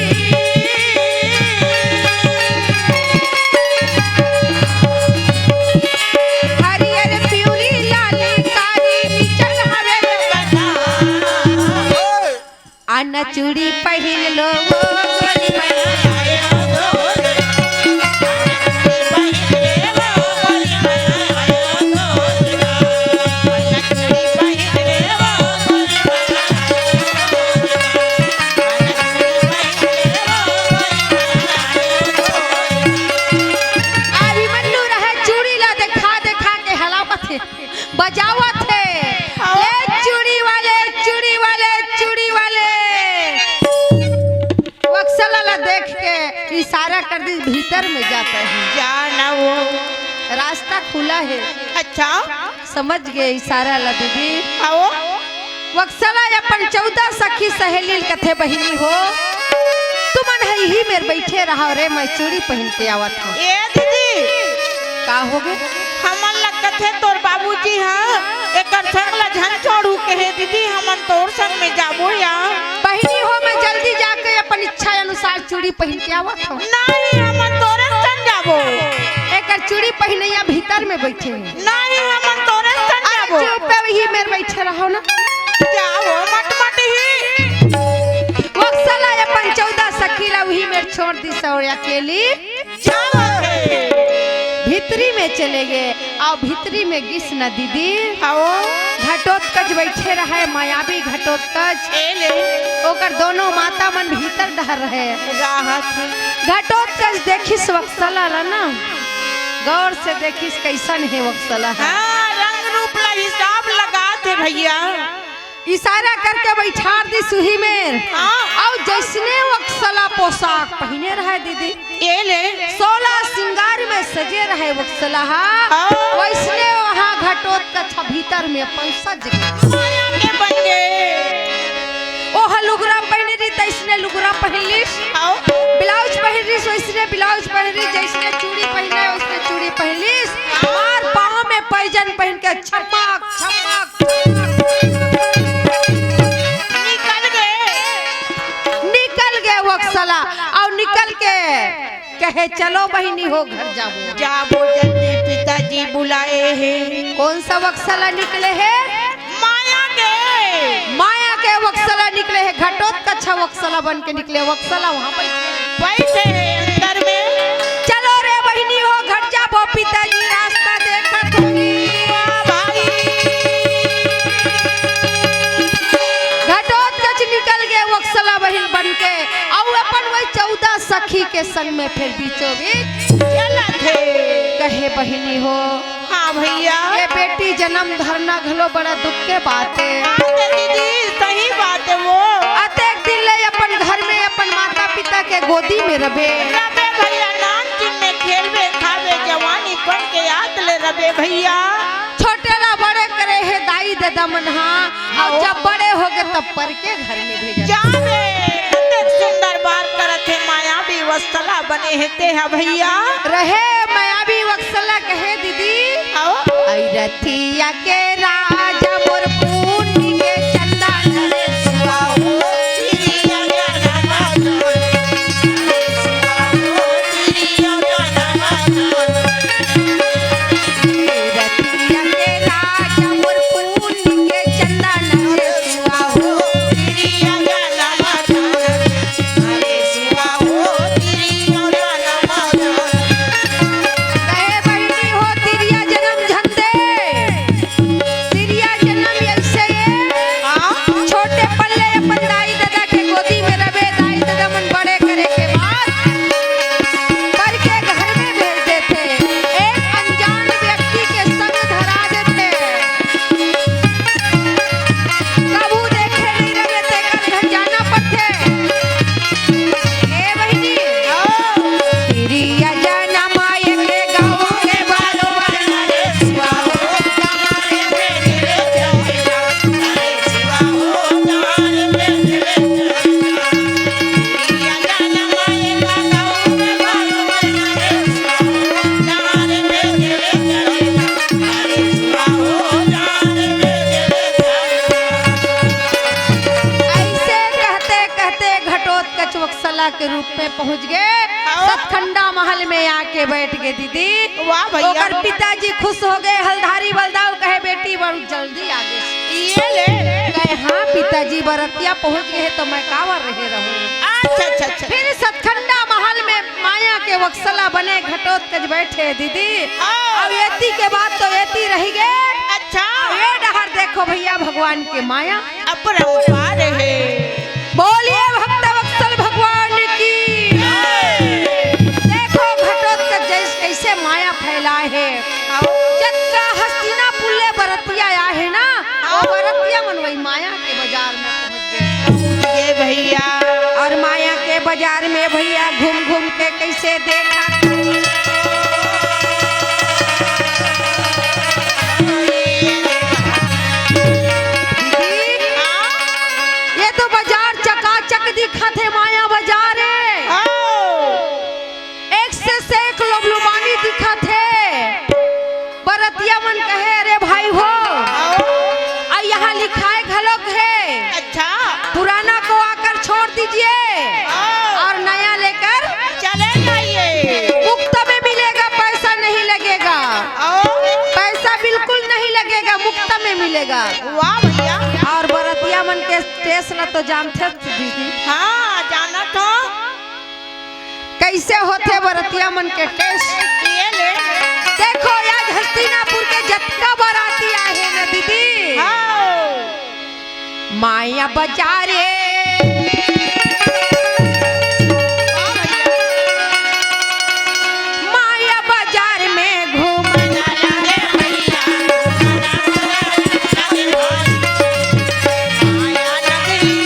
हरियर पिउरी लाली कारी निचल हवे। आना चूड़ी पहिन लो वो गोरी मैया। अभिमन्यु रहे चूड़ी ला देखा देखा के हलावत हे, बजावत हे। ले चूड़ी वाले, चूड़ी वाले, चूड़ी वाले। वत्सला ला देख के इशारा कर दिस, भीतर में जाते हैं। जा ना वो। रास्ता खुला हे। अच्छा। समझ गे इशारा ला दीदी। आओ। वत्सला अपन चौदह सखी सहेली ल कथे, बहिनी हो, तुमन ह इही मेर बइठे रहा रे, मैं चूड़ी पहिन के आवत हँव। ए दीदी। का होगे? हमन ला कथे तोर बाबूजी ह एकर संग ला झन छोड़हू कहे दीदी, हमन तोर संग में जाबो या। बहिनी हो, मैं जल्दी जाके अपन इच्छा अनुसार चूड़ी पहिन के आवत हव। नहीं, हमन तोरे संग जाबो। एकर चूड़ी पहिनइया भीतर में बइठे हे। नहीं, हमन तोरे संग अरे जाबो। चुप हे, उही मेर बइठे रहो ना। जाओ, मटमट ही। वत्सला अपन चौदह सखी ला उही मेर छोड़ दिस अउ अकेली जावत हे। भीतरी में चले गे अउ भीतरी में गिस न दीदी। आओ। घटोत्कच बइठे रहय, मायावी घटोत्कच। ए ले। ओकर दोनों माता मन भीतर डहर रहय। राहत। घटोत्कच देखिस वत्सला ला ना, गौर से देखिस कइसन हे वत्सला ह। हाँ, रंग रूप ला हिसाब लगात हे भइया। इशारा करके बइठार दिस उही मेर। हाँ। अउ जइसने वत्सला पोशाक पहिने रहय दीदी, ए ले। सोलह सिंगार में सजे रहय वत्सला ह। हाँ। वइसने उहाँ घटोत्कच भीतर में अपन सज गे। माया के बन गे। ओह लुगरा पहिन रही तइसने लुगरा पहिन लिस। हाँ। ब्लाउज पहिन रही वइसने ब्लाउज पहिन रही, जइसने चूड़ी पहिने वइसने चूड़ी पहिन लिस। हाँ। अउ पाँव में पैजन पहिन के छमक छमक निकल गे। निकल गे वत्सला अउ निकल के कहे, "चलो बहिनी हो घर जाबो।" जाबो जल्दी, पिताजी बुलाए हे। कौन सा वत्सला निकले हे? माया के। माया के वत्सला निकले हे, घटोत्कच वत्सला बन के निकले। वत्सला वहाँ बैठे। बैठे हे अंदर में। चलो रे बहिनी हो घर जाबो, पिताजी रास्ता देखत होही। वाह भाई। घटोत्कच निकल गे वत्सला बहिन बन के, अउ अपन वही चौदह सखी के संग में फिर बीचों बीच चलत हे। कहे बहिनी हो। हाँ भइया। ये बेटी जनम धरना घलो बड़ा दुख के बात हे। हाँ दीदी, सही बात हे वो। अतेक दिन ले अपन घर में अपन माता पिता के गोदी में रबे। रबे भइया, नानचुन में खेलबे खाबे, जवानी पन के याद ले रबे भइया। छोटे ला बड़े करे हे दाई ददा मन हा, अउ जब बड़े होगे तब पर के घर में भेजा। जाबे, अतेक सुंदर बात करत हे, मायावी वत्सला बने हे ते हा भइया। रहे मायावी वत्सला कहे दीदी। आओ। आई रथिया के राजा मोर पूनी के चंदन। कहे बहिनी हो, तिरिया जनम झन दे। तिरिया जनम अइसे ये। हाँ? छोटे पल्ले अपन दाई ददा के गोदी में रबे, दाई ददा मन बड़े करे के बाद पर के घर में भेज देथे। एक अनजान व्यक्ति के संग धरा देथे। कभू देखे नइ रबे तेकर घर जाना पड़थे। ए बहिनी, तिरिया जनम आए के गाँव के बारो अइसे कहते कहते घटोत्कच वत्सला के रूप में पहुंच गे। हाँ। सतखंडा महल में आके बैठ गे दीदी। वाह भइया। ओकर पिताजी खुश हो गे, हलधारी बलदाऊ कहे, "बेटी बड़ जल्दी आ गे।" ये ले। कहे, "हाँ पिताजी, बरतिया पहुंच गे हे तो मैं काबर रहे रहूं?" अच्छा, अच्छा, अच्छा। फिर सतखंडा महल में माया के वत्सला बने घटोत्कच बैठे दीदी। हाँ। अउ एती के बाद तो एती रहि गे। अच्छा। अउ ये डहर देखो भइया भगवान के माया। अपरंपार हे। बोलिए भक्त वत्सल भगवान की। देखो घटोत्कच जइसे कइसे माया फैलाए हे। जतका हस्तिनापुर ले बरतिया आए हे ना, वो बरतिया मन वही माया के बाजार में पहुंच गे। ये भइया। अउ माया के बाजार में भइया घूम घूम के कइसे देखा। दीदी, ये तो बाजार चकाचक दिखत हे, माया बाजार हे। हाँ। एक से एक लोभलुभानी दिखत हे। बरतिया मन कहे, "अरे भाई हो, अउ यहाँ लिखाय घलोक हे, अच्छा। पुराना को आकर छोड़ दीजिए।" वाह भैया। और बरतिया मन के टेस्ट ला तो जानथे दीदी। हाँ, जानत हो। कैसे होथे बरतिया मन के टेस्ट? ये ले। देखो, आज हस्तिनापुर के जतका बराती आए हे ना दीदी, हाँ। माया बजारे। माया बाजार में घूमन आया रे भैया। माया नगरी,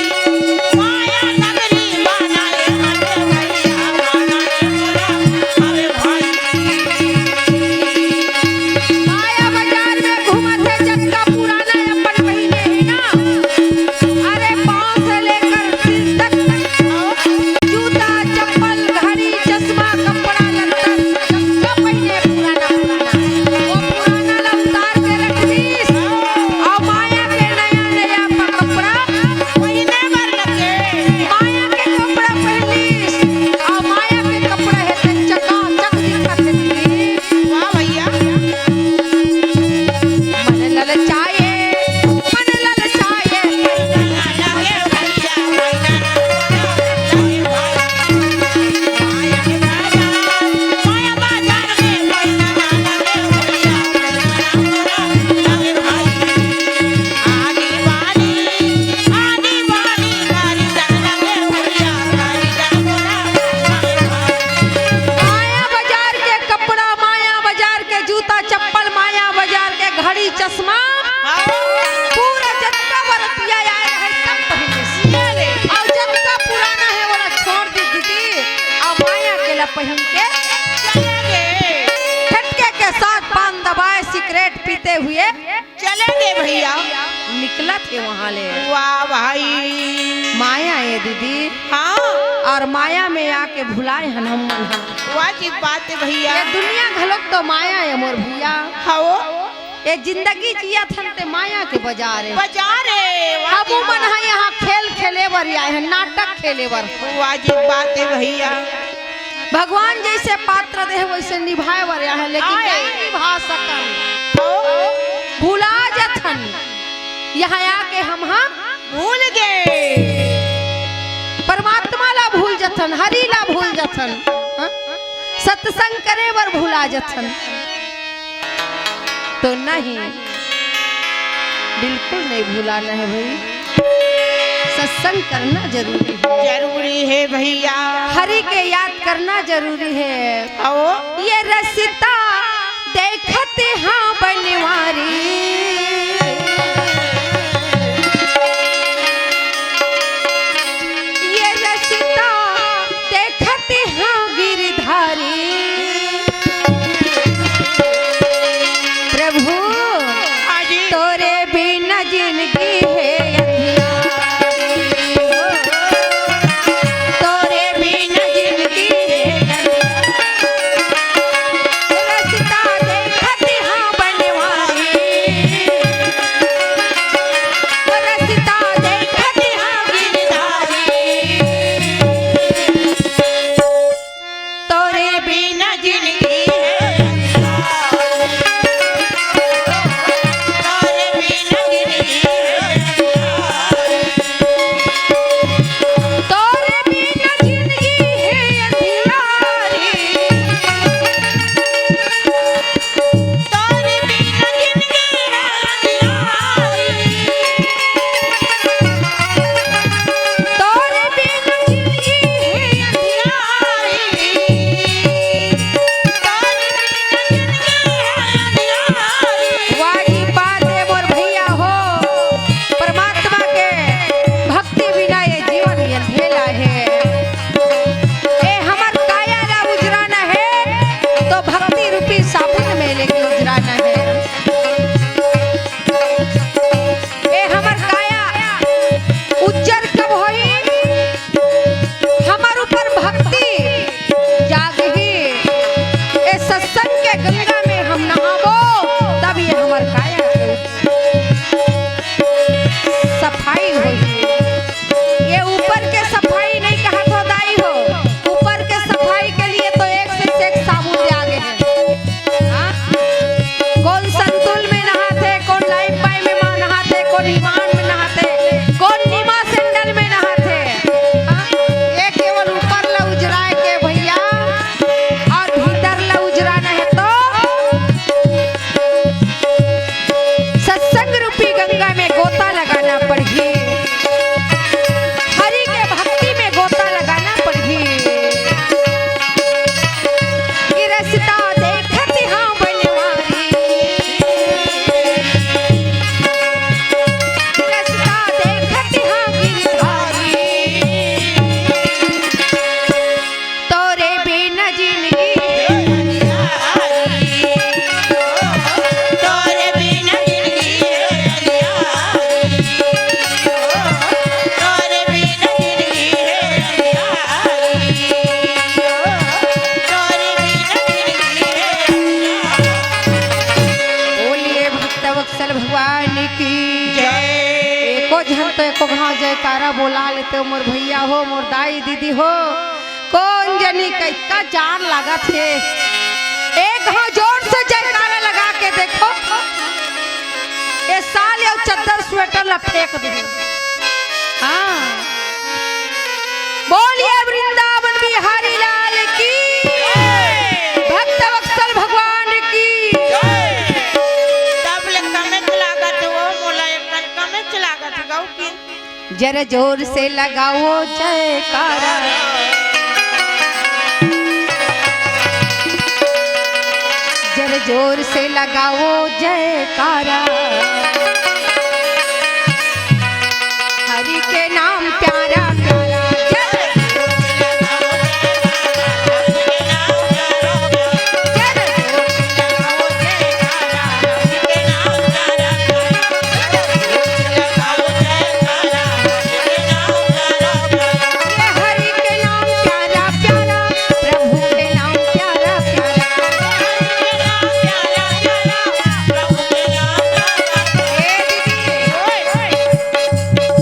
माया नगरी माना रे भैया, माना रे भैया। अरे भाई। माया बाजार में घूमत हे, जतका पुराना अपन पहिने हे ना, अरे पाँव से लेकर सिर तक, जूता, चप्पल, घड़ी, चश्मा, कपड़ा, लत्ता, सबका पहिने पुराना, पुराना। वो पुराना ला उतार के रख दीस। अउ माया के नया, नया कपड़ा पहिने बर लगे। माया के कपड़ा पहिन लीस। अउ माया के कपड़ा हे ते चकाचक दिखत हे। वाह भैया। मन ललचाए, मन ललचाए। माया बाजार के कपड़ा, माया बाजार के जूता चप्पल, माया बाजार के घड़ी चश्मा, हाँ। पूरा जतका बरतिया आए रहे, सब पहिने। अउ जतका पुराना हे, ओला छोड़ दी दीदी, अउ माया के ला पहिन के चले गे। ठटके के साथ पान दबाए, सिगरेट पीते हुए चले गे भैया। निकलत हे वहाँ ले। वाह भाई। माया ए दीदी। हाँ। अउ माया में आके भुलाए हन हम मन ह। वाह जी बात हे भैया। ये दुनिया घलोक तो माया ए मोर भैया। हाँ वो। ये जिंदगी जियत हन ते माया के बाजार ए। बाजार ए, वाह हम जी मन वाह। ह यहाँ खेल खेले बर आए हन, नाटक खेले बर। वाह जी बात हे भैया। भगवान जैसे पात्र दे हे, वैसे निभाए बर आए हन, लेकिन आए। नहीं निभा सकन। ओ। भुला जथन। यहाँ आके हम ह भूल गे। परमात्मा ला भूल जथन, हरि ला भूल जथन। हाँ? सत्संग करे बर भुला जथन। तो नहीं, बिल्कुल नहीं भुलाना हे भाई। सत्संग करना जरूरी हे। जरूरी हे भैया। हरि के याद करना जरूरी हे। अउ ये रस्ता देखत हाँ बनवारी। ये रस्ता देखत हाँ गिरधारी। प्रभु, हाँ जी। तोरे बिना जिंदगी हे अंधियारी हो। तोरे बिना जिंदगी हे अंधियारी। रस्ता देखत हाँ बनवारी। बोला लेते हो, मोर भैया हो, मोर दाई दीदी हो, कोन जनी कइतका जान लागत हे। एक घांव जोर से जयकारा लगा के देखो, ए साल अउ चद्दर स्वेटर ला फेंक दे। हाँ, बोलिए वृंदावन बिहारी लाल की, भक्त वत्सल भगवान की। तब ले कमेच लागत हे वो, मोला एक कन कमेच लागत हे, गौ की। जरा जोर से लगाओ जयकारा, जरा जोर से लगाओ जयकारा। हरि के नाम प्यारा प्यारा। जय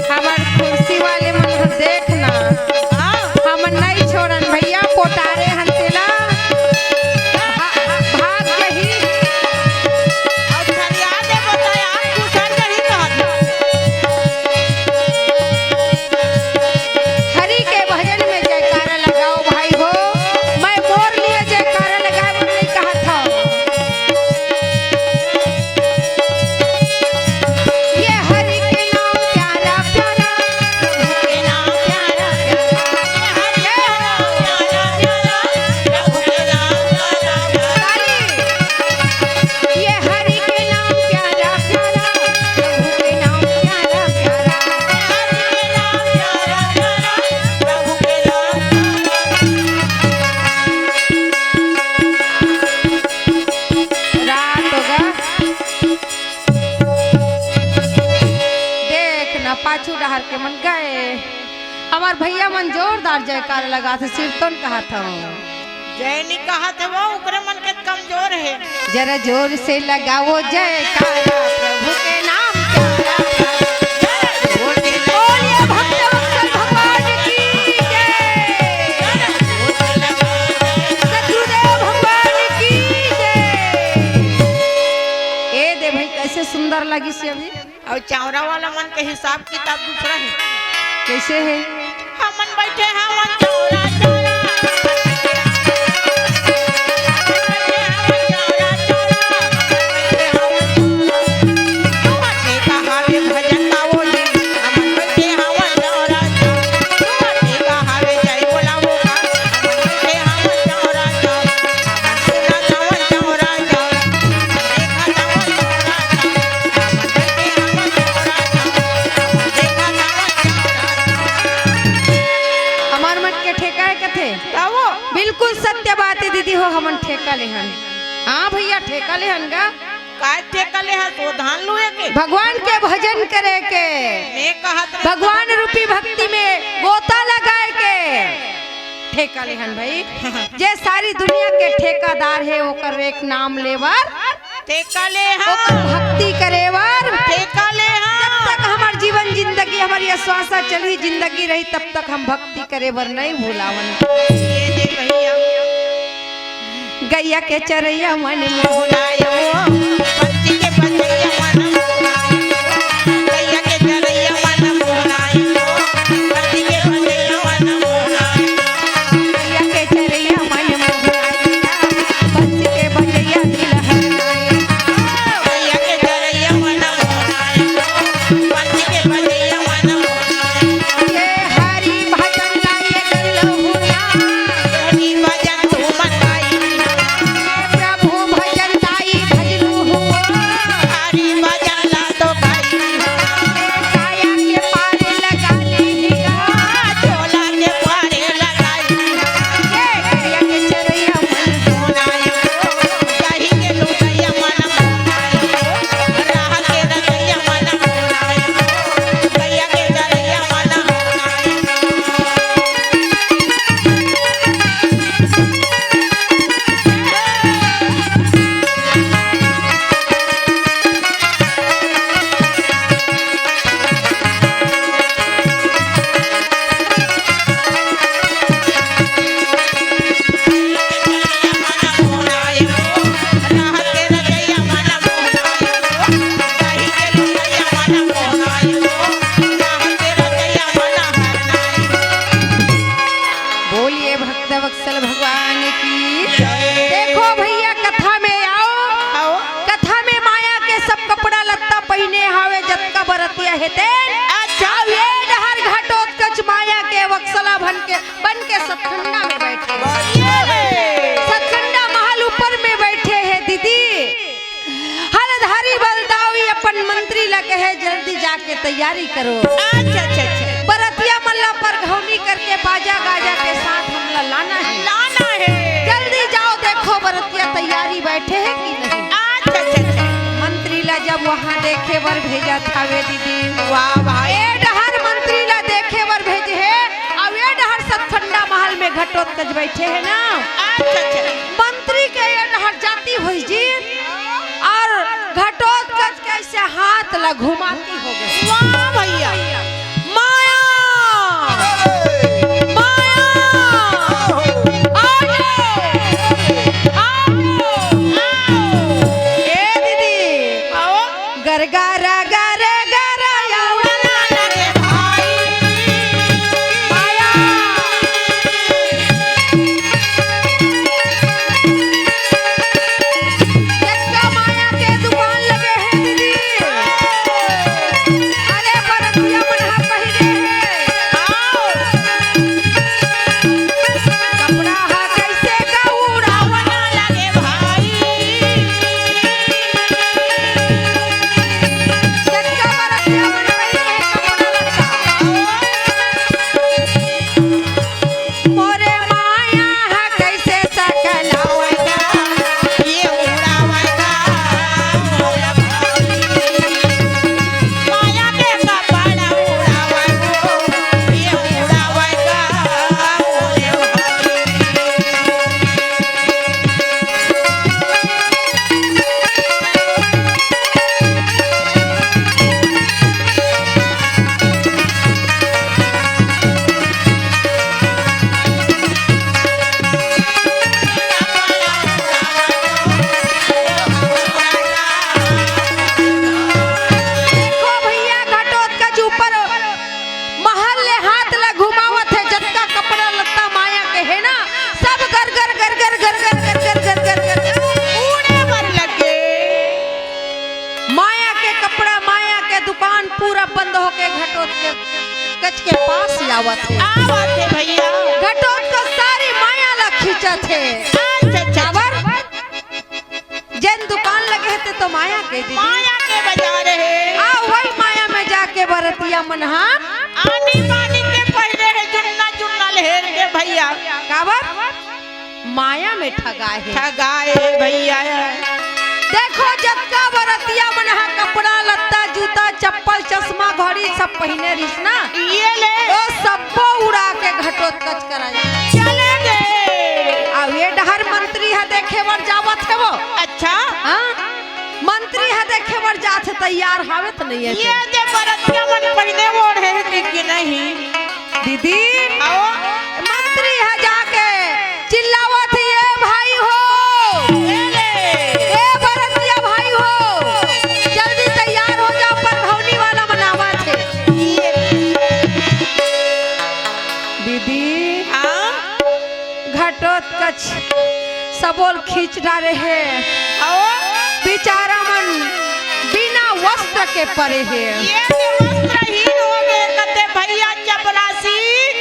हमर कुर्सी वाले मन ह देखना, हाँ। हमन नइ छोड़न भैया, पोटारे हन तेला। भा-, भाग जही। अउ फरिया दे बताया, कुसर जही कहत। हरि के भजन में जयकारा लगाओ भाई हो, मैं मोर लिए जयकारा लगाए बर नइ कहत हव। ये हरि के नाम प्यारा प्यारा, प्रभु के नाम प्यारा प्यारा। ये हरि के नाम प्यारा प्यारा, प्रभु के नाम प्यारा प्यारा। ताली। ये हरि के नाम प्यारा प्यारा, प्रभु के नाम प्यारा प्यारा। रात होगा। देख ना, पाछू डहर के मन गए। हमर भैया मन जोरदार जयकार लगाथे, सिरतोन कहत हव। जय नी कहत हे वो, ओकरे मन के कमजोर हे। जरा जोर से लगाओ जयकारा, प्रभु के नाम प्यारा। बोलिए भक्त वत्सल भगवान की जय। सतगुरुदेव भगवान की जय। ए दे भाई, कैसे सुंदर लगिस अभी। अउ चावरा वाला मन के हिसाब किताब दूसरा हे। कैसे हे? हमन बैठे हवन चावरा, चावरा। हमन बैठे हवन चावरा, चावरा। हमन बैठे हवन चावरा। हमन बैठे हवन चावरा। हमन बैठे हवन चावरा, चावरा। हमन बैठे हवन चावरा, चावरा। हमर मन के ठेका हे कथे। का वो? बिल्कुल सत्य बात हे दीदी हो, हमन ठेका लेहन। हाँ भैया, ठेका लेहन गा। काय ठेका लेहन? तो धान लुए के? भगवान के भजन करे के। मैं कहत रहे भगवान रूपी भक्ति में गोता लगाए के। ठेका लेहन भाई। जे सारी दुनिया के ठेकादार हे, ओकर एक नाम लेवर। ठेका ले हन। ओकर भक्ति करे बर। ठेका ले हन। जब तक हमर जीवन जिंदगी, हमर ये श्वासा चलही, जिंदगी रही, तब तक हम भक्ति करे बर नहीं भुलावन। ये दे भैया। गैया के चरैया मन मोहनायो, पंछी के बजैया मन मोहनायो। गैया के चरैया मन मोहनायो, पंछी के बजैया मन मोहनायो। गैया के चरैया मन मोहनायो, पंछी के बजैया दिल हरनायो। गैया के चरैया मन मोहनायो, पंछी के बजैया मन मोहनायो। ये हरि भजन गाए गलहुना। हरि भजन तू मन गाई। प्रभु भजन ताई भजलू हो, वत्सल भगवान की। जय। देखो भैया, कथा में आओ। आओ। कथा में माया के सब कपड़ा लत्ता पहिने हावे, जतका बरतिया हे तेन। अच्छा। अउ ये डहर घटोत्कच माया के वत्सला बन के, बन के सतखंडा में बैठे। ये रे। सतखंडा महल ऊपर में बैठे हे दीदी। हलधारी बलदावी अपन मंत्री ला कहे, "जल्दी जाके तैयारी करो। अच्छा, अच्छा, अच्छा। बरतिया मन ला परघौनी करके बाजा गाजा के साथ हमला लाना हे। लाना हे। जल्दी जाओ, देखो बरतिया तैयारी बैठे हे कि नहीं।" अच्छा, अच्छा, अच्छा। मंत्री ला जब वहाँ देखे बर भेजत हावे दीदी, वाह भाई। ए डहर मंत्री ला देखे बर भेजे हे, अउ ए डहर सतखंडा महल में घटोत्कच बैठे हे ना। अच्छा, अच्छा। मंत्री के ए डहर जाति होइस जी, अउ घटोत्कच के अइसे हाथ ला घुमाती होगे। वाह भैया। माया, माया, आ जाओ, आ जाओ। ए दीदी, आओ। गरगरा, गरगरा, उड़ाना लगे भाई। माया। जतका माया के दुकान लगे हे दीदी। अरे बरतिया मन हा पहिरे हे। आओ। कपड़ा हा कइसे का उड़ावना लगे भाई। जतका बरतिया मन पहिरे हे कपड़ा लत्ता। मोरे माया ह कइसे सकलावगा, ये उड़ावगा, मोरे भाई। माया के कपड़ा उड़ावगा, ये उड़ावगा, मोरे भाई। देखो भैया, घटोत्कच ऊपर महल ले हाथ ला घुमावत हे, जतका कपड़ा लत्ता माया के हे ना, सब गर गर गर गर उड़े बर लगे। माया के कपड़ा, माया के दुकान पूरा बंद होके घटोत्कच के पास आवत हे। आवत हे भैया। घटोत्कच सारी माया ला खींचत हे। अच्छा, अच्छा, अच्छा। काबर? जेन दुकान लगे हे ते तो माया के दीदी। माया के बाजार हे। आ, वही माया में जाके बरतिया मन हा आनी बानी के पहिरे हे, जुन्ना जुन्ना लहेर के भैया। काबर? माया में ठगाए हे। ठगाए हे भैया। देखो, जतका बरतिया मन हा कपड़ा लत्ता, जूता, चप्पल, चश्मा, घड़ी सब पहिने रिहिस ना। ये ले। ओ सब्बो उड़ा के घटोत्कच करा जाए। चले गे। अउ ये डहर मंत्री ह देखे बर जावत हे वो। अच्छा। हाँ, मंत्री ह देखे बर जात हे, तैयार हावे त नहीं हे ये फिर। जे बरतिया मन पहिने ओढ़े हे कि, कि नहीं? दीदी, आओ। मंत्री ह जाके चिल्लावत हे, "ए भाई हो, ए ले। ए बरतिया भाई हो, जल्दी तैयार हो जाओ, परघौनी वाला मन आवत हे।" ये। दीदी, हाँ? घटोत्कच सबो ल खींच डारे हे। आओ। बिचारा मन बिना वस्त्र के परे हे। ये के वस्त्रहीन हो गे कते भैया चपरासी,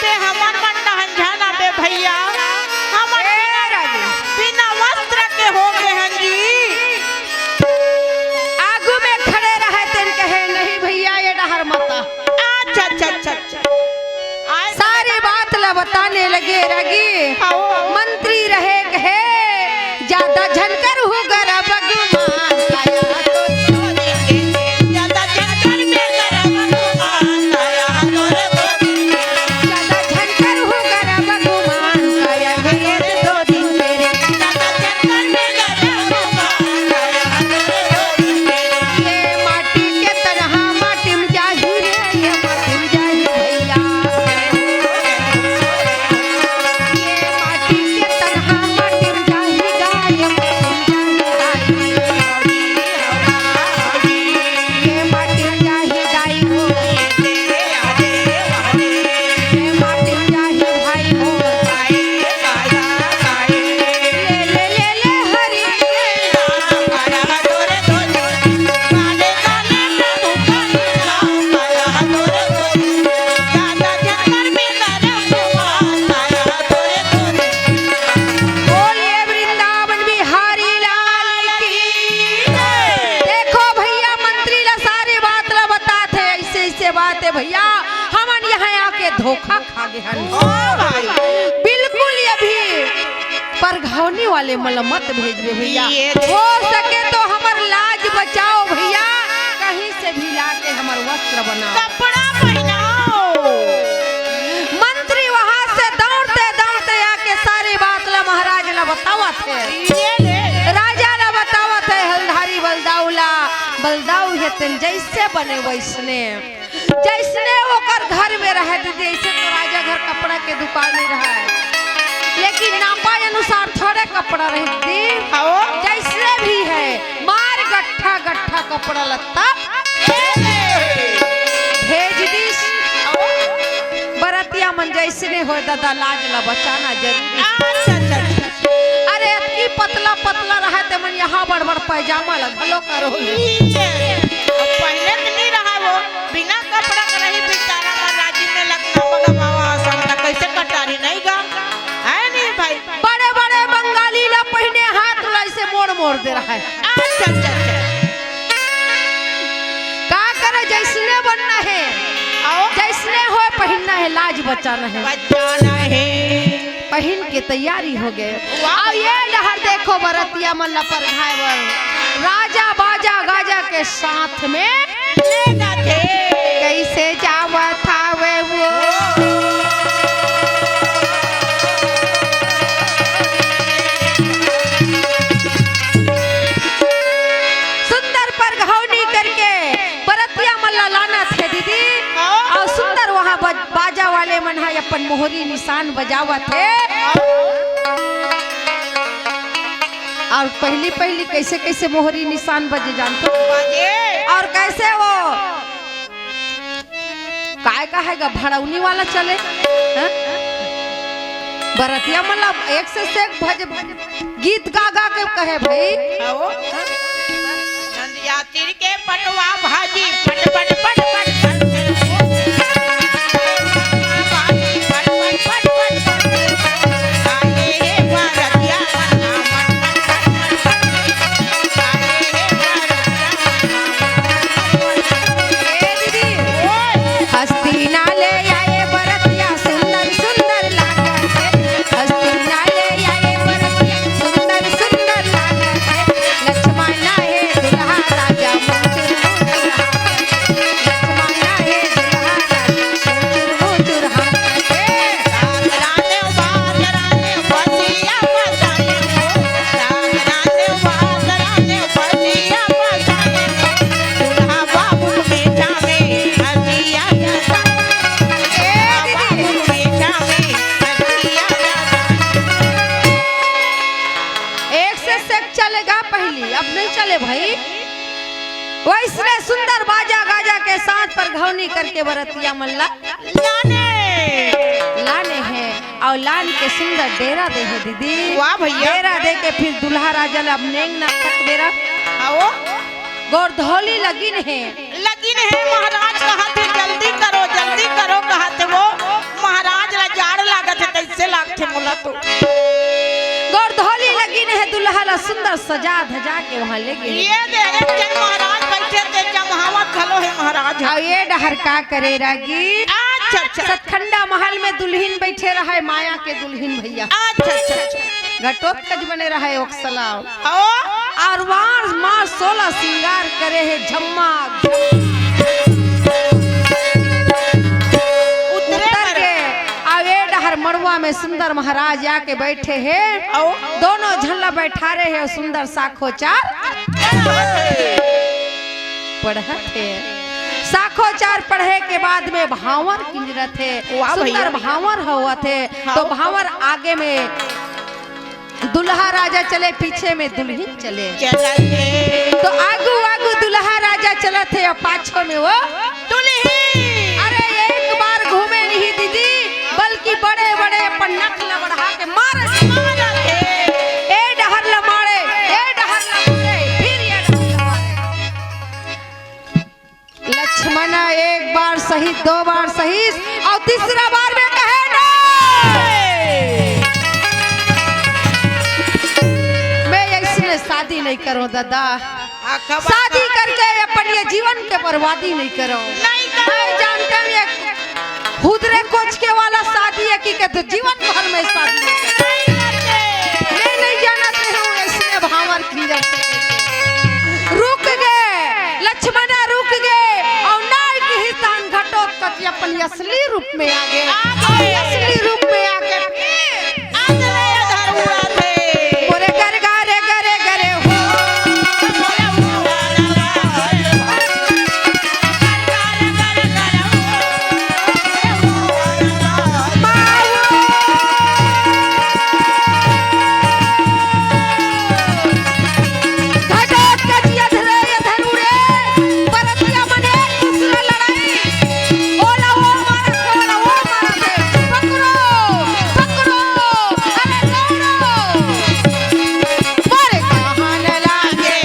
ते हमन मन नहन झन आबे भैया, हमन ए बिना, राजू। बिना वस्त्र के हो गे हन जी। आगू में खड़े रहे तेन कहे, "नहीं भैया, ये डहर मता।" अच्छा, अच्छा, अच्छा, अच्छा। आय सारी बात ला बताने लगे रागी। आओ। मंत्री रहे कहे, "ज्यादा झन करहू गरब गुमान, काया तो ज्यादा झन करहू गरब गुमान, काया हे दो दिन तेरे।" ये माटी के तनहा माटी में जाही रे, ये माटी में जाही भैया। ये माटी के तनहा माटी में जाही गा, ये माटी में जाही। भैया, हमन यहाँ आके धोखा खा गे हन। ओ भाई। बिल्कुल ये भी परघौनी वाले मन ल मत भेजबे भैया। ये हो सके तो हमर लाज बचाओ भैया, कहीं से भी लाके हमर वस्त्र बनाओ। कपड़ा पहनाओ। मंत्री वहां से दौड़ते दौड़ते आके सारी बात ला महाराज ला बतावत हे। ये ले। राजा ला बतावत हे, हलधारी बलदाऊ ला। बलदाऊ हे तेन जैसे बने वैसने। जैसने ओकर घर में रहे दीदी, ऐसे तो राजा घर कपड़ा के दुकान नहीं रहा है, लेकिन नापा अनुसार थोड़े कपड़ा रहे दीदी। आओ। जैसने भी है, मार गट्ठा गट्ठा कपड़ा लत्ता भेज दिस। बरतिया मन जैसने होय दादा, लाज ला बचाना जरूरी है। अच्छा, अच्छा, अच्छा। अरे अतकी पतला पतला रहे ते मन यहाँ बड़ बड़ पैजामा ला घलो करो। ठीक है। अब पहले तो नहीं रहा वो, बिना कपड़ा के रही बेचारा ला राजी में लखनऊ मगबावा आसान था, कैसे कटारी नहीं गा? है नहीं भाई? बड़े बड़े बंगाली ला पहिने हाथ ला ऐसे मोड़ मोड़ दे रहा है। अच्छा, अच्छा, अच्छा। का करे, जैसने बनना है, आओ। जैसने होय पहिनना है, लाज बचाना है। बचाना है। पहिन के तैयारी हो गए। वाह। अब ये डहर देखो बरतिया मन ला परघाए बर राजा बाजा गाजा के साथ में ले जाथे। कैसे जावत हावे वो। सुंदर परघौनी करके बरतिया मन ला लानत हे दीदी। हाँ। अउ सुंदर वहाँ बज-, बाजा वाले मन ह अपन मोहरी निशान बजावत हे। अउ पहली पहली कैसे कैसे मोहरी निशान बजे जानथो? बजे। अउ कैसे वो काय का हे गा भड़ौनी वाला चले, हैं? बरतिया मन ला एक से एक भज-, गीत गा गा के कहे भाई। आओ। नंदिया तीर के पटवा भाजी, पट, पट, पट, पट, पट। भाजी, पट, पट, पट, पट, पट। आए हे बरतिया मन, मन, मन, मन, मन। आए हे बरतिया मन, मन, मन, मन, मन। ए दीदी। ओए। हस्तिना ले आए बरतिया, सुंदर सुंदर लागत हे। हस्तिना ले आए बरतिया, सुंदर सुंदर लागत हे। लक्ष्मण हे दुल्हा राजा, मुचुर मुचुर हांकत हे। लक्ष्मण हे दुल्हा राजा, मुचुर मुचुर हांकत हे। ए दीदी। एक से सेक चलेगा पहली, अब नहीं चले भाई। वैसने सुंदर बाजा गाजा के साथ परघौनी करके बरतिया मन ला लाने। लाने हे अउ लान के सुंदर डेरा दे हे दीदी। वाह भैया। डेरा दे के फिर दुल्हा राजा ला अब नेंग ना तक डेरा। आओ। गोरधौली लगिन हे। लगिन हे महाराज कहत हे, जल्दी करो, जल्दी करो कहत हे वो। महाराज ला जाड़ लागत हे, कैसे लागथे मोला तो। गोरधौली लगिन हे, दुल्हा ला सुंदर सजा धजा के वहाँ ले गे। ये दे रे, जन महाराज बैठे थे, जमहावत घलो हे महाराज। अउ ये डहर का करे रागी? अच्छा, अच्छा। सतखंडा महल में दुल्हिन बैठे रहे, माया के दुल्हिन भैया। अच्छा, अच्छा, अच्छा। घटोत्कच बने रहे ओक्सलाव। ओ? अउ वार माँ सोलह सिंगार करे हे झम्मा। उतरे उतर पर। के अउ ए डहर मड़वा में सुंदर महाराज आके बैठे हे। ओ? दोनों झन ला बैठारे हे सुंदर साखोचार। पढ़त हे। साखोचार पढ़े के बाद में भांवर किंजरत हे। वाह सुंदर भैया। भांवर होवत हे। हाँ। तो भांवर आगे में दुल्हा राजा चले, पीछे में दुल्हिन चले। चलत हे। तो आगू आगू दुल्हा राजा चलत हे अउ पाछू में वो दुल्हिन। अरे एक बार घूमे नहीं दीदी, बल्कि बड़े बड़े अपन नक ल बढ़ा के मारे। मारत हे। ए डहर ल मारे, ए डहर ल मारे, फिर ये डहर ल मारे। लक्ष्मण एक बार सही, दो बार सही, अउ तीसरा बार में कहे नहीं। मैं ऐसने शादी नहीं करो दादा। आखा बात शादी करके अपन ये जीवन के बर्बादी नहीं करो। नहीं मैं जानते हूँ ये हुदरे कोचके वाला शादी है कि कहते जीवन भर में शादी नहीं करते। मैं नहीं जानते हूँ इसने भावर की जब रुक गए, लक्ष्मणा रुक गए और नाय की ही तान घटोत्कच अपन असली रूप में आ गए। आ गए। असली रूप में आके फिर आज ले धरुआ थे। मोरे गर गा रे गरे गरे हो। घटोत्कच अधरे अधरुड़े, बरतिया मन एक दूसरे लड़ाई। ओला ओ मारत हे, ओला ओ मारत हे। पकड़ो, पकड़ो, अरे दौड़ो। मोरे कहाँ न लागे।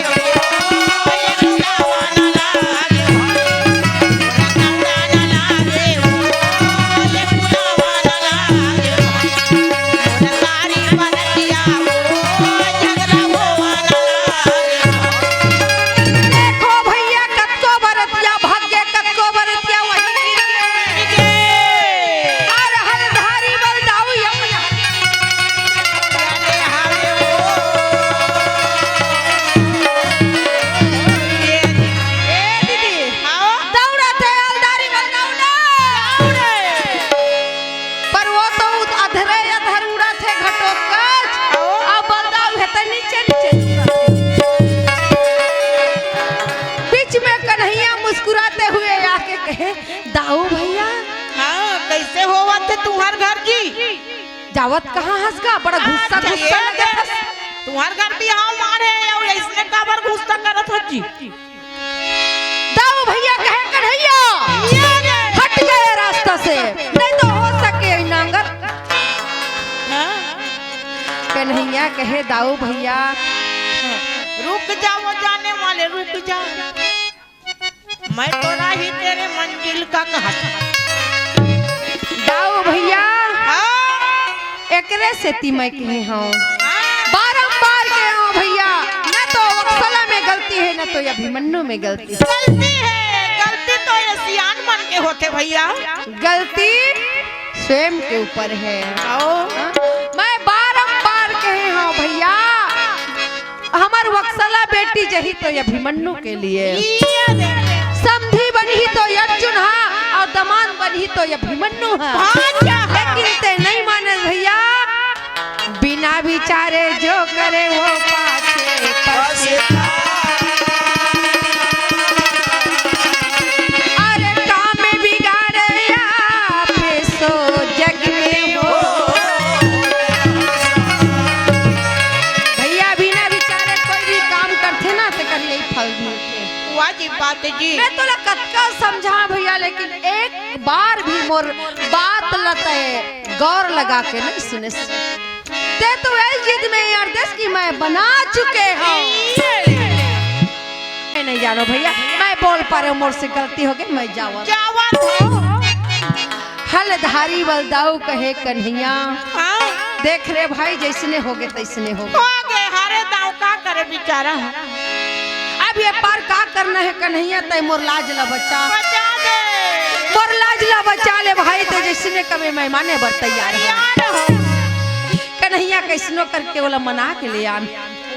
देखो भैया, कतको बरतिया भाग गे, कतको बरतिया वहीं गिर गे। अरे हलधारी बलदाऊ यम ए दीदी, आओ। दौड़त हे हलधारी बलदाऊ ना। पर वो तो उध-, अधरे अधर उड़त हे घटोत्कच। आओ। अब बलदाऊ हे त नीचे नीचे उड़त हे। बीच में कन्हैया मुस्कुराते हुए आके कहे, दाऊ भैया। हाँ, कैसे होवत हे तुम्हार घर जी? जावत कहाँ हस गा? बड़ा गुस्सा, अच्छा, गुस्सा ये लगत हस। तुम्हार घर बिहाव मारे अउ अइसने काबर गुस्सा करत हस जी? दाऊ भैया कहे, कन्हैया, ये ले। हट जाए रास्ता से, नहीं तो हो सके ये नांगर। हाँ? कन्हैया कहे, दाऊ भैया। रुक जाओ जाने वाले, रुक जाओ। मैं तोला ही तेरे मंजिल का कहा था। दाऊ भैया, हाँ? एकरे सेती मैं कहे हंव, हाँ? बारंबार कहे हंव भैया, न तो वत्सला में गलती हे, न तो ये अभिमन्यु में गलती हे। गलती हे, गलती तो ये सियान मन के होथे भैया। गलती स्वयं के ऊपर हे। आओ। हाँ? मैं बारंबार कहे हंव भैया, हमर वत्सला बेटी जही तो ये अभिमन्यु के लिए। ये दे। समधी बनही तो ये अर्जुन हा, अउ दमांद बनही तो ये अभिमन्यु हा। हाँ, क्या हा? लेकिन ते नहीं माने भैया, बिना विचारे जो करे वो पाछे पछता। अरे काम बिगाड़े आप सो जग में हो। भैया, बिना विचारे कोई भी काम करथे ना, तेकर यही फल मिलथे। वाह जी, बात जी। मैं तोला कतका समझा भैया, लेकिन एक बार भी मोर बात ल तैं गौर लगा के नहीं सुने। ते तो यही जिद में यार देश की मैं बना चुके हंव। मैं नहीं जानो भैया, मैं बोल पा रहे हंव, मोर से गलती हो गई, मैं जावत। जावत हो। हलधारी बलदाऊ कहे कन्हैया। हाँ। देख रे भाई, जैसने होगे तैसने होगे। होगे, हरे दाऊ का करे बेचारा। अब ये पार का करना हे कन्हैया, तैं मोर लाज ला बचा। बचा दे। मोर लाज ला बचा ले भाई, ते जैसने कबे मैं माने बर तैयार हंव। तैयार हंव। कन्हैया कइसनो करके ओला मना के ले आन।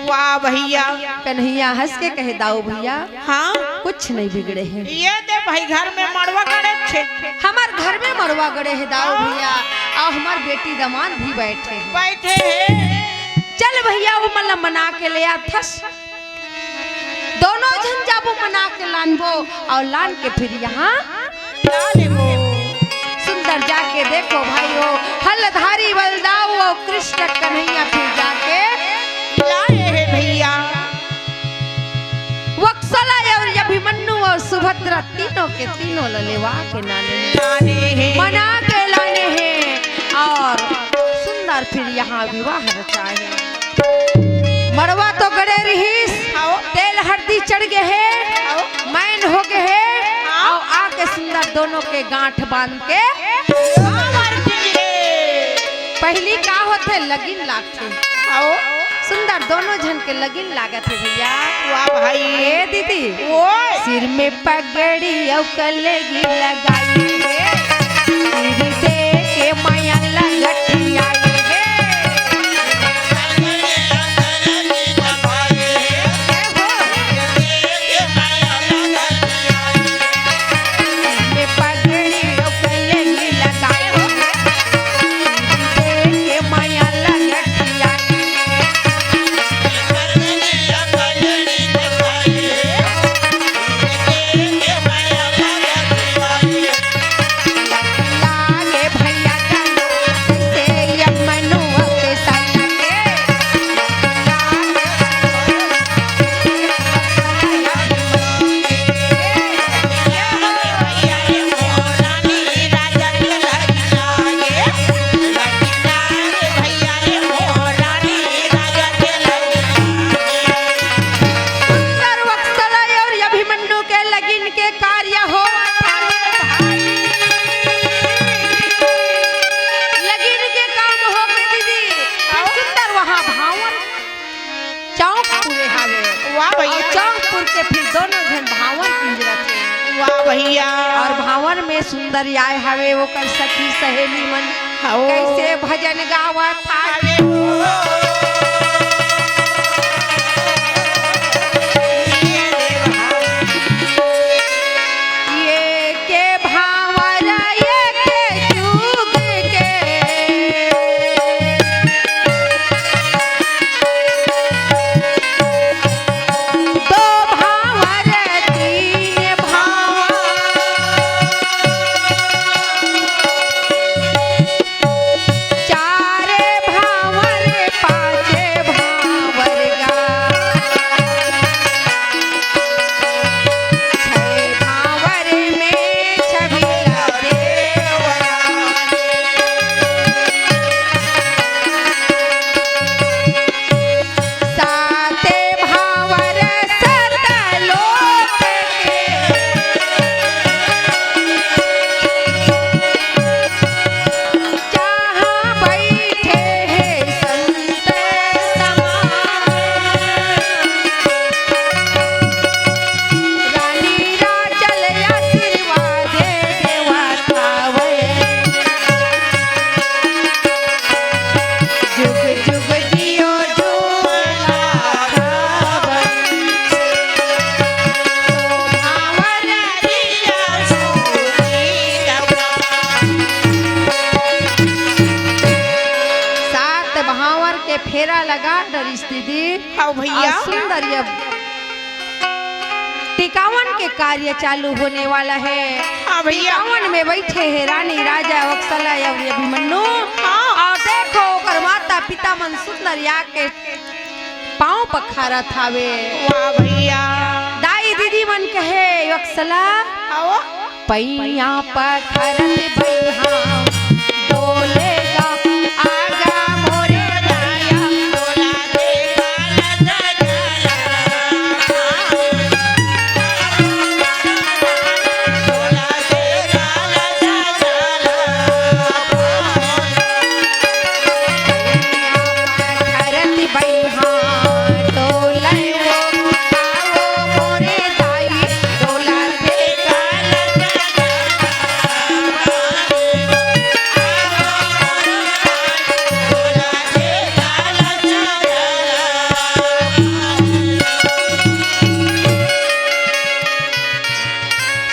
वाह भैया। कन्हैया हंस के कहे, दाऊ भैया, हाँ? कुछ नहीं बिगड़े हे। ये दे भाई, घर में मड़वा गड़े हे। हमर घर में मड़वा गड़े हे दाऊ भैया, अउ हमर बेटी दमांद भी बैठे हे। बैठे हे। चल भैया, ओमन ला मना के ले आथस। दोनों झन जाबो, मना के लानबो अउ लान के फिर यहाँ ला लेबो। सुंदर जाके देखो भाई हो, हलधारी बलदाऊ अउ कृष्ण कन्हैया फिर जाके लाए हे भैया। वत्सला अउ अभिमन्यु अउ सुभद्रा तीनों के तीनों ल लेवा के लाने हे। लाने हे। मना के लाने हे अउ सुंदर फिर यहाँ विवाह रचाए हे। मड़वा तो गड़े रिहिस, आओ। तेल हरदी चढ़ गे हे, आओ। मैन हो गे हे, आओ। अउ आके सुंदर दोनों के गांठ बांध के। आओ, मार दीजिए। पहिली का होथे, लगिन लागथे। आओ। सुंदर दोनों झन के लगिन लागत हे भैया। वाह भाई। ए दीदी, ओए। सिर में पगड़ी अउ कलगी लगाई हे, सिर दे के माया लगटियाई हे। ए हो। सिर में पगड़ी अउ कलगी लगाई हो, सिर दे के माया लगटियाई। लागे भैया का नाम से ये मनुआ के साथ के। सुंदर वत्सला और अभिमन्यु के लगिन के कार्य हो। लगिन के काम हो गे दीदी। फिर सुंदर वहाँ भांवर चौक पुरे हावे। वाह भैया। और चौक पुर के फिर दोनों झन भांवर पिंजरत हे। वाह भैया। और भांवर में सुंदर आय हावे, ओकर सखी सहेली मन हाँ। कैसे भजन गावत हावे। ये के भांवर, ये के चूग के। दो भांवर, तीन भांवर। चार भांवर, पांच भांवर गा। छह भांवर में छबीला देवरा। सात भांवर सत लोक के। जहाँ बैठे हे संत समान। रानी राजल आशीर्वाद देवत हावे। जुग जुग जियो जुग लाखा बंस। भांवर दिया सूरी रवा। सात भांवर के फेरा लगा डरिस दीदी। हाँ भैया। और सुंदर ये टिकावन के कार्य चालू होने वाला है। हाँ भैया। टिकावन में बैठे हैं रानी राजा वत्सला और अभिमन्यु। हाँ। और देखो ओकर माता पिता मन सुंदर या के पांव पखारत हावे। वाह भैया। दाई दीदी मन कहे वत्सला। आओ। पैया पखारत भैया डोलेगा आगा मोरे भैया।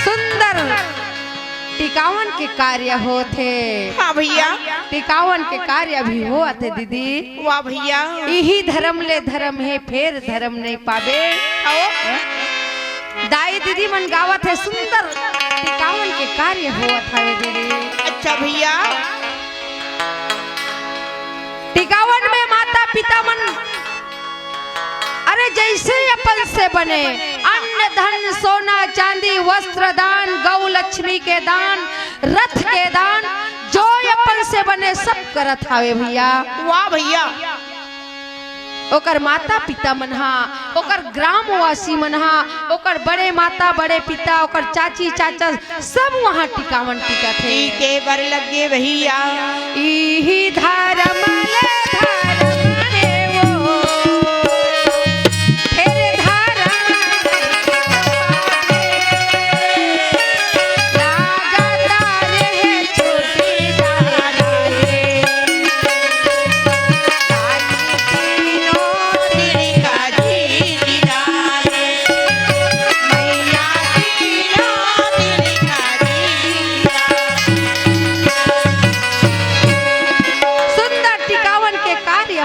सुंदर टिकावन के कार्य होत हे। हाँ भैया। टिकावन के कार्य अभी होत हे दीदी। वाह भैया। इही धर्म ले धर्म हे, फेर धर्म नहीं पाबे। आओ। दाई दीदी मन गावत हे सुंदर टिकावन के कार्य होत हवे दीदी। अच्छा भैया। टिकावन में माता पिता मन अरे जैसे अपन से बने अन्न धन सोना चांदी वस्त्र दान गौ लक्ष्मी के दान रथ के दान जो अपन से बने सब करत हावे भैया। वाह भैया। ओकर माता पिता मन हा, ओकर ग्रामवासी मन हा, ओकर बड़े माता बड़े पिता, ओकर चाची चाचा सब वहाँ टिकावन टिकत हे। टीके बर लगे भैया। इही धर्म ले धर्म हे वो।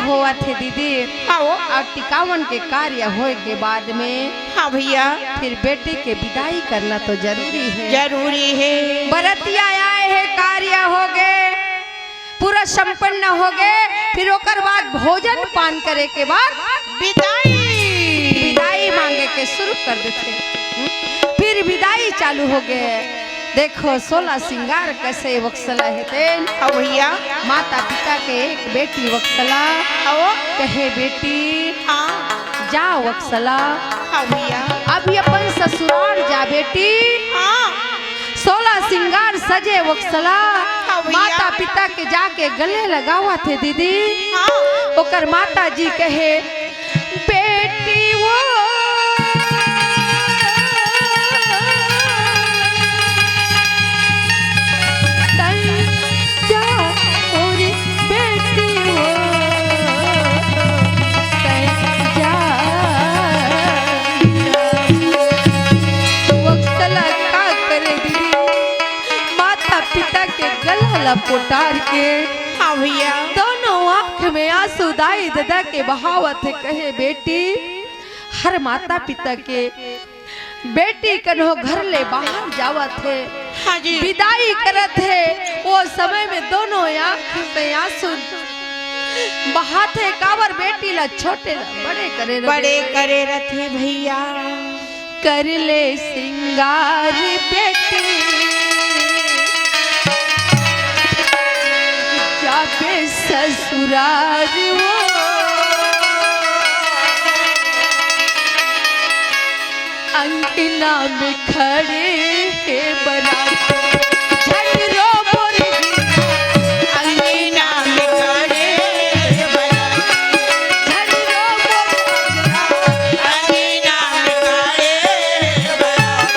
होवत हे दीदी। हाँ वो। अउ टिकावन के कार्य होय के बाद में हाँ भैया। फिर बेटी के बिदाई करना तो जरूरी हे। जरूरी हे। बरतिया आए हे, कार्य होगे, पूरा संपन्न होगे, फिर ओकर बाद भोजन पान करे के बाद बिदाई। बिदाई मांगे के शुरू कर देथे। हम्म? फिर बिदाई चालू होगे। देखो सोलह सिंगार कइसे वत्सला हे तेन। हाँ भैया। माता पिता के एक बेटी वत्सला। हाँ वो। कहे बेटी हाँ। जा वत्सला। हाँ भैया। अभी अपन ससुराल जा बेटी। हाँ। सोलह सिंगार सजे वत्सला। हाँ भैया। माता पिता के जाके गले लगावत हे दीदी। हाँ। ओकर माता जी कहे बेटी वो तैं जा मोरी बेटी वो तैं जा। वत्सला का करे दीदी, माता पिता के गला ला पोटार के हाँ भैया। दोनों आंख में आंसू दाई ददा के बहावत हे, कहे बेटी हर माता पिता के बेटी कन्हो घर ले बाहर जावत हे, हाँ जी। बिदाई करत हे, वो समय में दोनों आंख से आंसू बहात हे। काबर बेटी ला छोटे ला बड़े करे रहे। बड़े करे रथे भैया। कर ले सिंगार बेटी जाबे ससुरार वो। अंगना में खड़े हे बरात। झन रो मोर हीरा, अंगना में खड़े हे बरात। झन रो मोर हीरा, अंगना में खड़े हे बरात।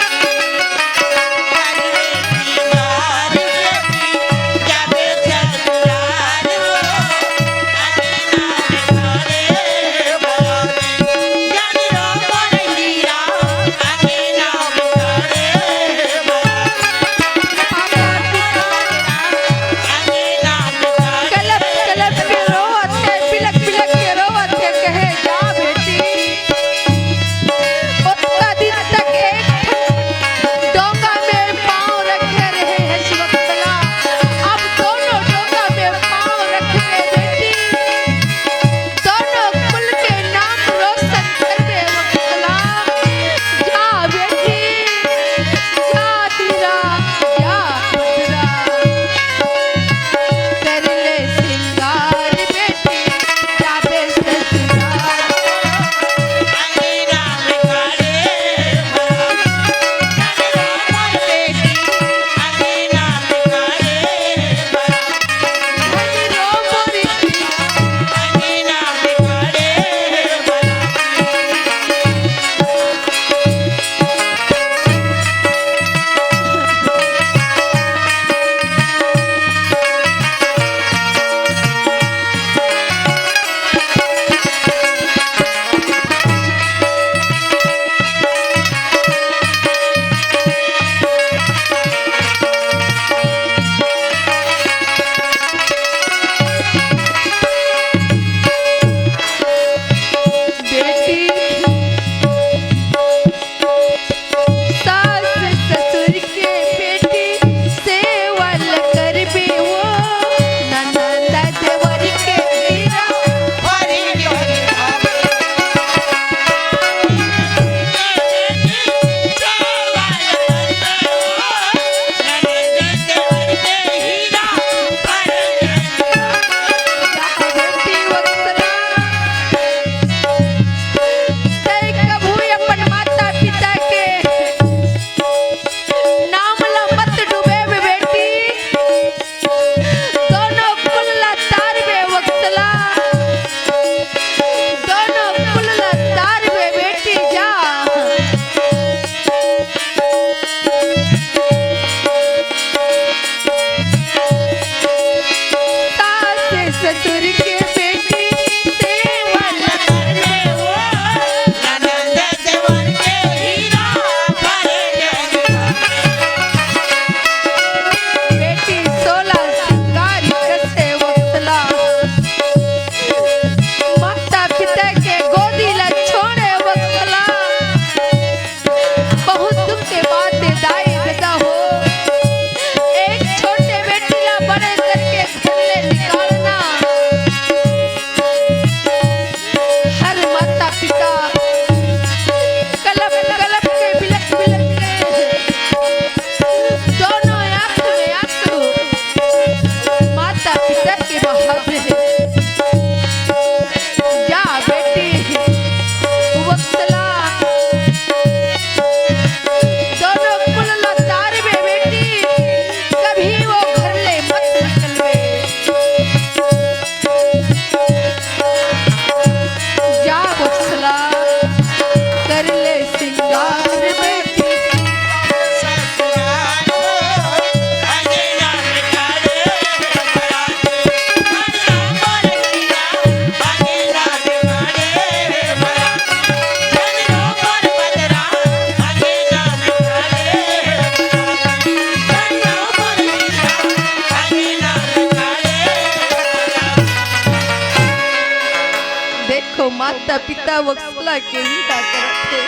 माता पिता वत्सला के विदा करत हे।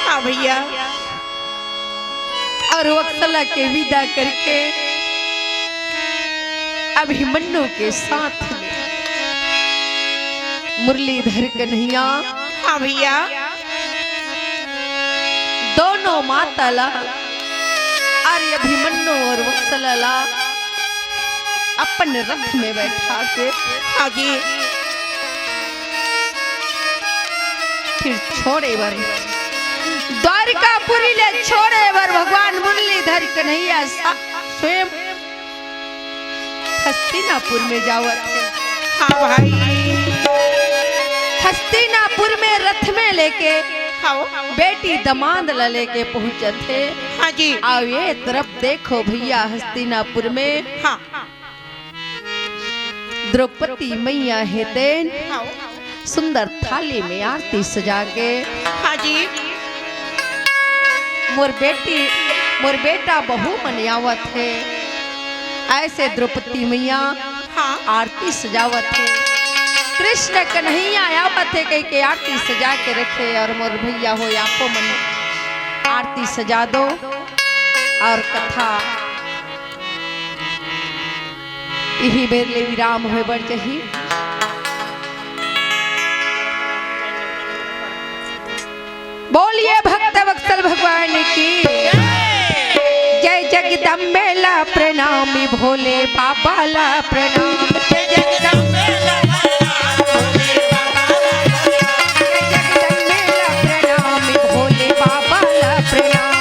हाँ भैया। और वत्सला के विदा करके अभिमन्यु के साथ में मुरलीधर कन्हैया, हाँ भैया। दोनों माता ला और अभिमन्यु और वत्सला ला अपन रथ में बैठा के, हाँ जी। फिर छोड़े बर, द्वारिकापुरी ले छोड़े बर भगवान मुरलीधर कन्हैया सा-, स्वयं हस्तिनापुर में जावत हे। हाँ भाई। हस्तिनापुर में रथ में लेके, हाँ। बेटी दमांद ला लेके पहुंचत हे। हाँ जी। अउ ये तरफ देखो भैया, हस्तिनापुर में, हाँ। द्रौपदी मैया हे तेन, हाँ। सुंदर थाली में आरती सजा के, हाँ जी। मोर बेटी, मोर बेटा बहू मन आवत हे, ऐसे द्रौपदी मैया, हाँ। आरती सजावत हे। कृष्ण कन्हैया आवत हे कह के आरती सजा के रखे, और मोर भैया हो आपो मन आरती सजा दो। और कथा इही बेर ले विराम होय बर जाही। बोलिए भक्त वत्सल भगवान की जय। जगदम्बे ला प्रणाम, भोले बाबा ला प्रणाम। जय जगदम्बे ला प्रणाम, भोले बाबा ला प्रणाम।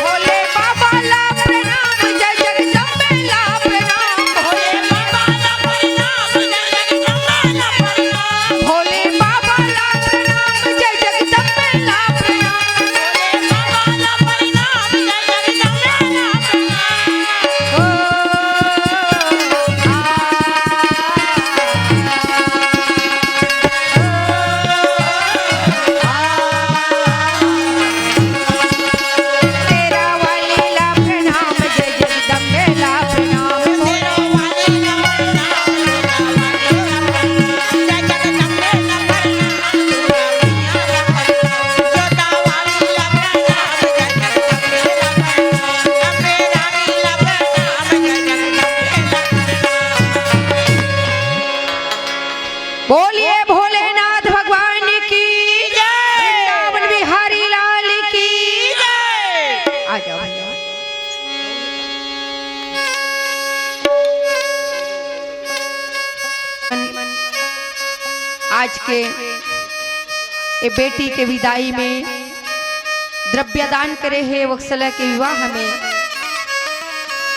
भोले बाबा ला प्रणाम, जय जगदम्बे ला प्रणाम। भोले बाबा ला प्रणाम, जय जगदम्बे ला प्रणाम। भोले बाबा ला प्रणाम, जय जगदम्बे ला प्रणाम। भोले बाबा ला प्रणाम, जय जगदम्बे ला प्रणाम। ओ, आ, बोलिए भोलेनाथ भगवान की जय। वृंदावन बिहारी लाल की जय। आ जाओ भैया। आज के ये बेटी के विदाई में द्रव्य दान करे हे वत्सला के विवाह में।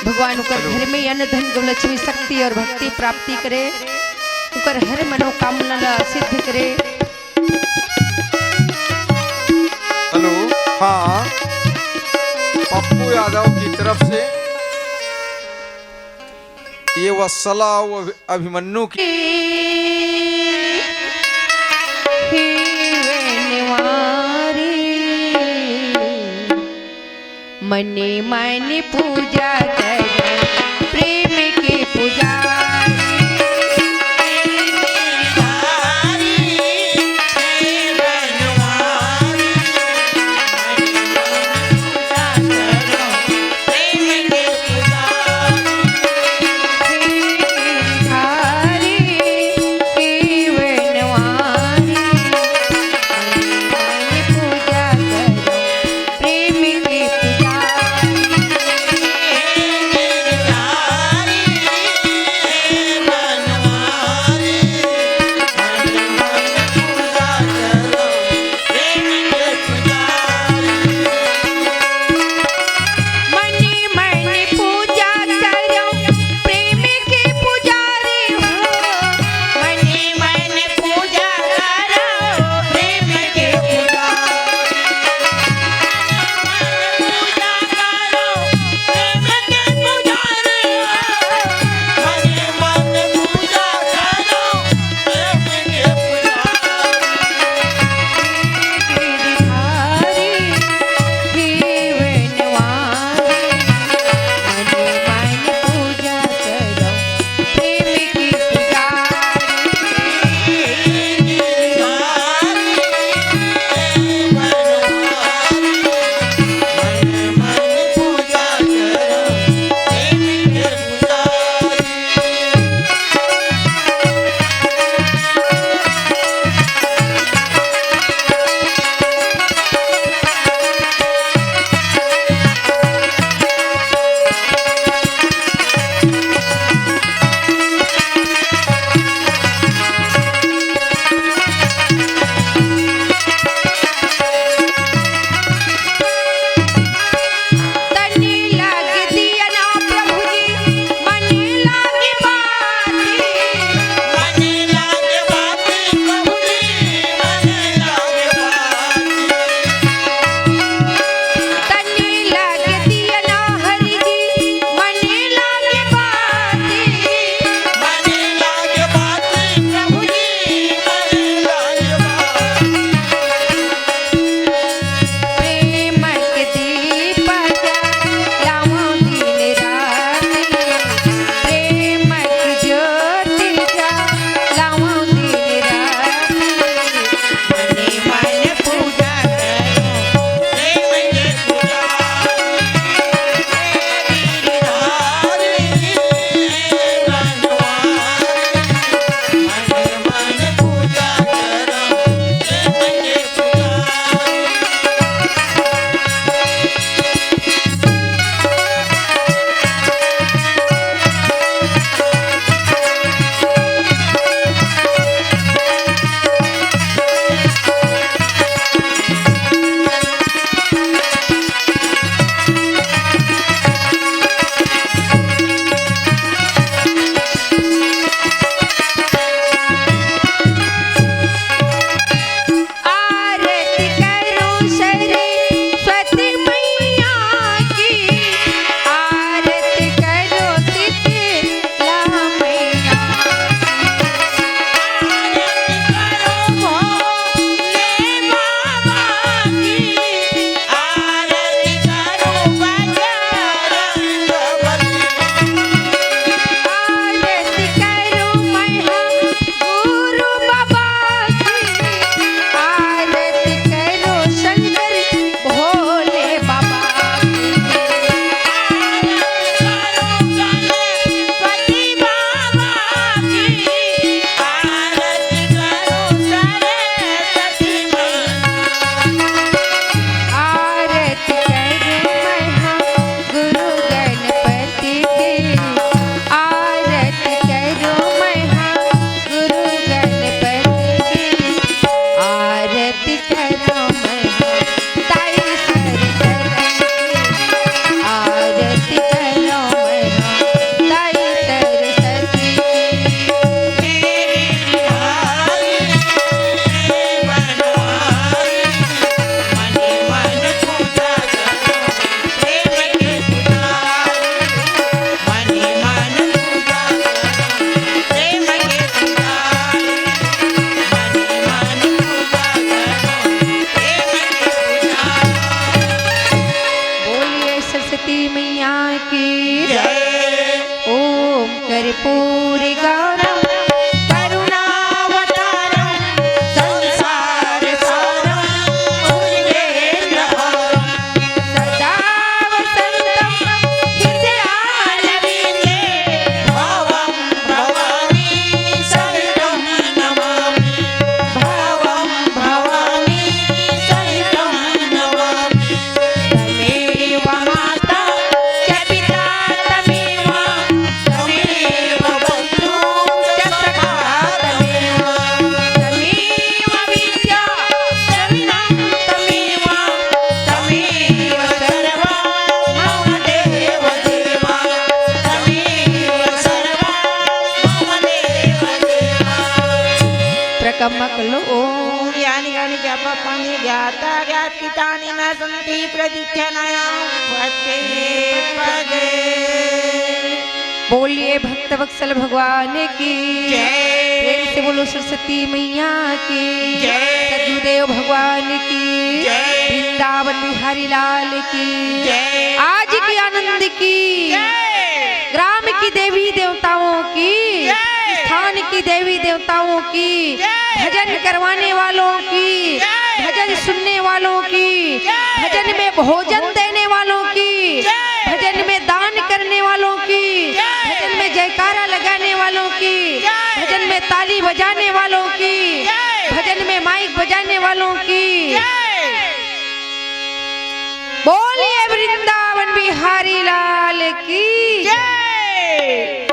भगवान उकर घर में अन्न धन गौ लक्ष्मी शक्ति और भक्ति प्राप्ति करे, उकर हर मनोकामना ला सिद्ध करे। हेलो, हाँ, पप्पू यादव की तरफ से ये वत्सला और अभिमन्यु की मने मन पूजा करो, प्रेम के पुजारी। कर्पूरगौरं करुणावतारं संसारसारं भुजगेन्द्रहारं सदा वसन्तं हृदयारविन्दे भावं भवानी सहितं नमामि। भावं भवानी सहितं नमामि। त्वमेव माता च पिता त्वमेव, त्वमेव बन्धु च सखा त्वमेव, त्वमेव विद्या द्रविणं त्वमेव, त्वमेव सर्वं मम देव देव, त्वमेव सर्वं मम देव देव। प्रकमक लो ओम। यानि कानि च पापानि ज्ञाता ज्ञातृतानि न सन्ति प्रदक्षिणायां पते पदे। बोलिए भक्त वत्सल भगवान की जय। प्रेम से बोलो सरस्वती मैया की जय। सदगुरुदेव भगवान की जय। वृंदावन बिहारी लाल की जय। आज के आनंद की जय। ग्राम की देवी देवताओं की जय। स्थान की देवी देवताओं की जय। भजन करवाने वालों की जय। भजन सुनने वालों की जय। भजन में भोजन देने वालों की जय। भजन में दान करने वालों की जय। भजन में जयकारा लगाने वालों की जय। भजन में ताली बजाने वालों की जय। भजन में माइक बजाने वालों की जय। बोलिए वृंदावन बिहारी लाल की जय।